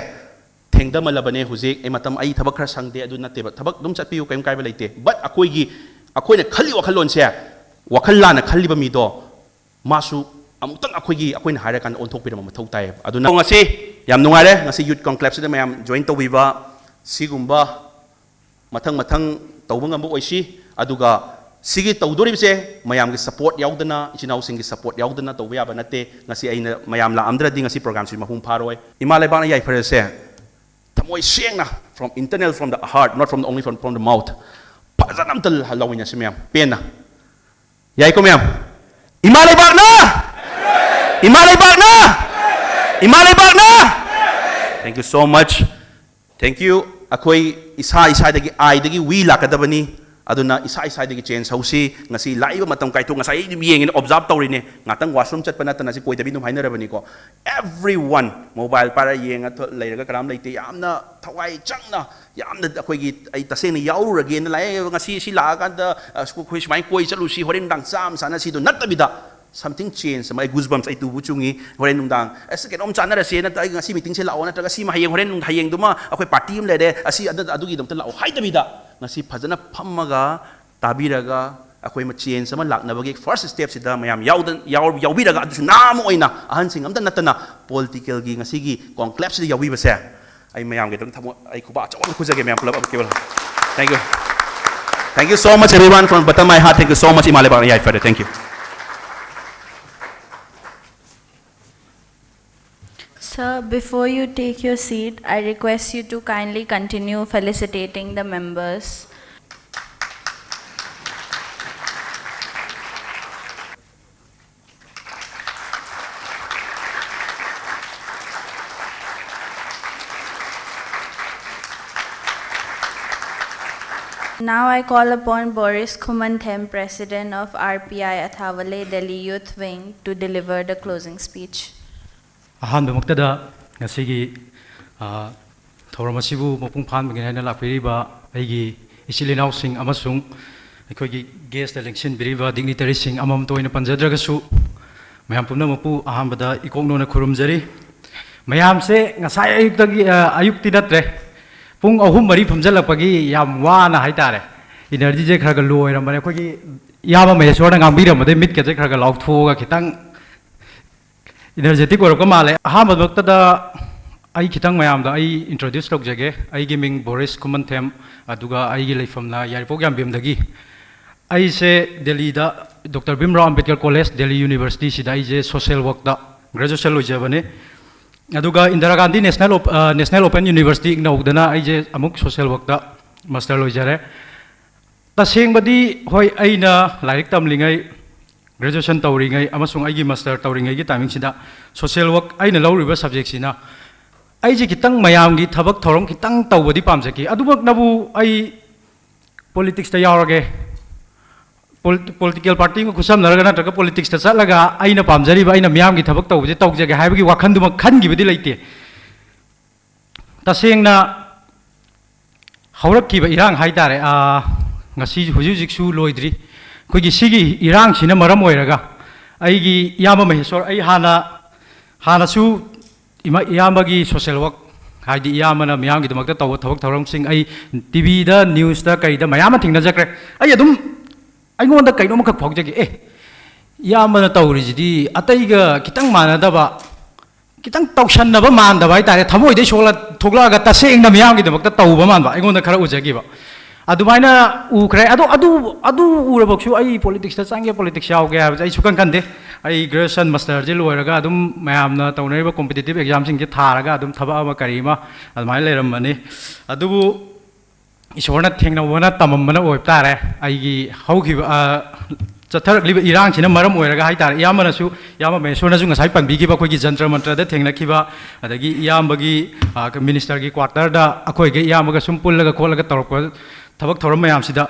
ꯊꯦꯡꯊꯃꯜꯂꯕꯅꯦ ꯍꯧꯖꯤꯛ꯫ ꯑꯩ ꯃꯇꯝ, ꯑꯩ ꯊꯕꯛ ꯈꯔ ꯁꯪꯗꯦ, ꯑꯗꯨ ꯅꯠꯇꯦꯕ, ꯊꯕꯛ ꯑꯗꯨꯝ ꯆꯠꯄꯤꯌꯨ, ꯀꯔꯤꯝ ꯀꯥꯏꯕ ꯂꯩꯇꯦ꯫ But ꯑꯩꯈꯣꯏꯒꯤ, ꯑꯩꯈꯣꯏꯅ ꯈꯜꯂꯤ ꯋꯥꯈꯜꯂꯣꯟꯁꯦ, ꯋꯥꯈꯜ ꯂꯥꯟꯅ ꯈꯜꯂꯤꯕ ꯃꯤꯗꯣ, ꯃꯥꯁꯨ ꯑꯃꯨꯛꯇꯪ ꯑꯩꯈꯣꯏꯒꯤ, ꯑꯩꯈꯣꯏꯅ ꯍꯥꯏꯔꯀꯥꯟꯗ ꯑꯣꯟꯊꯣꯛꯄꯤꯔꯝꯕ ꯃꯊꯧ ꯇꯥꯏꯌꯦꯕ꯫ ꯑꯗꯨꯅ ꯉꯁꯤ ꯌꯥꯝ ꯅꯨꯡꯉꯥꯏꯔꯦ, ꯉꯁꯤ youth conclave ꯁꯤꯗ ꯃꯌꯥꯝ join ꯇꯧꯕꯤꯕ, ꯁꯤꯒꯨꯝꯕ ꯃꯊꯪ ꯃꯊꯪ ꯇꯧꯕ ꯉꯝꯕ ꯑꯣꯏꯁꯤ꯫ ꯑꯗꯨꯒ ꯁꯤꯒꯤ ꯇꯧꯗꯣꯔꯤꯕꯁꯦ ꯃꯌꯥꯝꯒꯤ support ꯌꯥꯎꯗꯅ, ꯏꯆꯤꯟ ꯏꯅꯥꯎꯁꯤꯡꯒꯤ support ꯌꯥꯎꯗꯅ ꯇꯧꯕ ꯌꯥꯕ ꯅꯠꯇꯦ꯫ ꯉꯁꯤ ꯑꯩꯅ ꯃꯌꯥꯝ ꯂꯥꯛꯑꯝꯗ꯭ꯔꯗꯤ ꯉꯁꯤ program ꯁꯤ ꯃꯄꯨꯡ ꯐꯥꯔꯣꯏ꯫ ꯏꯃꯥ ꯂꯩꯕꯥꯛꯅ ꯌꯥꯏꯐꯔꯁꯦ꯫ ꯊꯃꯣꯏ ꯁꯦꯡꯅ, from internal, from the heart, not from the, only from, from the mouth, ꯐꯖꯅ ꯑꯝꯇ ꯂ-, ꯂꯧꯃꯤꯟꯅꯁꯤ ꯃꯌꯥꯝ, ꯄꯦꯟꯅ꯫ ꯌꯥꯏꯀꯣ ꯃꯌꯥꯝ? ꯏꯃꯥ ꯂꯩꯕꯥꯛꯅ! ꯏꯃꯥ ꯂꯩꯕꯥꯛꯅ! ꯏꯃꯥ ꯂꯩꯕꯥꯛꯅ! Thank you so much. Thank you. ꯑꯩꯈꯣꯏ ꯏꯁꯥ ꯏꯁꯥꯗꯒꯤ, ꯑꯥꯏꯗꯒꯤ ꯋꯤ ꯂꯥꯛꯀꯗꯕꯅꯤ꯫ ꯑꯗꯨꯅ ꯏꯁꯥ ꯏꯁꯥꯗꯒꯤ ꯆꯦꯟꯖ ꯍꯧꯁꯤ꯫ ꯉꯁꯤ ꯂꯥꯛꯏꯕ ꯃꯇꯝ ꯀꯥꯏꯊꯣꯛ, ꯉꯁꯥꯏ ꯑꯩ ꯑꯗꯨꯝ ꯌꯦꯡꯉꯤꯅꯦ, ꯑꯣꯕꯖꯥꯔꯕ ꯇꯧꯔꯤꯅꯦ, ꯉꯥꯛꯇꯪ ꯋꯥꯁꯔꯨꯝ ꯆꯠꯄ ꯅꯠꯇꯅ ꯁꯤ ꯀꯣꯏꯗꯕꯤ ꯑꯗꯨꯝ ꯍꯥꯏꯅꯔꯕꯅꯤꯀꯣ꯫ ꯑꯦꯚ꯭ꯔꯤ ꯋꯥꯟ ꯃꯣꯕꯥꯏꯜ ꯄꯥꯏꯔ ꯌꯦꯡꯉ ꯊꯣ-, ꯂꯩꯔꯒ ꯀꯅꯥꯝ ꯂꯩꯇꯦ꯫ ꯌꯥꯝꯅ ꯊꯋꯥꯏ ꯆꯪꯅ, ꯌꯥꯝꯅ ꯑꯩꯈꯣꯏꯒꯤ, "ꯑꯩ ꯇꯁꯦꯡꯅ ꯌꯥꯎꯔꯨꯔꯒꯦꯅ ꯂꯥꯛꯑꯦ, ꯉꯁꯤ ꯁꯤ ꯂꯥꯛꯑꯀꯥꯟꯗ, ꯑ, ꯑꯩꯈꯣꯏ ꯁꯨꯃꯥꯏꯅ ꯀꯣꯏ ꯆꯠꯂꯨꯁꯤ, ꯍꯣꯔꯦꯟ ꯅꯨꯡꯗꯥꯡ ꯆꯥ ꯑꯃ ꯆꯥꯅꯁꯤꯗꯣ" ꯅꯠꯇꯕꯤꯗ, something change ꯑꯃ, ꯑꯩ goosebumps, ꯑꯩ ꯇꯨꯕꯨ ꯆꯨꯡꯉꯤ꯫ ꯍꯣꯔꯦꯟ ꯅꯨꯡꯗꯥꯡ, "ꯑꯁ, ꯀꯩꯅꯣꯝ ꯆꯥꯅꯔꯁꯦ, ꯅꯠꯇ꯭ꯔꯒ ꯑꯩ ꯉꯁꯤ ꯃꯤꯇꯤꯡꯁꯦ ꯂꯥꯛꯑꯣ", ꯅꯠꯇ꯭ꯔꯒ "ꯁꯤꯃ ꯍꯌꯦꯡ, ꯍꯣꯔꯦꯟ ꯅꯨꯡ-, ꯍꯌꯦꯡꯗꯨꯃ ꯑꯩꯈꯣꯏ ꯄꯥꯔꯇꯤ ꯑꯃ ꯂꯩꯔꯦ, ꯑꯁꯤ, ꯑꯗꯨ, ꯑꯗꯨꯒꯤꯗꯃꯛꯇ ꯂꯥꯛꯑꯣ" ꯍꯥꯏꯗꯕꯤꯗ, ꯉꯁꯤ ꯐꯖꯅ ꯐꯝꯃꯒ, ꯇꯥꯕꯤꯔꯒ, ꯑꯩꯈꯣꯏ ꯆꯦꯟꯖ ꯑꯃ ꯂꯥꯛꯅꯕꯒꯤ ꯐꯥꯔꯁ ꯁ꯭ꯇꯦꯞꯁꯤꯗ ꯃꯌꯥꯝ ꯌꯥꯎꯗ-, ꯌꯥꯎ-, ꯌꯥꯎꯕꯤꯔꯒ, ꯑꯗꯨꯁꯨ ꯅꯍꯥ ꯑꯃ ꯑꯣꯏꯅ, ꯑꯍꯟꯁꯤꯡ ꯑꯝꯇ ꯅꯠꯇꯅ, ꯄꯣꯂꯤꯇꯤꯀꯦꯜꯒꯤ ꯉꯁꯤꯒꯤ ꯀꯣꯟꯀ꯭ꯂꯦꯕꯁꯤꯗ ꯌꯥꯎꯕꯤꯕꯁꯦ, ꯑꯩ ꯃꯌꯥꯝꯒꯤꯗꯃꯛ ꯊꯃꯣꯏ, ꯑꯩ ꯈꯨꯕꯥꯛ ꯑꯆꯧꯕ ꯑꯃ ꯈꯨꯖꯒꯦ ꯃꯌꯥꯝ ꯄꯨꯂꯞ ꯑꯃꯨꯛꯀꯤ ꯑꯣꯏꯅ꯫ Thank you. Thank you so much everyone from bottom my heart. Thank you so much, ꯏꯃꯥ ꯂꯩꯕꯥꯛꯅ ꯌꯥꯏꯐꯔꯦ꯫ Thank you. Sir, before you take your seat, I request you to kindly continue felicitating the members. Now I call upon Boris Khumanthem, President of R P I Athawale Delhi Youth Wing, to deliver the closing speech. ꯑꯍꯥꯟꯕꯃꯛꯇꯗ ꯉꯁꯤꯒꯤ, ꯑ, ꯊꯧꯔꯝ ꯑꯁꯤꯕꯨ ꯃꯄꯨꯡ ꯐꯥꯍꯟꯕꯒꯤꯅꯤ ꯍꯥꯏꯅ ꯂꯥꯛꯄꯤꯔꯤꯕ ꯑꯩꯒꯤ ꯏꯆꯤꯜ ꯏꯅꯥꯎꯁꯤꯡ ꯑꯃꯁꯨꯡ ꯑꯩꯈꯣꯏꯒꯤ ꯒꯦꯁꯇ ꯂꯦꯡꯁꯤꯟꯕꯤꯔꯤꯕ ꯗꯤꯒꯅꯤꯇꯔꯤꯁꯤꯡ ꯑꯃꯃꯝꯇ ꯑꯣꯏꯅ ꯄꯟꯖꯗ꯭ꯔꯒꯁꯨ, ꯃꯌꯥꯝ ꯄꯨꯝꯅꯃꯛꯄꯨ ꯑꯍꯥꯟꯕꯗ ꯏꯀꯣꯛꯅꯣꯅ ꯈꯨꯔꯨꯝꯖꯔꯤ꯫ ꯃꯌꯥꯝꯁꯦ ꯉꯁꯥꯏ ꯑꯌꯨꯛꯇꯒꯤ, ꯑ, ꯑꯌꯨꯛꯇꯤ ꯅꯠꯇ꯭ꯔꯦ, ꯄꯨꯡ ꯑꯍꯨꯝ ꯃꯔꯤ ꯐꯝꯖꯜꯂꯛꯄꯒꯤ ꯌꯥꯝ ꯋꯥꯅ ꯍꯥꯏꯇꯥꯔꯦ, ꯏꯅꯔꯖꯤꯁꯦ ꯈꯔ ꯈꯔ ꯂꯣ ꯑꯣꯏꯔꯝꯕꯅꯦ꯫ ꯑꯩꯈꯣꯏꯒꯤ ꯏꯌꯥꯝꯕ ꯃꯍꯦꯁꯣꯔꯅ ꯉꯥꯡꯕꯤꯔꯝꯕꯗꯩ ꯃꯤꯠꯀꯁꯦ ꯈꯔ ꯈꯔ ꯂꯥꯎꯊꯣꯛꯑꯒ ꯈꯤꯇꯪ ꯏꯅꯔꯖꯦꯇꯤꯛ ꯑꯣꯏꯔꯛꯄ ꯃꯥꯜꯂꯦ꯫ ꯑꯍꯥꯟꯕꯃꯛꯇꯗ ꯑꯩ ꯈꯤꯇꯪ ꯃꯌꯥꯝꯗ ꯑꯩ ꯏꯟꯇ꯭ꯔꯣꯗ꯭ꯌꯨꯁ ꯇꯧꯖꯒꯦ꯫ ꯑꯩꯒꯤ ꯃꯤꯡ ꯕꯣꯔꯤꯁ ꯈꯨꯃꯟꯊꯦꯝ, ꯑꯗꯨꯒ ꯑꯩꯒꯤ ꯂꯩꯐꯝꯅ ꯌꯥꯏꯔꯤꯄꯣꯛ ꯌꯥꯝꯕꯦꯝꯗꯒꯤ꯫ ꯑꯩꯁꯦ ꯗꯦꯜꯂꯤꯗ ꯗꯣꯛꯇꯔ ꯚꯤꯝꯔꯥꯎ ꯑꯝꯕꯦꯗꯀꯔ ꯀꯣꯂꯦꯖ, ꯗꯦꯜꯂꯤ ꯌꯨꯅꯤꯚꯔꯁꯤꯇꯤꯁꯤꯗ ꯑꯩꯁꯦ ꯁꯣꯁꯤꯌꯦꯜ ꯋꯥꯔꯛꯇ ꯒ꯭ꯔꯦꯖꯨꯑꯦꯁꯟ ꯂꯣꯏꯖꯕꯅꯤ꯫ ꯑꯗꯨꯒ ꯏꯟꯗꯤꯔꯥ ꯒꯥꯟꯙꯤ ꯅꯦꯁꯅꯦꯜ ꯑꯣꯞ-, ꯑ, ꯅꯦꯁꯅꯦꯜ ꯑꯣꯄꯟ ꯌꯨꯅꯤꯚꯔꯁꯤꯇꯤ ꯏꯒꯅꯧꯗꯅ ꯑꯩꯁꯦ ꯑꯃꯨꯛ ꯁꯣꯁꯤꯌꯦꯜ ꯋꯥꯔꯛꯇ ꯃꯥꯁꯇꯔ ꯂꯣꯏꯖꯔꯦ꯫ ꯇꯁꯦꯡꯕꯗꯤ, ꯍꯣꯏ, ꯑꯩꯅ ꯂꯥꯏꯔꯤꯛ ꯇꯝꯂꯤꯉꯩ, ꯒ꯭ꯔꯦꯖꯨꯑꯦꯁꯟ ꯇꯧꯔꯤꯉꯩ ꯑꯃꯁꯨꯡ ꯑꯩꯒꯤ ꯃꯥꯁꯇꯔ ꯇꯧꯔꯤꯉꯩꯒꯤ ꯇꯥꯏꯃꯤꯡꯁꯤꯗ ꯁꯣꯁꯤꯌꯦꯜ ꯋꯥꯔꯛ ꯑꯩꯅ ꯂꯧꯔꯤꯕ ꯁꯕꯖꯦꯛꯁꯤꯅ ꯑꯩꯁꯦ ꯈꯤꯇꯪ ꯃꯌꯥꯝꯒꯤ ꯊꯕꯛ ꯊꯧꯔꯝ ꯈꯤꯇꯪ ꯇꯧꯕꯗꯤ ꯄꯥꯝꯖꯈꯤ꯫ ꯑꯗꯨꯃꯛꯅꯕꯨ ꯑꯩ ꯄꯣꯂꯤꯇꯤꯛꯁꯇ ꯌꯥꯎꯔꯒꯦ, ꯄꯣꯂꯤꯇꯤꯀꯦꯜ ꯄꯥꯔꯇꯤ ꯑꯃꯒ ꯈꯨꯠꯁꯝꯅꯔꯒ ꯅꯠꯇ꯭ꯔꯒ ꯄꯣꯂꯤꯇꯤꯛꯁꯇ ꯆꯠꯂꯒ ꯑꯩꯅ ꯄꯥꯝꯖꯔꯤꯕ, ꯑꯩꯅ ꯃꯤꯌꯥꯝꯒꯤ ꯊꯕꯛ ꯇꯧꯕꯁꯦ ꯇꯧꯖꯒꯦ ꯍꯥꯏꯕꯒꯤ ꯋꯥꯈꯜꯗꯨꯃꯛ ꯈꯟꯈꯤꯕꯗꯤ ꯂꯩꯇꯦ꯫ ꯇꯁꯦꯡꯅ ꯍꯧꯔꯛꯈꯤꯕ ꯏꯔꯥꯡ ꯍꯥꯏ ꯇꯥꯔꯦ, ꯉꯁꯤ ꯍꯧꯖꯤꯛ ꯍꯧꯖꯤꯛꯁꯨ ꯂꯣꯏꯗ꯭ꯔꯤ꯫ ꯑꯩꯈꯣꯏꯒꯤ ꯁꯤꯒꯤ ꯏꯔꯥꯡꯁꯤꯅ ꯃꯔꯝ ꯑꯣꯏꯔꯒ ꯑꯩꯒꯤ ꯏꯌꯥꯝꯕ ꯃꯍꯦꯁꯣꯔ, ꯑꯩ ꯍꯥꯟꯅ, ꯍꯥꯟꯅꯁꯨ ꯏꯃꯥ-, ꯏꯌꯥꯝꯕꯒꯤ ꯁꯣꯁꯦꯜ ꯋꯥꯔꯛ, ꯍꯥꯏꯗꯤ ꯏꯌꯥꯝꯕꯅ ꯃꯤꯌꯥꯝꯒꯤꯗꯃꯛꯇ ꯇꯧꯕ ꯊꯕꯛ ꯊꯧꯔꯝꯁꯤꯡ ꯑꯩ ꯇꯤ ꯚꯤꯗ, ꯅ꯭ꯌꯨꯁꯇ, ꯀꯩꯗ ꯃꯌꯥꯝ ꯑꯃ ꯊꯦꯡꯅꯖꯈ꯭ꯔꯦ꯫ ꯑꯩ ꯑꯗꯨꯝ, ꯑꯩꯉꯣꯟꯗ ꯀꯩꯅꯣꯝꯈꯛ ꯐꯥꯎꯖꯒꯦ, ꯑꯦ, ꯏꯌꯥꯝꯕꯅ ꯇꯧꯔꯤꯁꯤꯗꯤ ꯑꯇꯩꯒ ꯈꯤꯇꯪ ꯃꯥꯟꯅꯗꯕ, ꯈꯤꯇꯪ ꯇꯧꯁꯟꯅꯕ ꯃꯥꯟꯗꯕ ꯍꯥꯏ ꯇꯥꯔꯦ, ꯊꯃꯣꯏꯗꯩ ꯁꯣꯛꯂ-, ꯊꯣꯛꯂꯛꯑꯒ ꯇꯁꯦꯡꯅ ꯃꯤꯌꯥꯝꯒꯤꯗꯃꯛꯇ ꯇꯧꯕ ꯃꯥꯟꯕ ꯑꯩꯉꯣꯟꯗ ꯈꯔ ꯎꯖꯈꯤꯕ꯫ ꯑꯗꯨꯃꯥꯏꯅ ꯎꯈ꯭ꯔꯦ꯫ ꯑꯗꯣ ꯑꯗꯨ, ꯑꯗꯨ ꯎꯔꯕꯁꯨ ꯑꯩ ꯄꯣꯂꯤꯇꯤꯛꯁꯇ ꯆꯪꯒꯦ, ꯄꯣꯂꯤꯇꯤꯛꯁ ꯌꯥꯎꯒꯦ ꯍꯥꯏꯕꯁꯦ ꯑꯩ ꯁꯨꯛꯈꯟ ꯈꯟꯗꯦ꯫ ꯑꯩ ꯒ꯭ꯔꯦꯖꯨꯑꯦꯁꯟ, ꯃꯥꯁꯇꯔꯁꯦ ꯂꯣꯏꯔꯒ ꯑꯗꯨꯝ ꯃꯌꯥꯝꯅ ꯇꯧꯅꯔꯤꯕ ꯀꯣꯝꯄꯤꯇꯤꯇꯤꯞ ꯑꯦꯛꯖꯥꯝꯁꯤꯡꯁꯦ ꯊꯥꯔꯒ ꯑꯗꯨꯝ ꯊꯕꯛ ꯑꯃ ꯀꯔꯤ ꯑꯃ ꯑꯗꯨꯃꯥꯏꯅ ꯂꯩꯔꯝꯕꯅꯤ꯫ ꯑꯗꯨꯕꯨ ꯏꯁꯣꯔꯅ ꯊꯦꯡꯅꯕꯅ ꯇꯝꯃꯝꯕꯅ ꯑꯣꯏꯕ ꯇꯥꯔꯦ꯫ ꯑꯩꯒꯤ ꯍꯧꯈꯤꯕ, ꯑ, ꯆꯠꯊꯔꯛꯂꯤꯕ ꯏꯔꯥꯡꯁꯤꯅ ꯃꯔꯝ ꯑꯣꯏꯔꯒ ꯍꯥꯏ ꯇꯥꯔꯦ, ꯏꯌꯥꯝꯕꯅꯁꯨ, ꯏꯌꯥꯝꯕ ꯃꯍꯦꯁꯣꯔꯅꯁꯨ ꯉꯁꯥꯏ ꯄꯟꯕꯤꯈꯤꯕ ꯑꯩꯈꯣꯏꯒꯤ ꯖꯟꯇ꯭ꯔ ꯃꯟꯇ꯭ꯔꯗ ꯊꯦꯡꯅꯈꯤꯕ, ꯑꯗꯒꯤ ꯏꯌꯥꯝꯕꯒꯤ, ꯑ, ꯃꯤꯅꯤꯁꯇꯔꯒꯤ ꯀ꯭ꯋꯥꯇꯔꯗ ꯑꯩꯈꯣꯏꯒ ꯏꯌꯥꯝꯕꯒ ꯁꯨꯝ ꯄꯨꯜꯂꯒ ꯈꯣꯠꯂꯒ ꯇꯧꯔꯛꯄ ꯊꯕꯛ ꯊꯧꯔꯝ ꯃꯌꯥꯝꯁꯤꯗ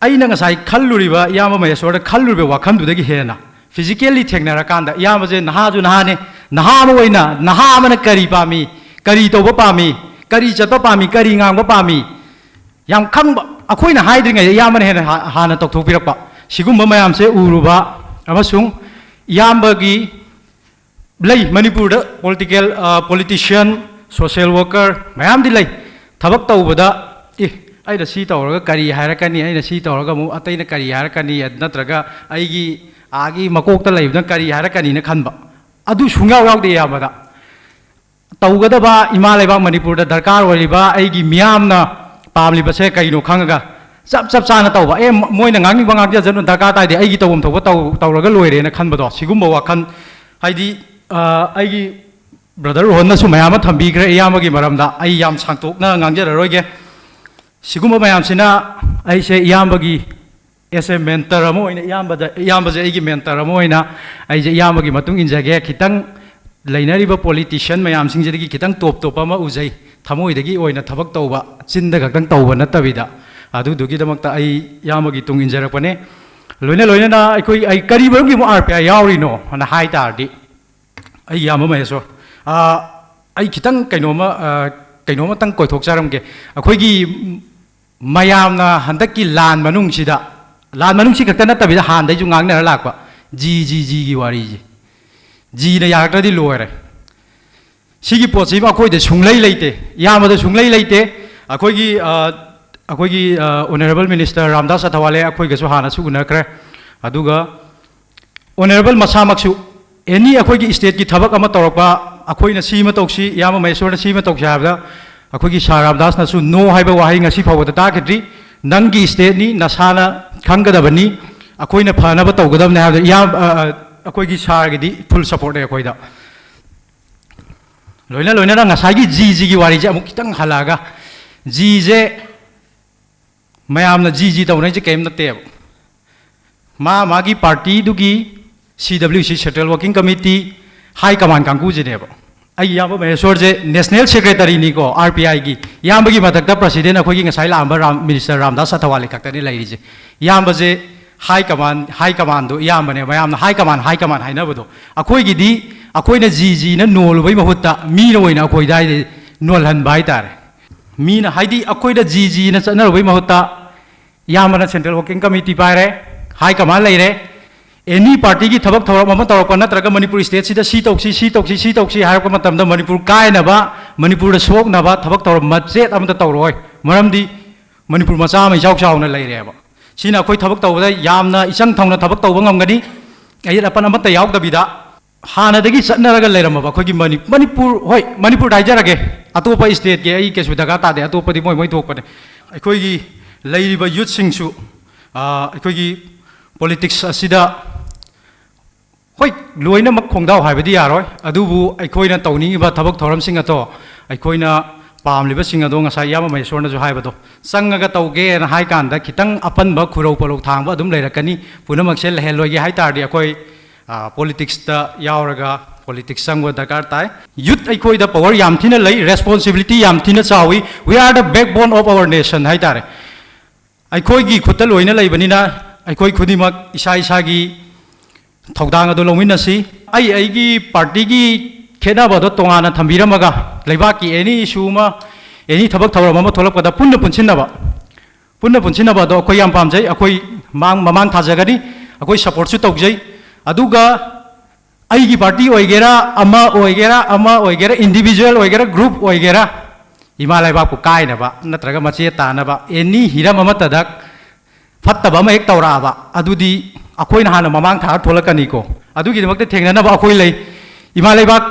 ꯑꯩꯅ ꯉꯁꯥꯏ ꯈꯜꯂꯨꯔꯤꯕ, ꯏꯌꯥꯝꯕ ꯃꯍꯦꯁꯣꯔꯗ ꯈꯜꯂꯨꯔꯤꯕ ꯋꯥꯈꯜꯗꯨꯗꯒꯤ ꯍꯦꯟꯅ ꯐꯤꯖꯤꯀꯦꯜꯂꯤ ꯊꯦꯡꯅꯔꯀꯥꯟꯗ, ꯏꯌꯥꯝꯕꯁꯦ ꯅꯍꯥꯁꯨ ꯅꯍꯥꯅꯦ, ꯅꯍꯥ ꯑꯃ ꯑꯣꯏꯅ ꯅꯍꯥ ꯑꯃꯅ ꯀꯔꯤ ꯄꯥꯝꯃꯤ, ꯀꯔꯤ ꯇꯧꯕ ꯄꯥꯝꯃꯤ, ꯀꯔꯤ ꯆꯠꯄ ꯄꯥꯝꯃꯤ, ꯀꯔꯤ ꯉꯥꯡꯕ ꯄꯥꯝꯃꯤ, ꯌꯥꯝ ꯈꯪꯕ, ꯑꯩꯈꯣꯏꯅ ꯍꯥꯏꯗ꯭ꯔꯤꯉꯩꯗ ꯏꯌꯥꯝꯕꯅ ꯍꯦꯟꯅ ꯍꯥ-, ꯍꯥꯟꯅ ꯇꯧꯊꯣꯛꯄꯤꯔꯛꯄ, ꯁꯤꯒꯨꯝꯕ ꯃꯌꯥꯝꯁꯦ ꯎꯔꯨꯕ ꯑꯃꯁꯨꯡ ꯏꯌꯥꯝꯕꯒꯤ ꯂꯩ, ꯃꯅꯤꯄꯨꯔꯗ ꯄꯣꯂꯤꯇꯤꯀꯦꯜ, ꯑ, ꯄꯣꯂꯤꯇꯤꯁꯤꯌꯟ, ꯁꯣꯁꯦꯜ ꯋꯥꯔꯀꯔ ꯃꯌꯥꯝꯗꯤ ꯂꯩ꯫ ꯊꯕꯛ ꯇꯧꯕꯗ, "ꯑꯦ, ꯑꯩꯅ ꯁꯤ ꯇꯧꯔꯒ ꯀꯔꯤ ꯍꯥꯏꯔꯛꯀꯅꯤ? ꯑꯩꯅ ꯁꯤ ꯇꯧꯔꯒ ꯑꯃꯨꯛ ꯑꯇꯩꯅ ꯀꯔꯤ ꯍꯥꯏꯔꯛꯀꯅꯤ?" ꯅꯠꯇ꯭ꯔꯒ ꯑꯩꯒꯤ ꯑꯥꯒꯤ ꯃꯀꯣꯛꯇ ꯂꯩꯕꯅ ꯀꯔꯤ ꯍꯥꯏꯔꯛꯀꯅꯤꯅ ꯈꯟꯕ, ꯑꯗꯨ ꯁꯨꯡꯌꯥꯎ ꯌꯥꯎꯗꯦ ꯏꯌꯥꯝꯕꯗ꯫ ꯇꯧꯒꯗꯕ ꯏꯃꯥ ꯂꯩꯕꯥꯛ ꯃꯅꯤꯄꯨꯔꯗ ꯗꯔꯀꯥꯔ ꯑꯣꯏꯔꯤꯕ ꯑꯩꯒꯤ ꯃꯤꯌꯥꯝꯅ ꯄꯥꯝꯂꯤꯕꯁꯦ ꯀꯩꯅꯣ ꯈꯪꯉꯒ ꯆꯞ ꯆꯞ ꯆꯥꯅ ꯇꯧꯕ꯫ ꯑꯦ, ꯃ-, ꯃꯣꯏꯅ ꯉꯥꯡꯅꯤꯡꯕ ꯉꯥꯡꯖꯁꯅꯨ, ꯗꯔꯀꯥꯔ ꯇꯥꯏꯗꯦ, ꯑꯩꯒꯤ ꯇꯧꯐꯝ ꯊꯣꯛꯄ ꯇꯧ-, ꯇꯧꯔꯒ ꯂꯣꯏꯔꯦꯅ ꯈꯟꯕꯗꯣ, ꯁꯤꯒꯨꯝꯕ ꯋꯥꯈꯜ, ꯍꯥꯏꯗꯤ, ꯑ, ꯑꯩꯒꯤ ꯕ꯭ꯔꯗꯔ ꯔꯣꯍꯟꯅꯁꯨ ꯃꯌꯥꯝ ꯑꯃ ꯊꯝꯕꯤꯈ꯭ꯔꯦ ꯏꯌꯥꯝꯕꯒꯤ ꯃꯔꯝꯗ, ꯑꯩ ꯌꯥꯝ ꯁꯥꯡꯇꯣꯛꯅ ꯉꯥꯡꯖꯔꯔꯣꯏꯒꯦ꯫ ꯁꯤꯒꯨꯝꯕ ꯃꯌꯥꯝꯁꯤꯅ ꯑꯩꯁꯦ ꯏꯌꯥꯝꯕꯒꯤ as a mentor ꯑꯃ ꯑꯣꯏꯅ, ꯏꯌꯥꯝꯕꯗ, ꯏꯌꯥꯝꯕꯁꯦ ꯑꯩꯒꯤ mentor ꯑꯃ ꯑꯣꯏꯅ ꯑꯩꯁꯦ ꯏꯌꯥꯝꯕꯒꯤ ꯃꯇꯨꯡ ꯏꯟꯖꯒꯦ꯫ ꯈꯤꯇꯪ ꯂꯩꯅꯔꯤꯕ ꯄꯣꯂꯤꯇꯤꯁꯤꯌꯟ ꯃꯌꯥꯝꯁꯤꯡꯁꯤꯗꯒꯤ ꯈꯤꯇꯪ ꯇꯣꯞ ꯇꯣꯞꯄ ꯑꯃ ꯎꯖꯩ꯫ ꯊꯃꯣꯏꯗꯒꯤ ꯑꯣꯏꯅ ꯊꯕꯛ ꯇꯧꯕ, ꯆꯤꯟꯗ ꯈꯛꯇꯪ ꯇꯧꯕ ꯅꯠꯇꯕꯤꯗ, ꯑꯗꯨꯗꯨꯒꯤꯗꯃꯛꯇ ꯑꯩ ꯏꯌꯥꯝꯕꯒꯤ ꯇꯨꯡ ꯏꯟꯖꯔꯛꯄꯅꯦ꯫ ꯂꯣꯏꯅ ꯂꯣꯏꯅꯅ ꯑꯩꯈꯣꯏ, ꯑꯩ ꯀꯔꯤ ꯃꯔꯝꯒꯤ ꯑꯃꯨꯛ ꯑꯥꯔ ꯄꯤ ꯑꯥꯏ ꯌꯥꯎꯔꯤꯅꯣ ꯍꯥꯏꯅ ꯍꯥꯏ ꯇꯥꯔꯗꯤ, ꯑꯩ ꯏꯌꯥꯝꯕ ꯃꯍꯦꯁꯣꯔ, ꯑꯥ, ꯑꯩ ꯈꯤꯇꯪ ꯀꯩꯅꯣꯝꯃ, ꯑꯥ, ꯀꯩꯅꯣꯝꯃꯇꯪ ꯀꯣꯏꯊꯣꯛꯆꯔꯝꯒꯦ꯫ ꯑꯩꯈꯣꯏꯒꯤ ꯃꯌꯥꯝꯅ ꯍꯟꯗꯛꯀꯤ ꯂꯥꯟ ꯃꯅꯨꯡꯁꯤꯗ, ꯂꯥꯟ ꯃꯅꯨꯡꯁꯤ ꯈꯛꯇ ꯅꯠꯇꯕꯤꯗ ꯍꯥꯟꯅꯗꯩꯁꯨ ꯉꯥꯡꯅꯔ ꯂꯥꯛꯄ, ꯖꯤ, ꯖꯤ, ꯖꯤꯒꯤ ꯋꯥꯔꯤꯁꯦ꯫ ꯖꯤꯅ ꯌꯥꯔꯛꯇ꯭ꯔꯗꯤ ꯂꯣꯏꯔꯦ꯫ ꯁꯤꯒꯤ ꯄꯣꯠꯁꯤ ꯑꯩꯈꯣꯏꯗ ꯁꯨꯡꯂꯩ ꯂꯩꯇꯦ, ꯏꯌꯥꯝꯕꯗ ꯁꯨꯡꯂꯩ ꯂꯩꯇꯦ꯫ ꯑꯩꯈꯣꯏꯒꯤ, ꯑ, ꯑꯩꯈꯣꯏꯒꯤ, ꯑ, Honourable Minister ꯔꯥꯝꯗꯥꯁ ꯑꯊꯋꯥꯂꯦ ꯑꯩꯈꯣꯏꯒꯁꯨ ꯍꯥꯟꯅꯁꯨ ꯎꯅꯈ꯭ꯔꯦ꯫ ꯑꯗꯨꯒ Honourable ꯃꯁꯥꯃꯛꯁꯨ ꯑꯦꯅꯤ ꯑꯩꯈꯣꯏꯒꯤ stateꯀꯤ ꯊꯕꯛ ꯑꯃ ꯇꯧꯔꯛꯄ, ꯑꯩꯈꯣꯏꯅ ꯁꯤ ꯑꯃ ꯇꯧꯁꯤ, ꯏꯌꯥꯝꯕ ꯃꯍꯦꯁꯣꯔꯅ ꯁꯤ ꯑꯃ ꯇꯧꯁꯤ ꯍꯥꯏꯕꯗ, ꯑꯩꯈꯣꯏꯒꯤ ꯁꯥꯔ ꯔꯥꯝꯗꯥꯁꯅꯁꯨ no ꯍꯥꯏꯕ ꯋꯥꯍꯩ ꯉꯁꯤ ꯐꯥꯎꯕꯗ ꯇꯥꯈꯤꯗ꯭ꯔꯤ꯫ "ꯅꯪꯒꯤ stateꯅꯤ, ꯅꯁꯥꯅ ꯈꯪꯒꯗꯕꯅꯤ, ꯑꯩꯈꯣꯏꯅ ꯐꯅꯕ ꯇꯧꯒꯗꯕꯅꯤ" ꯍꯥꯏꯕꯗ ꯏꯌꯥꯝ-, ꯑ, ꯑ, ꯑꯩꯈꯣꯏꯒꯤ ꯁꯥꯔꯒꯤꯗꯤ full supportꯅꯦ ꯑꯩꯈꯣꯏꯗ꯫ ꯂꯣꯏꯅ ꯂꯣꯏꯅꯅ ꯉꯁꯥꯏꯒꯤ ꯖꯤꯖꯤꯒꯤ ꯋꯥꯔꯤꯁꯦ ꯑꯃꯨꯛ ꯈꯤꯇꯪ ꯍꯜꯂꯛꯑꯒ, ꯖꯤꯁꯦ ꯃꯌꯥꯝꯅ ꯖꯤꯖꯤ ꯇꯧꯅꯩꯁꯦ ꯀꯔꯤꯝ ꯅꯠꯇꯦꯕ꯫ ꯃꯥ ꯃꯥꯒꯤ partyꯗꯨꯒꯤ C W C, Central Working Committee, high command ꯀꯥꯡꯕꯨꯁꯤꯅꯦꯕ꯫ ꯑꯩꯒꯤ ꯏꯌꯥꯝꯕ ꯃꯍꯦꯁꯣꯔꯁꯦ national secretaryꯅꯤꯀꯣ, ꯑꯥꯔ ꯄꯤ ꯑꯥꯏꯒꯤ꯫ ꯏꯌꯥꯝꯕꯒꯤ ꯃꯊꯛꯇ president ꯑꯩꯈꯣꯏꯒꯤ ꯉꯁꯥꯏ ꯂꯥꯛꯑꯝꯕ ꯔꯥꯝ-, Minister ꯔꯥꯝꯗꯥꯁ ꯑꯊꯋꯥꯂꯦ ꯈꯛꯇꯅꯤ ꯂꯩꯔꯤꯁꯦ꯫ ꯏꯌꯥꯝꯕꯁꯦ high command, high commandꯗꯣ ꯏꯌꯥꯝꯕꯅꯦ꯫ ꯃꯌꯥꯝꯅ high command, high command ꯍꯥꯏꯅꯕꯗꯣ, ꯑꯩꯈꯣꯏꯒꯤꯗꯤ, ꯑꯩꯈꯣꯏꯅ ꯖꯤꯖꯤꯅ ꯅꯣꯜꯂꯨꯕꯩ ꯃꯍꯨꯠꯇ ꯃꯤꯅ ꯑꯣꯏꯅ ꯑꯩꯈꯣꯏꯗ ꯍꯥꯏꯗꯤ ꯅꯣꯜꯍꯟꯕ ꯍꯥꯏꯇꯥꯔꯦ꯫ ꯃꯤꯅ, ꯍꯥꯏꯗꯤ ꯑꯩꯈꯣꯏꯗ ꯖꯤꯖꯤꯅ ꯆꯠꯅꯔꯨꯕꯩ ꯃꯍꯨꯠꯇ ꯏꯌꯥꯝꯕꯅ Central Working Committee ꯄꯥꯏꯔꯦ, high command ꯂꯩꯔꯦ꯫ Any partyꯒꯤ ꯊꯕꯛ ꯊꯧꯔꯝ ꯑꯃ ꯇꯧꯔꯛꯄ ꯅꯠꯇ꯭ꯔꯒ ꯃꯅꯤꯄꯨꯔ stateꯁꯤꯗ ꯁꯤ ꯇꯧꯁꯤ, ꯁꯤ ꯇꯧꯁꯤ, ꯁꯤ ꯇꯧꯁꯤ ꯍꯥꯏꯔꯛꯄ ꯃꯇꯝꯗ ꯃꯅꯤꯄꯨꯔ ꯀꯥꯏꯅꯕ, ꯃꯅꯤꯄꯨꯔꯗ ꯁꯣꯛꯅꯕ ꯊꯕꯛ ꯊꯧꯔꯝ ꯃꯆꯦꯠ ꯑꯃꯠꯇ ꯇꯧꯔꯛꯑꯣꯏ꯫ ꯃꯔꯝꯗꯤ ꯃꯅꯤꯄꯨꯔ ꯃꯆꯥ ꯑꯃ ꯏꯆꯥꯎ ꯆꯥꯎꯅ ꯂꯩꯔꯦꯕ꯫ ꯁꯤꯅ ꯑꯩꯈꯣꯏ ꯊꯕꯛ ꯇꯧꯕꯗ ꯌꯥꯝꯅ ꯏꯆꯪ ꯊꯧꯅ ꯊꯕꯛ ꯇꯧꯕ ꯉꯝꯒꯅꯤ꯫ ꯑꯌꯦꯠ ꯑꯄꯟ ꯑꯃꯠꯇ ꯌꯥꯎꯗꯕꯤꯗ ꯍꯥꯟꯅꯗꯒꯤ ꯆꯠꯅꯔꯒ ꯂꯩꯔꯝꯃꯕ ꯑꯩꯈꯣꯏꯒꯤ ꯃꯅꯤ-, ꯃꯅꯤꯄꯨꯔ, ꯍꯣꯏ, ꯃꯅꯤꯄꯨꯔꯗ ꯍꯥꯏꯖꯔꯒꯦ, ꯑꯇꯣꯞꯄ stateꯀꯤ ꯑꯩ ꯀꯩꯁꯨ ꯗꯔꯀꯥꯔ ꯇꯥꯗꯦ, ꯑꯇꯣꯞꯄꯗꯤ ꯃꯣꯏ ꯃꯣꯏ ꯊꯣꯛꯄꯅꯦ꯫ ꯑꯩꯈꯣꯏꯒꯤ ꯂꯩꯔꯤꯕ youthꯁꯤꯡꯁꯨ, ꯑ, ꯑꯩꯈꯣꯏꯒꯤ politics ꯑꯁꯤꯗ, ꯍꯣꯏ, ꯂꯣꯏꯅꯃꯛ ꯈꯣꯡꯗꯥꯎ ꯍꯥꯏꯕꯗꯤ ꯌꯥꯔꯣꯏ, ꯑꯗꯨꯕꯨ ꯑꯩꯈꯣꯏꯅ ꯇꯧꯅꯤꯡꯉꯤꯕ ꯊꯕꯛ ꯊꯧꯔꯝꯁꯤꯡ ꯑꯗꯣ, ꯑꯩꯈꯣꯏꯅ ꯄꯥꯝꯂꯤꯕꯁꯤꯡ ꯑꯗꯣ, ꯉꯁꯥꯏ ꯏꯌꯥꯝꯕ ꯃꯍꯦꯁꯣꯔꯅꯁꯨ ꯍꯥꯏꯕꯗꯣ, ꯆꯪꯉꯒ ꯇꯧꯒꯦꯅ ꯍꯥꯏ ꯀꯥꯟꯗ ꯈꯤꯇꯪ ꯑꯄꯟꯕ ꯈꯨꯔꯧ ꯄꯣꯔꯧ ꯊꯥꯡꯕ ꯑꯗꯨꯝ ꯂꯩꯔꯛꯀꯅꯤ꯫ ꯄꯨꯝꯅꯃꯛꯁꯦ ꯂꯩꯍꯜꯂꯣꯏꯒꯦ ꯍꯥꯏ ꯇꯥꯔꯗꯤ ꯑꯩꯈꯣꯏ, ꯑ, politicsꯇ ꯌꯥꯎꯔꯒ politics ꯆꯪꯕ ꯗꯔꯀꯥꯔ ꯇꯥꯏ꯫ Youth ꯑꯩꯈꯣꯏꯗ power ꯌꯥꯝ ꯊꯤꯅ ꯂꯩ, responsibility ꯌꯥꯝ ꯊꯤꯅ ꯆꯥꯎꯏ꯫ We are the backbone of our nation ꯍꯥꯏ ꯇꯥꯔꯦ꯫ ꯑꯩꯈꯣꯏꯒꯤ ꯈꯨꯠꯇ ꯂꯣꯏꯅ ꯂꯩꯕꯅꯤꯅ, ꯑꯩꯈꯣꯏ ꯈꯨꯗꯤꯡꯃꯛ ꯏꯁꯥ ꯏꯁꯥꯒꯤ ꯊꯧꯗꯥꯡ ꯑꯗꯨ ꯂꯧꯃꯤꯟꯅꯁꯤ꯫ ꯑꯩ ꯑꯩꯒꯤ ꯄꯥꯔꯇꯤꯒꯤ ꯈꯦꯠꯅꯕꯗꯣ ꯇꯣꯉꯥꯟꯅ ꯊꯝꯕꯤꯔꯝꯃꯒ, ꯂꯩꯕꯥꯛꯀꯤ ꯑꯦꯅꯤ ꯏꯁꯨ ꯑꯃ, ꯑꯦꯅꯤ ꯊꯕꯛ ꯊꯧꯔꯝ ꯑꯃ ꯊꯣꯛꯂꯛꯄꯗ ꯄꯨꯟꯅ ꯄꯨꯟꯁꯤꯟꯅꯕ, ꯄꯨꯟꯅ ꯄꯨꯟꯁꯤꯟꯅꯕ ꯑꯗꯣ ꯑꯩꯈꯣꯏ ꯌꯥꯝ ꯄꯥꯝꯖꯩ꯫ ꯑꯩꯈꯣꯏ ꯃꯥꯡ-, ꯃꯃꯥꯡ ꯊꯥꯖꯒꯅꯤ, ꯑꯩꯈꯣꯏ ꯁꯞꯄꯣꯔꯠꯁꯨ ꯇꯧꯖꯩ꯫ ꯑꯗꯨꯒ ꯑꯩꯒꯤ ꯄꯥꯔꯇꯤ ꯑꯣꯏꯒꯦꯔꯥ, ꯑꯃ ꯑꯣꯏꯒꯦꯔꯥ, ꯑꯃ ꯑꯣꯏꯒꯦꯔꯥ, ꯏꯟꯗꯤꯕꯤꯖꯨꯋꯦꯜ ꯑꯣꯏꯒꯦꯔꯥ, ꯒ꯭ꯔꯨꯞ ꯑꯣꯏꯒꯦꯔꯥ, ꯏꯃꯥ ꯂꯩꯕꯥꯛꯄꯨ ꯀꯥꯏꯅꯕ ꯅꯠꯇ꯭ꯔꯒ ꯃꯆꯦ ꯇꯥꯅꯕ ꯑꯦꯅꯤ ꯍꯤꯔꯝ ꯑꯃꯠꯇꯗ ꯐꯠꯇꯕ ꯑꯃ ꯍꯦꯛ ꯇꯧꯔꯛꯑꯕ, ꯑꯗꯨꯗꯤ ꯑꯩꯈꯣꯏꯅ ꯍꯥꯟꯅ ꯃꯃꯥꯡ ꯊꯥꯔ ꯊꯣꯛꯂꯛꯀꯅꯤꯀꯣ꯫ ꯑꯗꯨꯒꯤꯗꯃꯛꯇ ꯊꯦꯡꯅꯅꯕ ꯑꯩꯈꯣꯏ ꯂꯩ꯫ ꯏꯃꯥ ꯂꯩꯕꯥꯛ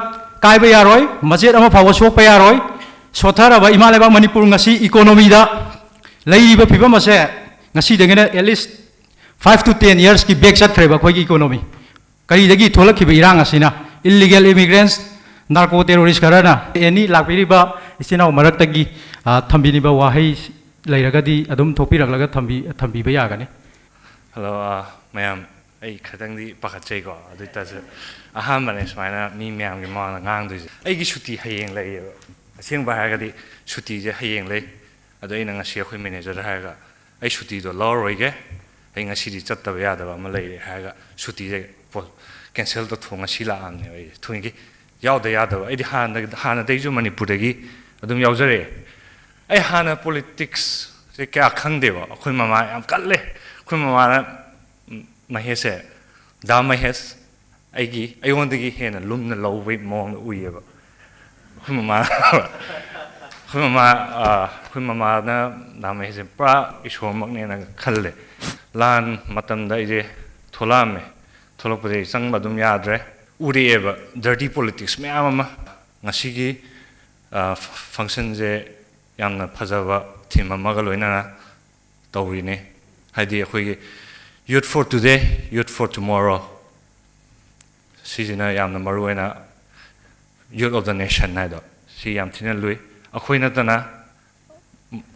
ꯀꯥꯏꯕ ꯌꯥꯔꯣꯏ, ꯃꯆꯦꯠ ꯑꯃ ꯐꯥꯎꯕ ꯁꯣꯛꯄ ꯌꯥꯔꯣꯏ꯫ ꯁꯣꯠꯊꯔꯕ ꯏꯃꯥ ꯂꯩꯕꯥꯛ ꯃꯅꯤꯄꯨꯔ ꯉꯁꯤ ꯏꯀꯣꯅꯣꯃꯤꯗ ꯂꯩꯔꯤꯕ ꯐꯤꯕꯝ ꯑꯁꯦ ꯉꯁꯤꯗꯒꯤꯅ at least five to ten yearsꯀꯤ back ꯆꯠꯈ꯭ꯔꯦꯕ ꯑꯩꯈꯣꯏꯒꯤ ꯏꯀꯣꯅꯣꯃꯤ꯫ ꯀꯔꯤꯗꯒꯤ ꯊꯣꯛꯂꯛꯈꯤꯕ ꯏꯔꯥꯡ ꯑꯁꯤꯅ? Illegal immigrants, narco terrorist ꯈꯔꯅ꯫ ꯑꯦꯅꯤ ꯂꯥꯛꯄꯤꯔꯤꯕ ꯏꯆꯤꯟ ꯏꯅꯥꯎ ꯃꯔꯛꯇꯒꯤ, ꯑ, ꯊꯝꯕꯤꯅꯤꯡꯕ ꯋꯥꯍꯩ ꯂꯩꯔꯒꯗꯤ ꯑꯗꯨꯝ ꯊꯣꯛꯄꯤꯔꯛꯂꯒ ꯊꯝꯕꯤ-, ꯊꯝꯕꯤꯕ ꯌꯥꯒꯅꯤ꯫ ꯍꯜꯂꯣ, ꯑ, ꯃꯌꯥꯝ, ꯑꯩ ꯈꯤꯇꯪꯗꯤ ꯄꯥꯈꯠꯆꯩꯀꯣ, ꯑꯗꯨ ꯑꯣꯏꯇꯥꯔꯁꯨ ꯑꯍꯥꯟꯕꯅꯦ ꯁꯨꯃꯥꯏꯅ ꯃꯤ ꯃꯌꯥꯝꯒꯤ ꯃꯃꯥꯡꯗ ꯉꯥꯡꯗꯣꯏꯁꯦ꯫ ꯑꯩꯒꯤ ꯁꯨꯇꯤ ꯍꯌꯦꯡ ꯂꯩꯌꯦꯕ꯫ ꯑꯁꯦꯡꯕ ꯍꯥꯏꯔꯒꯗꯤ ꯁꯨꯇꯤꯁꯦ ꯍꯌꯦꯡ ꯂꯩ꯫ ꯑꯗꯣ ꯑꯩꯅ ꯉꯁꯤ ꯑꯩꯈꯣꯏ ꯃꯦꯅꯦꯖꯔꯗ ꯍꯥꯏꯔꯒ, "ꯑꯩ ꯁꯨꯇꯤꯗꯣ ꯂꯧꯔꯔꯣꯏꯒꯦ, ꯑꯩ ꯉꯁꯤꯗꯤ ꯆꯠꯇꯕ ꯌꯥꯗꯕ ꯑꯃ ꯂꯩꯔꯦ" ꯍꯥꯏꯔꯒ ꯁꯨꯇꯤꯁꯦ ꯄꯣ-, cancel ꯇꯧꯊꯣꯛ, ꯉꯁꯤ ꯂꯥꯛꯑꯕꯅꯦꯕ꯫ ꯑꯩꯁꯦ ꯊꯣꯏꯒꯤ ꯌꯥꯎꯗ ꯌꯥꯗꯕ, ꯑꯩꯗꯤ ꯍꯥꯟꯅ, ꯍꯥꯟꯅꯗꯒꯤꯁꯨ ꯃꯅꯤꯄꯨꯔꯗꯒꯤ ꯑꯗꯨꯝ ꯌꯥꯎꯖꯔꯛꯑꯦ꯫ ꯑꯩ ꯍꯥꯟꯅ politicsꯁꯦ ꯀꯌꯥ ꯈꯪꯗꯦꯕ꯫ ꯑꯩꯈꯣꯏ ꯃꯃꯥ ꯌꯥꯝ ꯀꯜꯂꯦ꯫ ꯑꯩꯈꯣꯏ ꯃꯃꯥꯅ, ꯎꯝ, ꯃꯍꯦꯁꯁꯦ, "ꯗꯥ ꯃꯍꯦꯁ, ꯑꯩꯒꯤ, ꯑꯩꯉꯣꯟꯗꯒꯤ ꯍꯦꯟꯅ ꯂꯨꯝꯅ ꯂꯧꯕꯒꯤ ꯃꯑꯣꯡꯗ ꯎꯏꯌꯦꯕ"꯫ ꯑꯩꯈꯣꯏ ꯃꯃꯥ, ꯑꯩꯈꯣꯏ ꯃꯃꯥ, ꯑ, ꯑꯩꯈꯣꯏ ꯃꯃꯥꯅ ꯗꯥ ꯃꯍꯦꯁꯁꯦ ꯄꯨꯔꯥ ꯏꯁꯣꯔꯃꯛꯅꯦꯅ ꯈꯜꯂꯦ꯫ ꯂꯥꯟ ꯃꯇꯝꯗ ꯑꯩꯁꯦ ꯊꯣꯛꯂꯛꯑꯝꯃꯦ꯫ ꯊꯣꯛꯂꯛꯄꯗꯒꯤ ꯆꯪꯕ ꯑꯗꯨꯝ ꯌꯥꯗ꯭ꯔꯦ꯫ ꯎꯔꯛꯑꯦꯕ dirty politics ꯃꯌꯥꯝ ꯑꯃ꯫ ꯉꯁꯤꯒꯤ, ꯑ, functionꯁꯦ ꯌꯥꯝꯅ ꯐꯖꯕ theme ꯑꯃꯒ ꯂꯣꯏꯅꯅ ꯇꯧꯔꯤꯅꯦ꯫ ꯍꯥꯏꯗꯤ ꯑꯩꯈꯣꯏꯒꯤ Youth for Today, Youth for Tomorrow, ꯁꯤꯁꯤꯅ ꯌꯥꯝꯅ ꯃꯔꯨ ꯑꯣꯏꯅ Youth of the Nation ꯍꯥꯏꯗꯣ, ꯁꯤ ꯌꯥꯝ ꯊꯤꯅ ꯂꯨꯏ꯫ ꯑꯩꯈꯣꯏ ꯅꯠꯇꯅ,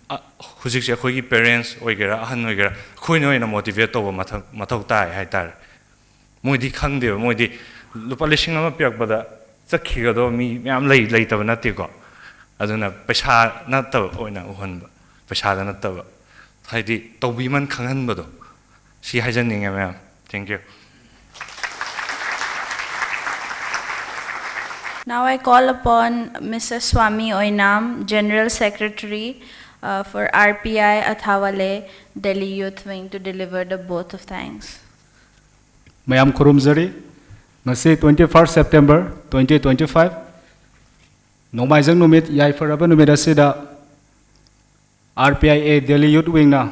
ꯑ, ꯍꯧꯖꯤꯛꯁꯦ ꯑꯩꯈꯣꯏꯒꯤ parents ꯑꯣꯏꯒꯦꯔꯥ, ꯑꯍꯟ ꯑꯣꯏꯒꯦꯔꯥ, ꯑꯩꯈꯣꯏꯅ ꯑꯣꯏꯅ motivate ꯇꯧꯕ ꯃꯊꯧ, ꯃꯊꯧ ꯇꯥꯏ ꯍꯥꯏꯇꯥꯔꯦ꯫ ꯃꯣꯏꯗꯤ ꯈꯪꯗꯦꯕ, ꯃꯣꯏꯗꯤ ꯂꯨꯄꯥ ꯂꯤꯁꯤꯡ ꯑꯃ ꯄꯤꯔꯛꯄꯗ ꯆꯠꯈꯤꯒꯗꯕ ꯃꯤ ꯃꯌꯥꯝ ꯂꯩ, ꯂꯩꯇꯕ ꯅꯠꯇꯦꯀꯣ꯫ ꯑꯗꯨꯅ ꯄꯩꯁꯥ ꯅꯠꯇꯕ ꯑꯣꯏꯅ ꯎꯍꯟꯕ, ꯄꯩꯁꯥꯗ ꯅꯠꯇꯕ꯫ ꯍꯥꯏꯗꯤ ꯇꯧꯕꯤꯃꯟ ꯈꯪꯍꯟꯕꯗꯣ, ꯁꯤ ꯍꯥꯏꯖꯅꯤꯡꯉꯦ ꯃꯌꯥꯝ꯫ Thank you. Now I call upon Mister Swami Oinam, General Secretary uh, for R P I Athawale, Delhi Youth Wing, to deliver the vote of thanks. ꯃꯌꯥꯝ ꯈꯨꯔꯨꯝꯖꯔꯤ꯫ ꯉꯁꯤ twenty first September twenty twenty five, ꯅꯣꯡꯃꯥꯏꯖꯤꯡ ꯅꯨꯃꯤꯠ, ꯌꯥꯏꯐꯔꯕ ꯅꯨꯃꯤꯠ ꯑꯁꯤꯗ R P I A Delhi Youth Wingꯅ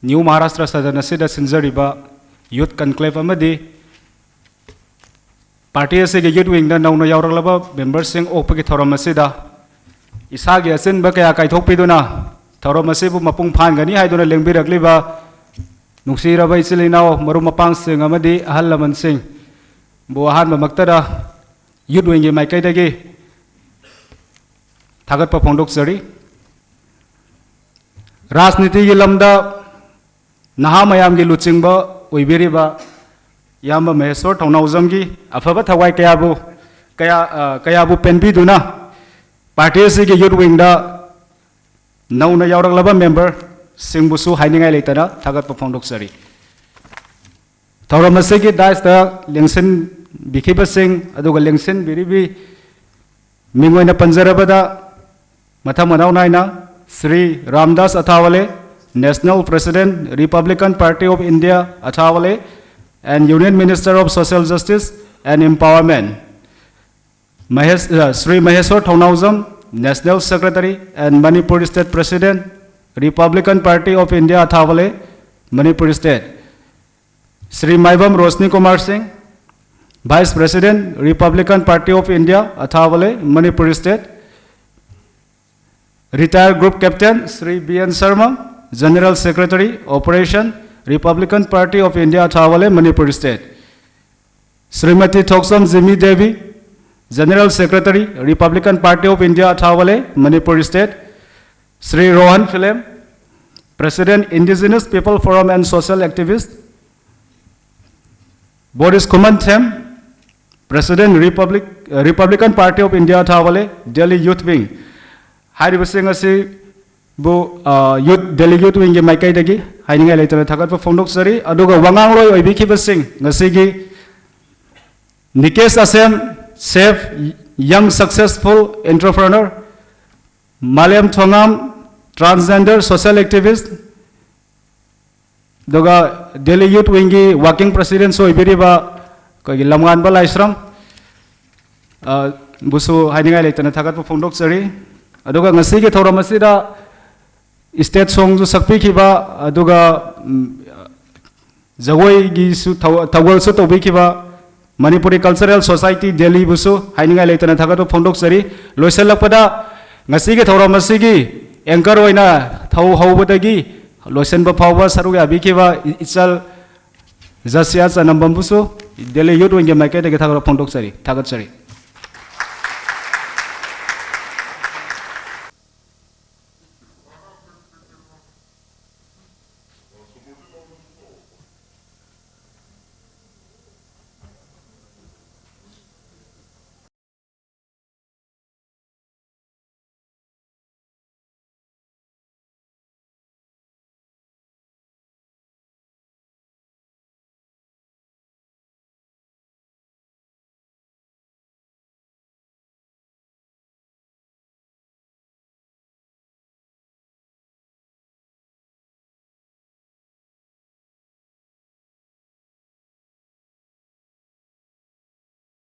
New Maharashtra Sadan ꯑꯁꯤꯗ ꯁꯤꯟꯖꯔꯤꯕ Youth Conclave ꯑꯃꯗꯤ party ꯑꯁꯤꯒꯤ Youth Wingꯗ ꯅꯧꯅ ꯌꯥꯎꯔꯛꯂꯕ memberꯁꯤꯡ ꯑꯣꯛꯄꯒꯤ ꯊꯧꯔꯝ ꯑꯁꯤꯗ ꯏꯁꯥꯒꯤ ꯑꯆꯤꯟꯕ ꯀꯌꯥ ꯀꯥꯏꯊꯣꯛꯄꯤꯗꯨꯅ ꯊꯧꯔꯝ ꯑꯁꯤꯕꯨ ꯃꯄꯨꯡ ꯐꯥꯍꯟꯒꯅꯤ ꯍꯥꯏꯗꯨꯅ ꯂꯦꯡꯕꯤꯔꯛꯂꯤꯕ ꯅꯨꯡꯁꯤꯔꯕ ꯏꯆꯤꯜ ꯏꯅꯥꯎ, ꯃꯔꯨꯞ ꯃꯄꯥꯡꯁꯤꯡ ꯑꯃꯗꯤ ꯑꯍꯜ ꯂꯃꯟꯁꯤꯡꯕꯨ ꯑꯍꯥꯟꯕꯃꯛꯇꯗ Youth Wingꯒꯤ ꯃꯥꯏꯀꯩꯗꯒꯤ ꯊꯥꯒꯠꯄ ꯐꯣꯡꯗꯣꯛꯆꯔꯤ꯫ ꯔꯥꯖꯅꯤꯇꯤꯒꯤ ꯂꯝꯗ ꯅꯍꯥ ꯃꯌꯥꯝꯒꯤ ꯂꯨꯆꯤꯡꯕ ꯑꯣꯏꯕꯤꯔꯤꯕ ꯏꯌꯥꯝꯕ ꯃꯍꯦꯁꯣꯔ ꯊꯧꯅꯥꯎꯖꯝꯒꯤ ꯑꯐꯕ ꯊꯋꯥꯏ ꯀꯌꯥꯕꯨ, ꯀꯌꯥ, ꯑ, ꯀꯌꯥꯕꯨ ꯄꯦꯟꯕꯤꯗꯨꯅ party ꯑꯁꯤꯒꯤ Youth Wingꯗ ꯅꯧꯅ ꯌꯥꯎꯔꯛꯂꯕ memberꯁꯤꯡꯕꯨꯁꯨ ꯍꯥꯏꯅꯤꯡꯉꯥꯏ ꯂꯩꯇꯅ ꯊꯥꯒꯠꯄ ꯐꯣꯡꯗꯣꯛꯆꯔꯤ꯫ ꯊꯧꯔꯝ ꯑꯁꯤꯒꯤ daisꯇ ꯂꯦꯡꯁꯤꯟꯕꯤꯈꯤꯕꯁꯤꯡ ꯑꯗꯨꯒ ꯂꯦꯡꯁꯤꯟꯕꯤꯔꯤꯕꯤ ꯃꯤꯡ ꯑꯣꯏꯅ ꯄꯟꯖꯔꯕꯗ, ꯃꯊꯪ ꯃꯅꯥꯎ ꯅꯥꯏꯅ Shri Ramdas ꯑꯊꯥꯋꯥꯂꯦ, National President, Republican Party of India, Athawale, and Union Minister of Social Justice and Empowerment, Mahesh, uh, Shri Maheshwar Thounaojam, National Secretary and Manipur State President, Republican Party of India, Athawale, Manipur State. Shri Maibam Roshni Kumar Singh, Vice President, Republican Party of India, Athawale, Manipur State. Retired Group Captain Shri B N Sharma, General Secretary, Operation, Republican Party of India, Athawale, Manipur State. Srimati Thoksom Jimmy Devi, General Secretary, Republican Party of India, Athawale, Manipur State. Shri Rohan Philem, President, Indigenous People Forum and social activist. Boris Kumanthem, President, Republic, uh, Republican Party of India, Athawale, Delhi Youth Wing. ꯍꯥꯏꯔꯤꯕꯁꯤꯡ ꯑꯁꯤ ꯕꯨ, ꯑ, ꯌꯨꯠ, ꯗꯦꯜꯂꯤ ꯌꯨꯠ ꯋꯤꯡꯒꯤ ꯃꯥꯏꯀꯩꯗꯒꯤ ꯍꯥꯏꯅꯤꯡꯉꯥꯏ ꯂꯩꯇꯅ ꯊꯥꯒꯠꯄ ꯐꯣꯡꯗꯣꯛꯆꯔꯤ꯫ ꯑꯗꯨꯒ ꯋꯥꯉꯥꯡꯂꯣꯏ ꯑꯣꯏꯕꯤꯈꯤꯕꯁꯤꯡ ꯉꯁꯤꯒꯤ ꯅꯤꯀꯦꯁ ꯑꯁꯦꯝ, ꯁꯦꯐ, ꯌꯪ ꯁꯛꯁꯦꯁꯐꯨꯜ ꯑꯦꯟꯇꯔꯄ꯭ꯔꯦꯅꯔ, ꯃꯥꯂꯦꯝ ꯊꯣꯉꯥꯝ, transgender social activist, ꯑꯗꯨꯒ ꯗꯦꯜꯂꯤ ꯌꯨꯠ ꯋꯤꯡꯒꯤ ꯋꯥꯔꯀꯤꯡ ꯄ꯭ꯔꯦꯁꯤꯗꯦꯟꯁꯨ ꯑꯣꯏꯕꯤꯔꯤꯕ ꯑꯩꯈꯣꯏꯒꯤ ꯂꯝꯉꯥꯟꯕ ꯂꯥꯏꯁ꯭ꯔꯝ, ꯑ, ꯕꯨꯁꯨ ꯍꯥꯏꯅꯤꯡꯉꯥꯏ ꯂꯩꯇꯅ ꯊꯥꯒꯠꯄ ꯐꯣꯡꯗꯣꯛꯆꯔꯤ꯫ ꯑꯗꯨꯒ ꯉꯁꯤꯒꯤ ꯊꯧꯔꯝ ꯑꯁꯤꯗ ꯏꯁꯇꯦꯠ ꯁꯣꯡꯁꯨ ꯁꯛꯄꯤꯈꯤꯕ, ꯑꯗꯨꯒ, ꯎꯝ, ꯖꯒꯣꯏꯒꯤꯁꯨ ꯊꯧ-, ꯊꯧꯒꯜꯁꯨ ꯇꯧꯕꯤꯈꯤꯕ ꯃꯅꯤꯄꯨꯔꯤ ꯀꯜꯆꯔꯦꯜ ꯁꯣꯁꯥꯏꯇꯤ ꯗꯦꯜꯂꯤꯕꯨꯁꯨ ꯍꯥꯏꯅꯤꯡꯉꯥꯏ ꯂꯩꯇꯅ ꯊꯥꯒꯠꯄ ꯐꯣꯡꯗꯣꯛꯆꯔꯤ꯫ ꯂꯣꯏꯁꯤꯜꯂꯛꯄꯗ ꯉꯁꯤꯒꯤ ꯊꯧꯔꯝ ꯑꯁꯤꯒꯤ ꯑꯦꯡꯀꯔ ꯑꯣꯏꯅ ꯊꯧ ꯍꯧꯕꯗꯒꯤ ꯂꯣꯏꯁꯤꯟꯕ ꯐꯥꯎꯕ ꯁꯔꯨꯛ ꯌꯥꯕꯤꯈꯤꯕ ꯏ-, ꯏꯆꯜ ꯖꯁꯤꯌꯥ ꯆꯅꯝꯕꯝꯕꯨꯁꯨ ꯗꯦꯜꯂꯤ ꯌꯨꯠ ꯋꯤꯡꯒꯤ ꯃꯥꯏꯀꯩꯗꯒꯤ ꯊꯥꯒꯠꯄ ꯐꯣꯡꯗꯣꯛꯆꯔꯤ, ꯊꯥꯒꯠꯆꯔꯤ꯫